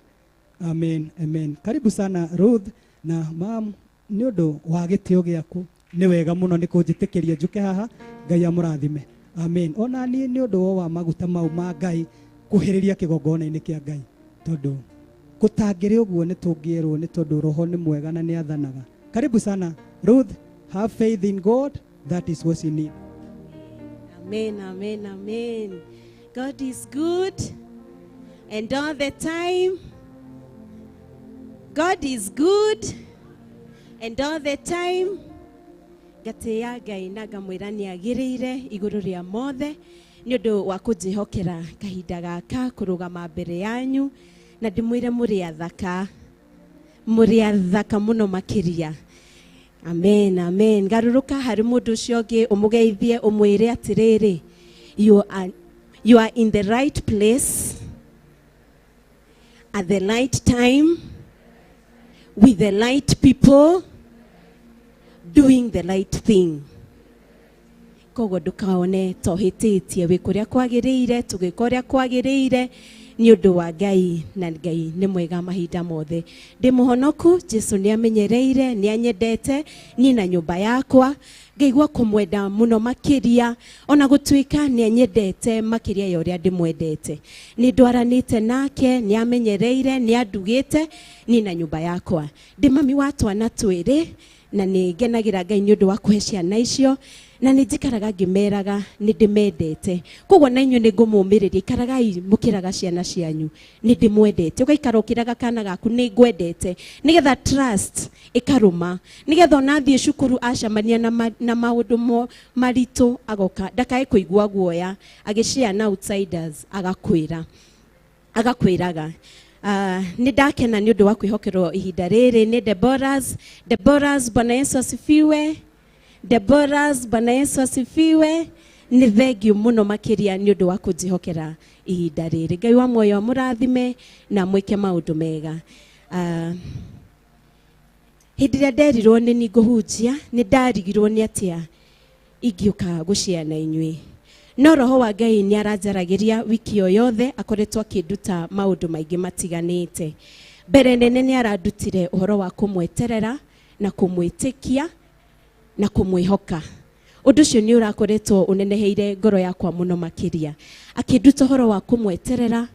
amen, amen. Karibu sana Ruth na mam, nĩ ũndũ wa gĩtĩo gĩaku nĩ wega mũno nĩ kũnjĩtĩkĩria njũke haha. Ngai amũrathime, amen. Ona niĩ nĩ ũndũ wa maguta mau ma Ngai kuhĩrĩria kĩgongona-inĩ kĩa Ngai, tondũ gũtangĩrĩ ũguo nĩ tũngĩerwo, nĩ tondũ roho nĩ mwega na nĩ athanaga. Karibu sana Ruth, have faith in God, that is what you need. Amen, amen, amen. God is good and all the time. God is good and all the time. Ngatia Ngai na ngamwĩra nĩ agĩrĩire igũrũ rĩa mothe nĩ ũndũ wa kũnjĩhokera kahinda gaka kũrũgama mbere yanyu, na ndĩmwĩre mũrĩ athaka, mũrĩ athaka mũno makĩria. Amen, amen. Garũrũka harĩ mũndũ ũcio ũngĩ ũmũgeithie ũmwĩre atĩrĩrĩ, you are in the right place at the right time with the right people doing the right thing. Koguo ndũkaone tohĩtĩtie wĩ kũrĩa kwagĩrĩire, tũgĩka ũrĩa kwagĩrĩire nĩ ũndũ wa Ngai, na Ngai nĩ mwega mahinda mothe. Ndĩ mũhonoku, Jesu nĩ amenyereire, nĩ anyendete niĩ na nyũmba yakwa. Ngaigua kũmwenda mũno makĩria, ona gũtuĩka nĩ anyendete makĩria ya ũrĩa ndĩmwendete. Nĩ ndwaranĩte nake, nĩ amenyereire, nĩ andugĩte niĩ na nyũmba yakwa. Ndĩ mami wa twana twĩrĩ, na nĩ ngenagĩra Ngai nĩ ũndũ wa kũhe ciana icio, na nĩ njikaraga ngĩmeraga nĩ ndĩmendete. Koguo na inyuĩ nĩ ngũmũmĩrĩria, ikaragai mũkĩraga ciana cianyu nĩ ndĩmwendete. Ũgaikara ũkĩraga kana gaku nĩ ngwendete, nĩgetha trust ĩkarũma, nĩgetha ona athiĩ cukuru acemania na maũndũ maritũ agoka ndakae kũigua guoya, agĩshare na outsiders agakwĩra, agakwĩraga. Nĩ ndakena nĩ ũndũ wa kwĩhokerwo ihinda rĩrĩ nĩ Deborahs. Deborahs, Bwana Yesu asifiwe. Deborahs, Bwana Yesu asifiwe. Nĩ thengiũ mũno makĩria nĩ ũndũ wa kũnjĩhokera ihinda rĩrĩ. Ngai wa muoyo amũrathime na mwĩke maũndũ mega. Hĩndĩ ĩrĩa nderirwo nĩ niĩ ngũhunjia, nĩ ndarigirwo nĩ atĩa ingĩũka gũshare na inyuĩ. No roho wa Ngai nĩ aranjaragĩria wiki o yothe, akoretwo akĩnduta maũndũ maingĩ matiganĩte. Mbere nene nĩ arandutire ũhoro wa kũmweterera na kũmwĩtĩkia na kũmwĩhoka. Ũndũ ũcio nĩ ũrakoretwo ũneneheire ngoro yakwa mũno makĩria. Akĩnduta ũhoro wa kũmweterera,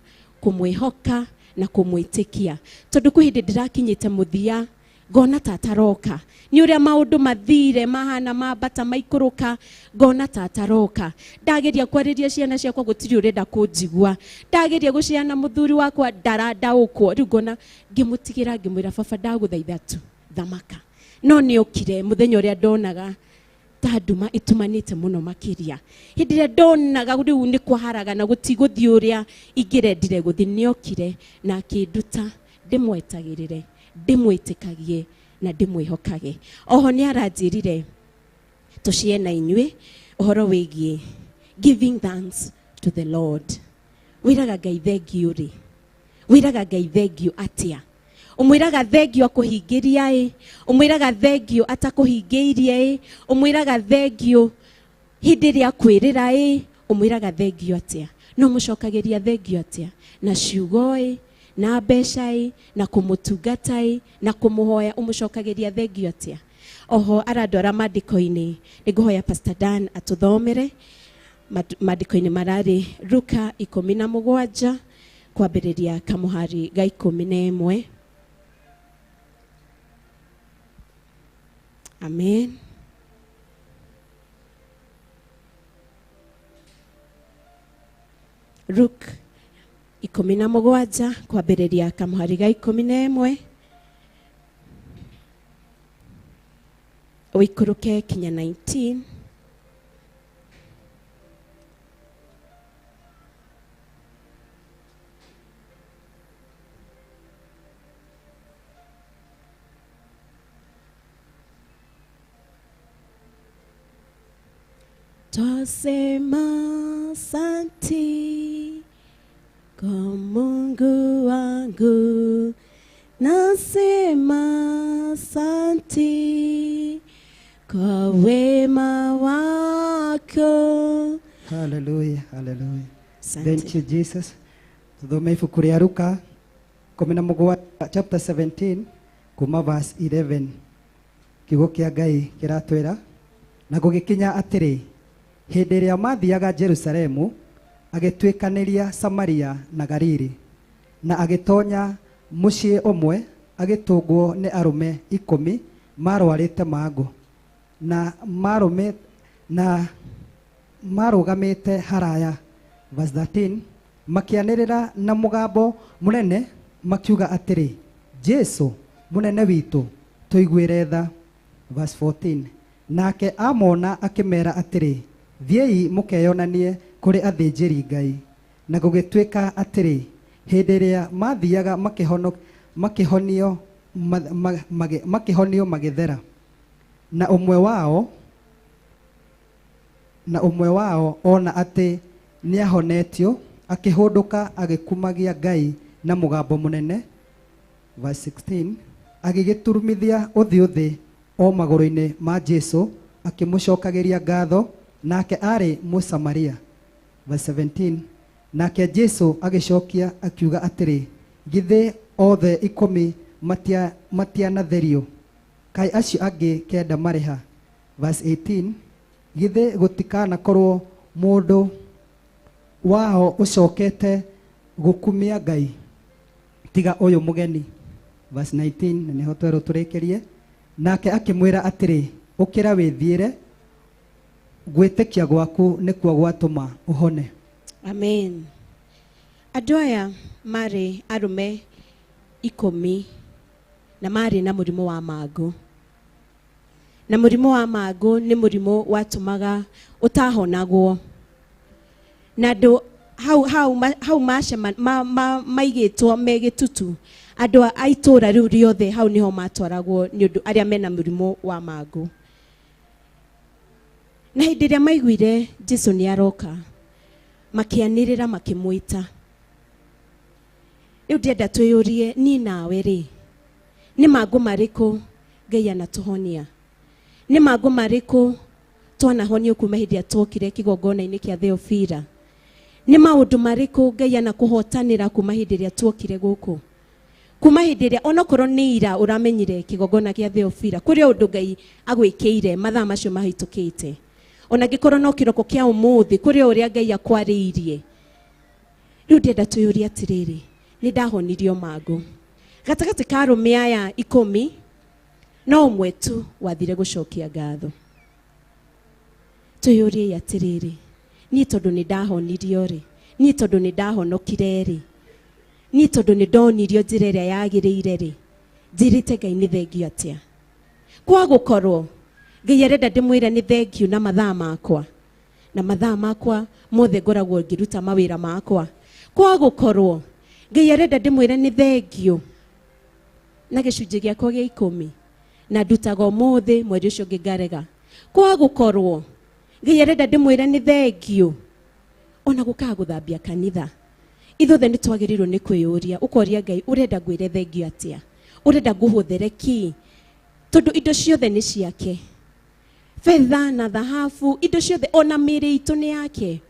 kũmwĩhoka na kũmwĩtĩkia. Tondũ kwĩ hĩndĩ ndĩrakinyĩte mũthia ngona ta ataroka. Nĩ ũrĩa maũndũ mathire mahana mambata maikũrũka, ngona ta ataroka. Ndageria kwarĩria ciana ciakwa gũtirĩ ũrenda kũnjigua. Ndageria gũciana mũthuri wakwa ndarandaũkwo. Rĩu ngona ngĩmũtigĩra ngĩmwĩra baba ndagũthaitha tu thamaka. No nĩ okire mũthenya ũrĩa ndonaga ta nduma ĩtumanĩte mũno makĩria. Hĩndĩ ĩrĩa ndonaga rĩu nĩ kwaharaga na gũtigũthiĩ ũrĩa ingĩrendire gũthiĩ, nĩ okire na akĩnduta ndĩmwetagĩrĩre, ndĩmwĩtĩkagie na ndĩmwĩhokage. Oho nĩ aranjĩrire tũcie na inyuĩ ũhoro wĩgiĩ giving thanks to the Lord. Wĩraga Ngai thengiũ rĩ? Wĩraga Ngai thengiũ atĩa? Ũmwĩraga thengiũ akũhingĩria ĩ? Ũmwĩraga thengiũ atakũhingĩirie ĩ? Ũmwĩraga thengiũ hĩndĩ ĩrĩa akwĩrĩra ĩ? Ũmwĩraga thengiũ atĩa? No mũcokagĩria thengiũ atĩa? Na ciugo ĩ? Na mbeca ĩ? Na kũmũtungata ĩ? Na kũmũhoya ũmũcokagĩria thengiũ atĩa? Oho arandwara maandĩko-inĩ, nĩngũhoya Pastor Dan atũthomere maandĩko-inĩ mararĩ Luka 17 kwambĩrĩria kamũhari ga 11. Amen. Luke 17 kwambĩrĩria kamũhari ga 11 ũikũrũke kinya 19. Twasema asanti kwa Mungu wangu, nasema asanti kwa wema wako. Hallelujah, hallelujah. Thank you Jesus. Tuthome ibuku rĩa Luka 17 chapter 17 kuma verse 11. Kiugo kĩa Ngai kĩratwĩra, na gũgĩkinya atĩrĩ, hĩndĩ ĩrĩa mathiaga Jerusalemu, agĩtuĩkanĩria Samaria na Galili, na agĩtonya mũciĩ ũmwe, agĩtũngwo nĩ arũme 10 marwarĩte mangũ, na marũgamĩte haraya. Verse 13, makĩanĩrĩra na mũgambo mũnene makiuga atĩrĩ, Jesu mũnene witũ, tũiguĩre tha. Verse 14, nake amona akĩmera atĩrĩ, thiĩi mũkeyonanie kũrĩ athĩnjĩri Ngai. Na gũgĩtuĩka atĩrĩ, hĩndĩ ĩrĩa mathiaga makĩhonio magĩthera. Na ũmwe wao ona atĩ nĩahonetio, akĩhũndũka agĩkumagia Ngai na mũgambo mũnene. Verse 16, agĩgĩturumithia ũthiũ thĩ o magũrũ-inĩ ma Jesu, akĩmũcokagĩria ngatho, nake arĩ Mũsamaria. Verse 17, nake Jesu agĩcokia akiuga atĩrĩ, githĩ othe 10 matianatherio? Kaĩ acio angĩ 9 marĩ ha? Verse 18, githĩ gũtikanakorwo mũndũ wao ũcokete gũkumia Ngai tiga ũyũ mũgeni? Verse 19, na nĩho twerwo tũrĩkĩrie. Nake akĩmwĩra atĩrĩ, ũkĩra wĩthiĩre, gwĩtĩkia gwaku nĩkuo gwatũma ũhone. Amen. Andũ aya marĩ arũme 10 na marĩ na mũrimũ wa mangũ. Na mũrimũ wa mangũ nĩ mũrimũ watũmaga ũtahonagwo. Na andũ hau maigĩtwo me gĩtutu, andũ a itũũra rĩu rĩothe hau nĩho matwaragwo nĩ ũndũ arĩa mena mũrimũ wa mangũ. Na hĩndĩ ĩrĩa maiguire Jesu nĩ aroka, makĩanĩrĩra makĩmwĩta. Rĩu ndĩrenda twĩyũrie, niĩ nawe rĩ, nĩ mangũ marĩkũ Ngai anatũhonia? Nĩ mangũ marĩkũ twanahonio kuma hĩndĩ ĩrĩa tuokire kĩgongona-inĩ kĩa Theofira? Nĩ maũndũ marĩkũ Ngai anakũhotanĩra kuma hĩndĩ ĩrĩa tuokire gũkũ? Kuma hĩndĩ ĩrĩa onokorwo nĩ ira ũramenyire kĩgongona kĩa Theofira, kũrĩ ũndũ Ngai agwĩkĩire mathaa macio mahĩtũkĩte. Ona angĩkorwo no kĩroko kĩa ũmũthĩ, kũrĩ ũrĩa Ngai akwarĩirie. Rĩu ndĩrenda twĩyũrie atĩrĩrĩ, nĩ ndahonirio mangũ. Gatagatĩ ka arũme aya 10, no ũmwe tu wathire gũcokia ngatho. Twĩyũriei atĩrĩrĩ, niĩ tondũ nĩ ndahonirio rĩ, niĩ tondũ nĩ ndahonokire rĩ, niĩ tondũ nĩ ndonirio njĩra ĩrĩa yagĩrĩire rĩ, njĩrĩte Ngai nĩ thengio atĩa? Kwa gũkorwo Ngai arenda ndĩmwĩre nĩ thengio na mathaa makwa, na mathaa makwa mothe ngoragwo ngĩruta mawĩra makwa. Kwa gũkorwo Ngai arenda ndĩmwĩre nĩ thengio na gĩcunjĩ gĩakwa gĩa 10, na ndutaga ũmũthĩ mweri ũcio ũngĩ ngarega. Kwa gũkorwo Ngai arenda ndĩmwĩre nĩ thengio ona gũkaga gũthambia kanitha. Ithuothe nĩ twagĩrĩirwo nĩ kwĩyũria, ũkoria Ngai ũrenda ngwĩre thengio atĩa? Ũrenda ngũhũthĩre kĩ? Tondũ indo ciothe nĩ ciake, betha na thahabu, indo ciothe ona mĩĩrĩ itũ nĩ yake.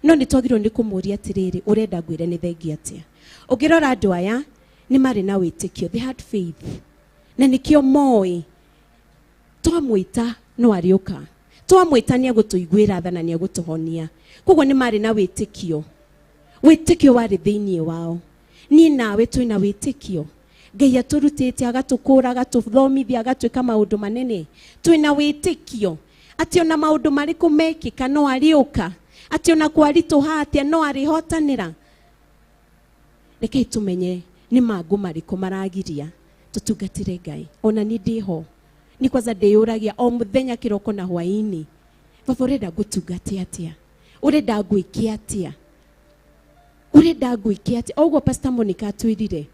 No nĩ twagĩrĩirwo nĩ kũmũria atĩrĩrĩ, ũrenda ngwĩre nĩ thengio atĩa? Ũngĩrora andũ aya nĩ marĩ na wĩtĩkio, they had faith, na nĩkĩo moĩ twamwĩta no arĩũka, twamwĩta nĩ egũtũiguĩra tha na nĩ egũtũhonia. Koguo nĩ marĩ na wĩtĩkio, wĩtĩkio warĩ thĩinĩ wao. Niĩ nawe twĩna wĩtĩkio. Ngai atũrutĩte, agatũkũra, agatũthomithia, agatwĩka maũndũ manene. Twĩna wĩtĩkio atĩ ona maũndũ marĩkũ mekĩka no arĩũka, atĩ ona kwaritũha atĩa no arĩhotanĩra. Rekei tũmenye nĩ mangũ marĩkũ maragiria tũtungatĩre Ngai. Ona niĩ ndĩho, nĩ kwanza ndĩyũragia o mũthenya kĩroko na hwaĩ-inĩ, baba ũrenda ngũtungate atĩa? Ũrenda ngwĩke atĩa? Ũrenda ngwĩke atĩa? O ũguo Pastor Monica atwĩrire,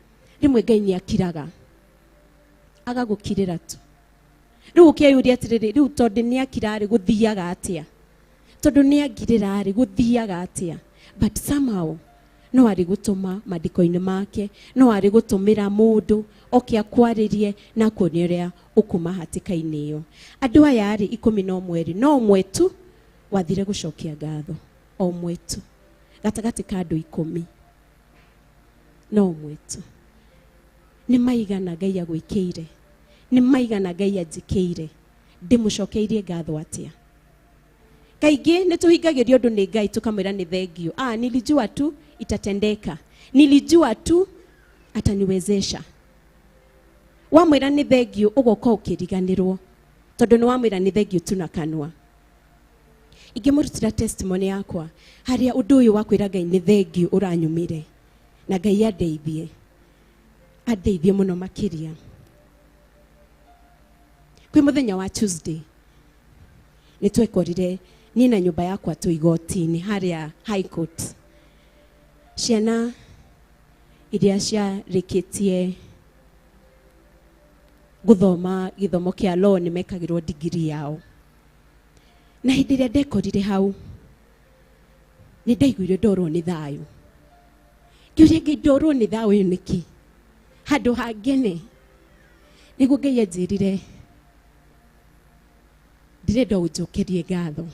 rĩmwe Ngai nĩ akiraga, agagũkirĩra tu. Rĩu ũkeyũria atĩrĩrĩ, rĩu tondũ nĩ akira rĩ, gũthiaga atĩa? Tondũ nĩ angirĩra rĩ, gũthiaga atĩa? But somehow no arĩ gũtũma mandĩko-inĩ make, no arĩ gũtũmĩra mũndũ oke akwarĩrie na akuonie ũrĩa ũkuma hatĩka-inĩ ĩyo. Andũ aya rĩ 11 rĩ, no ũmwe tu wathire gũcokia ngatho, o ũmwe tu gatagatĩ ka andũ 10, no ũmwe tu. Nĩ maigana Ngai agwĩkĩire, nĩ maigana Ngai anjĩkĩire, ndĩmũcokeirie ngatho atĩa? Kaingĩ nĩ tũhingagĩrio ũndũ nĩ Ngai tũkamwĩra nĩ thengio. Nilijua tu itatendeka, nilijua tu ataniwezesha. Wamwĩra nĩ thengio ũgoka ũkĩriganĩrwo, tondũ nĩ wamwĩra nĩ thengio tu na kanua. Ingĩmũrutĩra testimony yakwa harĩa ũndũ ũyũ wa kwĩra Ngai nĩ thengio ũranyumire, na Ngai andeithie, andeithie mũno makĩria. Kwĩ mũthenya wa Tuesday nĩ twekorire niĩ na nyũmba yakwa twĩ igoti-inĩ harĩa High Court. Ciana iria ciarĩkĩtie gũthoma gĩthomo kĩa law nĩ mekagĩrwo degree yao. Na hĩndĩ ĩrĩa ndekorire hau, nĩ ndaiguire ndorwo nĩ thayũ. Ngĩũria Ngai, ndorwo nĩ thayũ ũyũ nĩkĩ? Handũ hangene. Nĩguo Ngai anjĩrire, ndĩrenda ũnjokerie ngatho.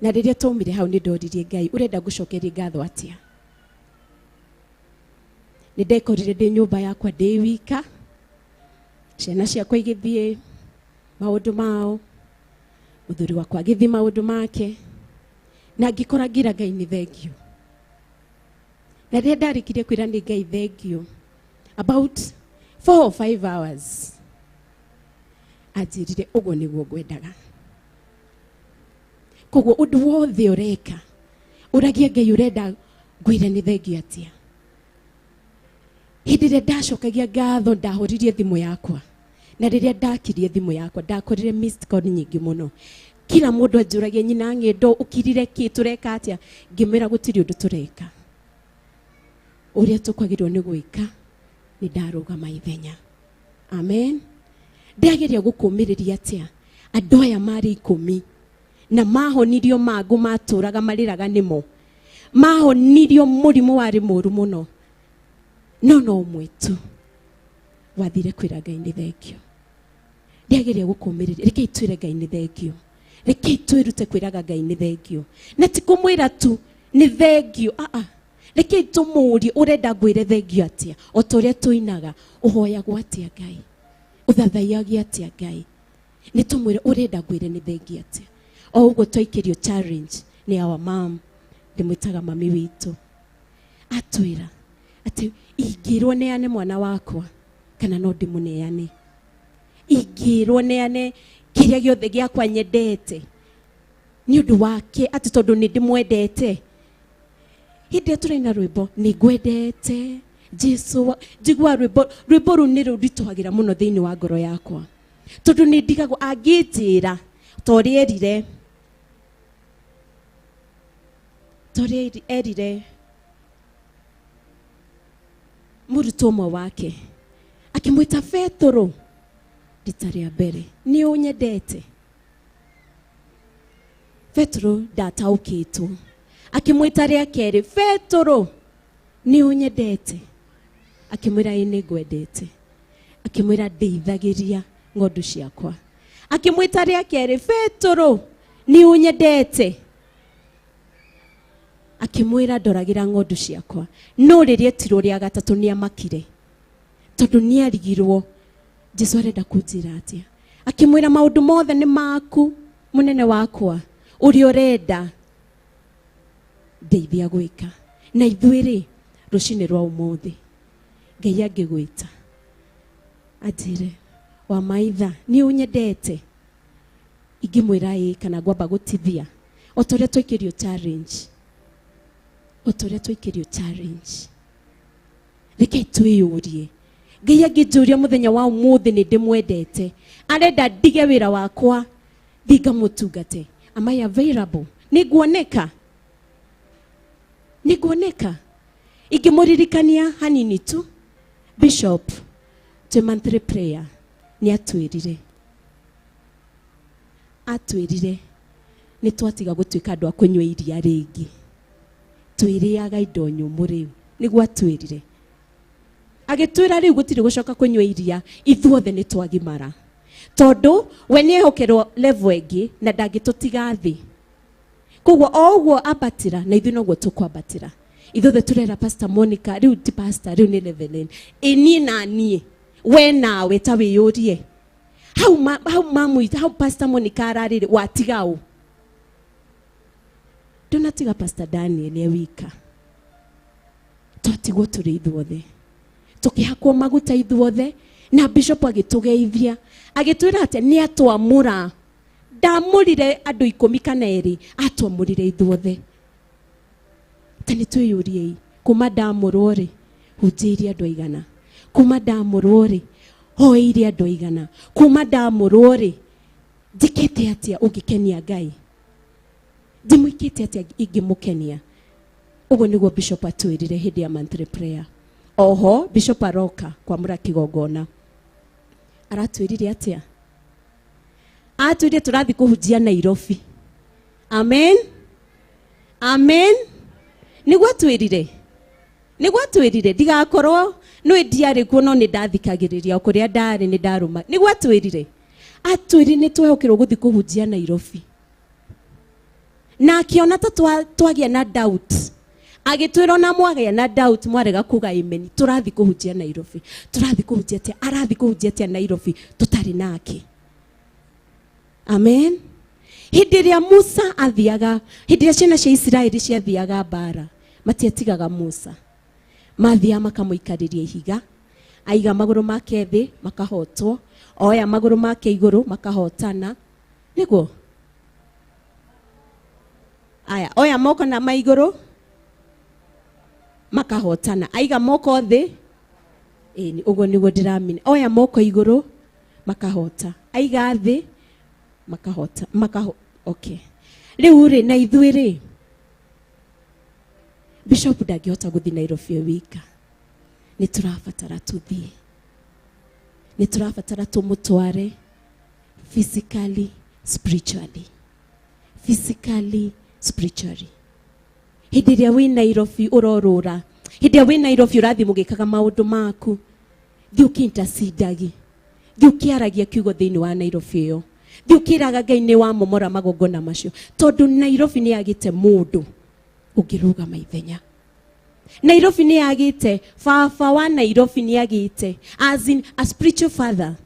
Na rĩrĩa twaumire hau nĩ ndoririe Ngai, ũrenda ngũcokerie ngatho atĩa? Nĩ ndekorire ndĩ nyũmba yakwa ndĩ wika, ciana ciakwa igĩthiĩ maũndũ mao, mũthuri wakwa agĩthiĩ maũndũ make, na ngĩkora ngĩra Ngai nĩ thengio. Na rĩrĩa ndarĩkirie kwĩra nĩ Ngai thengio, about 4 or 5 hours anjĩrire ũguo nĩguo ngwendaga. Koguo ũndũ wothe ũreka, ũragia Ngai ũrenda ngwĩre nĩ thengio atĩa. Hĩndĩ ĩrĩa ndacokagia ngatho, ndahũririe thimũ yakwa. Na rĩrĩa ndakirie thimũ yakwa, ndakorire missed call nyingĩ mũno. Kila mũndũ anjũragia, nyina ng'endo, ũkirire kĩ, tũreka atĩa? Ngĩmwĩra gũtirĩ ũndũ tũreka. Ũrĩa tũkwagĩrĩirwo nĩ gwĩka, nĩ ndarũgama ithenya. Amen. Ndĩrageria gũkũmĩrĩria atĩa? Andũ aya marĩ 10 na mahonirio mangũ matũraga marĩraga nĩmo. Mahonirio mũrimũ warĩ mũru mũno. No no ũmwe tu wathire kwĩra Ngai nĩ thengio. Ndiageria gũkũmĩrĩria. Rekei twĩre Ngai nĩ thengio. Rekei twĩrute kwĩraga Ngai nĩ thengio. Na ti kũmwĩra tu nĩ thengio. Ah ah. Rekei tũmũrie ũrenda ngwĩre thengio atĩa? O ta ũrĩa tũinaga, ũhoyagwo atĩa Ngai? Ũthathaiyagia atĩa Ngai? Nĩ tũmwĩre ũrenda ngwĩre nĩ thengio atĩa? O ũguo twaikĩrio challenge nĩ our mom, ndĩmwĩtaga mami witũ. Atwĩra atĩ ingĩrwo neane mwana wakwa kana no ndĩmũneane. Ingĩrwo neane kĩrĩa gĩothe gĩakwa nyendete nĩ ũndũ wake, atĩ tondũ nĩ ndĩmwendete. Hĩndĩ ĩrĩa tũraina rwĩmbo nĩ ngwendete Jesu, njiguaga rwĩmbo rũu nĩ rũnditũhagĩra mũno thĩinĩ wa ngoro yakwa, tondũ nĩ ndigagwo angĩnjĩra ta ũrĩa erire, ta ũrĩa erire mũrutwo ũmwe wake akĩmwĩta Betũrũ rita rĩa mbere, nĩ ũnyendete? Betũrũ ndataũkĩtwo. Akĩmwĩta rĩa kerĩ, Betũrũ nĩ ũnyendete? Akĩmwĩra ĩ nĩ ngwendete. Akĩmwĩra ndeithagĩria ng'ondu ciakwa. Akĩmwĩta rĩa kerĩ, Betũrũ nĩ ũnyendete? Akĩmwĩra ndoragĩra ng'ondu ciakwa. No rĩrĩa etirwo rĩa gatatũ nĩ amakire, tondũ nĩ arigirwo Jesu arenda kũnjĩra atĩa. Akĩmwĩra maũndũ mothe nĩ maku mũnene wakwa, ũrĩa ũrenda ndeithia gwĩka. Na ithuĩ rĩ, rũcinĩ rwa ũmũthĩ Ngai angĩgwĩta anjĩre wa maitha nĩ ũnyendete, ingĩmwĩra ĩ kana ngwamba gũtithia o ta ũrĩa twaikĩrio challenge, o ta ũrĩa twaikĩrio challenge. Rekei twĩyũrie, Ngai angĩnjũria mũthenya wa ũmũthĩ nĩ ndĩmwendete, arenda ndige wĩra wakwa thiĩ ngamũtungate, am I available? Nĩ nguoneka? Nĩ nguoneka? Ingĩmũririkania hanini tu, Bishop twĩ monthly prayer nĩ atwĩrire, atwĩrire nĩ twatiga gũtuĩka andũ a kũnyua iria rĩngĩ, twĩrĩaga indo nyũmũ rĩu. Nĩguo atwĩrire, agĩtwĩra rĩu gũtirĩ gũcoka kũnyua iria, ithuothe nĩ twagimara, tondũ we nĩ ehokerwo level ĩngĩ na ndangĩtũtiga thĩ. Koguo o ũguo ambatĩra na ithuĩ noguo tũkwambatĩra. Ithuothe tũrera Pastor Monica, rĩu ti pastor, rĩu nĩ Reverend. Ĩ niĩ na niĩ, we nawe ta wĩyũrie hau ma, hau mamu, hau Pastor Monica ararĩrĩ watiga ũ? Ndũnatiga Pastor Daniel e wika, twatigwo tũrĩ ithuothe, tũkĩhakwo maguta ithuothe, na bishop agĩtũgeithia agĩtwĩra atĩ nĩ atwamũra. Ndamũrire andũ 10 kana 2, atwamũrire ithuothe. Ta nĩ twĩyũriei, kuma ndamũrwo rĩ, hunjĩirie andũ aigana? Kuma ndamũrwo rĩ, hoeire andũ aigana? Kuma ndamũrwo rĩ, njĩkĩte atĩa ũngĩkenia Ngai? Ndĩmwĩkĩte atĩa ingĩmũkenia? Ũguo nĩguo bishop atwĩrire hĩndĩ ya monthly prayer. Oho bishop aroka kwamũra kĩgongona, aratwĩrire atĩa? Atwĩrire tũrathiĩ kũhunjia Nairobi. Amen, amen. Nĩguo atwĩrire, nĩguo atwĩrire ndigakorwo nĩ ndiarĩ kuo, no nĩ ndathikagĩrĩria o kũrĩa ndarĩ, nĩ ndarũma. Nĩguo atwĩrire, atwĩrire nĩ twehokerwo gũthiĩ kũhunjia Nairobi, na akĩona ta twagĩa na doubt, agĩtwĩra ona mwagĩa na doubt mwarega kuga amen, tũrathiĩ kũhunjia Nairobi. Tũrathiĩ kũhunjia atĩa? Arathiĩ kũhunjia atĩa Nairobi tũtarĩ nake? Amen. Hĩndĩ ĩrĩa Musa athiaga, hĩndĩ ĩrĩa ciana cia Isiraeli ciathiaga mbara, matiatigaga Musa, mathiaga makamũikarĩria ihiga, aiga magũrũ make thĩ makahotwo, oya magũrũ make igũrũ makahotana. Nĩguo aya oya moko na maigũrũ makahotana, aiga moko thĩ, ĩni ũguo nĩguo ndĩramini, oya moko igũrũ makahota, aiga thĩ makahota, makaho. Okay, rĩu rĩ, na ithuĩ rĩ, bishop ndangĩhota gũthiĩ Nairobi e wika, nĩ tũrabatara tũthiĩ, nĩ tũrabatara tũmũtware physically, spiritually, physically, spiritually. Hĩndĩ ĩrĩa wĩ Nairobi ũrorũra, hĩndĩ ĩrĩa wĩ Nairobi ũrathiĩ mũgĩkaga maũndũ maku, thiĩ ũkĩintercedagi, Thiĩ ũkĩaragia kiugo thĩinĩ wa Nairobi ĩyo. Thiĩ ũkĩraga Ngai nĩ wamomora magongona macio. Tondũ Nairobi nĩ yagĩte mũndũ ũngĩrũgama ithenya. Nairobi nĩ yagĩte, baba wa Nairobi nĩ agĩte, as in a spiritual father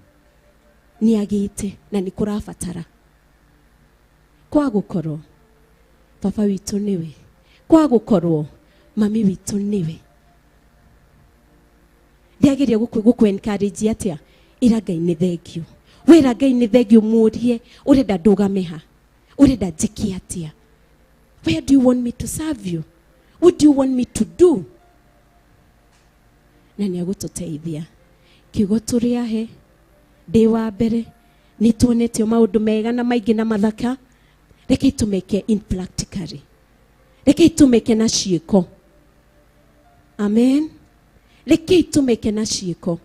nĩ agĩte, na nĩ kũrabatara. Kwa gũkorwo baba witũ nĩwe, kwa gũkorwo mami witũ nĩwe. Ndiageria gũkũ encourage atĩa? Ĩra Ngai nĩ thengio. Wĩra Ngai nĩ thengio, mũrie ũrenda ndũgame ha, ũrenda njĩke atĩa? Where do you want me to serve you? What do you want me to do? Na nĩ agũtũteithia. Kiugo tũrĩ ahe, ndĩ wa mbere, nĩ tuonetio maũndũ mega na maingĩ na mathaka. Rekei tũmeke in practically. Rekei tũmeke na ciĩko. Amen. Rekei tũmeke na ciĩko.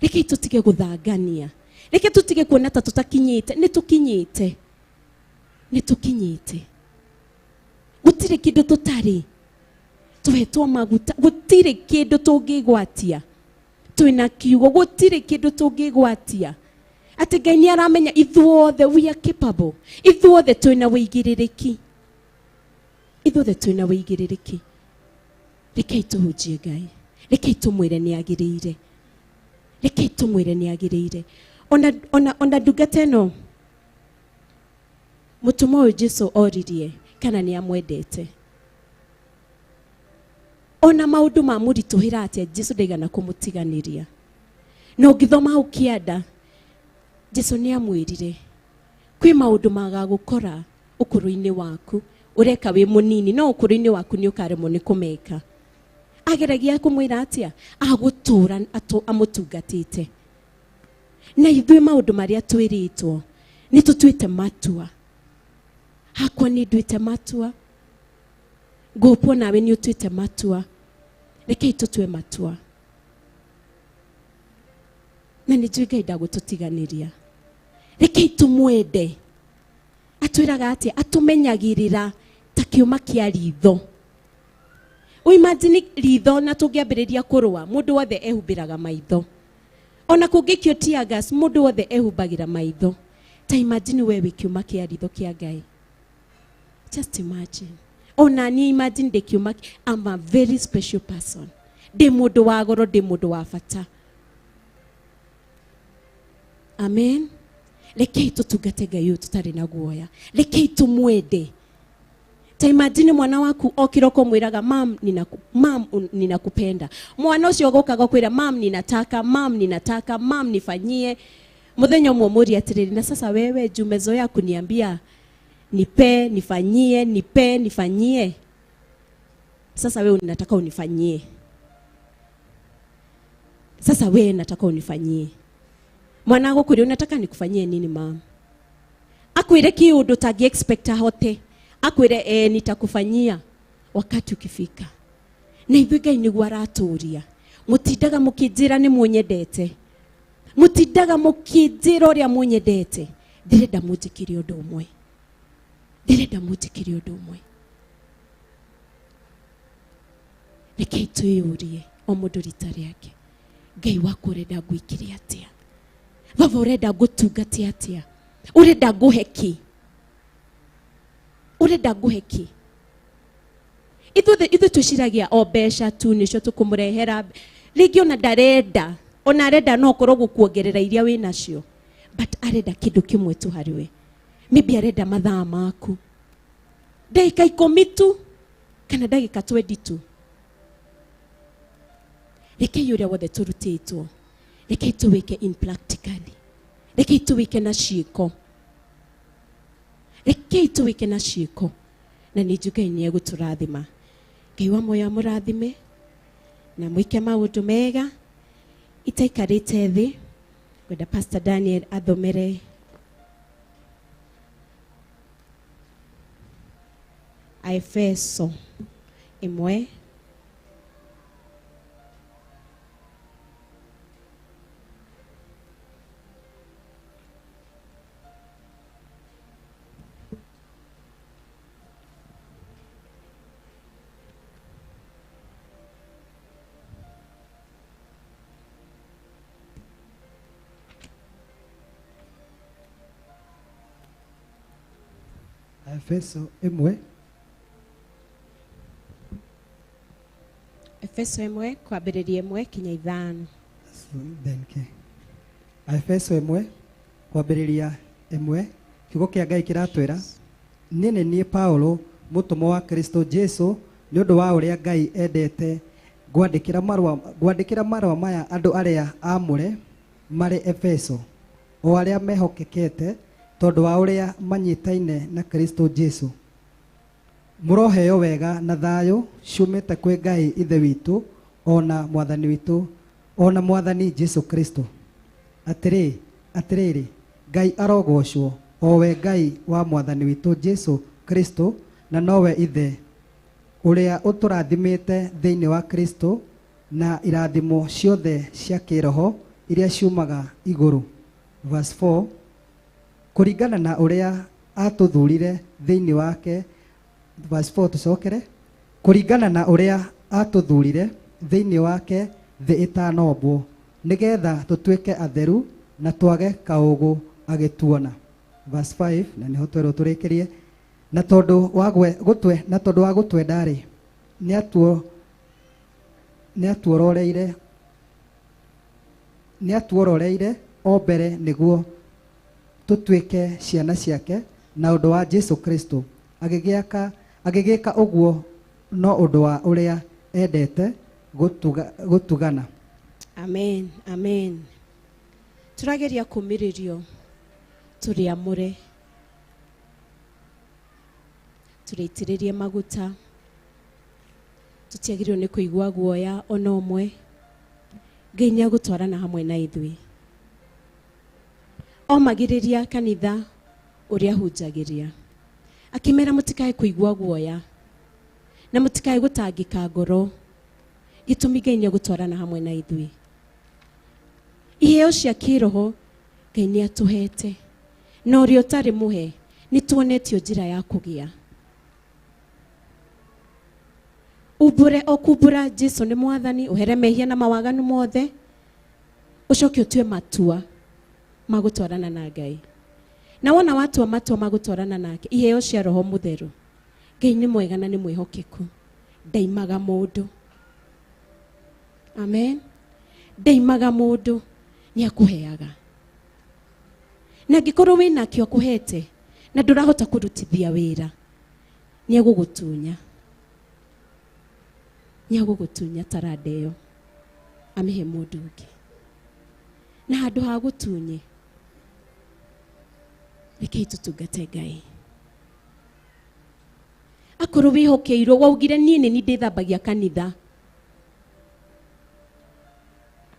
Rekei tũtige gũthangania. Reke tũtige kuona ta tũtakinyĩte. Nĩ tũkinyĩte. Nĩ tũkinyĩte. Gũtirĩ kĩndũ tũtarĩ. Tũhetwo maguta. Gũtirĩ kĩndũ tũngĩgwatia. Twĩna kiugo. Gũtirĩ kĩndũ tũngĩgwatia. Atĩ Ngai nĩ aramenya ithuothe we are capable. Ithuothe twĩna wĩigĩrĩrĩki. Ithuothe twĩna wĩigĩrĩrĩki. Rekei tũhunjie Ngai. Rekei tũmwĩre nĩ agĩrĩire. Rekei tũmwĩre nĩ agĩrĩire. Ona ndungata ĩno mũtũmwo ũyũ Jesu oririe kana nĩ amwendete. Ona maũndũ mamũritũhĩra atĩa, Jesu ndaigana kũmũtiganĩria. Na ũngĩthoma hau kĩanda, Jesu nĩ amwĩrire kwĩ maũndũ magagũkora ũkũrũ-inĩ waku, ũreka wĩ mũnini, no ũkũrũ-inĩ waku nĩ ũkaremwo nĩ kũmeka. Ageragia kũmwĩra atĩa? Agũtũra amũtungatĩte. Na ithuĩ maũndũ marĩa twĩrĩtwo nĩ tũtuĩte matua. Hakwa nĩ nduĩte matua. Ngũpwo nawe nĩ ũtuĩte matua. Rekei tũtue matua. Na nĩ njũĩ Ngai ndagũtũtiganĩria. Rekei tũmwende. Atwĩraga atĩa? Atũmenyagĩrĩra ta kĩũma kĩa ritho. Imagine ritho na tũngĩambĩrĩria kũrũa, mũndũ wothe ehumbĩraga maitho. Ona kũngĩikio tear gas, mũndũ wothe ehumbagĩra maitho. Ta imagine we wĩ kĩũma kĩa ritho kĩa Ngai. Just imagine. Ona niĩ imagine ndĩ kĩũma, I'm a very special person. Ndĩ mũndũ wa goro, ndĩ mũndũ wa bata. Amen. Rekei tũtungate Ngai ũyũ tũtarĩ na guoya. Rekei tũmwende. Ta imagine mwana waku okĩra ũkamwĩraga mam, mam ninakupenda. Mwana ũcio ũgokaga kwĩra mam ninataka, mam ninataka, mam nifanyie. Mũthenya ũmwe ũmũrie atĩrĩrĩ, na sasa wewe juu umezoea kuniambia nipe, nifanyie, nipe, nifanyie. Sasa wewe unataka unifanyie. Sasa wewe nataka unifanyie. Mwanangu kuri unataka nikufanyie nini mam? Akwire kiundu tangi expect ahote. Akwire nitakufanyia wakati ukifika. Na ithuĩ Ngai nĩguo aratũria. Mũtindaga mũkĩnjĩra nĩ mũnyendete. Mũtindaga mũkĩnjĩra ũrĩa mũnyendete. Ndĩrenda mũnjĩkĩre ũndũ ũmwe. Ndĩrenda mũnjĩkĩre ũndũ ũmwe. Rekei twĩyũrie o mũndũ rita rĩake. Ngai waku ũrenda ngwĩkĩre atĩa? Baba ũrenda ngũtungate atĩa? Ũrenda ngũhe kĩ? Ũrenda ngũhe kĩ? Ithuĩ twĩciragia o mbeca tu nĩcio tũkũmũrehera. Rĩngĩ ona ndarenda, ona arenda no ũkorwo gũkuongerera iria wĩ nacio. But arenda kĩndũ kĩmwe tu harĩ we. Maybe arenda mathaa maku. Ndagĩka 10 tu kana ndagĩka 20 tu. Rekei ũrĩa wothe tũrutĩtwo. Rekei tũwĩke in practically. Rekei tũwĩke na ciĩko. Rekei tũwĩke na ciĩko. Na nĩ njũĩ Ngai nĩ egũtũrathima. Ngai wa muoyo amũrathime na mwĩke maũndũ mega. Itaikarĩte thĩ, ngwenda Pastor Daniel athomere Aefeso 1. Efeso ĩmwe. Efeso 1 kwambĩrĩria 1 kinya 5. Thank you. Efeso 1 kwambĩrĩria 1, kiugo kĩa Ngai kĩratwĩra, niĩ nĩ niĩ Paulo, mũtũmwo wa Kristo Jesu nĩ ũndũ wa ũrĩa Ngai endete, ngwandĩkĩra marũa maya andũ arĩa aamũre marĩ Efeso, o arĩa mehokekete tondũ wa ũrĩa manyitaine na Kristo Jesu. Mũroheo wega na thayũ ciumĩte kwĩ Ngai Ithe witũ ona Mwathani witũ ona Mwathani Jesu Kristo. Atĩrĩrĩ, Ngai arogocwo, o we Ngai wa Mwathani witũ Jesu Kristo, na nowe Ithe ũrĩa ũtũrathimĩte thĩinĩ wa Kristo na irathimo ciothe cia kĩroho iria ciumaga igũrũ. Verse 4, kũringana na ũrĩa atũthurire thĩinĩ wake. Verse 4, tũcokere, kũringana na ũrĩa atũthurire thĩinĩ wake thĩ ĩtanombwo, nĩgetha tũtuĩke atheru na twage kaũgũ agĩtuona. Verse 5, na nĩho twerwo tũrĩkĩrie, na tondũ wa gũtwe, na tondũ wa gũtwenda-rĩ, nĩatuororeire o mbere nĩguo tũtuĩke ciana ciake na ũndũ wa Jesu Kristo, agĩgĩka ũguo no ũndũ wa ũrĩa endete gũtugana. Amen, amen. Tũrageria kũmĩrĩrio tũrĩamũre, tũrĩitĩrĩrie maguta, tũtiagĩrĩirwo nĩ kũigua guoya ona ũmwe. Ngai nĩagũtwarana hamwe na ithuĩ. Omagĩrĩria kanitha ũrĩa hunjagĩria, akĩmera mũtikae kũigua guoya na mũtikae gũtangĩka ngoro, gĩtũmi Ngai nĩegũtwarana hamwe na ithuĩ. Iheo cia kĩroho Ngai nĩatũhete, na ũrĩa ũtarĩ mũhe nĩtuonetio njĩra ya kũgĩa. Umbũre o kumbũra Jesu nĩ Mwathani, ũhere mehia na mawaganu mothe, ũcoke ũtue matua ma gũtwarana na Ngai. Na wona watua matua ma gũtwarana nake, iheo cia Roho Mũtheru, Ngai nĩ mwega na nĩ mwĩhokeku, ndaimaga mũndũ. Amen. Ndaimaga mũndũ, nĩakũheaga. Na angĩkorwo wĩnakĩo akũhete na ndũrahota kũrutithia wĩra, nĩegũgũtunya. Nĩegũgũtunya taranda ĩyo, amĩhe mũndũ ũngĩ. Na handũ ha gũtunye, rekei tũtungate Ngai. Akorwo wĩhokeirwo, waugire niĩ nĩ niĩ ndĩthambagia kanitha,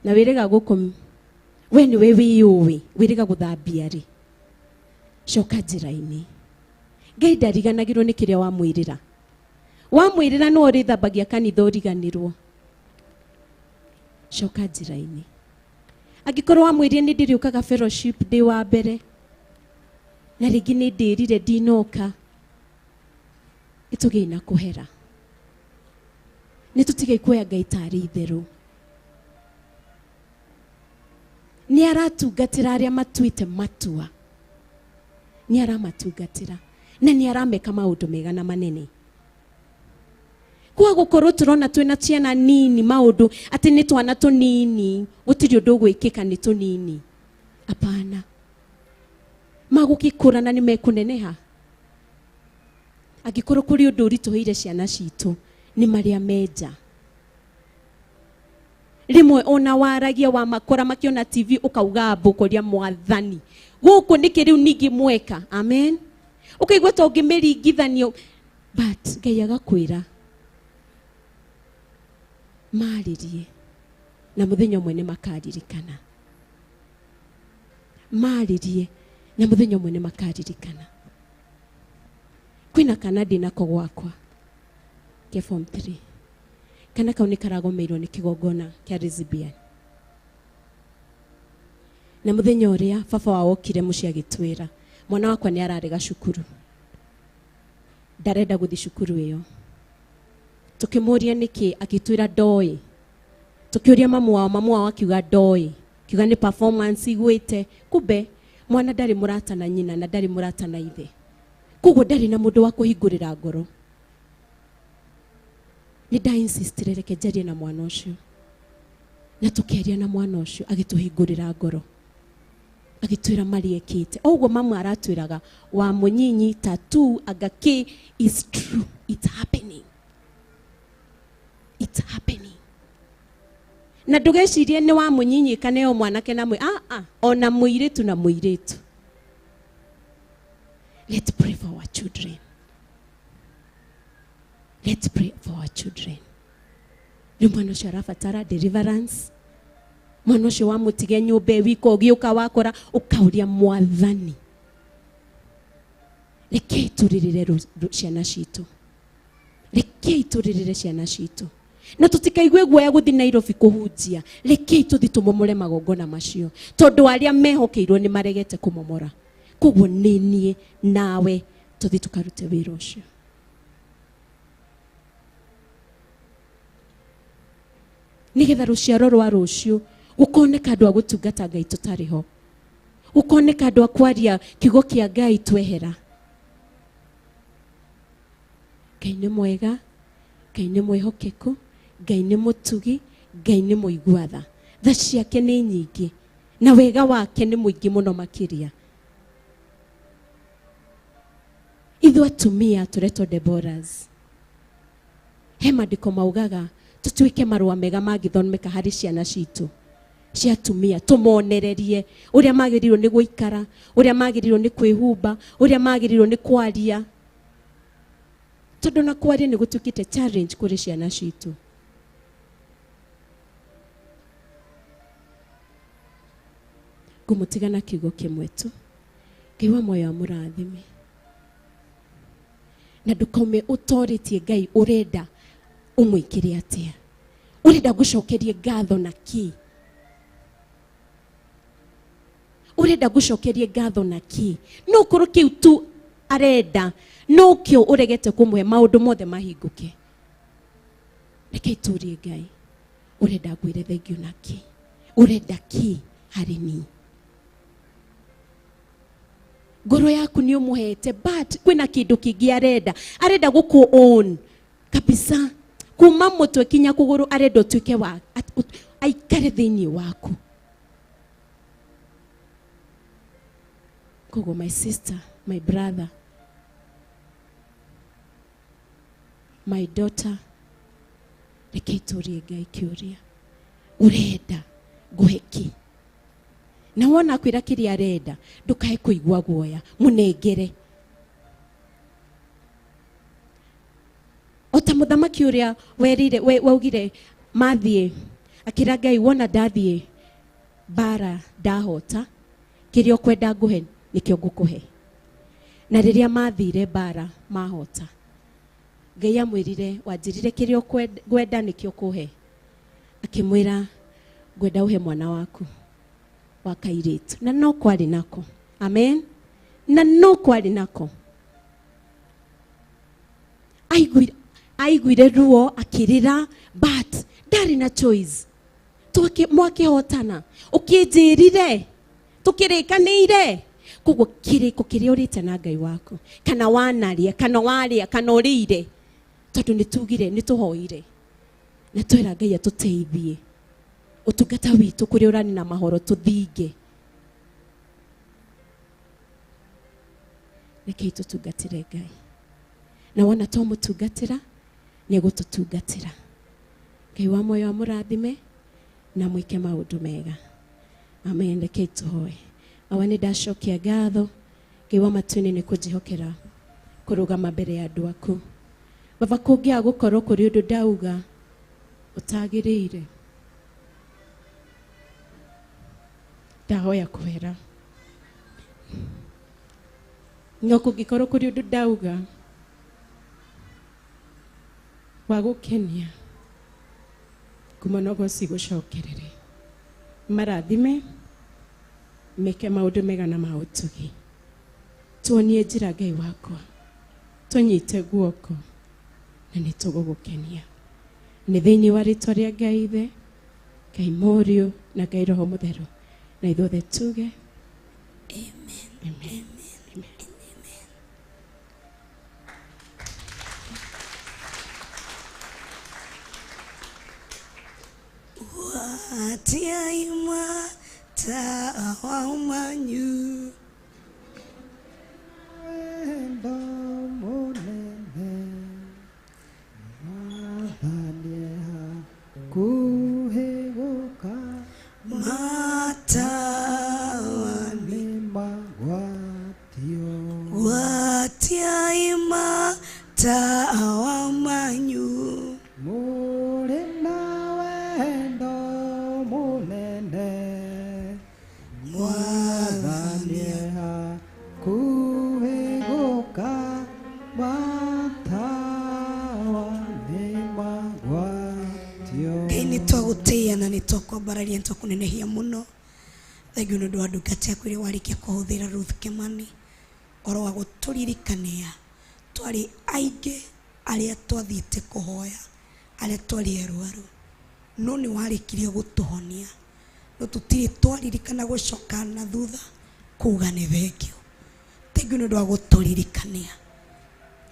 na wĩrĩga gũkũ, we nĩwe wĩyũĩ, wĩrĩga gũthambia rĩ, coka njĩra-inĩ. Ngai ndariganagĩrwo nĩ kĩrĩa wamwĩrĩra. Wamwĩrĩra no ũrĩthambagia kanitha ũriganĩrwo. Coka njĩra-inĩ. Angĩkorwo wamwĩrire nĩ ndĩrĩũkaga fellowship ndĩ wa mbere, na rĩngĩ nĩ ndĩrire ndinoka, nĩtũgĩe na kũhera. Nĩtũtige kuoya Ngai tarĩ itherũ. Nĩ aratungatĩra arĩa matuĩte matua, nĩ aramatungatĩra na nĩ arameka maũndũ mega na manene. Kwa gũkorwo tũrona twĩna ciana nini maũndũ atĩ nĩ twana tũnini, gũtirĩ ũndũ ũgwĩkĩka nĩ tũnini. Apana, magũgĩkũra na nĩ mekũneneha. Angĩkorwo kũrĩ ũndũ ũritũhĩire ciana citũ, nĩ marĩa menja. Rĩmwe ona waragia wa makora makĩona TV ũkauga mbu kũria Mwathani, gũkũ nĩkĩ rĩu ningĩ mweka? Amen. Ũkaigua ta ũngĩmĩringithanio, but Ngai agakwĩra marĩrie, na mũthenya ũmwe nĩ makaririkana. Marĩrie, na mũthenya ũmwe nĩ makaririkana. Kwĩna kana ndĩnako gwakwa ke form 3, kana kau nĩ karagomeirwo nĩ kĩgongona kĩa lesbian. Na mũthenya ũrĩa baba wao okire mũciĩ agĩtwĩra mwana wakwa nĩ ararega cukuru, ndarenda gũthiĩ cukuru ĩyo. Tũkĩmũria nĩkĩ, akĩtwĩra ndoĩ. Tũkĩũria mamu wao, mamu wao akiuga ndoĩ, akiuga nĩ performance igwĩte. Kumbe mwana ndarĩ mũrata na nyina na ndarĩ mũrata na ithe. Koguo ndarĩ na mũndũ wa kũhingũrĩra ngoro. Nĩ nda insistire reke njarie na mwana ũcio. Na tũkĩaria na mwana ũcio agĩtũhingũrĩra ngoro. Agĩtwĩra marĩa ekĩte. O ũguo mamu aratwĩraga wa mũnyinyi tattoo agaki is true. It's happening. It's happening. Na ndũgecirie nĩ wa mũnyinyi kana o mwanake na ona mũirĩtu na mũirĩtu. Let's pray for our children. Let's pray for our children. Nĩ mwana ũcio arabatara deliverance. Mwana ũcio wamũtige nyũmba wika ũgĩũka wakora ũkauria mwathani. Rekei tũrĩrĩre ciana citũ. Rekei tũrĩrĩre ciana citũ. Na tutikaigwe guoya guthi Nairobi kuhunjia. Rekei tuthi tumomore magongona macio. Tondu aria mehokeirwo ni maregete kumomora. Koguo ni nie nawe tuthi tukarute wira ucio. Nigetha ruciaro rwa rucio gukoneka andu a gutungata Ngai tutari ho. Gukoneka andu a kwaria kiugo kia Ngai twehera. Ngai ni mwega, Ngai ni mwihokeku, Ngai ni mutugi, Ngai ni muigua tha. Tha ciake ni nyingi na wega wake ni muingi muno makiria. Ithuĩ atumia turetwo Deborahs. He maandĩko maugaga tutuike marũa mega mangĩthomeka harĩ ciana citũ cia atumia, tũmonererie ũrĩa magĩrĩirwo nĩ gũikara, ũrĩa magĩrĩirwo nĩ kwĩhumba, ũrĩa magĩrĩirwo nĩ kwaria. Tondũ na kwaria nĩ gũtuĩkĩte challenge kũrĩ ciana citũ. Ngũmũtiga na kiugo kĩmwe tu. Ngai wa muoyo amũrathime. Na ndũkaume ũtorĩtie Ngai ũrenda ũmwĩkĩre atĩa. Ũrenda gũcokerie ngatho na kĩ? Ũrenda gũcokerie ngatho na kĩ? No korwo kĩu tu arenda, no kĩo ũregete kũmũhe maũndũ mothe mahingũke. Reke tũrie Ngai, ũrenda ngwĩre thengiũ na kĩ? Ũrenda kĩ harĩ niĩ? Ngoro yaku nĩ ũmũhete, but kwĩna kĩndũ kĩngĩ arenda. Arenda gũkũ own kabisa. Kuma mũtwe kinya kũgũrũ arenda ũtuĩke wa aikare thĩinĩ waku. Koguo my sister, my brother, my daughter, reke tũrie Ngai kĩũria. Ũrenda ngũhe kĩ? Na wona kwĩra kĩrĩa arenda, ndũkae kũigua guoya, mũnengere. Ota mũthamaki ũrĩa werire, waugire mathiĩ, akĩra Ngai wona ndathiĩ bara ndahota, kĩrĩa ũkwenda ngũhe nĩkĩo ngũkũhe. Na rĩrĩa mathire bara mahota, Ngai amwĩrire wanjĩrire kĩrĩa ũkwenda nĩkĩo ũkũhe. Akĩmwĩra ngwenda ũhe mwana waku wa kairĩtu. Na no kwarĩ nako. Amen. Na no kwarĩ nako. Aiguire ruo akĩrĩra, but ndarĩ na choice. Mwakĩhotana ũkĩnjĩrire tũkĩrĩkanĩire. Koguo kĩrĩko kĩrĩa ũrĩte na Ngai waku, kana wanaria, kana warĩa, kana ũrĩire, tondũ nĩ tugire, nĩ tũhoire na twera Ngai atũteithie ũtungata witũ kũrĩa ũrani na mahoro tũthinge. Rekei tũtungatĩre Ngai. Na wona twamũtungatĩra nĩ egũtũtungatĩra. Ngai wa muoyo amũrathime na mwĩke maũndũ mega. Amen. Rekei tũhoe. Awa nĩ ndacokia ngatho Ngai wa matu-inĩ nĩ kũnjĩhokera kũrũgama mbere ya andũ aku. Baba, kũngĩaga gũkorwo kũrĩ ũndũ ndauga ũtagĩrĩire, ndahoya kwĩra. No kũngĩkorwo kũrĩ ũndũ ndauga wa gũkenia, kuma no gũcigũcokerere. Marathime, meke maũndũ mega na ma ũtugi. Tuonie njĩra Ngai wakwa, tũnyite guoko na nĩ tũgũgũkenia. Nĩ thĩinĩ wa rĩtwa rĩa Ngai Ithe, Ngai Mũriũ na Ngai Roho Mũtheru. Na ithuothe tuge amen. Amen. Amen. Gwatiai matawa manyu. Wendo mũnene Mwathani e hakuhĩ gũka. Matawa nĩ magwatio. Gwatiai matawa manyu. Mũrĩ na wendo mũnene Mwathani e hakuhĩ gũka. Matawa nĩ magwatio. Ngai nĩ twagũtĩĩa na nĩ twakwambararia nĩ twakũnenehia mũno. Thengiũ nĩ ũndũ wa ndungata yaku ĩrĩa warĩkia kũhũthĩra Ruth Kimani oro wa gũtũririkania twarĩ aingĩ arĩa twathiĩte kũhoya, arĩa twarĩ arwaru, no nĩ warĩkirie gũtũhonia, no tũtirĩ twaririkana gũcoka na thutha kuga nĩ thengiũ. Thengiũ nĩ ũndũ wa gũtũririkania.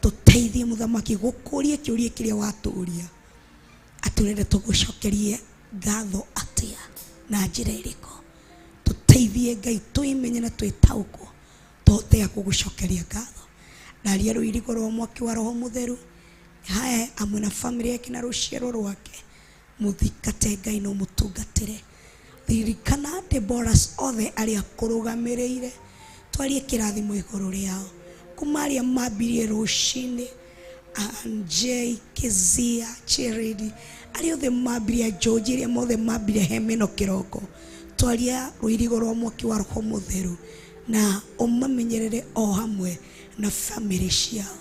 Tũteithie mũthamaki gũkũria kĩũria kĩrĩa watũria, atĩ ũrenda tũgũcokerie ngatho atĩa na njĩra ĩrĩkũ. Tũteithie Ngai twĩmenye na twĩtaũkwo tũhote ya kũgũcokeria ngatho. Ndaria rũirigo rwa mwaki wa Roho Mũtheru hae amwe na famĩlĩ yake na rũciaro rwake, mũthingate Ngai na ũmũtungatĩre. Ririkana Deborahs othe arĩa kũrũgamĩrĩire, twarie kĩrathimo igũrũ rĩao kuma arĩa mambirie rũcinĩ, Anjei, Kezia, Cheredi, arĩa othe mambirie, George, arĩa mothe mambirie hema ĩno kĩroko, twaria rũirigo rwa mwaki wa Roho Mũtheru na ũmamenyerere o hamwe na famĩlĩ ciao.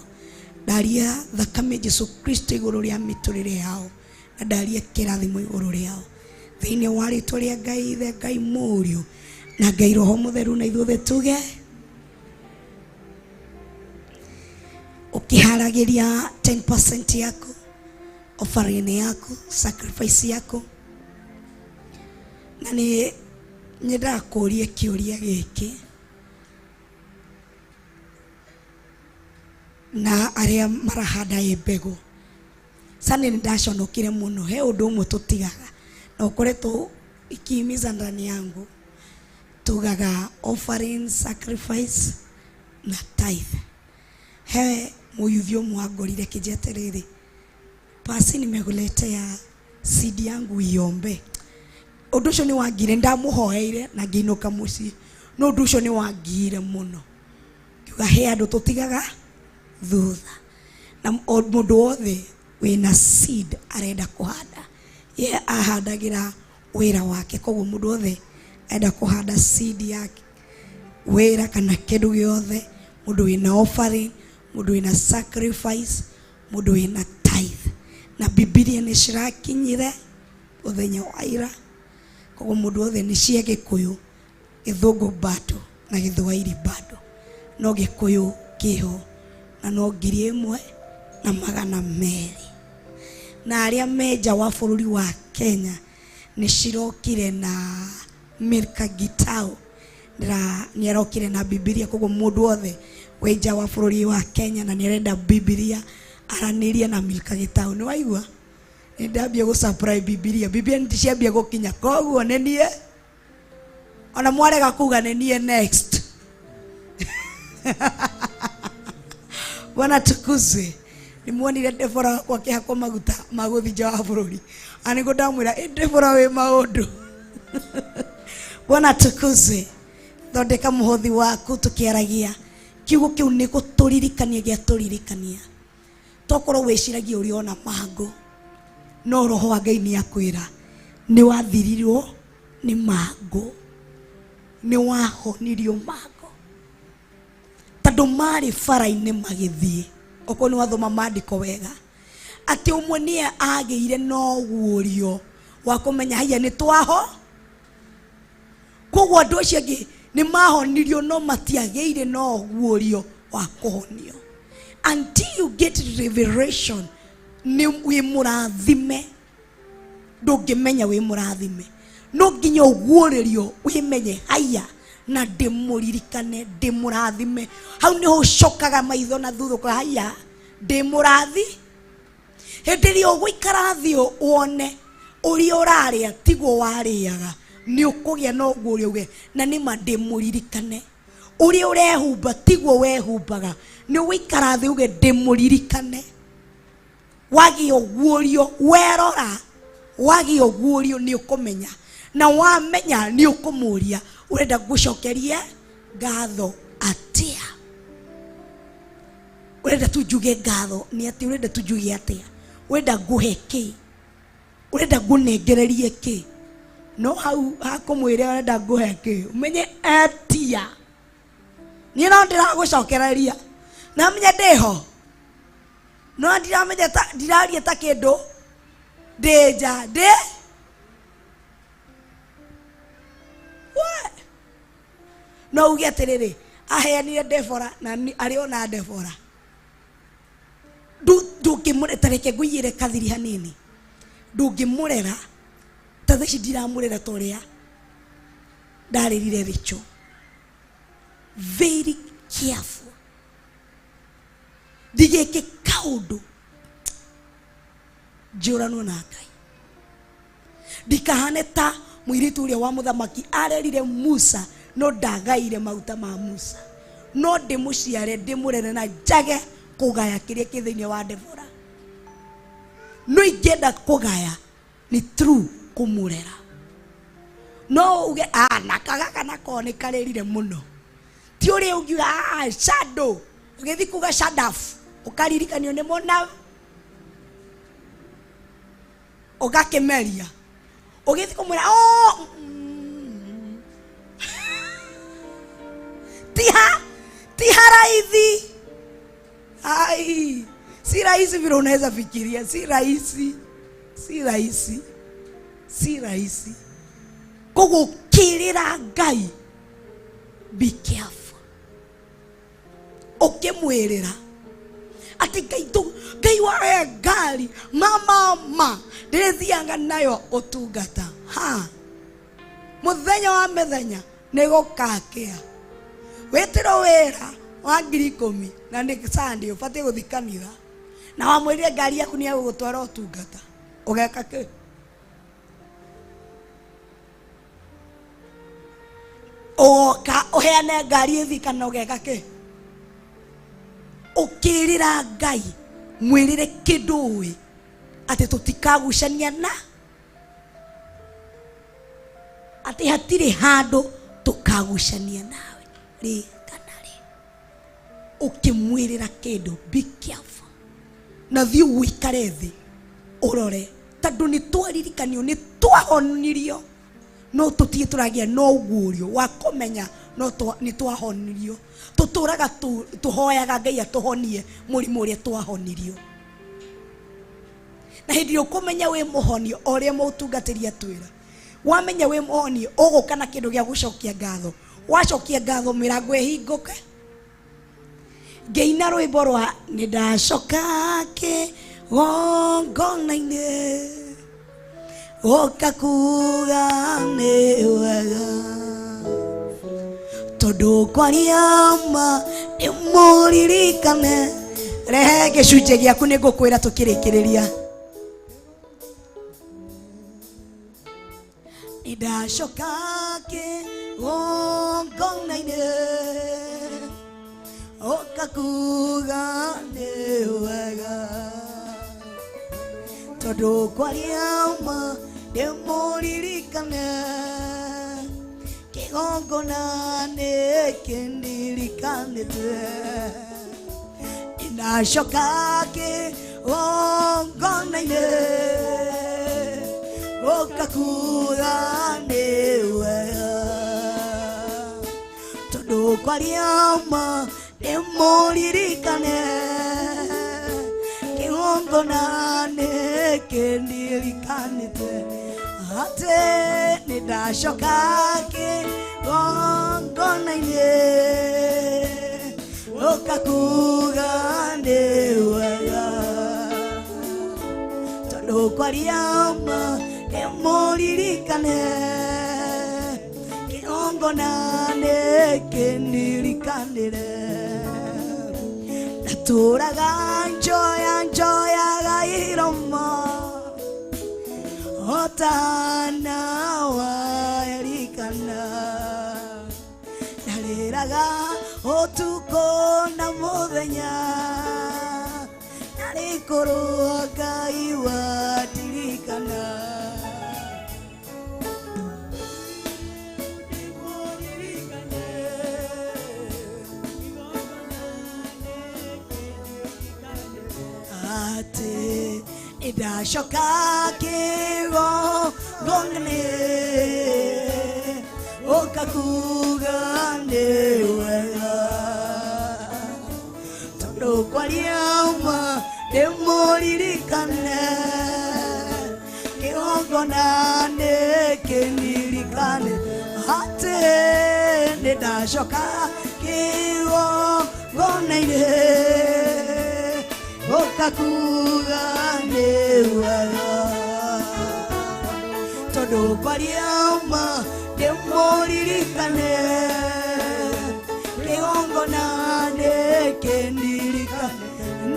Ndaria thakame Jesu Kristo igũrũ rĩa mĩtũrĩre yao na ndaria kĩrathimo igũrũ rĩao thĩinĩ wa rĩtwa rĩa Ngai Ithe, Ngai Mũriũ na Ngai Roho Mũtheru, na ithuothe tuge ũkĩharagĩria 10% yaku, offering yaku, sacrifice yaku. Na nĩ nyendaga kũũria kĩũria gĩkĩ na arĩa marahanda ĩ mbegũ. Sasa nĩ ndaconokire mũno, he ũndũ ũmwe tũtigaga na ũkoretwo ikihimiza ndani yangu, tugaga offering, sacrifice na tithe. He mũyuthi ũmwe angorire akĩnjĩra atĩrĩrĩ, pasi nimekuletea seed yangu iombe. Ũndũ ũcio nĩ wangire, ndamũhoeire na ngĩinũka mũciĩ, no ũndũ ũcio nĩ wangire mũno. Ngiuga he andũ tũtigaga thutha, na mũndũ wothe wĩna seed arenda kũhanda, ye ahandagĩra wĩra wake. Koguo mũndũ wothe arenda kũhanda seed yake wĩra kana kĩndũ gĩothe, mũndũ wĩna offering, mũndũ wĩna sacrifice, mũndũ wĩna tithe, na Bibilia nĩ cirakinyire mũthenya wa ira. Koguo mũndũ wothe nĩ cia Gĩkũyũ, Gĩthũngũ bado na Gĩthwaĩri bado, no Gĩkũyũ kĩho na no 1200. Na arĩa me nja wa bũrũri wa Kenya nĩ cirokire na Milka Gitau nĩ arokire na Bibilia. Koguo mũndũ wothe wĩ nja wa bũrũri wa Kenya na nĩ arenda Bibilia aranĩrie na Milka Gitau. Nĩ waigua? Nĩ ndambia gũ supply Bibilia. Bibilia nĩ ciambia gũkinya, koguo nĩ niĩ ona mwarega kuga nĩ niĩ next. Bwana tukuzwe. Nimuonire Deborah wakwa akĩhakwo maguta ma gũthiĩ nja wa bũrũri, na nĩguo ndamwĩra ĩ Deborah wĩ maũndũ. Bwana tukuzwe. Thondeka mũhothi waku tũkĩaragia kiugo kĩu nĩ gũtũririkania gĩatũririkania. Tokorwo wĩciragia ũrĩ ona mangũ, no Roho wa Ngai nĩ akwĩra nĩ wathirirwo nĩ mangũ, nĩ wahonirio mangũ, tondũ marĩ bara-inĩ magĩthiĩ. Okorwo nĩ wathoma maandĩko wega, atĩ ũmwe nĩ agĩire na ũguũrio wa kũmenya haiya nĩ twaho. Koguo andũ acio angĩ nĩ mahonirio no matiagĩire na ũguũrio wa kũhonio. Until you get revelation nĩ wĩ mũrathime, ndũngĩmenya wĩ mũrathime. No nginya ũguũrĩrio wĩmenye haiya na ndĩmũririkane ndĩmũrathime. Hau nĩho ũcokaga maitho na thutha ũkoiga haiya ndĩmũrathi. Hĩndĩ ĩrĩa ũgũikara thĩ wone Ũrĩa ũrarĩa tiguo warĩaga, nĩ ũkũgĩa na ũguũrio uge na nĩ ma ndĩmũririkane. Ũrĩa ũrehumba tiguo wehumbaga, nĩ ũgũikara thĩ uge ndĩmũririkane. Wagĩa ũguũrio werora, wagĩa ũguũrio nĩ ũkũmenya, na wamenya nĩ ũkũmũria ũrenda ngũcokerie ngatho atĩa, ũrenda tu njuge ngatho nĩ atĩ, ũrenda tu njuge atĩa, ũrenda ngũhe kĩ, ũrenda ngũnengererie kĩ. No hau hakũmwĩra ũrenda ngũhe kĩ, ũmenye etia niĩ no ndĩragũcokereria na menye ndĩho, no ndiramenya ta ndiraria ta kĩndũ ndĩ nja ndĩ We! No uge atĩrĩrĩ, aheanire Debora na arĩ ona Debora. Ndũngĩmũrera, ta reke ngũiyĩre kathiri hanini, ndũngĩmũrera ta thaa ici ndiramũrera ta ũrĩa ndarĩrire Rachel. Very careful, ndigĩke kaũndũ njũranwo na Ngai, ndikahane ta mũirĩtu ũrĩa wa mũthamaki arerire Musa no ndagaire maguta ma Musa. No ndĩmũciare ndĩmũrere na njage kũgaya kĩrĩa kĩ thĩinĩ wa Debora. No ingĩenda kũgaya nĩ true kũmũrera, no uge na gaka nako nĩ karĩrire mũno, ti ũrĩa ũngiuga shadow, ũgĩthiĩ kuga shadaf ũkaririkanio nĩ mũna ũgakĩmeria, ũgĩthiĩ kũmwĩra oh, tiha tiha raithi. Ai, si rahisi vile unaweza fikiria, si rahisi, si rahisi, si rahisi. Koguo ũkĩrĩra Ngai, be careful ũkĩmwĩrĩra atĩ Ngai tu, Ngai wahe ngari mama ma ndĩrĩthiaga nayo ũtungata ha mũthenya wa mĩthenya nĩ gũkakĩa, wĩtĩrwo wĩra wa 10,000 na nĩ Sunday ũbatiĩ gũthiĩ kanitha, na wamwĩrire ngari yaku nĩ egũgũtwara ũtungata, ũgeka kĩ? Ũgoka ũheane ngari ĩthiĩ kana ũgeka kĩ? Ũkĩrĩra Ngai mwĩrĩre kĩndũ ũĩ atĩ tũtikagucania na atĩ hatirĩ handũ tũkagucania nawe rĩ kana rĩ. Ũkĩmwĩrĩra kĩndũ, be careful, na thiĩ ũikare thĩ ũrore, tondũ nĩ twaririkanio nĩ twahonirio, no tũtirĩ tũragĩa na ũguũrio wa kũmenya no nĩ twahonirio. Tũtũraga tũhoyaga Ngai atũhonie mũrimũ ũrĩa twahonirio, na hĩndĩ ĩrĩa ũkũmenya wĩ mũhonio, o ũrĩa mũtungatĩri atwĩra, wamenya wĩ mũhonio ũgũka na kĩndũ gĩa gũcokia ngatho, wacokia ngatho mĩrango ĩhingũke. Ngĩina rwĩmbo rwa nĩ ndacoka kĩgongona-inĩ gũka kuga nĩ wega, tondũ kwaria ma nĩ mũririkane. Rehe gĩcunjĩ gĩaku nĩ ngũkwĩra tũkĩrĩkĩrĩria. Nĩ ndacoka kĩgongona-inĩ ũka kuga nĩ wega, tondũ kwaria ma nĩ mũririkane, kĩgongona nĩ kĩndirikanĩte. Ndacoka kĩgongona-inĩ ũka kuga nĩ wega, tondũ kwaria ma nĩ mũririkane, kĩgongona nĩ kĩndirikanĩte atĩ nĩ ndacoka kĩgongona-inĩ ũka kuga nĩ wega, tondũ kwaria ma nĩ mũririkane, kĩgongona nĩ kĩndirikanĩre. Ndatũraga njoya njoyaga iromo Hotana wa Elikana Ndarĩraga ũtukũ na mũthenya Narĩ korwo Ngai wandirikana Atĩ nĩndacoka kĩgongona ũka kuga nĩ wega tondũ kwaria ma ndĩmũririkane kĩgongona nĩkĩndirikane atĩ nĩndacoka kĩgongona-inĩ ũka kuga nĩ wega tondũ kwaria ma ndĩmũririkane kĩgongona nĩkĩndirikane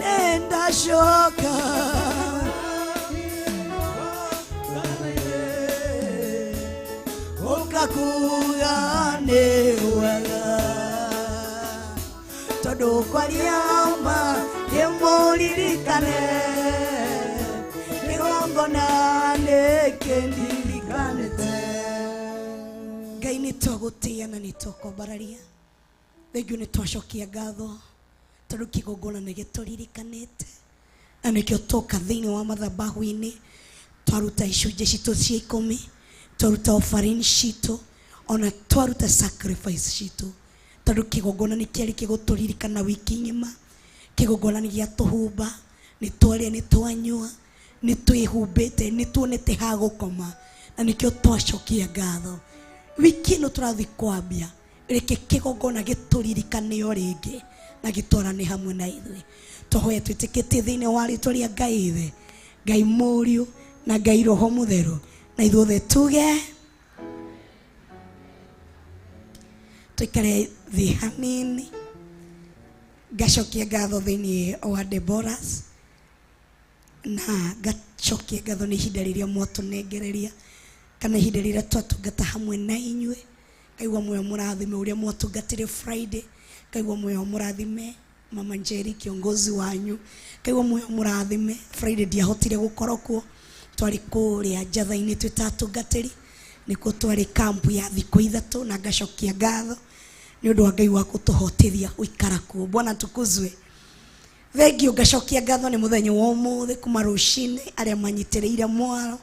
nĩndacoka ũka kuga nĩ wega tondũ kwaria ma ndĩmũririkane kĩgongona nĩkĩndirikanĩte Ngai nĩ twagũtĩĩa na nĩ twakwambararia thengio nĩ twacokia ngatho tondũ kĩgongona nĩ gĩtũririkanĩte na nĩkĩo twoka thĩinĩ wa mathabahu-inĩ twaruta icunjĩ citũ cia ikũmi twaruta offering citũ ona twaruta sacrifice citũ tondũ kĩgongona nĩ kĩarĩ gĩgũtũririkana wiki ng'ima kĩgongona nĩ gĩatũhumba nĩ twarĩa nĩ twanyua nĩ twĩhumbĩte nĩ tuonete ha gũkoma na nĩkĩo twacokia ngatho wiki ĩno tũrathiĩ kwambia reke kĩgongona gĩtũririkane o rĩngĩ na gĩtwarane hamwe na ithuĩ twahoya twĩtĩkĩtie thĩinĩ wa rĩtwa rĩa Ngai Ithe Ngai Mũriũ na Ngai Roho Mũtheru na ithuothe tuge tũikare thĩ hanini ngacokia ngatho thĩinĩ wa Deborahs na ngacokia ngatho nĩ ihinda rĩrĩa mwatũnengereria kana ihinda rĩrĩa twatungata hamwe na inyuĩ ngaigua muoyo mũrathime ũrĩa mwatungatire Friday ngaigua muoyo mũrathime Mama Njeri kiongozi wanyu ngaigua muoyo mũrathime Friday ndiahotire gũkorwo kuo twarĩ kũrĩa njatha-inĩ twĩ ta atungatĩri nĩkuo twarĩ kampu ya thikũ ithatũ na ngacokia ngatho nĩ ũndũ wa Ngai wa gũtũhotithia gũikara kuo Bwana tukuzwe thengio ngacokia ngatho nĩ mũthenya wa ũmũthĩ kuma rũcinĩ arĩa manyitĩrĩire mwaro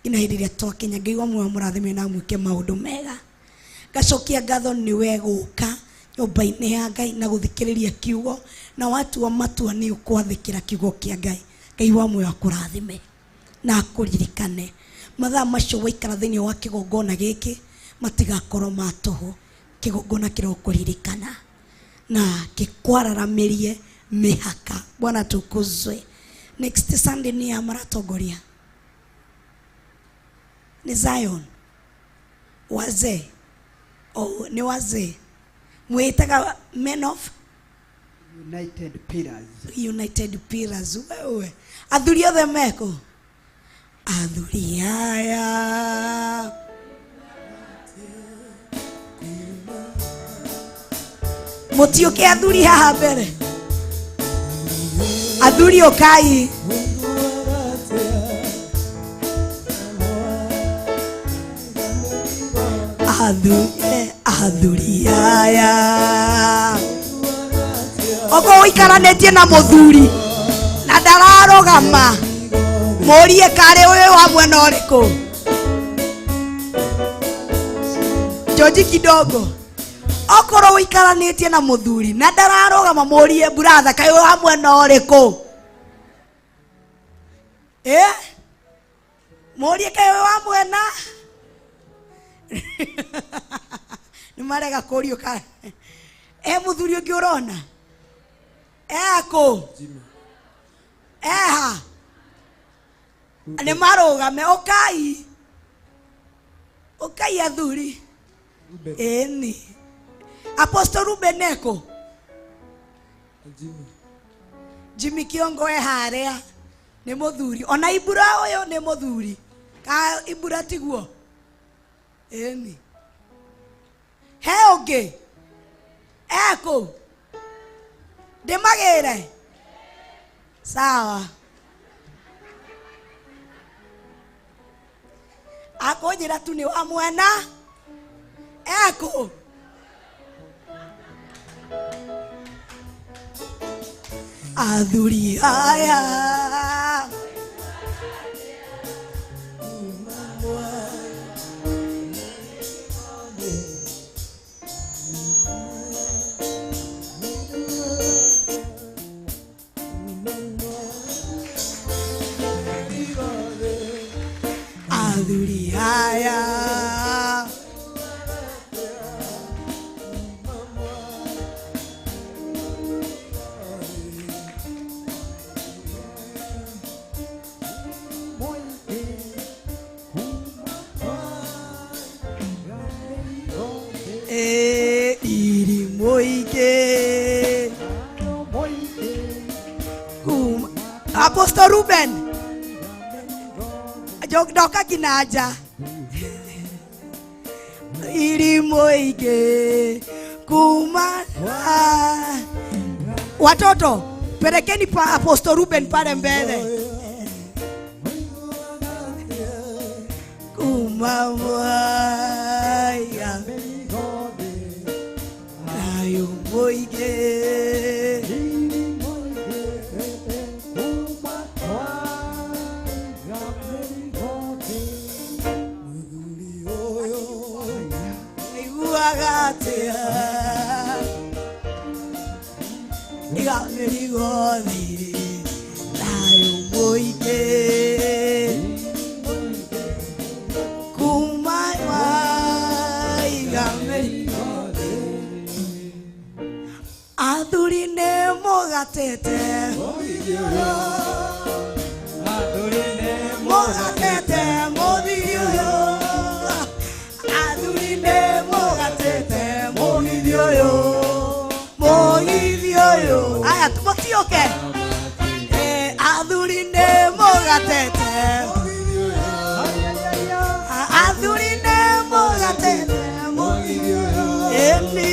nginya hĩndĩ ĩrĩa twakinya Ngai wa muoyo mũrathime na amwĩke maũndũ mega ngacokia ngatho nĩ we gũka nyũmba-inĩ ya Ngai na gũthikĩrĩria kiugo na watua matua nĩ ũkwathĩkĩra kiugo kĩa Ngai Ngai wa muoyo akũrathime na akũririkane mathaa macio waikara thĩinĩ wa kĩgongona gĩkĩ matigakorwo ma tũhũ kĩgongona kĩrokũririkana na gĩkwararamĩrie mĩhaka Bwana tukuzwe next Sunday nĩ ya maratongoria nĩ Zion wazee oh, nĩ wazee mwĩtaga men of United Pillars. United Pillars wewe athuri othe meko athuri aya mũtiũke athuri haha mbere athuri ũkai athuri aya okorwo ũikaranĩtie na mũthuri na ndararũgama mũrie karĩ ũyũ wa mwena ũrĩkũ George kidogo okorwo ũikaranĩtie na mũthuri na ndararũgama mũrie brother kaĩ wa mwena ũrĩkũ eh mũrie kaĩ wa mwena nĩ marega kũriũka e mũthuri ũngĩ ũrona ekũ eha nĩ marũgame ũkai ũkai athuri ĩni Apostle Ruben eko Jimmy Kiongo e harĩa nĩ mũthuri ona Ibura ũyũ nĩ mũthuri Ka ibura tiguo ĩni he ũngĩ ekũ ndĩmagĩre sawa akũnjĩra tu nĩ wa mwena ekũ athuri aya athuri aya Eh, irimũ ingĩ kuma Apostle Ruben ndoka nginya nja irimũ ingĩ kuma watoto pelekeni pa Apostle Ruben pale mbele kuma mwaya nayo mũingĩ aiguaga atĩa iga mĩrigo thĩ thayũ mũingĩ kuma waiga mĩrigo thĩ athuri nĩ mũgatete mũgatete mũthiri ũyũ athuri nĩ mũgatete mũgithi ũyũ mũgithi ũyũ aya mũtiũke Eh, athuri nĩ mũgatete athuri nĩ mũgatete mũgithi ũyũ ĩni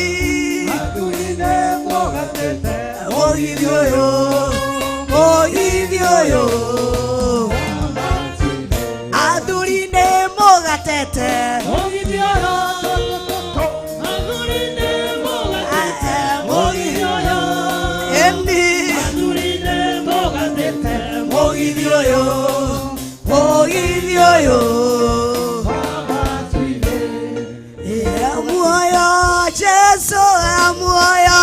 mũgithi ũyũ mũgithi ũyũ athuri nĩ mũgatete ĩni mũgithi ũyũ mũgithi ũyũ E muoyo Jesu e muoyo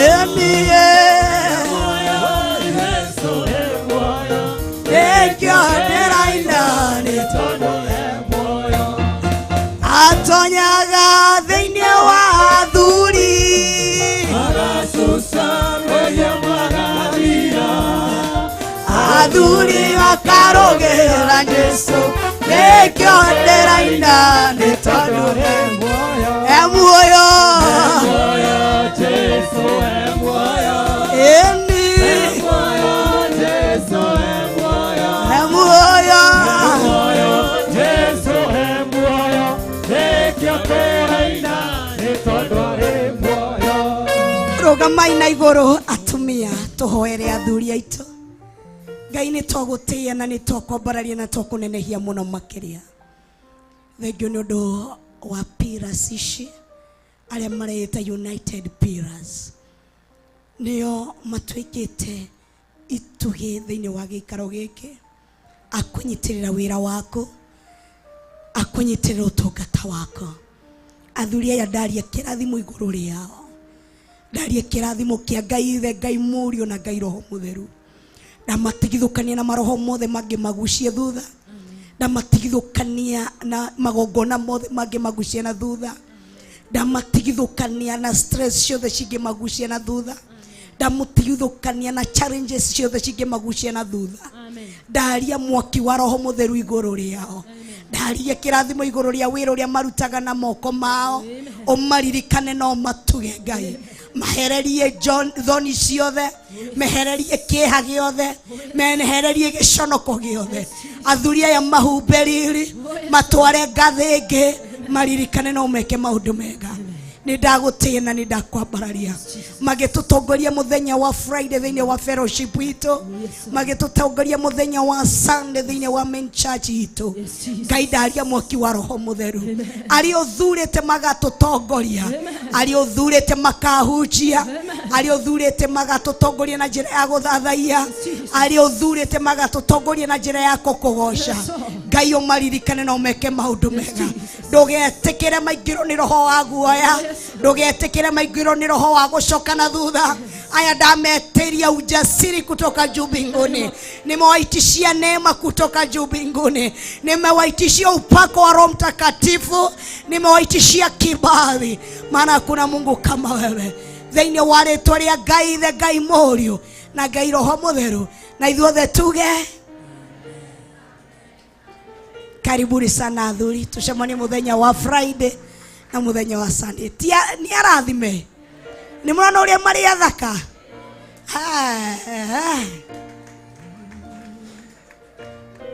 ĩni ĩkĩo ndĩraina nĩ tondũ atonyaga thĩinĩ wa athuri athuri makarũgĩra Jesu nĩkĩo ndĩraina nĩ tondũ e muoyo ĩni e muoyo rũgamai na igũrũ atumia tũhoere athuri aitũ ngai nĩ twagũtĩĩa na nĩ twakwambararia na twakũnenehia mũno makĩria thengio nĩ ũndũ wa pillars ici arĩa mareĩta United Pillars nĩo matuĩkĩte itugĩ thĩinĩ wa gĩikaro gĩkĩ akũnyitĩrĩra wĩra waku akũnyitĩrĩra ũtungata waku athuri aya ndaria kĩrathimo igũrũ rĩao ndaria kĩrathimo kĩa ngai ithe ngai mũriũ na ngai roho mũtheru ndamatigithũkania na maroho mothe mangĩ magucie thutha ndamatigithũkania na magongona mothe mangĩ magucie na thutha ndamatigithũkania na stress ciothe cingĩmagucia na thutha ndamũtigithũkania na challenges ciothe cingĩmagucia na thutha ndaria mwaki wa roho mũtheru igũrũ rĩao ndaria kĩrathimo igũrũ rĩa wĩra ũrĩa marutaga na moko mao ũmaririkane no matuge ngai Mahererie thoni ciothe, mehererie kĩeha gĩothe, mehererie gĩconoko gĩothe. Athuri aya mahumbe riri, matware ngathĩ ĩngĩ, maririkane no meke maũndũ mega. Nĩ ndagũtĩĩa na nĩ ndakwambararia. Magĩtũtongoria mũthenya wa Friday thĩinĩ wa fellowship itũ, magĩtũtongoria mũthenya wa Sunday thĩinĩ wa main church itũ. Ngai ndaria mwaki wa roho mũtheru, arĩa ũthurĩte magatũtongoria, arĩa ũthurĩte makahunjia, arĩa ũthurĩte magatũtongoria na njĩra ya gũthathaiya, arĩa ũthurĩte magatũtongoria na njĩra ya gũkũgoca. Ngai ũmaririkane na ũmeke maũndũ mega. Ndũgetĩkĩre maingĩrwo nĩ roho wa guoya, ndũgetĩkĩre maingĩrwo nĩ roho wa gũcoka na thutha. Aya ndametĩria ujasiri kutoka juu mbinguni, nimewaitishia neema kutoka juu mbinguni, nimewaitishia upako wa Roho Mtakatifu, nimewaitishia kibali, maana hakuna Mungu kama wewe. Thĩinĩ wa rĩtwa rĩa Ngai Ithe, Ngai Mũriũ na Ngai Roho Mũtheru, na ithuothe tuge karibuni sana athuri, tucemanie muthenya wa Friday na muthenya wa Sunday. Tia ni arathime, ni murona uria mari athaka.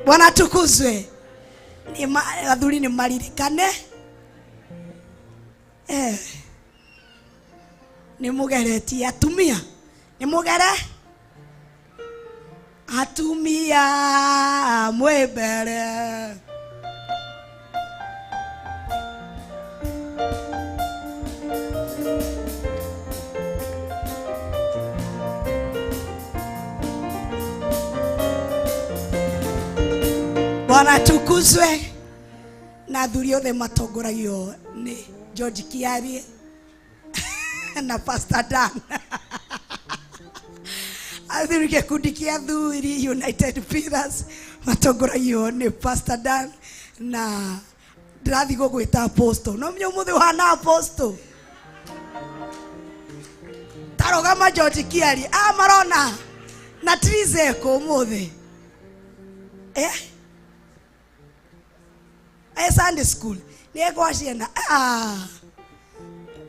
Bwana atukuzwe. Ni athuri ni maririkane, ni mugeretie atumia, ni mugere atumia mwĩ mbere. Bwana atukuzwe. Na athuri othe matongoragio nĩ George Kiarie na Pastor Dan. Athuri gĩkundi kĩa athuri United Pillars matongoragio nĩ Pastor Dan, na ndĩrathiĩ gũgwĩta apostle. No menya ũmũthĩ ũhana apostle. Tarũgama George Kiarie. Marona na Trizeko ũmũthĩ. Sunday school. Nĩ ekwa ciana.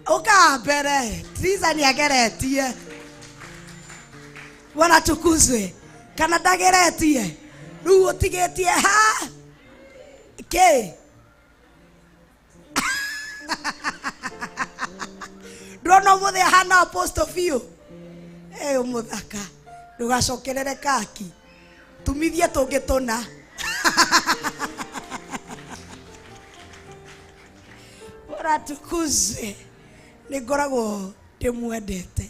Ũka mbere. Triza nĩ ageretie. Bwana atukuzwe. Kana ndageretie. Rĩu ũtigĩtie ha? Kĩ? Ndũrona ũmũthĩ ahana apostle biũ. Mũthaka. Ndũgacokerere kaki. Tumithie tũngĩ tũna. Bwana atukuzwe. Nĩ ngoragwo ndĩmwendete.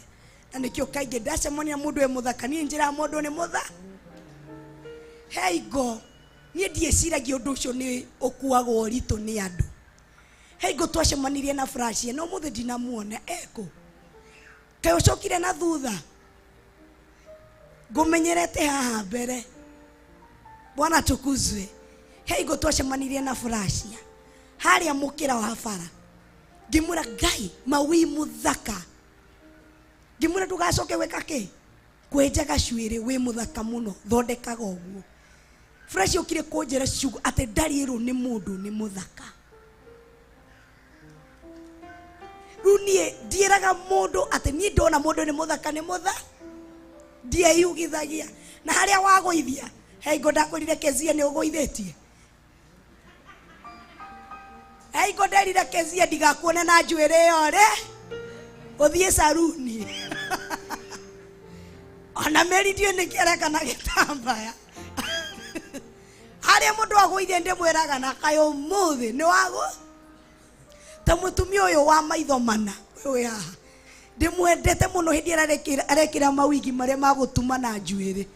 Na nĩkĩo kaingĩ ndacemania mũndũ wĩ mũthaka, niĩ njĩraga mũndũ nĩ mũtha. He ingo, niĩ ndiĩciragia ũndũ ũcio nĩ ũkuagwo ũritũ nĩ andũ. He ingo twacemanirie na Francia, no ũmũthĩ ndinamuona ekũ. Kaĩ ũcokire na thutha? Ngũmenyerete haha mbere. Bwana atukuzwe. He ingo twacemanirie na Francia harĩa mũkĩra wa bara. Ngĩmwĩra Ngai mawi mũthaka. Ngĩmwĩra ndũgacoke gwĩka kĩ? Kwenja gacuĩrĩ, wĩ mũthaka mũno, thondekaga ũguo. Fresh ũkire kũnjĩra ciugo atĩ ndariĩrwo nĩ mũndũ nĩ mũthaka. Rĩu niĩ ndiĩraga mũndũ atĩ niĩ ndona mũndũ nĩ mũthaka nĩ mũtha. Ndieyugithagia. Na harĩa wagũithia, he ingo ndakwĩrire Kezia nĩ ũgũithĩtie. He ingo nderire Kezia ndigakuone na njuĩrĩ ĩyo rĩ, ũthiĩ saruni. Ona mĩri ndiũĩ nĩkĩ areka na gĩtambaya. Harĩa mũndũ agũithia ndĩmwĩraga na kaĩ ũmũthĩ nĩ wagũ. Ta mũtumia ũyũ wa maitho mana, ũyũ wĩ haha. Ndĩmwendete mũno hĩndĩ ĩrĩa arekĩra mawigi marĩa ma gũtuma na njuĩrĩ.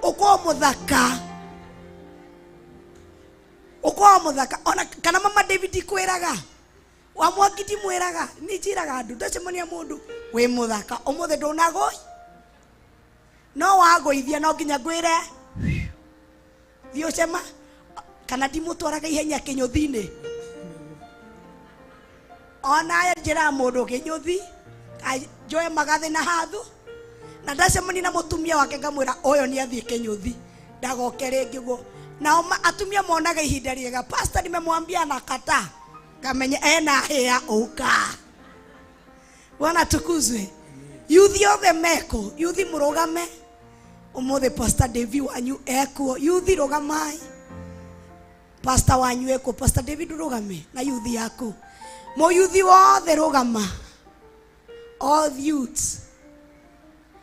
Ũkorwo mũthaka. Ũkorwo mũthaka. Ona kana mama David kwĩraga. Wa mwaki ndimwĩraga. Niĩ njĩraga andũ, ndacemania mũndũ wĩ mũthaka. Ũmũthĩ ndũnagũi. No wagũithia no nginya ngwĩre. Thiĩ ũcema. Kana ndimũtwaraga ihenya kĩnyũthi-inĩ. Ona aya njĩraga mũndũ kĩnyũthi, njoe magathĩ na hathu. Na ndacemania na mũtumia wake ngamwĩra ũyũ nĩ athiĩ kĩnyũthi, ndagoke rĩngĩ guo. Nao atumia monaga ihinda rĩega. Pastor nimemwambia anakataa. Ngamenya ena hĩa ũka. Bwana tukuzwe. Yuthi othe meko, yuthi murugame. Umuthi Pastor David wanyu ekuo, yuthi rugamai. Pastor wanyu ekuo, Pastor David rugame na yuthi yaku. Mo yuthi wothe rugama. All youths.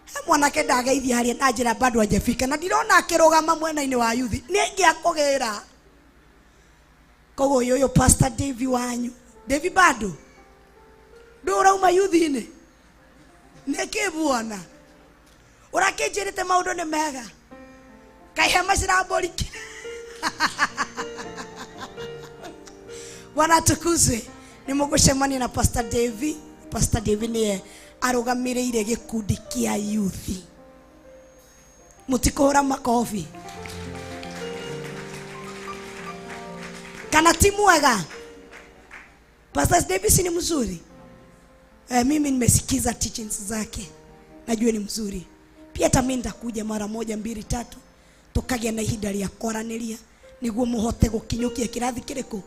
He mwanake ndageithia haria na njira bado hajafika na ndirona akirugama mwena-inĩ wa yuthi nĩ ingĩakũgĩra. Koguo ũyũ Pastor David wanyu. David bado ndũrauma yuthi-inĩ nĩkĩ buona ũrakĩnjĩrĩte maũndũ nĩ mega kaĩ hema cirambũrikire. Bwana tukuzwe. Nĩ mũgũcemania na Pastor David. Pastor David nĩye arũgamĩrĩire gĩkundi kĩa yuthi. Mũtikũhũra makobi kana ti mwega? Pastor David si ni mzuri? Mimi nimesikiza teachings zake, najua ni mzuri pia. Hata mimi nitakuja mara moja mbili tatu tukagia na ihinda rĩa kwaranĩria nĩguo mũhote gũkinyũkia kĩrathi kĩrĩkũ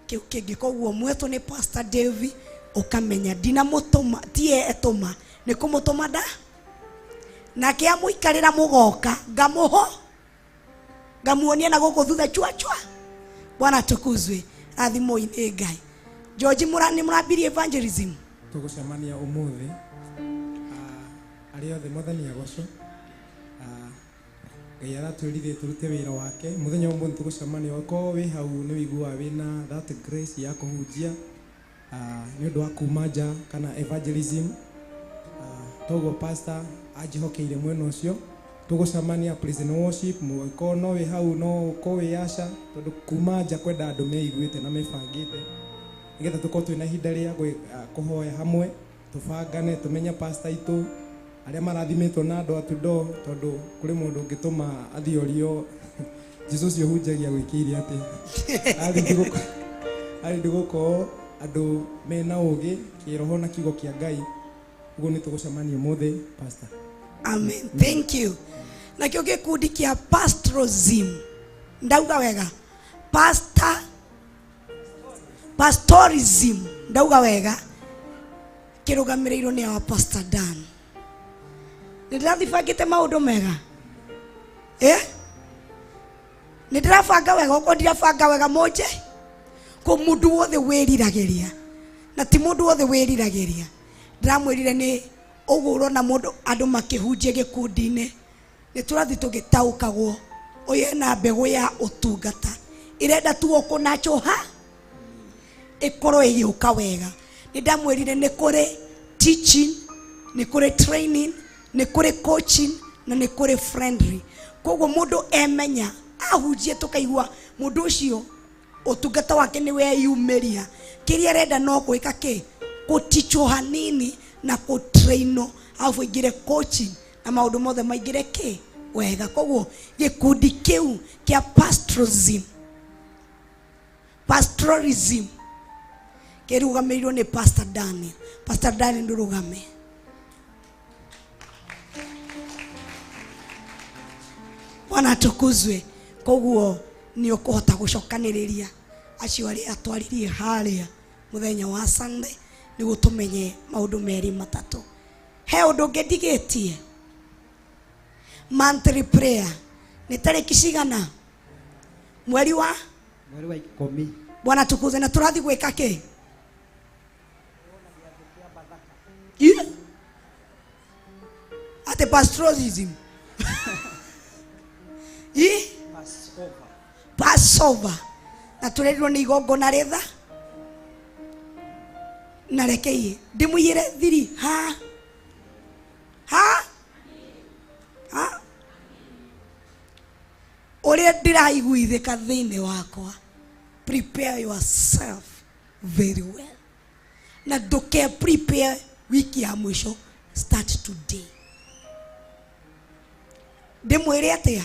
kĩu kĩngĩ. Koguo mwetwo nĩ Pastor David, ũkamenya ndinamũtũma, tie etũma nĩ kũmũtũma nda nake amũikarĩra mũgoka ngamũho ngamuonia na gũkũ thutha chua chua. Bwana tukuzwe. Rathimwo-inĩ Ngai. George nĩ mũrambirie evangelism. Tũgũcemania ũmũthĩ arĩa othe mwathani agocwo. Ngai aratwĩrire tũrute wĩra wake mũthenya ũmũthĩ tũgũcemania. Okorwo wĩ hau nĩ wĩiguaga wĩna that grace ya kũhunjia nĩ ũndũ wa kuma nja kana evangelism, toguo pastor anjĩhokeire mwena ũcio. Tũgũcemania praise and worship. Mũgĩkorwo no wĩ hau no ũkorwo wĩ aca, tondũ kuma nja kwenda andũ meiguĩte na mebangĩte nĩgetha tũkorwo twĩna ihinda rĩa kũhoya hamwe, tũbangane, tũmenye pastor itũ arĩa marathimĩtwo na andũ atundo, tondũ kũrĩ mũndũ ũngĩtũma athiĩ orio Jesũ ũcio ũhunjagia gwĩkĩire atĩa. Arĩ gũkorwo andũ mena ũgĩ kĩroho na kiugo kĩa Ngai. Ũguo nĩ tũgũcemania ũmũthĩ pastor. Amen. Thank you. Nakĩo gĩkundi kĩa pastoralism, ndauga wega? Pastorism, ndauga wega? Kĩrũgamĩrĩirwo nĩ our Pastor Dan. Nĩ ndĩrathibangĩte maũndũ mega, nĩ ndĩrabanga wega. Okorwo ndirabanga wega mũnje kũ mũndũ wothe wĩriragĩria, na ti mũndũ wothe wĩriragĩria. Ndĩramwĩrire nĩ ũguo ũrona mũndũ andũ makĩhunjia gĩkundi-inĩ, nĩ tũrathiĩ tũgĩtaũkagwo ũyũ ena mbegũ ya ũtungata ĩrenda tu ũkũnacho ha ĩkorwo ĩgĩũka wega. Nĩ ndamwĩrire nĩ kũrĩ teaching, nĩ kũrĩ training, nĩ kũrĩ coaching na nĩ kũrĩ friendly. Koguo mũndũ emenya ahunjie tũkaigua mũndũ ũcio ũtungata wake nĩ weyumĩria, kĩrĩa arenda no gwĩka kĩ kũtichwo hanini na kũtrainwo, arabu aingĩre coaching na maũndũ mothe maingĩre kĩ wega. Koguo gĩkundi kĩu kĩa pastoralism kĩrũgamĩrĩirwo nĩ Pastor Daniel. Pastor Daniel, ndũrũgame. Bwana atukuzwe. Koguo nĩ ũkũhota gũcokanĩrĩria acio arĩa atwaririe harĩa mũthenya wa Sunday nĩguo tũmenye maũndũ merĩ matatũ. He ũndũ ũngĩ ndigĩtie, monthly prayer nĩ tarĩki cigana mweri wa? Mweri wa 10. Bwana tukuze. Na tũrathiĩ gwĩka kĩ? Ĩ? Ate pastoralism. Ĩ? Passover. Na tũrerirwo nĩ igongona rĩtha na rekei ndĩmũiyĩre thiri ha ha ha ũrĩa ndĩraiguithĩka thĩinĩ wakwa. Prepare yourself very well na ndũke prepare wiki ya mũico, start today. Ndĩmwĩre atĩa,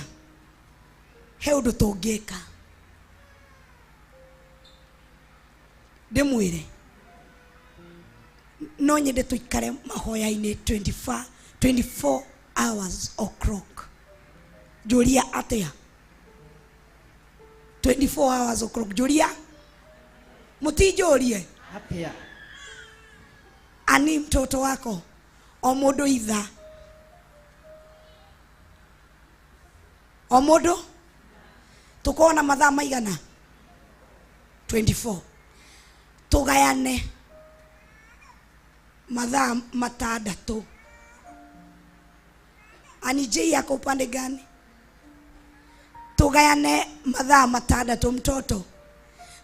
he ũndũ tũngĩka. Ndĩmwĩre no nyende tũikare mahoya-inĩ 24 24 hours o'clock. Njũria atĩa? 24 hours o'clock. Njũria, mũtinjũrie. Atĩa? Ani mtoto wako o mundu ithaa o mundu tukona mathaa maigana 24 tugayane mathaa matandatu. Ani J yako upande gani? Tugayane mathaa matandatu mtoto,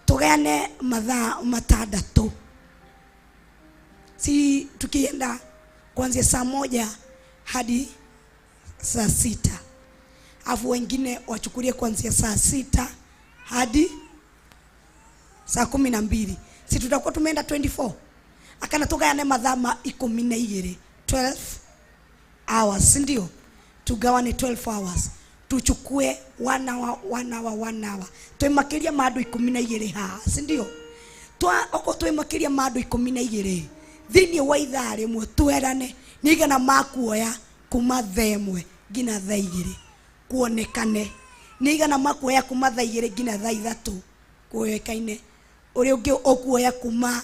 tugayane mathaa matandatu. Si tukienda kuanzia saa 1 hadi saa 6, afu wengine wachukulie kuanzia saa 6 hadi saa 12, si tutakuwa tumeenda 24. Akana tugayane mathaa ma 12, 12 hours, si ndio? Tugawane 12 hours, tuchukue 1 hour 1 hour 1 hour, twimakiria ma andu 12 haha, si ndio? Twa oko twimakiria ma andu 12 thiini wa ithaa rimwe, twerane ni igana makuoya kuma thaa 1 nginya thaa 2 kuonekane, ni igana makuoya kuma thaa 2 nginya thaa 3 kuoekaine, uria ungi ukuoya kuma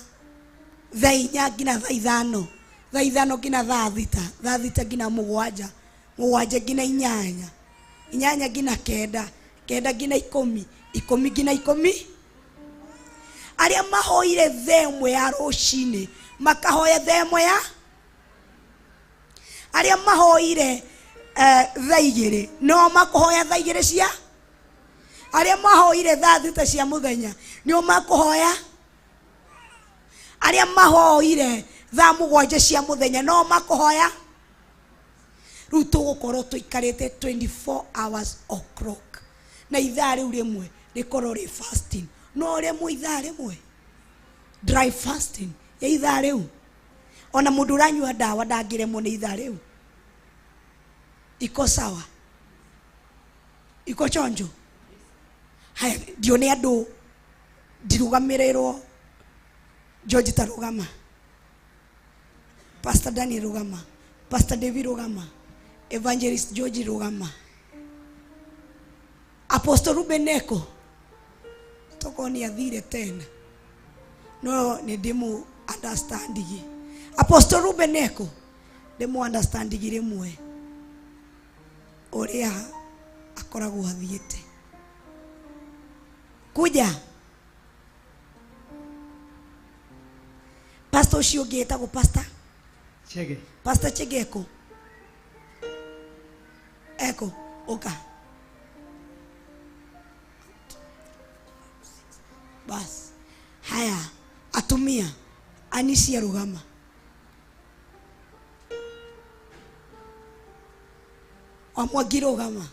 thaa 4 nginya thaa 5, thaa 5 nginya thaa 6, thaa 6 nginya 7, 7 nginya 8, 8 nginya 9, 9 nginya 10, 10 nginya 10. Aria mahoire thaa 1 ya rucini makahoya thaa 1 ya, aria mahoire thaa 2 no makuhoya thaa 2 cia, aria mahoire thaa 6 cia muthenya nio makuhoya, aria mahoire thaa 7 cia muthenya no makuhoya. Riu tugukorwo tuikarite 24 hours o'clock na ithaa riu rimwe rikorwo ri fasting, no rimwe ithaa rimwe dry fasting ya ithaa riu. Ona mundu uranyua ndawa ndangiremwo ni ithaa riu. Iko sawa? Iko chonjo? Haya, ndione andu ndirugamirĩrwo. George tarugama, Pastor Daniel rugama, Pastor David rugama, Evangelist George rugama, Apostle Ruben eko toko ni athire tena, no ni ndimu understandigi. Apostle Ruben eko ndimu understandigi rimwe uria akoragwo athiite kuja. Pastor ucio ungi etagwo Pastor Chege. Pastor Chege eko eko oka bas. Haya, atumia anisia rugama, wamwangi rugama,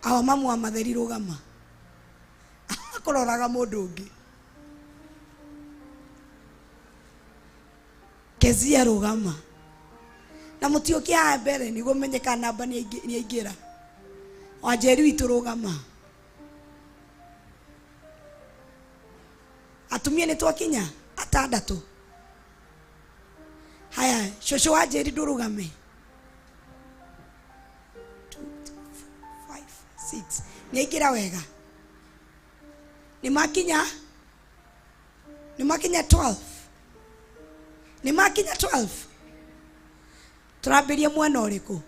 awa mamu wa matheri rugama, akororaga mundu ungi. Kezia rugama na mutioke haha mbere niguo menye kana namba ni aingira. Wanjeri witu rugama. Atumia ni twakinya atandatu. Haya, shosho Wanjeri ndurugame. 2 5 6 ni aingira wega. Ni makinya, ni makinya 12, ni makinya 12. Turambirie mwena uriku?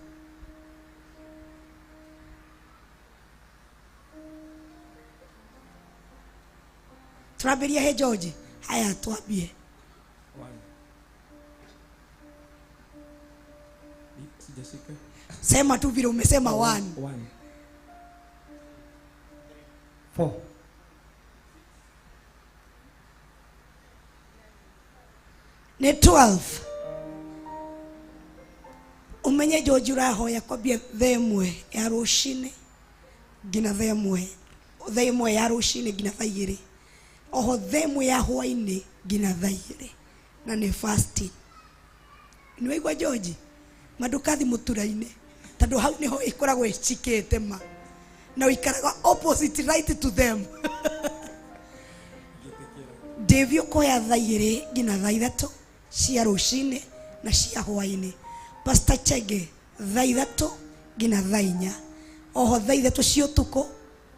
Turambirie he George? Haya, twambie. Sijashika. Sema tu vile umesema. 1 4 ni 12. Umenye George urahoya kwambia thaa 1 ya rucini nginya thaa 1, thaa 1 ya rucini nginya thaa 2, oho thaa 1 ya hwaini nginya thaa 2, na ni fasting. Ni waigua George? Madukathi mutura-ini tondu hau niho ikoragwo icikite ma na uikaraga opposite right to them. Ndĩvi ũkoya thaa 2 nginya thaa 3 cia rũcinĩ na cia hwainĩ. Pastor Chege thaa 3 nginya thaa 4, oho thaa 3 cia ũtukũ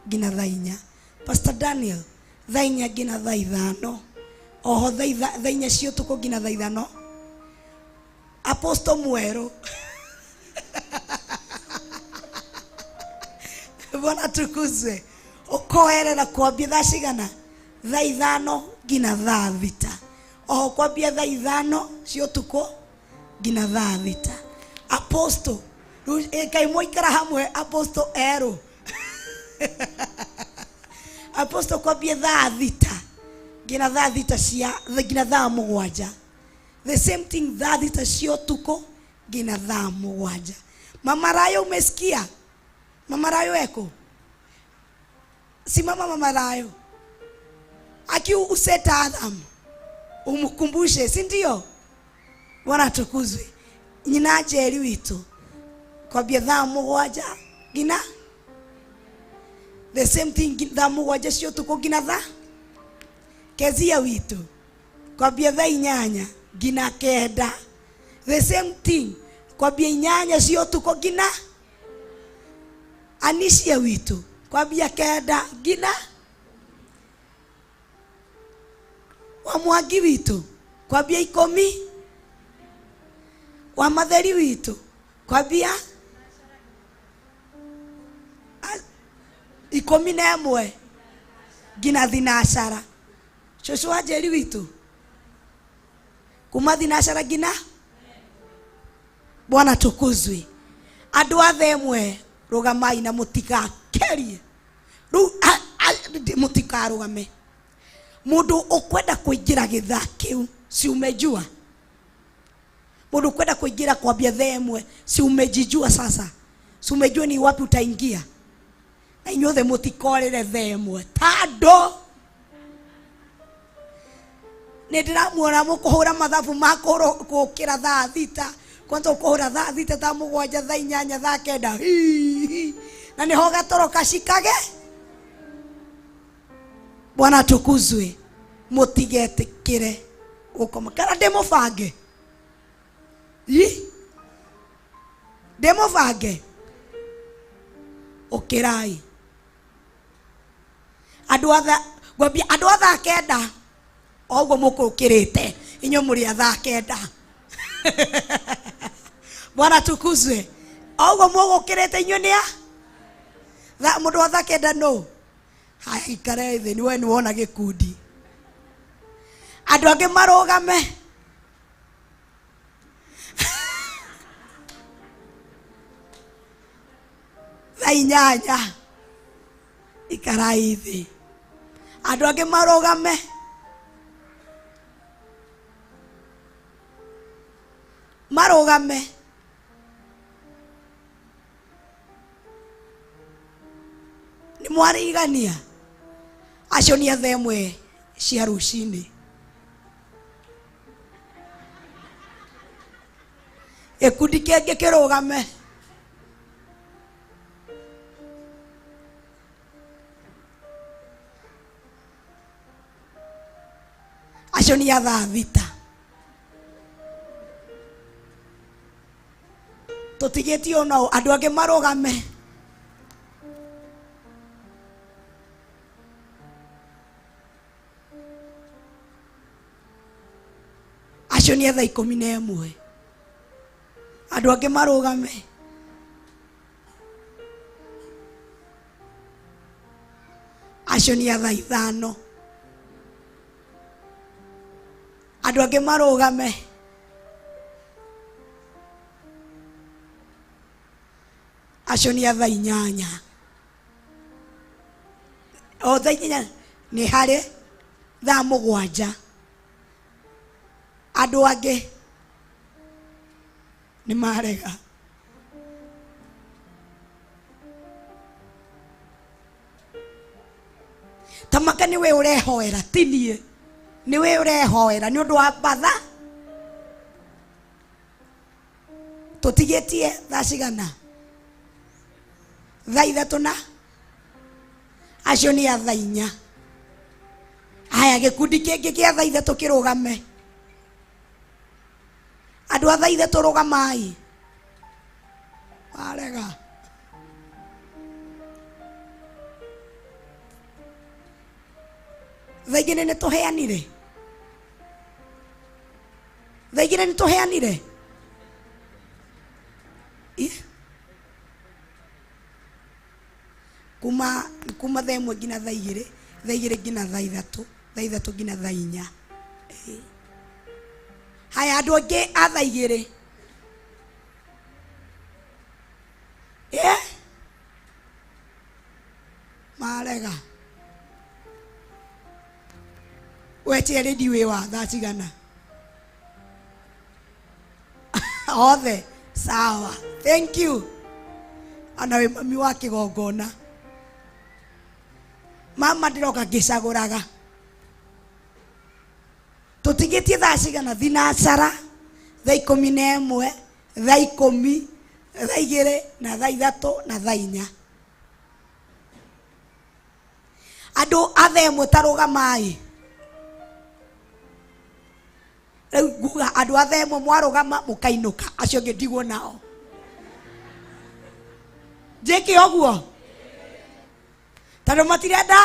nginya thaa 4. Pastor Daniel thaa 4 nginya thaa 5. Oho thaa inya cia ũtukũ nginya thaa ithano. Apostle mwerũ. Bwana tukuzwe. Ũkoerera kwambia thaa cigana? Thaa ithano nginya thaa thita. Oho kwambia thaa ithano cia ũtukũ nginya thaa thita. Apostle rĩu kaĩ mwaikara hamwe apostle erũ. Apostle kwambia thaa thita nginya thaa thita cia nginya thaa mũgwanja. The same thing thaa thita cia ũtukũ nginya thaa mũgwanja. Mama Rayo, umesikia? Mama Rayo eko? Simama Mama Rayo. Aki useta Adam. Umkumbushe, si ndio? Bwana tukuzwe. Nyina Njeri witũ kwambia thaa mũgwanja nginya the same thing thaa mũgwanja cia ũtukũ nginya thaa. Kezia witũ kwambia thaa inyanya nginya kenda. The same thing kwambia inyanya cia ũtukũ nginya. Anisia witũ kwambia kenda nginya. Wa Mwangi witũ kwambia ikũmi. Wa Matheri witũ kwambia 11 nginya thinacara. Cũcũ wa Njeri witũ kuma thinacara nginya. Bwana tukuzwe. Andũ a thaa ĩmwe rũgamai na mũtigakerie. Rĩu mũtikarũgame. Mũndũ ũkwenda kũingĩra gĩthaa kĩu si umejua? Mũndũ ũkwenda kũingĩra kwambia thaa ĩmwe si umejijua sasa? Si umejua ni wapi utaingia? Na inyuothe mũtikorĩre thaa ĩmwe tondũ nĩ ndĩramuona mũkũhũra mathabu ma gũkĩra thaa thita. Kwanza ũkũhũra thaa thita, thaa mũgwanja, thaa inyanya, thaa kenda. Hii. Na nĩho gatoro kacikage. Bwana tukuzwe. Mũtigetĩkĩre gũkoma. Kana ndĩmũbange? Ndĩmũbange? Ũkĩrai. Andũ a thaa, ngwambia andũ a thaa kenda. O ũguo mũkũkĩrĩte inyuĩ mũrĩ a thaa kenda. Bwana tukuzwe. O ũguo mũgũkĩrĩte inyuĩ nĩ a? Mũndũ wa thaa kenda nũ? Haya, ikare thĩ, nĩ we nĩ wona gĩkundi. Andũ angĩ marũgame. Thaa inyanya ikarai thĩ. Andũ angĩ marũgame. Marũgame. Nĩ mwarigania? Acio nĩ a thaa ĩmwe cia rũcinĩ. Gĩkundi kĩngĩ kĩrũgame. Acio nĩ a thaa thita. Tũtigĩtio no andũ angĩ marũgame. Acio nĩ a thaa 11. Andũ angĩ marũgame. Acio nĩ a thaa ithano. Andũ angĩ marũgame. Acio nĩ a thaa inyanya. O thaa inyanya nĩ harĩ thaa mũgwanja. Andũ angĩ nĩ marega. Tamaka nĩ we ũrehoera, ti niĩ. Nĩ we ũrehoera nĩ ũndũ wa mbatha. Tũtigĩtie thaa cigana? Thaa ithatũ na acio nĩ a thaa inya. Haya, gĩkundi kĩngĩ kĩa thaa ithatũ kĩrũgame. Andũ a thaa ithatũ rũgamai. Marega. Thaa igĩrĩ nĩ tũheanire. Thaa igĩrĩ nĩ tũheanire. Ih. Kuma 1:00 nginya 2:00, 2:00 nginya 3:00, 3:00 nginya 4:00. Ĩĩ. Haya, andũ angĩ a 2:00. Ĩ marega wetereri wĩ wa thaa cigana? Othe sawa, thank you. Ona wĩ mami wa kĩgongona, mama ndĩroka ngĩcagũraga. Tũtigĩtie thaa cigana? Thinacara, 11:00, 10:00, 2:00 na 3:00 na 4:00. Andũ a 1:00 tarũgamai. Rĩu nguga andũ a 1:00 mwarũgama mũkainũka, acio angĩ ndigwo nao. Njĩke ũguo tondũ matirenda.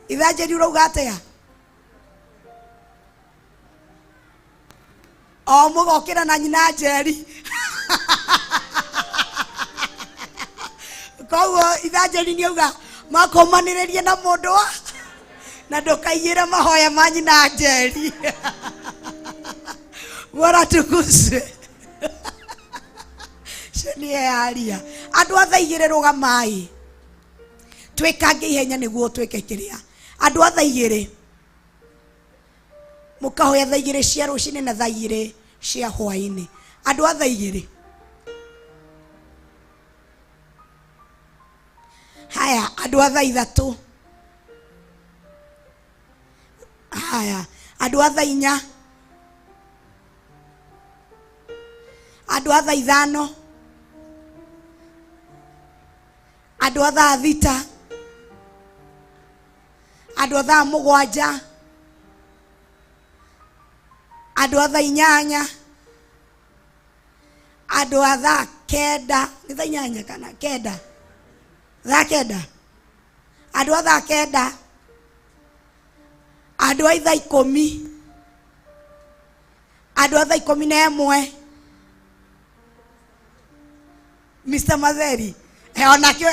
Ithanjĩri, ũrauga atĩa? O mũgokĩra na nyina Njeri. Koguo ithanjĩri nĩ auga makũmanĩrĩrie na mũndũ wa na ndũkaiyĩre mahoya ma nyina Njeri. Bora tukuzwe cio nĩ yaria. Andũ a 2:00, rũgamai, twĩkange ihenya nĩguo twĩke kĩrĩa. Andũ a 2:00 mũkahoya 2:00 cia rũcinĩ na 2:00 cia hwaĩ-inĩ. Andũ a 2:00. Haya, andũ a 3:00. Haya, andũ a 4:00. Andũ a 5:00. Andũ a 6:00. Andũ a 7:00. Andũ a 8:00. Andũ a 9:00. Nĩ 8:00 kana 9? 9:00. Andũ a 9:00. Andũ a 10:00. Andũ a 11:00. Mr. Matheri onakĩo.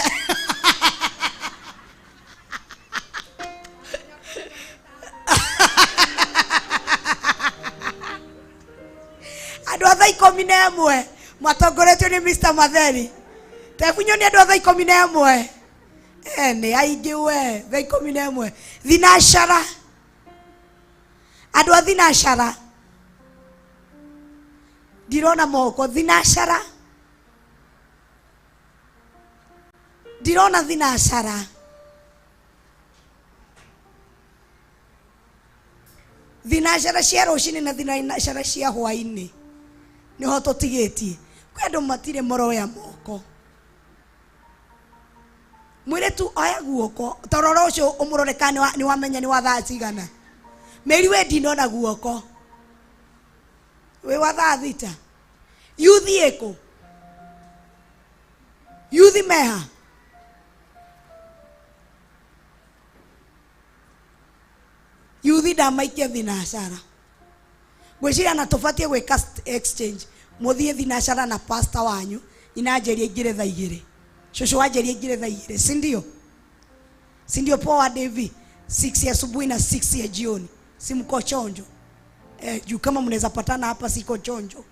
Andũ a 11:00 matongoretio nĩ Mr. Matheri. Tebunyo nĩ andũ a 11:00. Nĩ aingĩ we. 11:00. Thinacara, andũ a thinacara, ndirona moko. Thinacara, ndirona thinacara. Thinacara cia rũcinĩ na thinacara cia hwaĩ-inĩ nĩho tũtigĩtie. Kwĩ andũ matirĩ moroya moko. Mwĩrĩtu, oya guoko, torora ũcio ũmũrore kana nĩ wamenya nĩ wa thaa cigana. Mĩri, we ndinona guoko. Wĩ wa 6:00. Yuthi ĩkũ? Yuthi meha? Yuthi ndamaikia thinacara. Ngwĩciria na tũbatiĩ gwĩka exchange, mũthiĩ thinacara na pastor wanyu, nyina Njeri aingĩre 2:00, cũcũ wa Njeri aingĩre 2:00, si ndio? Si ndio? Poa Devi, 6 ya asubuhi na 6 ya jioni, si mko chonjo? Juu kama mnaweza patana hapa, siko chonjo.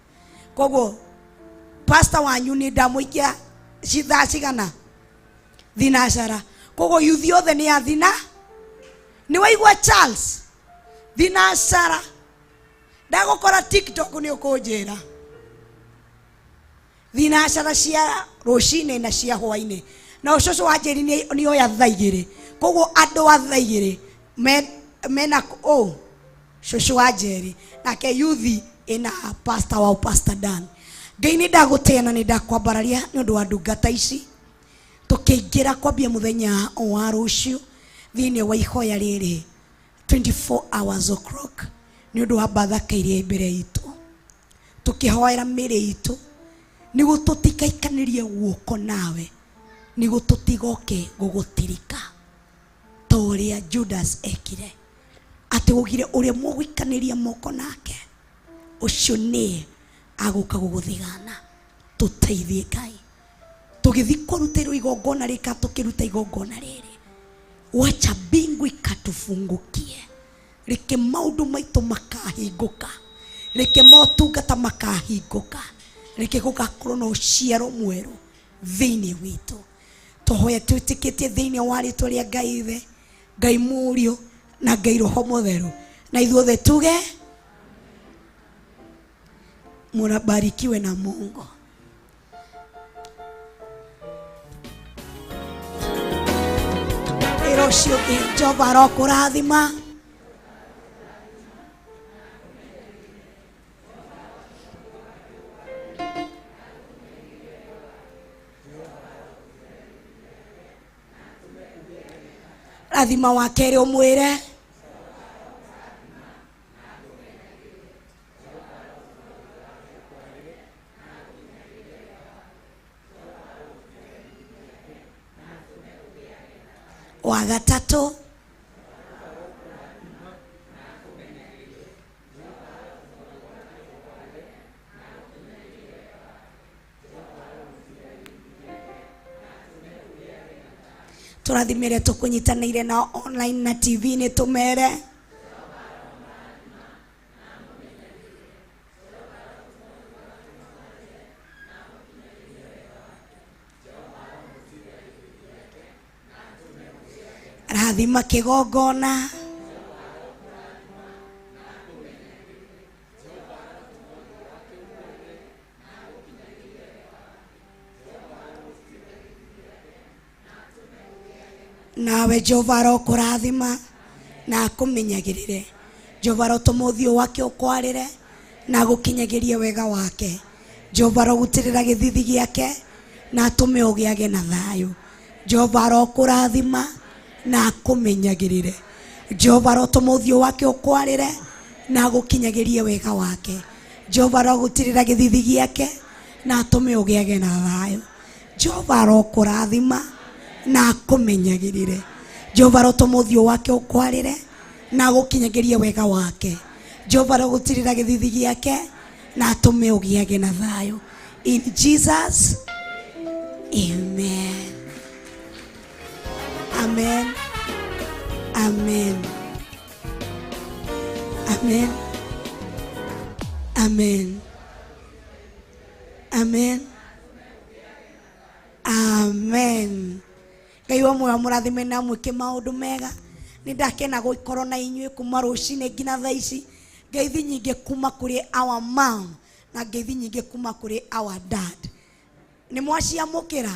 Koguo pastor wanyu nĩ ndamũikia thaa cigana? Thinacara. Koguo yuthi othe nĩ ya thina. Nĩ waigua Charles? Thinacara. Ndagũkora TikTok nĩ ũkũnjĩra. Thinacara cia rũcinĩ na cia hwaĩ-inĩ. Na ũcũcũ wa Njeri nĩ oya 2:00. Koguo andũ a 2:00 mena oh, cũcũ wa Njeri nake. Yuthi ĩna pastor wao, Pastor Dan. Ngai, nĩ ndagũtĩa na nĩ ndakwambararia nĩ ũndũ wa ndungata ici. Tũkĩingĩra kwambia mũthenya wa rũciũ thĩinĩ wa ihoya rĩrĩ 24 hours o'clock nĩ ũndũ wa Bathaka iria mbere itũ, tũkĩhoera mĩrĩ itũ nĩguo tũtikaikanĩrie guoko nawe, nĩguo tũtigoke gũgũtirika ta ũrĩa Judas ekire, atĩ ũgire ũrĩa mũgũikanĩria moko nake. Ũcio nĩye agũka gũgũthigana. Tũteithie Ngai. Tũgĩthiĩ kũrutĩrwo igongona rĩka tũkĩruta igongona rĩrĩ. Wacha mbingu ikatufungukie. Reke maũndũ maitũ makahingũka. Reke motungata makahingũka. Reke gũgakorwo na ũciaro mwerũ thĩinĩ witũ. Tũhoya twĩtĩkĩtie thĩinĩ wa rĩtwa rĩa Ngai Ithe, Ngai Mũriũ na Ngai Roho Mũtheru. Na ithuothe tuge murabarikiwe na Mungu. Wĩra ũcio ũngĩ Jehova arokũrathima. Rathima wa kerĩ ũmwĩre wa gatatũ tũrathimĩre tũkũnyitanĩire nao online na TV nĩ tũmere rathima kĩgongona nawe Jehova arokũrathima na akũmenyagĩrĩre. Jehova arotũma ũthiũ wake ũkwarĩre na agũkinyagĩrie wega wake. Jehova arogutĩrĩra gĩthithi gĩake na atũme ũgĩage na thayũ. Jehova arokũrathima na akũmenyagĩrĩre. Jehova arotũma ũthiũ wake ũkwarĩre na agũkinyagĩrie wega wake. Jehova arogutĩrĩra gĩthithi gĩake na atũme ũgĩage na thayũ. Jehova arokũrathima na akũmenyagĩrĩre. Jehova arotũma ũthiũ wake ũkwarĩre na agũkinyagĩrie wega wake. Jehova arogũtirĩra gĩthithi gĩake na atũme ũgĩage na thayũ. In Jesus, amen. Amen. Amen. Amen. Amen. Amen. Amen. Ngai wa muoyo mũrathime na mwĩke maũndũ mega. Nĩ ndakena gũikorwo na inyuĩ kuma rũcinĩ nginya thaa ici. Ngeithi nyingĩ kuma kũrĩ our mom na ngeithi nyingĩ kuma kũrĩ our dad. Nĩ mwaciamũkĩra?